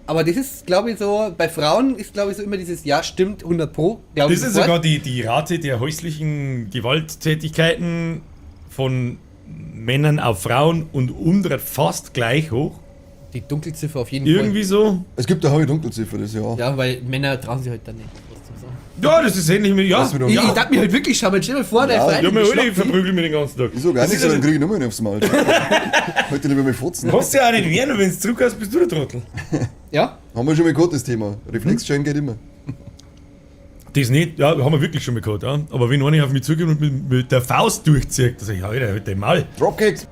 Aber das ist, glaube ich, so, bei Frauen ist, glaube ich, so immer dieses, ja, stimmt, 100 Pro. glaub ich Das ist sofort. sogar die Rate der häuslichen Gewalttätigkeiten von Männern auf Frauen und umgekehrt fast gleich hoch. Die Dunkelziffer auf jeden Irgendwie so. Es gibt eine hohe Dunkelziffer, das ja. Fall. Ja, weil Männer trauen sich halt dann nicht, was zu sagen. Ja, das ist ähnlich mit. Ja, Lass mich doch Ich, ja. ich dachte mir halt wirklich, schau mal, stell dir mal vor, der Ja, Freund Ja, mir die alle schlagt dich. verprügeln mich den ganzen Tag. Ich sag auch Das nichts, ist aber dann ja- krieg ich nur mehr aufs Maul. Heute lieber mal fotzen. Kannst ja auch nicht wehren, und wenn du zurück hast, bist du der Trottel. Ja, Haben wir schon mal gehabt, das Thema. Reflexschein geht immer. Das nicht, ja, haben wir wirklich schon mal gehabt, ja. Aber wenn einer auf mich zugeht und mit der Faust durchzieht, dann sag ich, ja, Alter, halt dein Maul. Dropkick!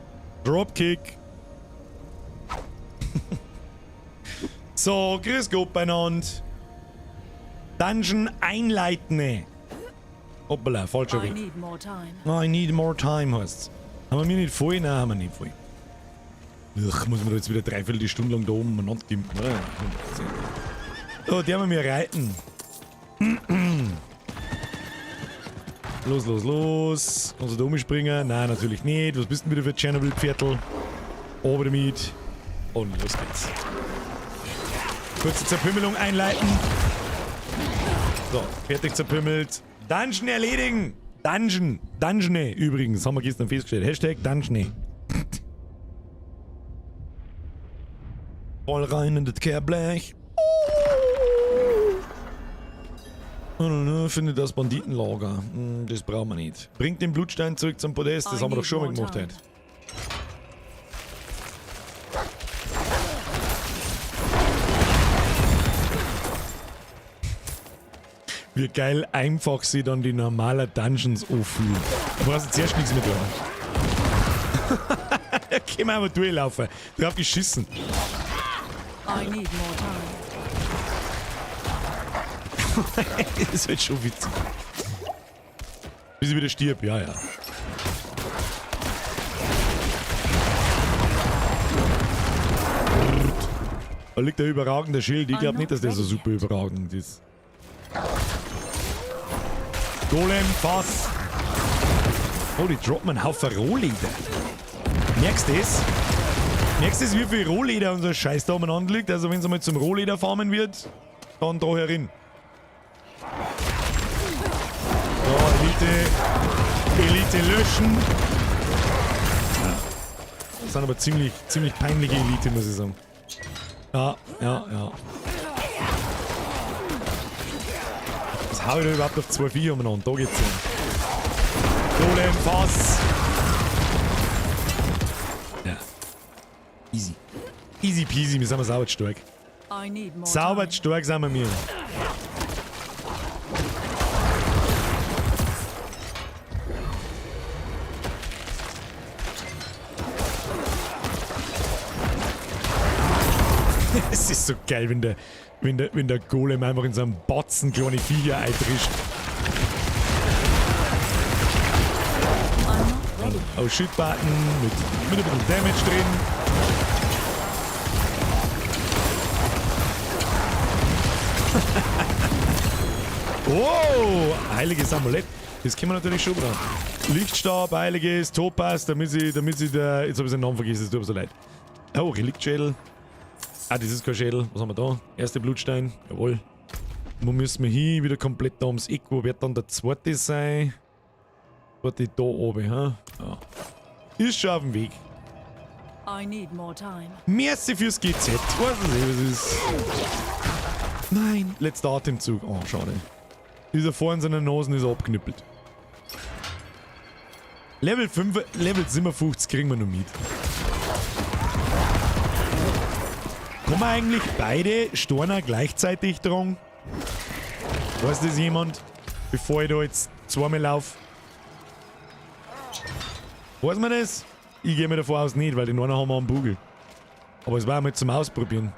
Dropkick. So, grüß Gott beieinander. Dungeon einleiten. Hoppala, falscher I Weg. need more time. I need more time heißt's. Haben wir mir nicht voll? Nein, haben wir nicht voll. Ach, muss man da jetzt wieder dreiviertel Stunde lang da oben umeinander gimpen, oder? So, der haben wir reiten. Los, los, los. Kannst du da umspringen? Nein, natürlich nicht. Was bist denn wieder für Tschernobyl-Pferdl? Oben damit. Und los geht's. Kurze Zerpümmelung einleiten. So, fertig zerpümmelt. Dungeon erledigen! Dungeon! Dungeon übrigens, haben wir gestern festgestellt. Hashtag Dungeon. Voll rein in das Kehrblech. Findet das Banditenlager. Das brauchen wir nicht. Bringt den Blutstein zurück zum Podest, das I haben wir doch need schon mal more gemacht time. heute. Wie geil einfach sie dann die normalen Dungeons anfühlen. Du brauchst jetzt erst nichts mehr tun. Da können wir einfach durchlaufen. Drauf geschissen. I need more time. Das wird schon witzig. Bis ich wieder stirb, ja, ja. Da liegt der überragende Schild. Ich glaube nicht, dass der so super überragend ist. Golem, Fass. Oh, die droppen einen Haufen Rohleder. Merkst du das? Merkst du das, wie viel Rohleder unser Scheiß da umeinander liegt? Also wenn es einmal zum Rohleder farmen wird, dann da herin. So, Elite. Elite löschen. Das sind aber ziemlich, ziemlich peinliche Elite, muss ich sagen. Ja, ja, ja. Was hau ich da überhaupt auf 2 4 umeinander? Da geht's hin. Golem, Fass. Ja. Easy. Easy peasy, wir sind wir sauber stark. I need more Sauber time. stark sind wir mir. Es ist so geil, wenn der Golem einfach in so einem Batzen kleine Viecher eintrischt. I'm not ready. Oh shit Button mit ein bisschen Damage drin. Oh, heiliges Amulett. Das können wir natürlich schon brauchen. Lichtstab, heiliges, Topaz, damit sie der. Jetzt habe ich seinen Namen vergessen, es tut mir so leid. Oh, Reliktschädel. Ah, das ist kein Schädel. Was haben wir da? Erster Blutstein. Jawohl. Wo müssen wir hin? Wieder komplett da ums Eck. Wo wird dann der zweite sein? Zweite da oben, ha? Ja. Ist schon auf dem Weg. I need more time. Merci fürs GZ. Weiß nicht, was ist. Nein, letzter Atemzug. Oh, schade. Dieser vor in seiner Nase ist abknüppelt. Level 5, Level 57 kriegen wir noch mit. Kann man eigentlich beide Storner gleichzeitig tragen? Weiß das jemand? Bevor ich da jetzt zweimal laufe. Weiß man das? Ich gehe mir davon aus nicht, weil den einen haben wir am Bugel. Aber es war einmal zum Ausprobieren.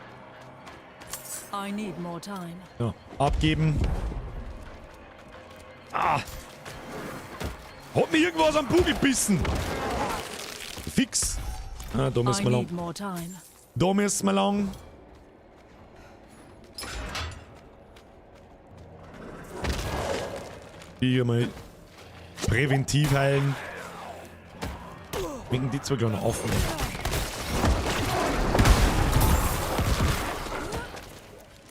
I need more time. Ja, abgeben. Ah! Hat mich irgendwas am Bugel gebissen! Fix! Ah, da müssen I wir lang. need more time. Da müssen wir lang. Die hier mal präventiv heilen. Wegen die zwei kleinen Affen.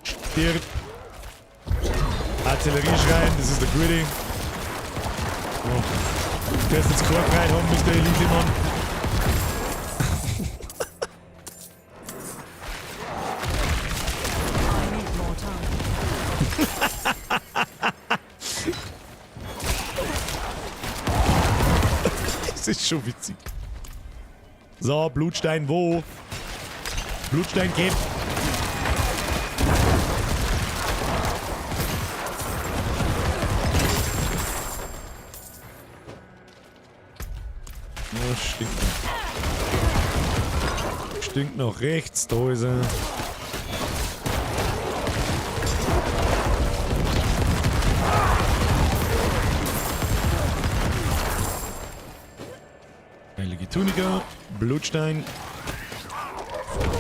Stirb. Artillerieschrein, das ist der gute. Oh. Du wirst jetzt keinen Freude haben, Mr. Elite-Mann. I need more time. Das ist schon witzig. So, Blutstein wo? Blutstein geht. Oh, stinkt noch. Stinkt noch rechts, da ist er. Heilige Tunika, Blutstein.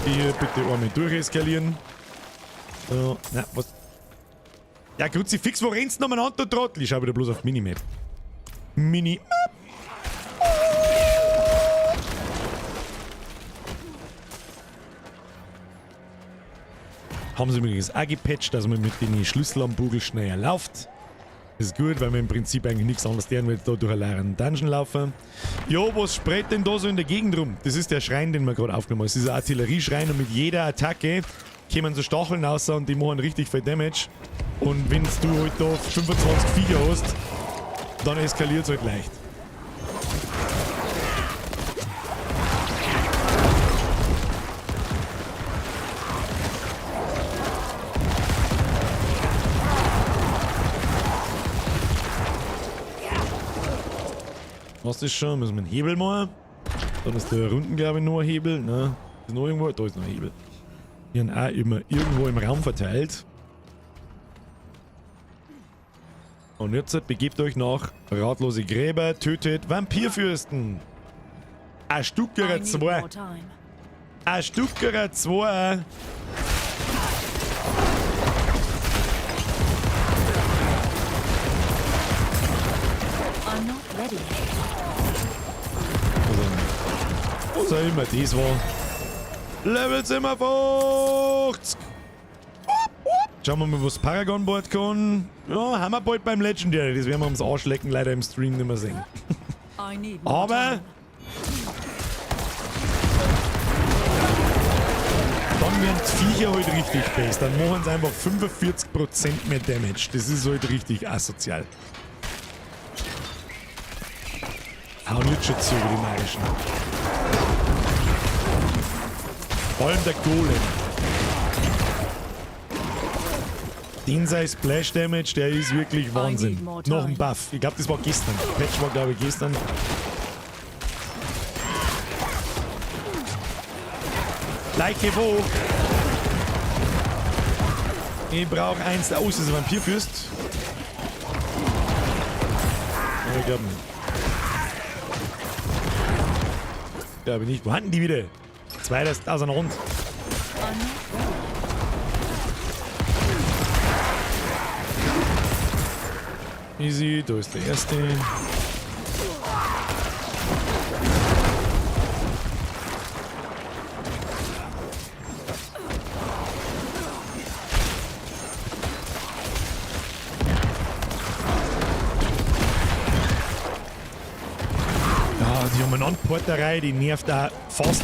Hier bitte einmal durcheskalieren. So, na, was? Ja, Kruzifix, wo rennst du nochmal du Trottel? Ich schau wieder bloß auf Minimap. Minimap. Haben sie übrigens auch gepatcht, dass man mit den Schlüssel am Bugel schneller läuft. Das ist gut, weil wir im Prinzip eigentlich nichts anderes lernen, weil da durch einen leeren Dungeon laufen. Jo, was sprayt denn da so in der Gegend rum? Das ist der Schrein, den wir gerade aufgenommen haben. Es ist ein Artillerieschrein und mit jeder Attacke kommen so Stacheln raus und die machen richtig viel Damage. Und wenn du halt da 25 Viecher hast, dann eskaliert es halt leicht. Was ist schon? Müssen wir einen Hebel machen? Dann ist da unten, glaube ich, noch ein Hebel. Ne? Ist noch irgendwo? Da ist noch ein Hebel. Die sind auch immer irgendwo im Raum verteilt. Und jetzt begebt euch nach Ratlose Gräber, tötet Vampirfürsten. Ein Stuckerer I need 2. more time. Ein Stuckerer 2. I'm not ready yet. Was auch immer das war. Level 57! Schauen wir mal, was Paragon Board kann. Ja, haben wir bald beim Legendary. Das werden wir ums Arschlecken leider im Stream nicht mehr sehen. Aber dann werden die Viecher halt richtig best. Dann machen sie einfach 45% mehr Damage. Das ist halt richtig asozial. Hauen jetzt schon zu, die magischen. Vor allem der Golem. Den sei Splash Damage, der ist wirklich Wahnsinn. Noch ein Buff. Ich glaube, das war gestern. Patch war, glaube ich, gestern. Leiche wo? Ich brauche eins. Oh, ist das ein Vampirfürst? Ich glaube nicht. Glaube nicht. Wo hatten die wieder? Zwei, das ist auseinander. Easy, da ist der erste. Ja, die Umeinander-Porterei, die nervt auch fast.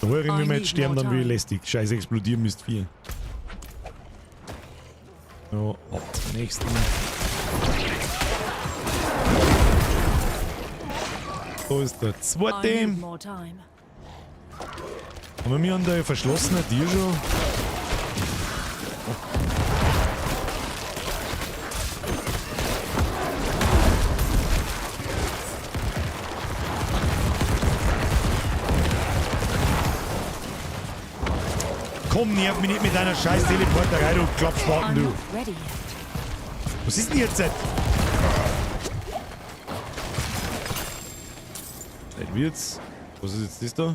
Da wenn wir jetzt sterben, dann will ich lästig. Scheiße, explodieren müsst 4. So, ab zum nächsten. Da ist der zweite. Haben wir an der verschlossenen Tür schon? Komm, nerv mich nicht mit deiner scheiß Teleporterei, du Klappspaten, du. Was ist denn jetzt? Zeit wird's. Was ist jetzt das da?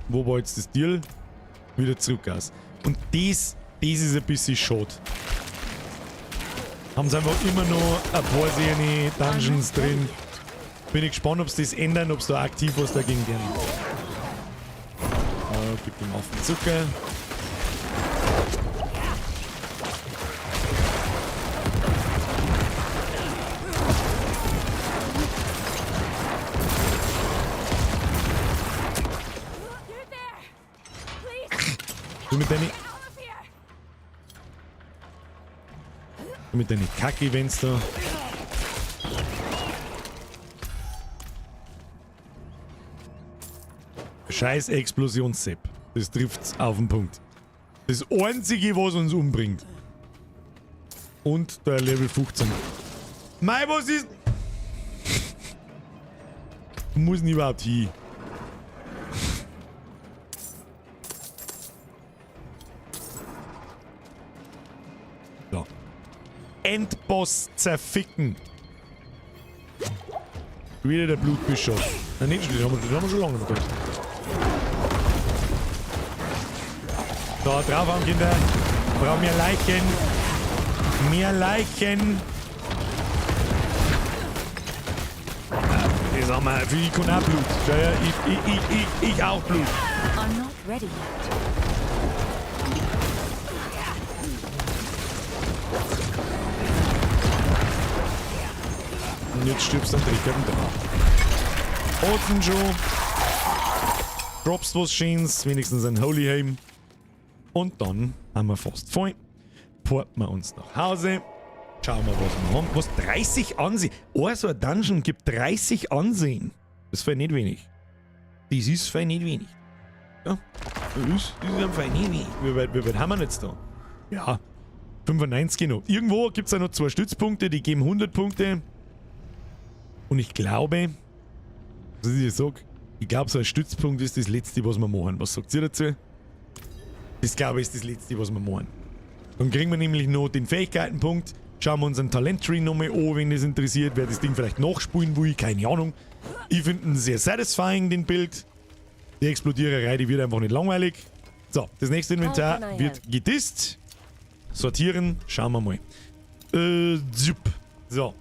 Wo war jetzt das Deal? Wieder zurück aus. Und das ist ein bisschen schade. Haben sie einfach immer noch ein paar solche Dungeons drin. Bin ich gespannt, ob sie das ändern, ob sie da aktiv was dagegen tun. Oh, gib dem Affen Zucker. Du mit deinen Kack-Events da. Scheiß Explosionssepp. Das trifft's auf den Punkt. Das einzige, was uns umbringt. Und der Level 15. Mei, was ist... Muss denn überhaupt hin? So. Endboss zerficken. Wieder der Blutbischof. Nein, nicht, den haben wir schon lange nicht gehabt. So, draufhauen, Kinder. Brauchen mehr Leichen. Mehr Leichen. Das haben wir für ich kann auch Blut. Schau her, ich auch Blut. I'm not ready yet. Und jetzt stirbst du am Dreck drauf. Otzen schon. Droppst was Schönes, wenigstens ein Holy Helm. Und dann haben wir fast voll. Porten wir uns nach Hause. Schauen wir, was wir haben. Was? 30 Ansehen? Oh, so ein Dungeon gibt 30 Ansehen. Das ist voll nicht wenig. Das ist voll nicht wenig. Ja, das ist einfach nicht wenig. Wie weit haben wir denn jetzt da? Ja, 95 noch. Irgendwo gibt's ja noch 2 Stützpunkte, die geben 100 Punkte. Und ich glaube, was ich sag, ich glaube, so ein Stützpunkt ist das Letzte, was wir machen. Was sagt ihr dazu? Das, glaube ich, ist das Letzte, was wir machen. Dann kriegen wir nämlich noch den Fähigkeitenpunkt. Schauen wir unseren Talent-Tree nochmal an, wenn das interessiert. Wer das Ding vielleicht nachspulen will, keine Ahnung. Ich finde ihn sehr satisfying, den Bild. Die Explodiererei, die wird einfach nicht langweilig. So, das nächste Inventar wird gedisst. Sortieren, schauen wir mal. Zup. So.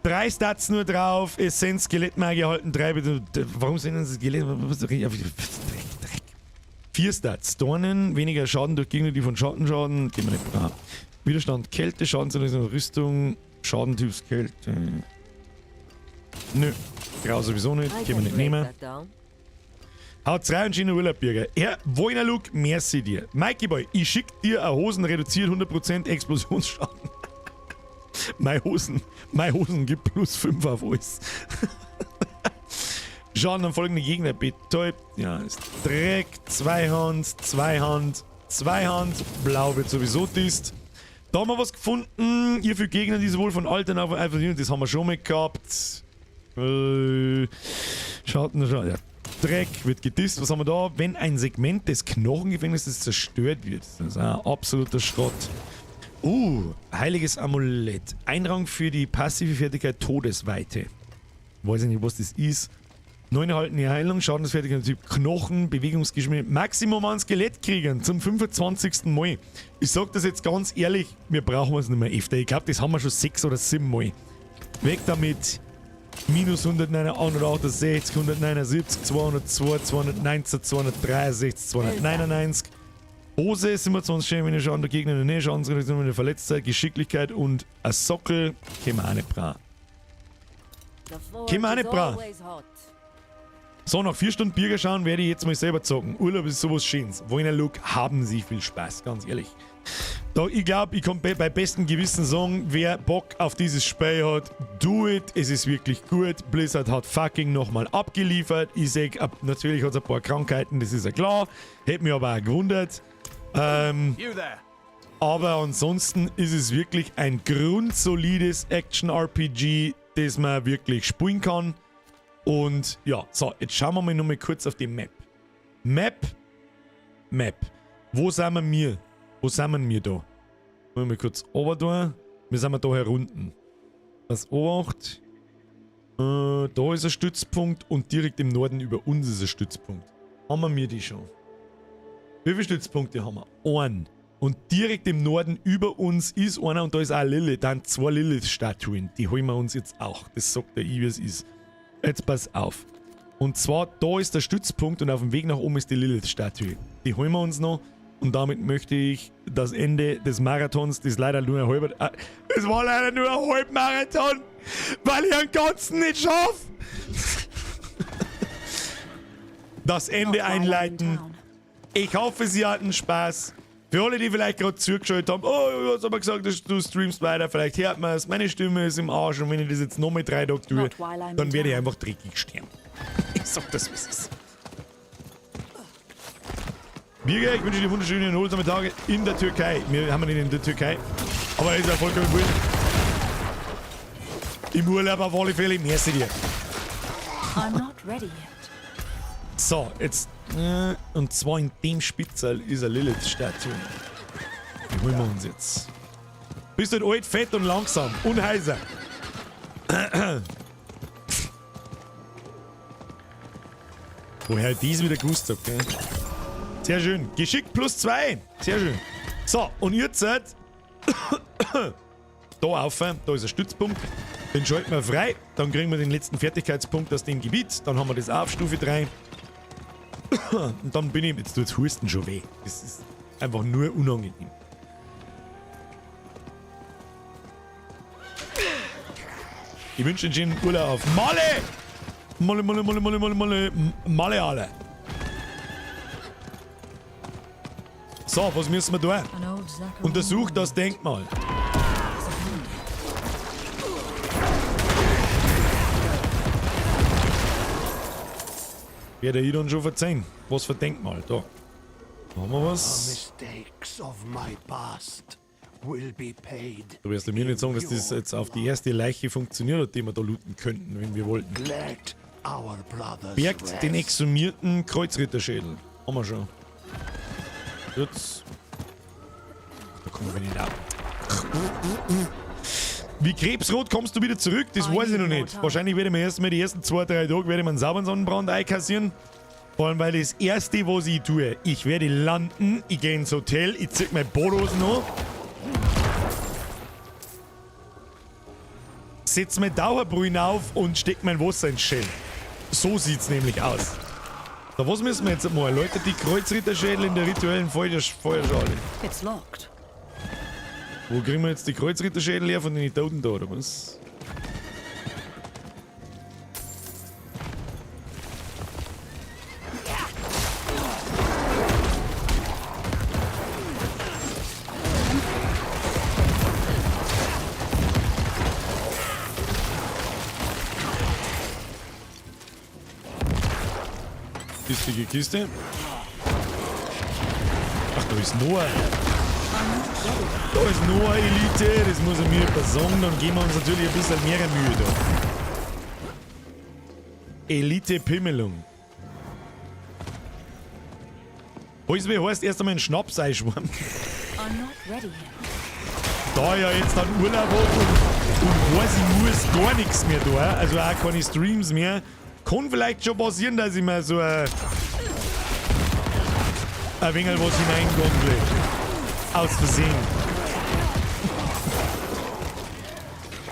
3 Stats nur drauf. Essenz, Skelettmagier halten 3. Warum sind das Skelett? Dreck, Dreck. 4 Stats. Dornen, weniger Schaden durch Gegner, die von Schatten schaden. Gehen wir nicht brav. Widerstand, Kälte, Schadensreduktion, Rüstung, Schadentyp, Kälte. Nö, grau sowieso nicht, können wir nicht nehmen. Haut's rein und schönen Urlaub, Birger. Herr Woinerluck, merci dir. Mikey Boy, ich schick dir eine Hosen, reduziert 100% Explosionsschaden. Meine Hosen gibt plus 5 auf alles. Schaden an folgende Gegner betäubt. Ja, ist Dreck. Zweihand, Zweihand, Zweihand. Blau wird sowieso dist. Da haben wir was gefunden. Ihr für Gegner, die sowohl von alten auf einfach, das haben wir schon mal gehabt. Schaden, Schaden, ja. Dreck wird gedisst. Was haben wir da? Wenn ein Segment des Knochengefängnisses zerstört wird. Das ist ein absoluter Schrott. Heiliges Amulett. Einrang für die passive Fertigkeit Todesweite. Weiß ich nicht, was das ist. 9 erhaltene Heilung, Schadensfertigkeit Typ Knochen, Bewegungsgeschwindigkeit, Maximum an Skelettkriegern zum 25. Mal. Ich sag das jetzt ganz ehrlich, wir brauchen es nicht mehr öfter. Ich glaub, das haben wir schon 6 oder 7 Mal. Weg damit. Minus 168, 179, 202, 219, 263, 299. Hose, 27 Schäden, wenn ihr Schaden der Gegner in der Nähe, Schadensreduktion, wenn ihr verletzt seid, Geschicklichkeit und ein Sockel. Können wir auch nicht brauchen. Können wir auch nicht brauchen. So, nach 4 Stunden Birger schauen werde ich jetzt mal selber zocken. Urlaub ist sowas Schönes. Wollen Look, haben Sie viel Spaß, ganz ehrlich. Da, ich glaub, ich kann bei bestem Gewissen sagen, wer Bock auf dieses Spiel hat, do it. Es ist wirklich gut. Blizzard hat fucking nochmal abgeliefert. Ich seh, natürlich hat's ein paar Krankheiten, das ist ja klar. Hätte mich aber auch gewundert. Aber ansonsten ist es wirklich ein grundsolides Action-RPG, das man wirklich spielen kann. Und ja, so, jetzt schauen wir mal nochmal kurz auf die Map. Map, Map. Wo sind wir mir? Wo sind wir mir da? Wollen wir kurz runter da? Wir sind da herunten. Was Obacht. Da ist ein Stützpunkt und direkt im Norden über uns ist ein Stützpunkt. Haben wir mir die schon? Wie viele Stützpunkte haben wir? Einen. Und direkt im Norden über uns ist einer und da ist auch Lilith. Da sind zwei Lilith-Statuen. Die holen wir uns jetzt auch. Das sagt der I, wie es ist. Jetzt pass auf. Und zwar, da ist der Stützpunkt und auf dem Weg nach oben ist die Lilith-Statue. Die holen wir uns noch. Und damit möchte ich das Ende des Marathons, das leider nur ein halber... Es war leider nur ein Halbmarathon, weil ich den ganzen nicht schaffe. Das Ende einleiten. Ich hoffe, Sie hatten Spaß. Für alle, die vielleicht gerade zugeschaut haben, oh, du hast aber gesagt, du streamst weiter, vielleicht hört man es, meine Stimme ist im Arsch und wenn ich das jetzt noch mit 3 Tagen tue, dann werde ich einfach dreckig sterben. Ich sag das, wie es ist. Birger, ich wünsche dir wunderschöne und erholsame Tage in der Türkei. Wir haben ihn in der Türkei, aber ist ja vollkommen wurscht. Im Urlaub auf alle Fälle, merci dir. I'm not ready yet. So, jetzt, und zwar in dem Spitzel ist eine Lilith-Statue. Die holen wir uns jetzt. Bist halt alt, fett und langsam und heiser. Woher ich das wieder gewusst hab, gell? Sehr schön. Geschickt plus 2. Sehr schön. So, und jetzt seid da auf, da ist ein Stützpunkt. Den schalten wir frei. Dann kriegen wir den letzten Fertigkeitspunkt aus dem Gebiet. Dann haben wir das auch auf Stufe 3. Und dann bin ich... Jetzt tut's Husten schon weh. Das ist einfach nur unangenehm. Ich wünsche einen schönen Urlaub auf Malle! Malle, Malle, Malle, Malle, Malle, Malle, Malle alle. So, was müssen wir tun? Untersucht das Denkmal. Werde ich dann schon verzeihen. Was für Denkmal? Da. Haben wir was? Du wirst mir nicht sagen, dass das jetzt auf die erste Leiche funktioniert hat, die wir da looten könnten, wenn wir wollten. Bergt den exhumierten Kreuzritterschädel. Haben wir schon. Jetzt. Da kommen wir nicht ab. Wie krebsrot kommst du wieder zurück? Das weiß ich noch nicht. Wahrscheinlich werde ich mir erstmal die ersten 2, 3 Tage werde ich mir einen sauberen Sonnenbrand einkassieren. Vor allem, weil das erste, was ich tue, ich werde landen, ich gehe ins Hotel, ich zieh meine Badehosen an, setz mein Dauerbrühen auf und steck mein Wasser ins Shell. So sieht's nämlich aus. So, was müssen wir jetzt mal? Leute, die Kreuzritterschädel in der rituellen Feuerschale. It's locked. Wo kriegen wir jetzt die Kreuzritterschädel her von den Toten da, oder was? Lustige Kiste. Ach, da ist Noah. Da ist Noah Elite, das muss er mir sagen, dann geben wir uns natürlich ein bisschen mehr Mühe da. Elite Pimmelung. Weißt du, wie heißt erst einmal einen Schnaps einschwimmen? Da ja jetzt dann Urlaub hab und weiß, ich muss gar nichts mehr da, also auch keine Streams mehr. Kann vielleicht schon passieren, dass ich mir so ein wenig was hineingondle. Aus Versehen.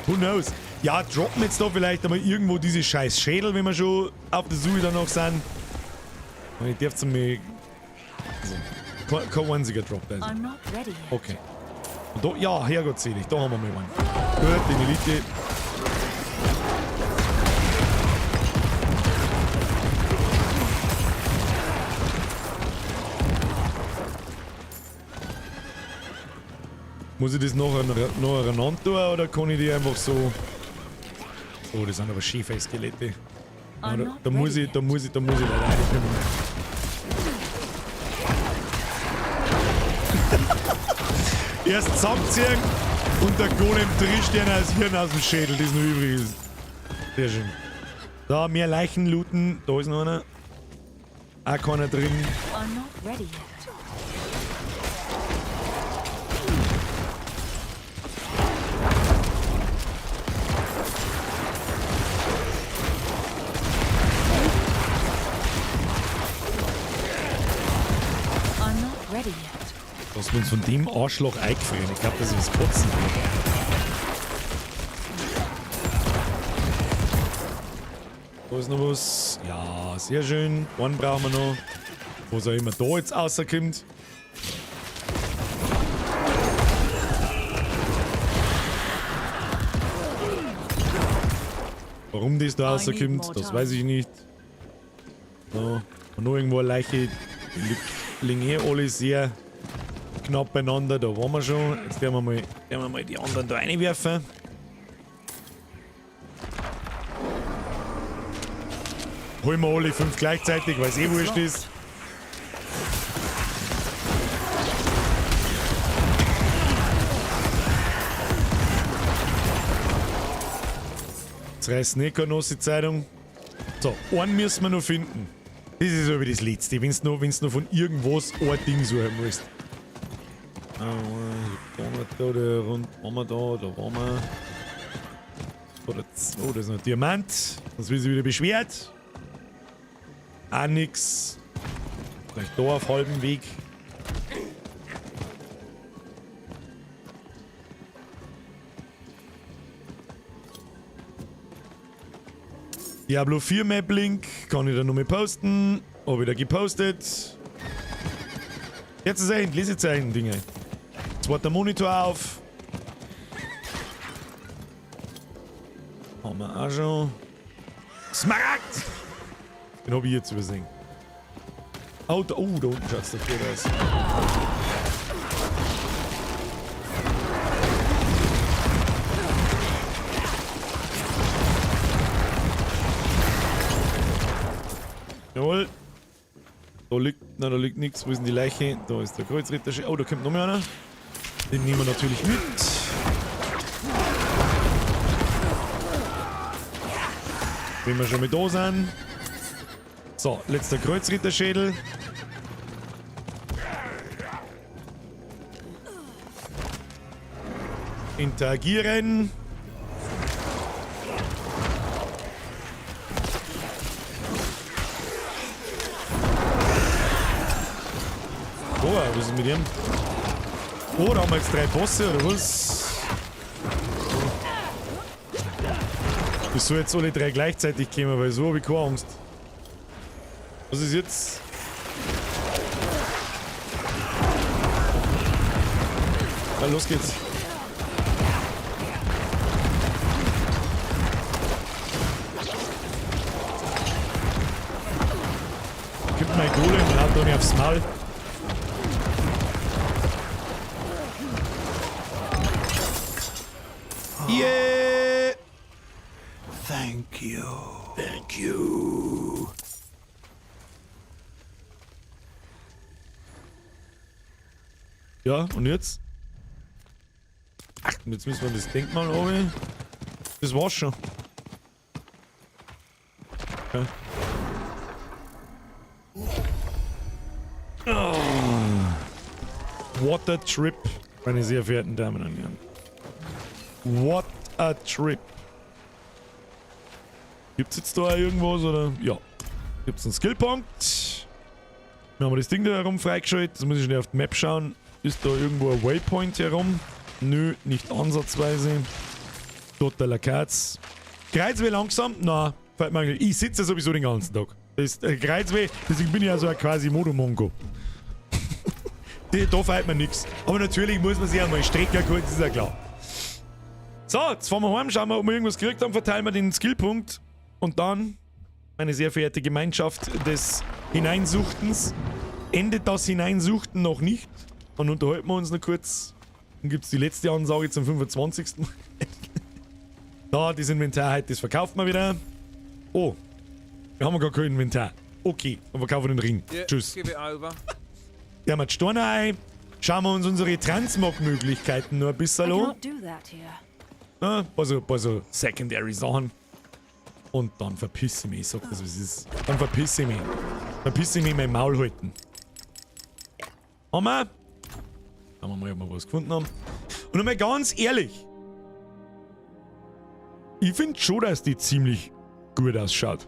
Who knows? Ja, droppen jetzt da vielleicht einmal irgendwo diese scheiß Schädel, wenn wir schon auf der Suche danach sind. Und ich darf zu mir. Also, kein einziger Drop also. Okay. Und da, ja, herrgottselig, da haben wir mal einen. Gut, den Elite. Muss ich das noch aneinander tun oder kann ich die einfach so... Oh, das sind aber schiefe Skelette. Ja, da muss ich leider reinkommen. Erst zusammenziehen und der Golem drischt dir das Hirn aus dem Schädel, das noch übrig ist. Sehr schön. Da, mehr Leichen looten. Da ist noch einer. Auch keiner drin. I'm not ready yet. I'm not ready yet. Lassen wir uns von dem Arschloch eingefrieren. Ich glaube, das ist was Kotzen. Da ist noch was. Ja, sehr schön. Einen brauchen wir noch. Was auch immer da jetzt rauskommt. Warum das da rauskommt, das weiß ich nicht. So. Und noch irgendwo eine Leiche. Die liegen eh alle sehr knapp beieinander. Da waren wir schon. Jetzt werden wir mal die anderen da reinwerfen. Holen wir alle 5 gleichzeitig, weil es eh wurscht ist. Jetzt reißen eh keine nasse Zeitung. So, einen müssen wir noch finden. Das ist aber das Letzte, wenn's noch von irgendwas ein Ding suchen musst. Da, da, da, rund, waren wir da, da waren wir. Oh, da ist noch ein Diamant. Sonst wird sie wieder beschwert. Auch nix. Vielleicht da auf halbem Weg. Diablo 4 Map Link kann ich da noch mal posten. Hab ich da gepostet. Jetzt ist ein Lesezeichen Dinge. Zweiter Monitor auf. Haben wir auch schon. Smaragd! Den hab ich jetzt übersehen. Oh, da unten schaut's dafür aus. Jawohl. Da liegt, nein, da liegt nichts. Wo ist denn die Leiche? Da ist der Kreuzritter. Oh, da kommt noch mehr einer. Den nehmen wir natürlich mit. Wenn wir schon mit da sind. So, letzter Kreuzritterschädel. Interagieren. Oh, was ist mit ihm? Oh, da haben wir jetzt 3 Bosse, oder was? Ich soll jetzt alle 3 gleichzeitig kommen, weil so habe ich keine Angst. Was ist jetzt? Na, los geht's. Gib mein Golem und haut da nicht aufs Maul. Yeah! Thank you. Thank you. Ja, und jetzt? Ach, und jetzt müssen wir das Denkmal runter. Das war's schon. Okay. Oh. What a trip, meine sehr verehrten Damen und Herren. What a trip. Gibt's jetzt da irgendwas, oder? Ja. Gibt's einen Skillpunkt? Wir haben das Ding da herum freigeschaltet. Jetzt muss ich schnell auf die Map schauen. Ist da irgendwo ein Waypoint herum? Nö, nicht ansatzweise. Totaler Katz. Kreuzweh langsam? Na, fällt mir eigentlich. Ich sitze sowieso den ganzen Tag. Das ist Kreuzweh, deswegen bin ich ja so ein quasi Modomongo. Da fällt mir nix. Aber natürlich muss man sich einmal strecken, kurz, ist ja klar. So, jetzt fahren wir heim, schauen wir, ob wir irgendwas gekriegt haben, verteilen wir den Skillpunkt. Und dann, meine sehr verehrte Gemeinschaft des Hineinsuchtens, endet das Hineinsuchten noch nicht. Dann unterhalten wir uns noch kurz. Dann gibt's die letzte Ansage zum 25. Da, das Inventar heute, das verkauft man wieder. Oh, wir haben gar kein Inventar. Okay, dann verkaufen wir den Ring. Yeah, Tschüss. give it over. Ja, mit Steine ein. Schauen wir uns unsere Transmog-Möglichkeiten noch ein bisschen I an. cannot do that here. Ja, ein paar so Secondary-Sachen. Und dann verpiss ich mich. Ich sag das, wie es ist. Dann verpiss ich mich. Verpiss ich mich, mein Maul halten. Haben wir? Schauen wir mal, ob wir was gefunden haben. Und einmal ganz ehrlich. Ich find schon, dass die ziemlich gut ausschaut.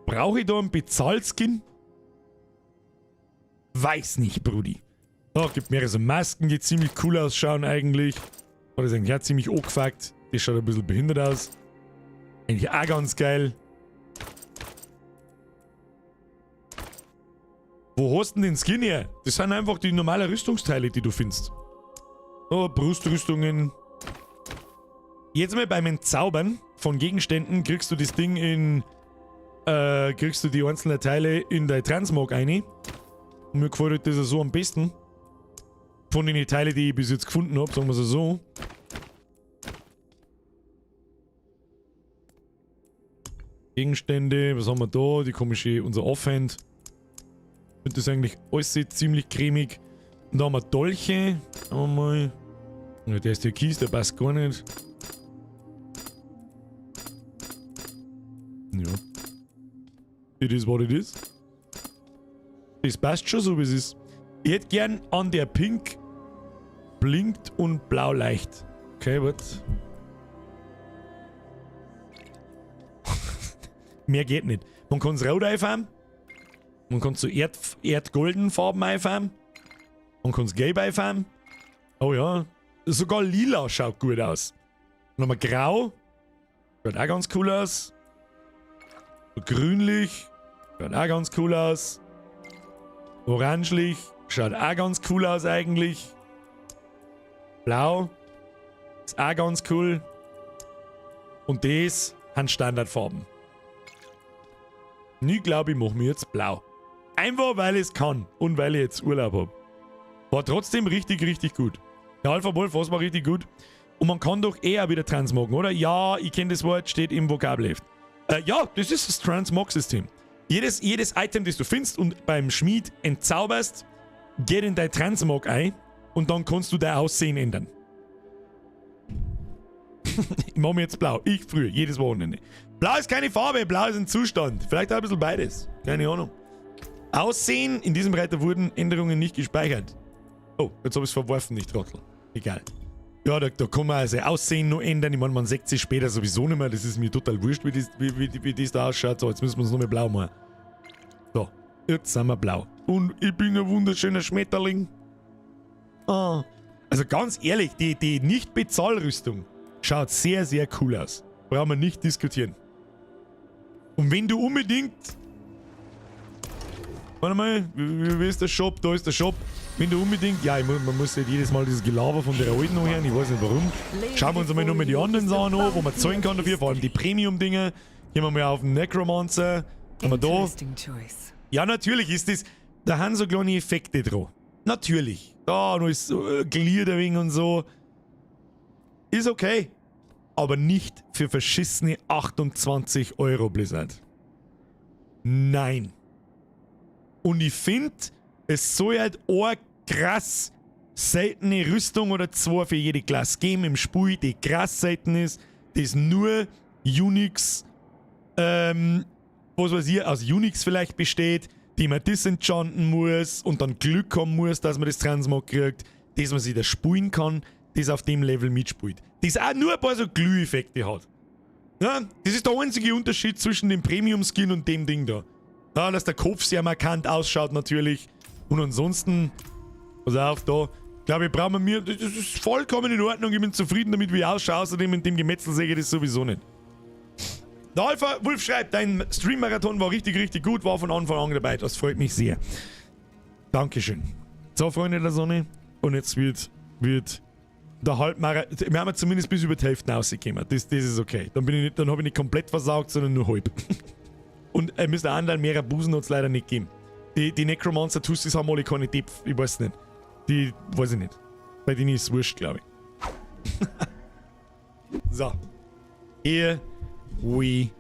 Brauche ich da einen Bezahlskin? Weiß nicht, Brudi. Oh, gibt mehrere so Masken, die ziemlich cool ausschauen eigentlich. Oh, das ist eigentlich auch ziemlich angefuckt. Das schaut ein bisschen behindert aus. Eigentlich auch ganz geil. Wo hast du denn den Skin her? Das sind einfach die normalen Rüstungsteile, die du findest. Oh, Brustrüstungen. Jetzt mal beim Entzaubern von Gegenständen kriegst du das Ding in... kriegst du die einzelnen Teile in dein Transmog rein. Und mir gefällt das so am besten. Von den Teilen, die ich bis jetzt gefunden hab, sagen wir es so. Gegenstände, was haben wir da? Die komische, unser Offhand. Ich finde das eigentlich alles ziemlich cremig. Und da haben wir Dolche. Schauen wir mal. Ja, der ist türkis, der passt gar nicht. Ja. It is what it is. Das passt schon so, wie es ist. Ich hätte gern an der pink blinkt und blau leicht. Okay, warte. Mehr geht nicht. Man kann's rot einfahren. Man kann so erdgolden Farben einfahren. Man kann's gelb einfahren. Oh ja. Sogar lila schaut gut aus. Dann haben wir grau. Schaut auch ganz cool aus. Grünlich. Schaut auch ganz cool aus. Orangelich. Schaut auch ganz cool aus eigentlich. Blau. Ist auch ganz cool. Und das sind Standardfarben. Ich glaube, ich mache mir jetzt blau. Einfach, weil ich es kann und weil ich jetzt Urlaub hab. War trotzdem richtig, richtig gut. Der Alpha Wolf, was war richtig gut. Und man kann doch eher wieder transmoggen, oder? Ja, ich kenne das Wort, steht im Vokabelheft. Ja, das ist das Transmog-System. Jedes Item, das du findest und beim Schmied entzauberst, geht in dein Transmog ein und dann kannst du dein Aussehen ändern. Ich mach mir jetzt blau. Ich früher, jedes Wochenende. Blau ist keine Farbe, blau ist ein Zustand. Vielleicht auch ein bisschen beides. Keine Ahnung. Aussehen, in diesem Reiter wurden Änderungen nicht gespeichert. Oh, jetzt hab ich's verworfen, nicht Trottel. Egal. Ja, da kann man also Aussehen nur ändern. Ich meine, man sieht sich später sowieso nicht mehr. Das ist mir total wurscht, wie das da ausschaut. So, jetzt müssen wir uns nochmal blau machen. So, jetzt sind wir blau. Und ich bin ein wunderschöner Schmetterling. Ah. Also ganz ehrlich, die Nicht-Bezahlrüstung schaut sehr, sehr cool aus. Brauchen wir nicht diskutieren. Und wenn du unbedingt... Warte mal, wie ist der Shop? Da ist der Shop. Wenn du unbedingt... Ja, man muss nicht jedes Mal dieses Gelaber von der alten noch hören. Ich weiß nicht warum. Schauen wir uns einmal nochmal die anderen Sachen an, wo man zahlen kann dafür. Vor allem die Premium-Dinger. Gehen wir mal auf den Necromancer. Haben wir da. Ja, natürlich ist das... Da haben so kleine Effekte dran. Natürlich. Da noch ist so Glied ein wenig und so. Ist okay. Aber nicht für verschissene 28 Euro, Blizzard. Nein. Und ich find, es soll halt eine krass seltene Rüstung oder zwei für jede Klasse geben im Spiel, die krass selten ist, das nur Unix, was weiß ich, aus Unix vielleicht besteht, die man disenchanten muss und dann Glück haben muss, dass man das Transmog kriegt, das man sich da spulen kann, das auf dem Level mitspielt. Das auch nur ein paar so Glüheffekte hat. Ja, das ist der einzige Unterschied zwischen dem Premium-Skin und dem Ding da. Ja, dass der Kopf sehr markant ausschaut natürlich. Und ansonsten, pass auf, da, glaube ich, brauchen wir mir, das ist vollkommen in Ordnung, ich bin zufrieden damit, wie ich ausschaue, außerdem mit dem Gemetzel sehe ich das sowieso nicht. Der Alpha Wolf schreibt, dein Stream-Marathon war richtig, richtig gut, war von Anfang an dabei, das freut mich sehr. Dankeschön. So, Freunde der Sonne, und jetzt wird der Halbmarathon, wir haben ja zumindest bis über die Hälfte rausgekommen, das ist okay. Dann habe ich nicht komplett versaugt, sondern nur halb. Und Mr. Anderl, mehrere Busen hat es leider nicht gegeben. Die Necromancer-Tussis haben alle keine Depf, ich weiß nicht. Die, weiß ich nicht. Bei denen ist es wurscht, glaube ich. So. Here we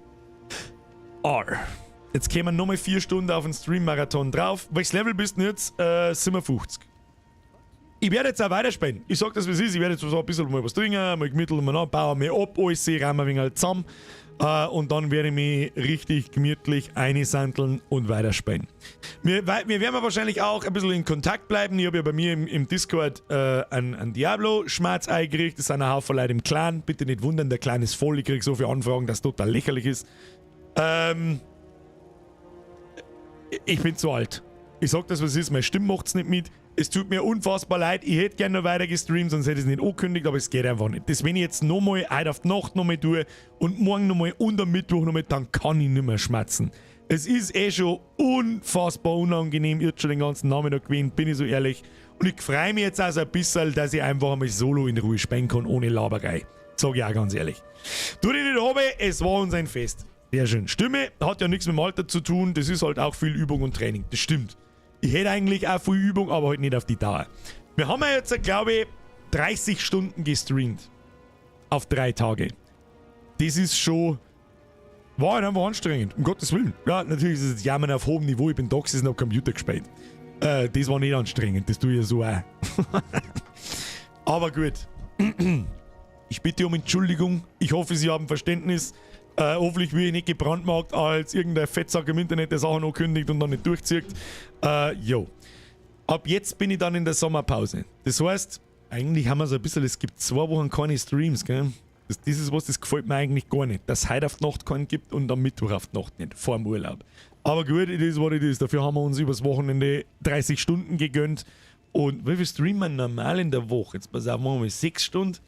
are. Jetzt kämen nochmal 4 Stunden auf den Stream-Marathon drauf. Welches Level bist du jetzt? Sind wir 50. Ich werde jetzt auch weiterspielen. Ich sag das, wie es ist. Ich werde jetzt so ein bisschen mal was trinken, mal gemütlich mal anbauen, mal ab, alles, räumen ein wenig halt zusammen. Und dann werde ich mich richtig gemütlich einsandeln und weiterspielen. Wir werden wahrscheinlich auch ein bisschen in Kontakt bleiben. Ich habe ja bei mir im Discord einen Diablo-Schmerz eingerichtet. Das sind ein Haufen Leute im Clan. Bitte nicht wundern, der Clan ist voll. Ich kriege so viele Anfragen, dass es total lächerlich ist. Ich bin zu alt. Ich sag das, was ist. Meine Stimme macht's nicht mit. Es tut mir unfassbar leid. Ich hätte gerne noch weiter gestreamt, sonst hätte ich es nicht angekündigt, aber es geht einfach nicht. Das, wenn ich jetzt nochmal heute auf die Nacht nochmal tue und morgen nochmal und am Mittwoch nochmal, dann kann ich nicht mehr schmatzen. Es ist eh schon unfassbar unangenehm, jetzt schon den ganzen Nachmittag gewesen, bin ich so ehrlich. Und ich freue mich jetzt also ein bisschen, dass ich einfach einmal solo in Ruhe spielen kann, ohne Laberei. Sag ich auch ganz ehrlich. Tu dich nicht runter, es war uns ein Fest. Sehr schön. Stimme hat ja nichts mit dem Alter zu tun, das ist halt auch viel Übung und Training. Das stimmt. Ich hätte eigentlich auch viel Übung, aber halt nicht auf die Dauer. Wir haben ja jetzt, glaube ich, 30 Stunden gestreamt. Auf 3 Tage. Das ist schon. War halt einfach anstrengend, um Gottes Willen. Ja, natürlich ist es Jammern auf hohem Niveau. Ich bin da gesessen und hab Computer gespielt. Das war nicht anstrengend, das tue ich ja so auch. Aber gut. Ich bitte um Entschuldigung. Ich hoffe, Sie haben Verständnis. Hoffentlich werde ich nicht gebrandmarkt als irgendein Fettsack im Internet, der Sachen ankündigt und dann nicht durchzieht. Jo. Ab jetzt bin ich dann in der Sommerpause. Das heißt, eigentlich haben wir so ein bisschen, es gibt 2 Wochen keine Streams, gell? Das ist was, das gefällt mir eigentlich gar nicht. Dass es heute auf die Nacht keinen gibt und am Mittwoch auf die Nacht nicht, vor dem Urlaub. Aber gut, it is what it is. Dafür haben wir uns übers Wochenende 30 Stunden gegönnt. Und wie viel streamen wir normal in der Woche? Jetzt pass auf, machen wir mal 6 Stunden,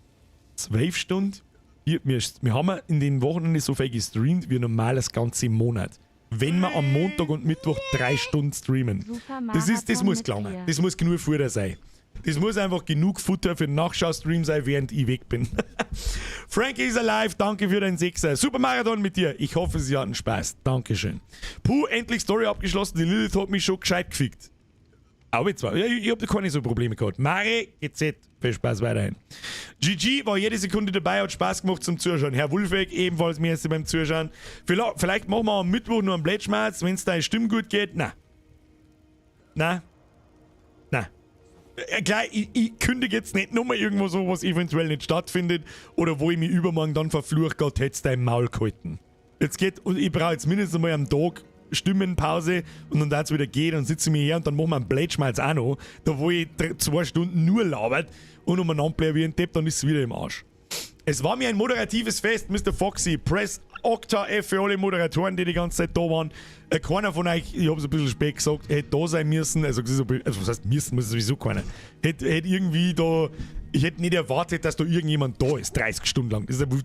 12 Stunden. Wir haben in den Wochenende so viel gestreamt wie normal das ganze Monat. Wenn wir am Montag und Mittwoch 3 Stunden streamen. Super Das Marathon muss mit gelangen. dir. Das muss genug Futter sein. Das muss einfach genug Futter für den Nachschaustream sein, während ich weg bin. Frankie is alive, danke für deinen Sechser. Super Marathon mit dir. Ich hoffe, Sie hatten Spaß. Dankeschön. Puh, endlich Story abgeschlossen. Die Lilith hat mich schon gescheit gefickt. Aber zwar, ja, ich hab da keine so Probleme gehabt. Mare, GZ, viel Spaß weiterhin. GG war jede Sekunde dabei, hat Spaß gemacht zum Zuschauen. Herr Wulfeck ebenfalls merci beim Zuschauen. Vielleicht machen wir am Mittwoch noch einen Plätschmerz, wenn es deine Stimme gut geht. Na. Na. Na. Klar, ich kündige jetzt nicht nochmal irgendwo so, was eventuell nicht stattfindet oder wo ich mich übermorgen dann verfluche, Gott, hättest dein Maul gehalten. Jetzt geht, und ich brauche jetzt mindestens mal am Tag Stimmenpause und dann darf's wieder gehen, dann sitze ich mir her und dann machen wir einen Plätschmalz auch noch, da wo ich 2 Stunden nur labert und umeinander bläh wie ein Depp, dann ist es wieder im Arsch. Es war mir ein moderatives Fest, Mr. Foxy. Press Okta F für alle Moderatoren, die die ganze Zeit da waren. Keiner von euch, ich hab's ein bisschen spät gesagt, hätte da sein müssen. Also was heißt müssen, muss sowieso keiner. Hätte irgendwie da, ich hätte nicht erwartet, dass da irgendjemand da ist, 30 Stunden lang. Das ist ja,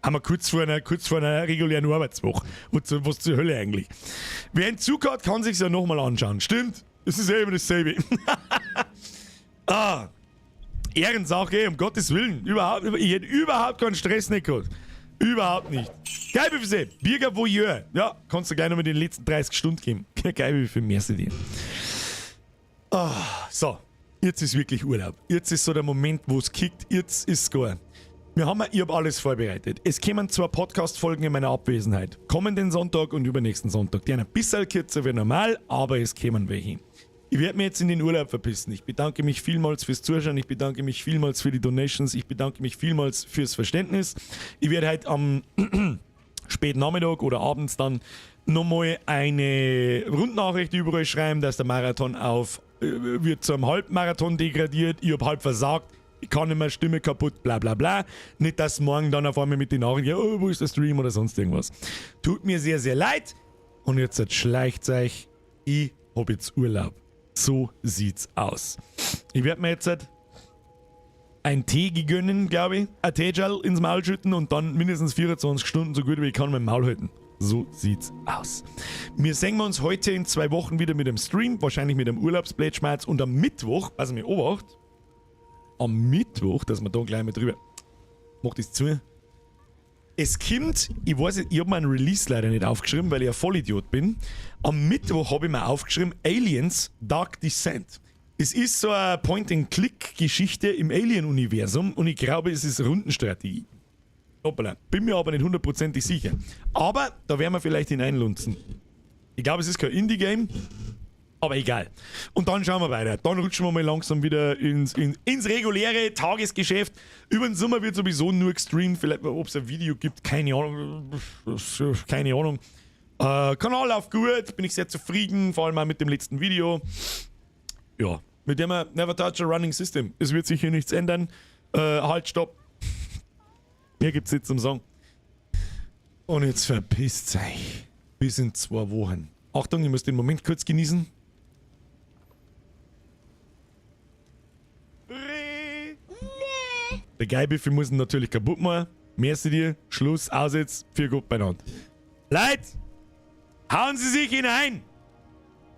haben wir kurz vor einer regulären Arbeitswoche. Was zur Hölle eigentlich? Wer einen Zug hat, kann sich's ja nochmal anschauen. Stimmt, es ist ja immer dasselbe. Ah, Ehrensache, um Gottes Willen. Überhaupt, ich hätte überhaupt keinen Stress nicht gehabt. Überhaupt nicht. Geil, wie viel Birger Voyeur. Ja, kannst du gleich noch mit den letzten 30 Stunden geben. Geil, wie viel merci dir. Ah, so, jetzt ist wirklich Urlaub. Jetzt ist so der Moment, wo es kickt. Jetzt ist es gar. Ich habe alles vorbereitet. Es kämen zwei Podcast-Folgen in meiner Abwesenheit. Kommenden Sonntag und übernächsten Sonntag. Die ein bisschen kürzer wie normal, aber es kämen welche. Ich werde mir jetzt in den Urlaub verpissen. Ich bedanke mich vielmals fürs Zuschauen. Ich bedanke mich vielmals für die Donations. Ich bedanke mich vielmals fürs Verständnis. Ich werde heute am späten Nachmittag oder abends dann nochmal eine Rundnachricht überall schreiben, dass der Marathon auf wird zu einem Halbmarathon degradiert. Ich habe halb versagt. Ich kann nicht mehr, Stimme kaputt, bla bla bla. Nicht, dass morgen dann auf einmal mit den Nachrichten, oh, wo ist der Stream oder sonst irgendwas. Tut mir sehr, sehr leid. Und jetzt schleicht euch. Ich hab jetzt Urlaub. So sieht's aus. Ich werde mir jetzt ein Tee gönnen, glaube ich. Ein Teegel ins Maul schütten und dann mindestens 24 Stunden so gut wie ich kann mein Maul halten. So sieht's aus. Wir sehen uns heute in 2 Wochen wieder mit dem Stream, wahrscheinlich mit dem Urlaubsplätschmerz und am Mittwoch, also mir Obacht, am Mittwoch, dass wir da gleich mal drüber. Macht das zu. Es kommt, ich weiß nicht, ich habe meinen Release leider nicht aufgeschrieben, weil ich ein Vollidiot bin. Am Mittwoch habe ich mir aufgeschrieben: Aliens Dark Descent. Es ist so eine Point-and-Click-Geschichte im Alien-Universum und ich glaube, es ist Rundenstrategie. Hoppala, bin mir aber nicht hundertprozentig sicher. Aber da werden wir vielleicht hineinlunzen. Ich glaube, es ist kein Indie-Game, aber egal. Und dann schauen wir weiter. Dann rutschen wir mal langsam wieder ins reguläre Tagesgeschäft. Über den Sommer wird sowieso nur gestreamt. Vielleicht, ob es ein Video gibt, keine Ahnung. Keine Ahnung. Kanal läuft gut, bin ich sehr zufrieden, vor allem auch mit dem letzten Video. Ja, mit dem wir Never Touch a Running System. Es wird sich hier nichts ändern. Halt, stopp. Mehr gibt's nicht zum Sagen. Und jetzt verpisst euch. Bis in 2 Wochen. Achtung, ich muss den Moment kurz genießen. Der Geibiffi muss ihn natürlich kaputt machen. Merci dir. Schluss, aus jetzt. Für Gott beieinander. Leute, hauen Sie sich hinein.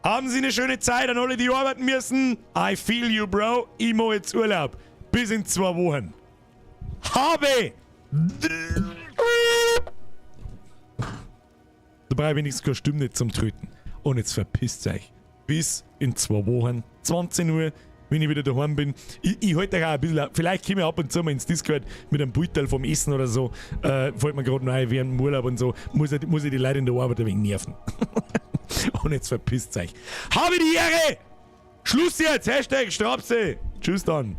Haben Sie eine schöne Zeit an alle, die arbeiten müssen. I feel you, bro. Ich mach jetzt Urlaub. Bis in 2 Wochen. Habe! Da brauche ich wenigstens keine Stimme nicht zum Tröten. Und jetzt verpisst euch. Bis in 2 Wochen, 20 Uhr, wenn ich wieder daheim bin. Ich halte euch auch ein bisschen, vielleicht komme ich ab und zu mal ins Discord mit einem Beutel vom Essen oder so. Fällt mir gerade noch ein, während dem Urlaub und so. Muss ich die Leute in der Arbeit ein wenig nerven. Und jetzt verpisst euch. Habe die Ehre! Schluss jetzt! #Strapse! Tschüss dann!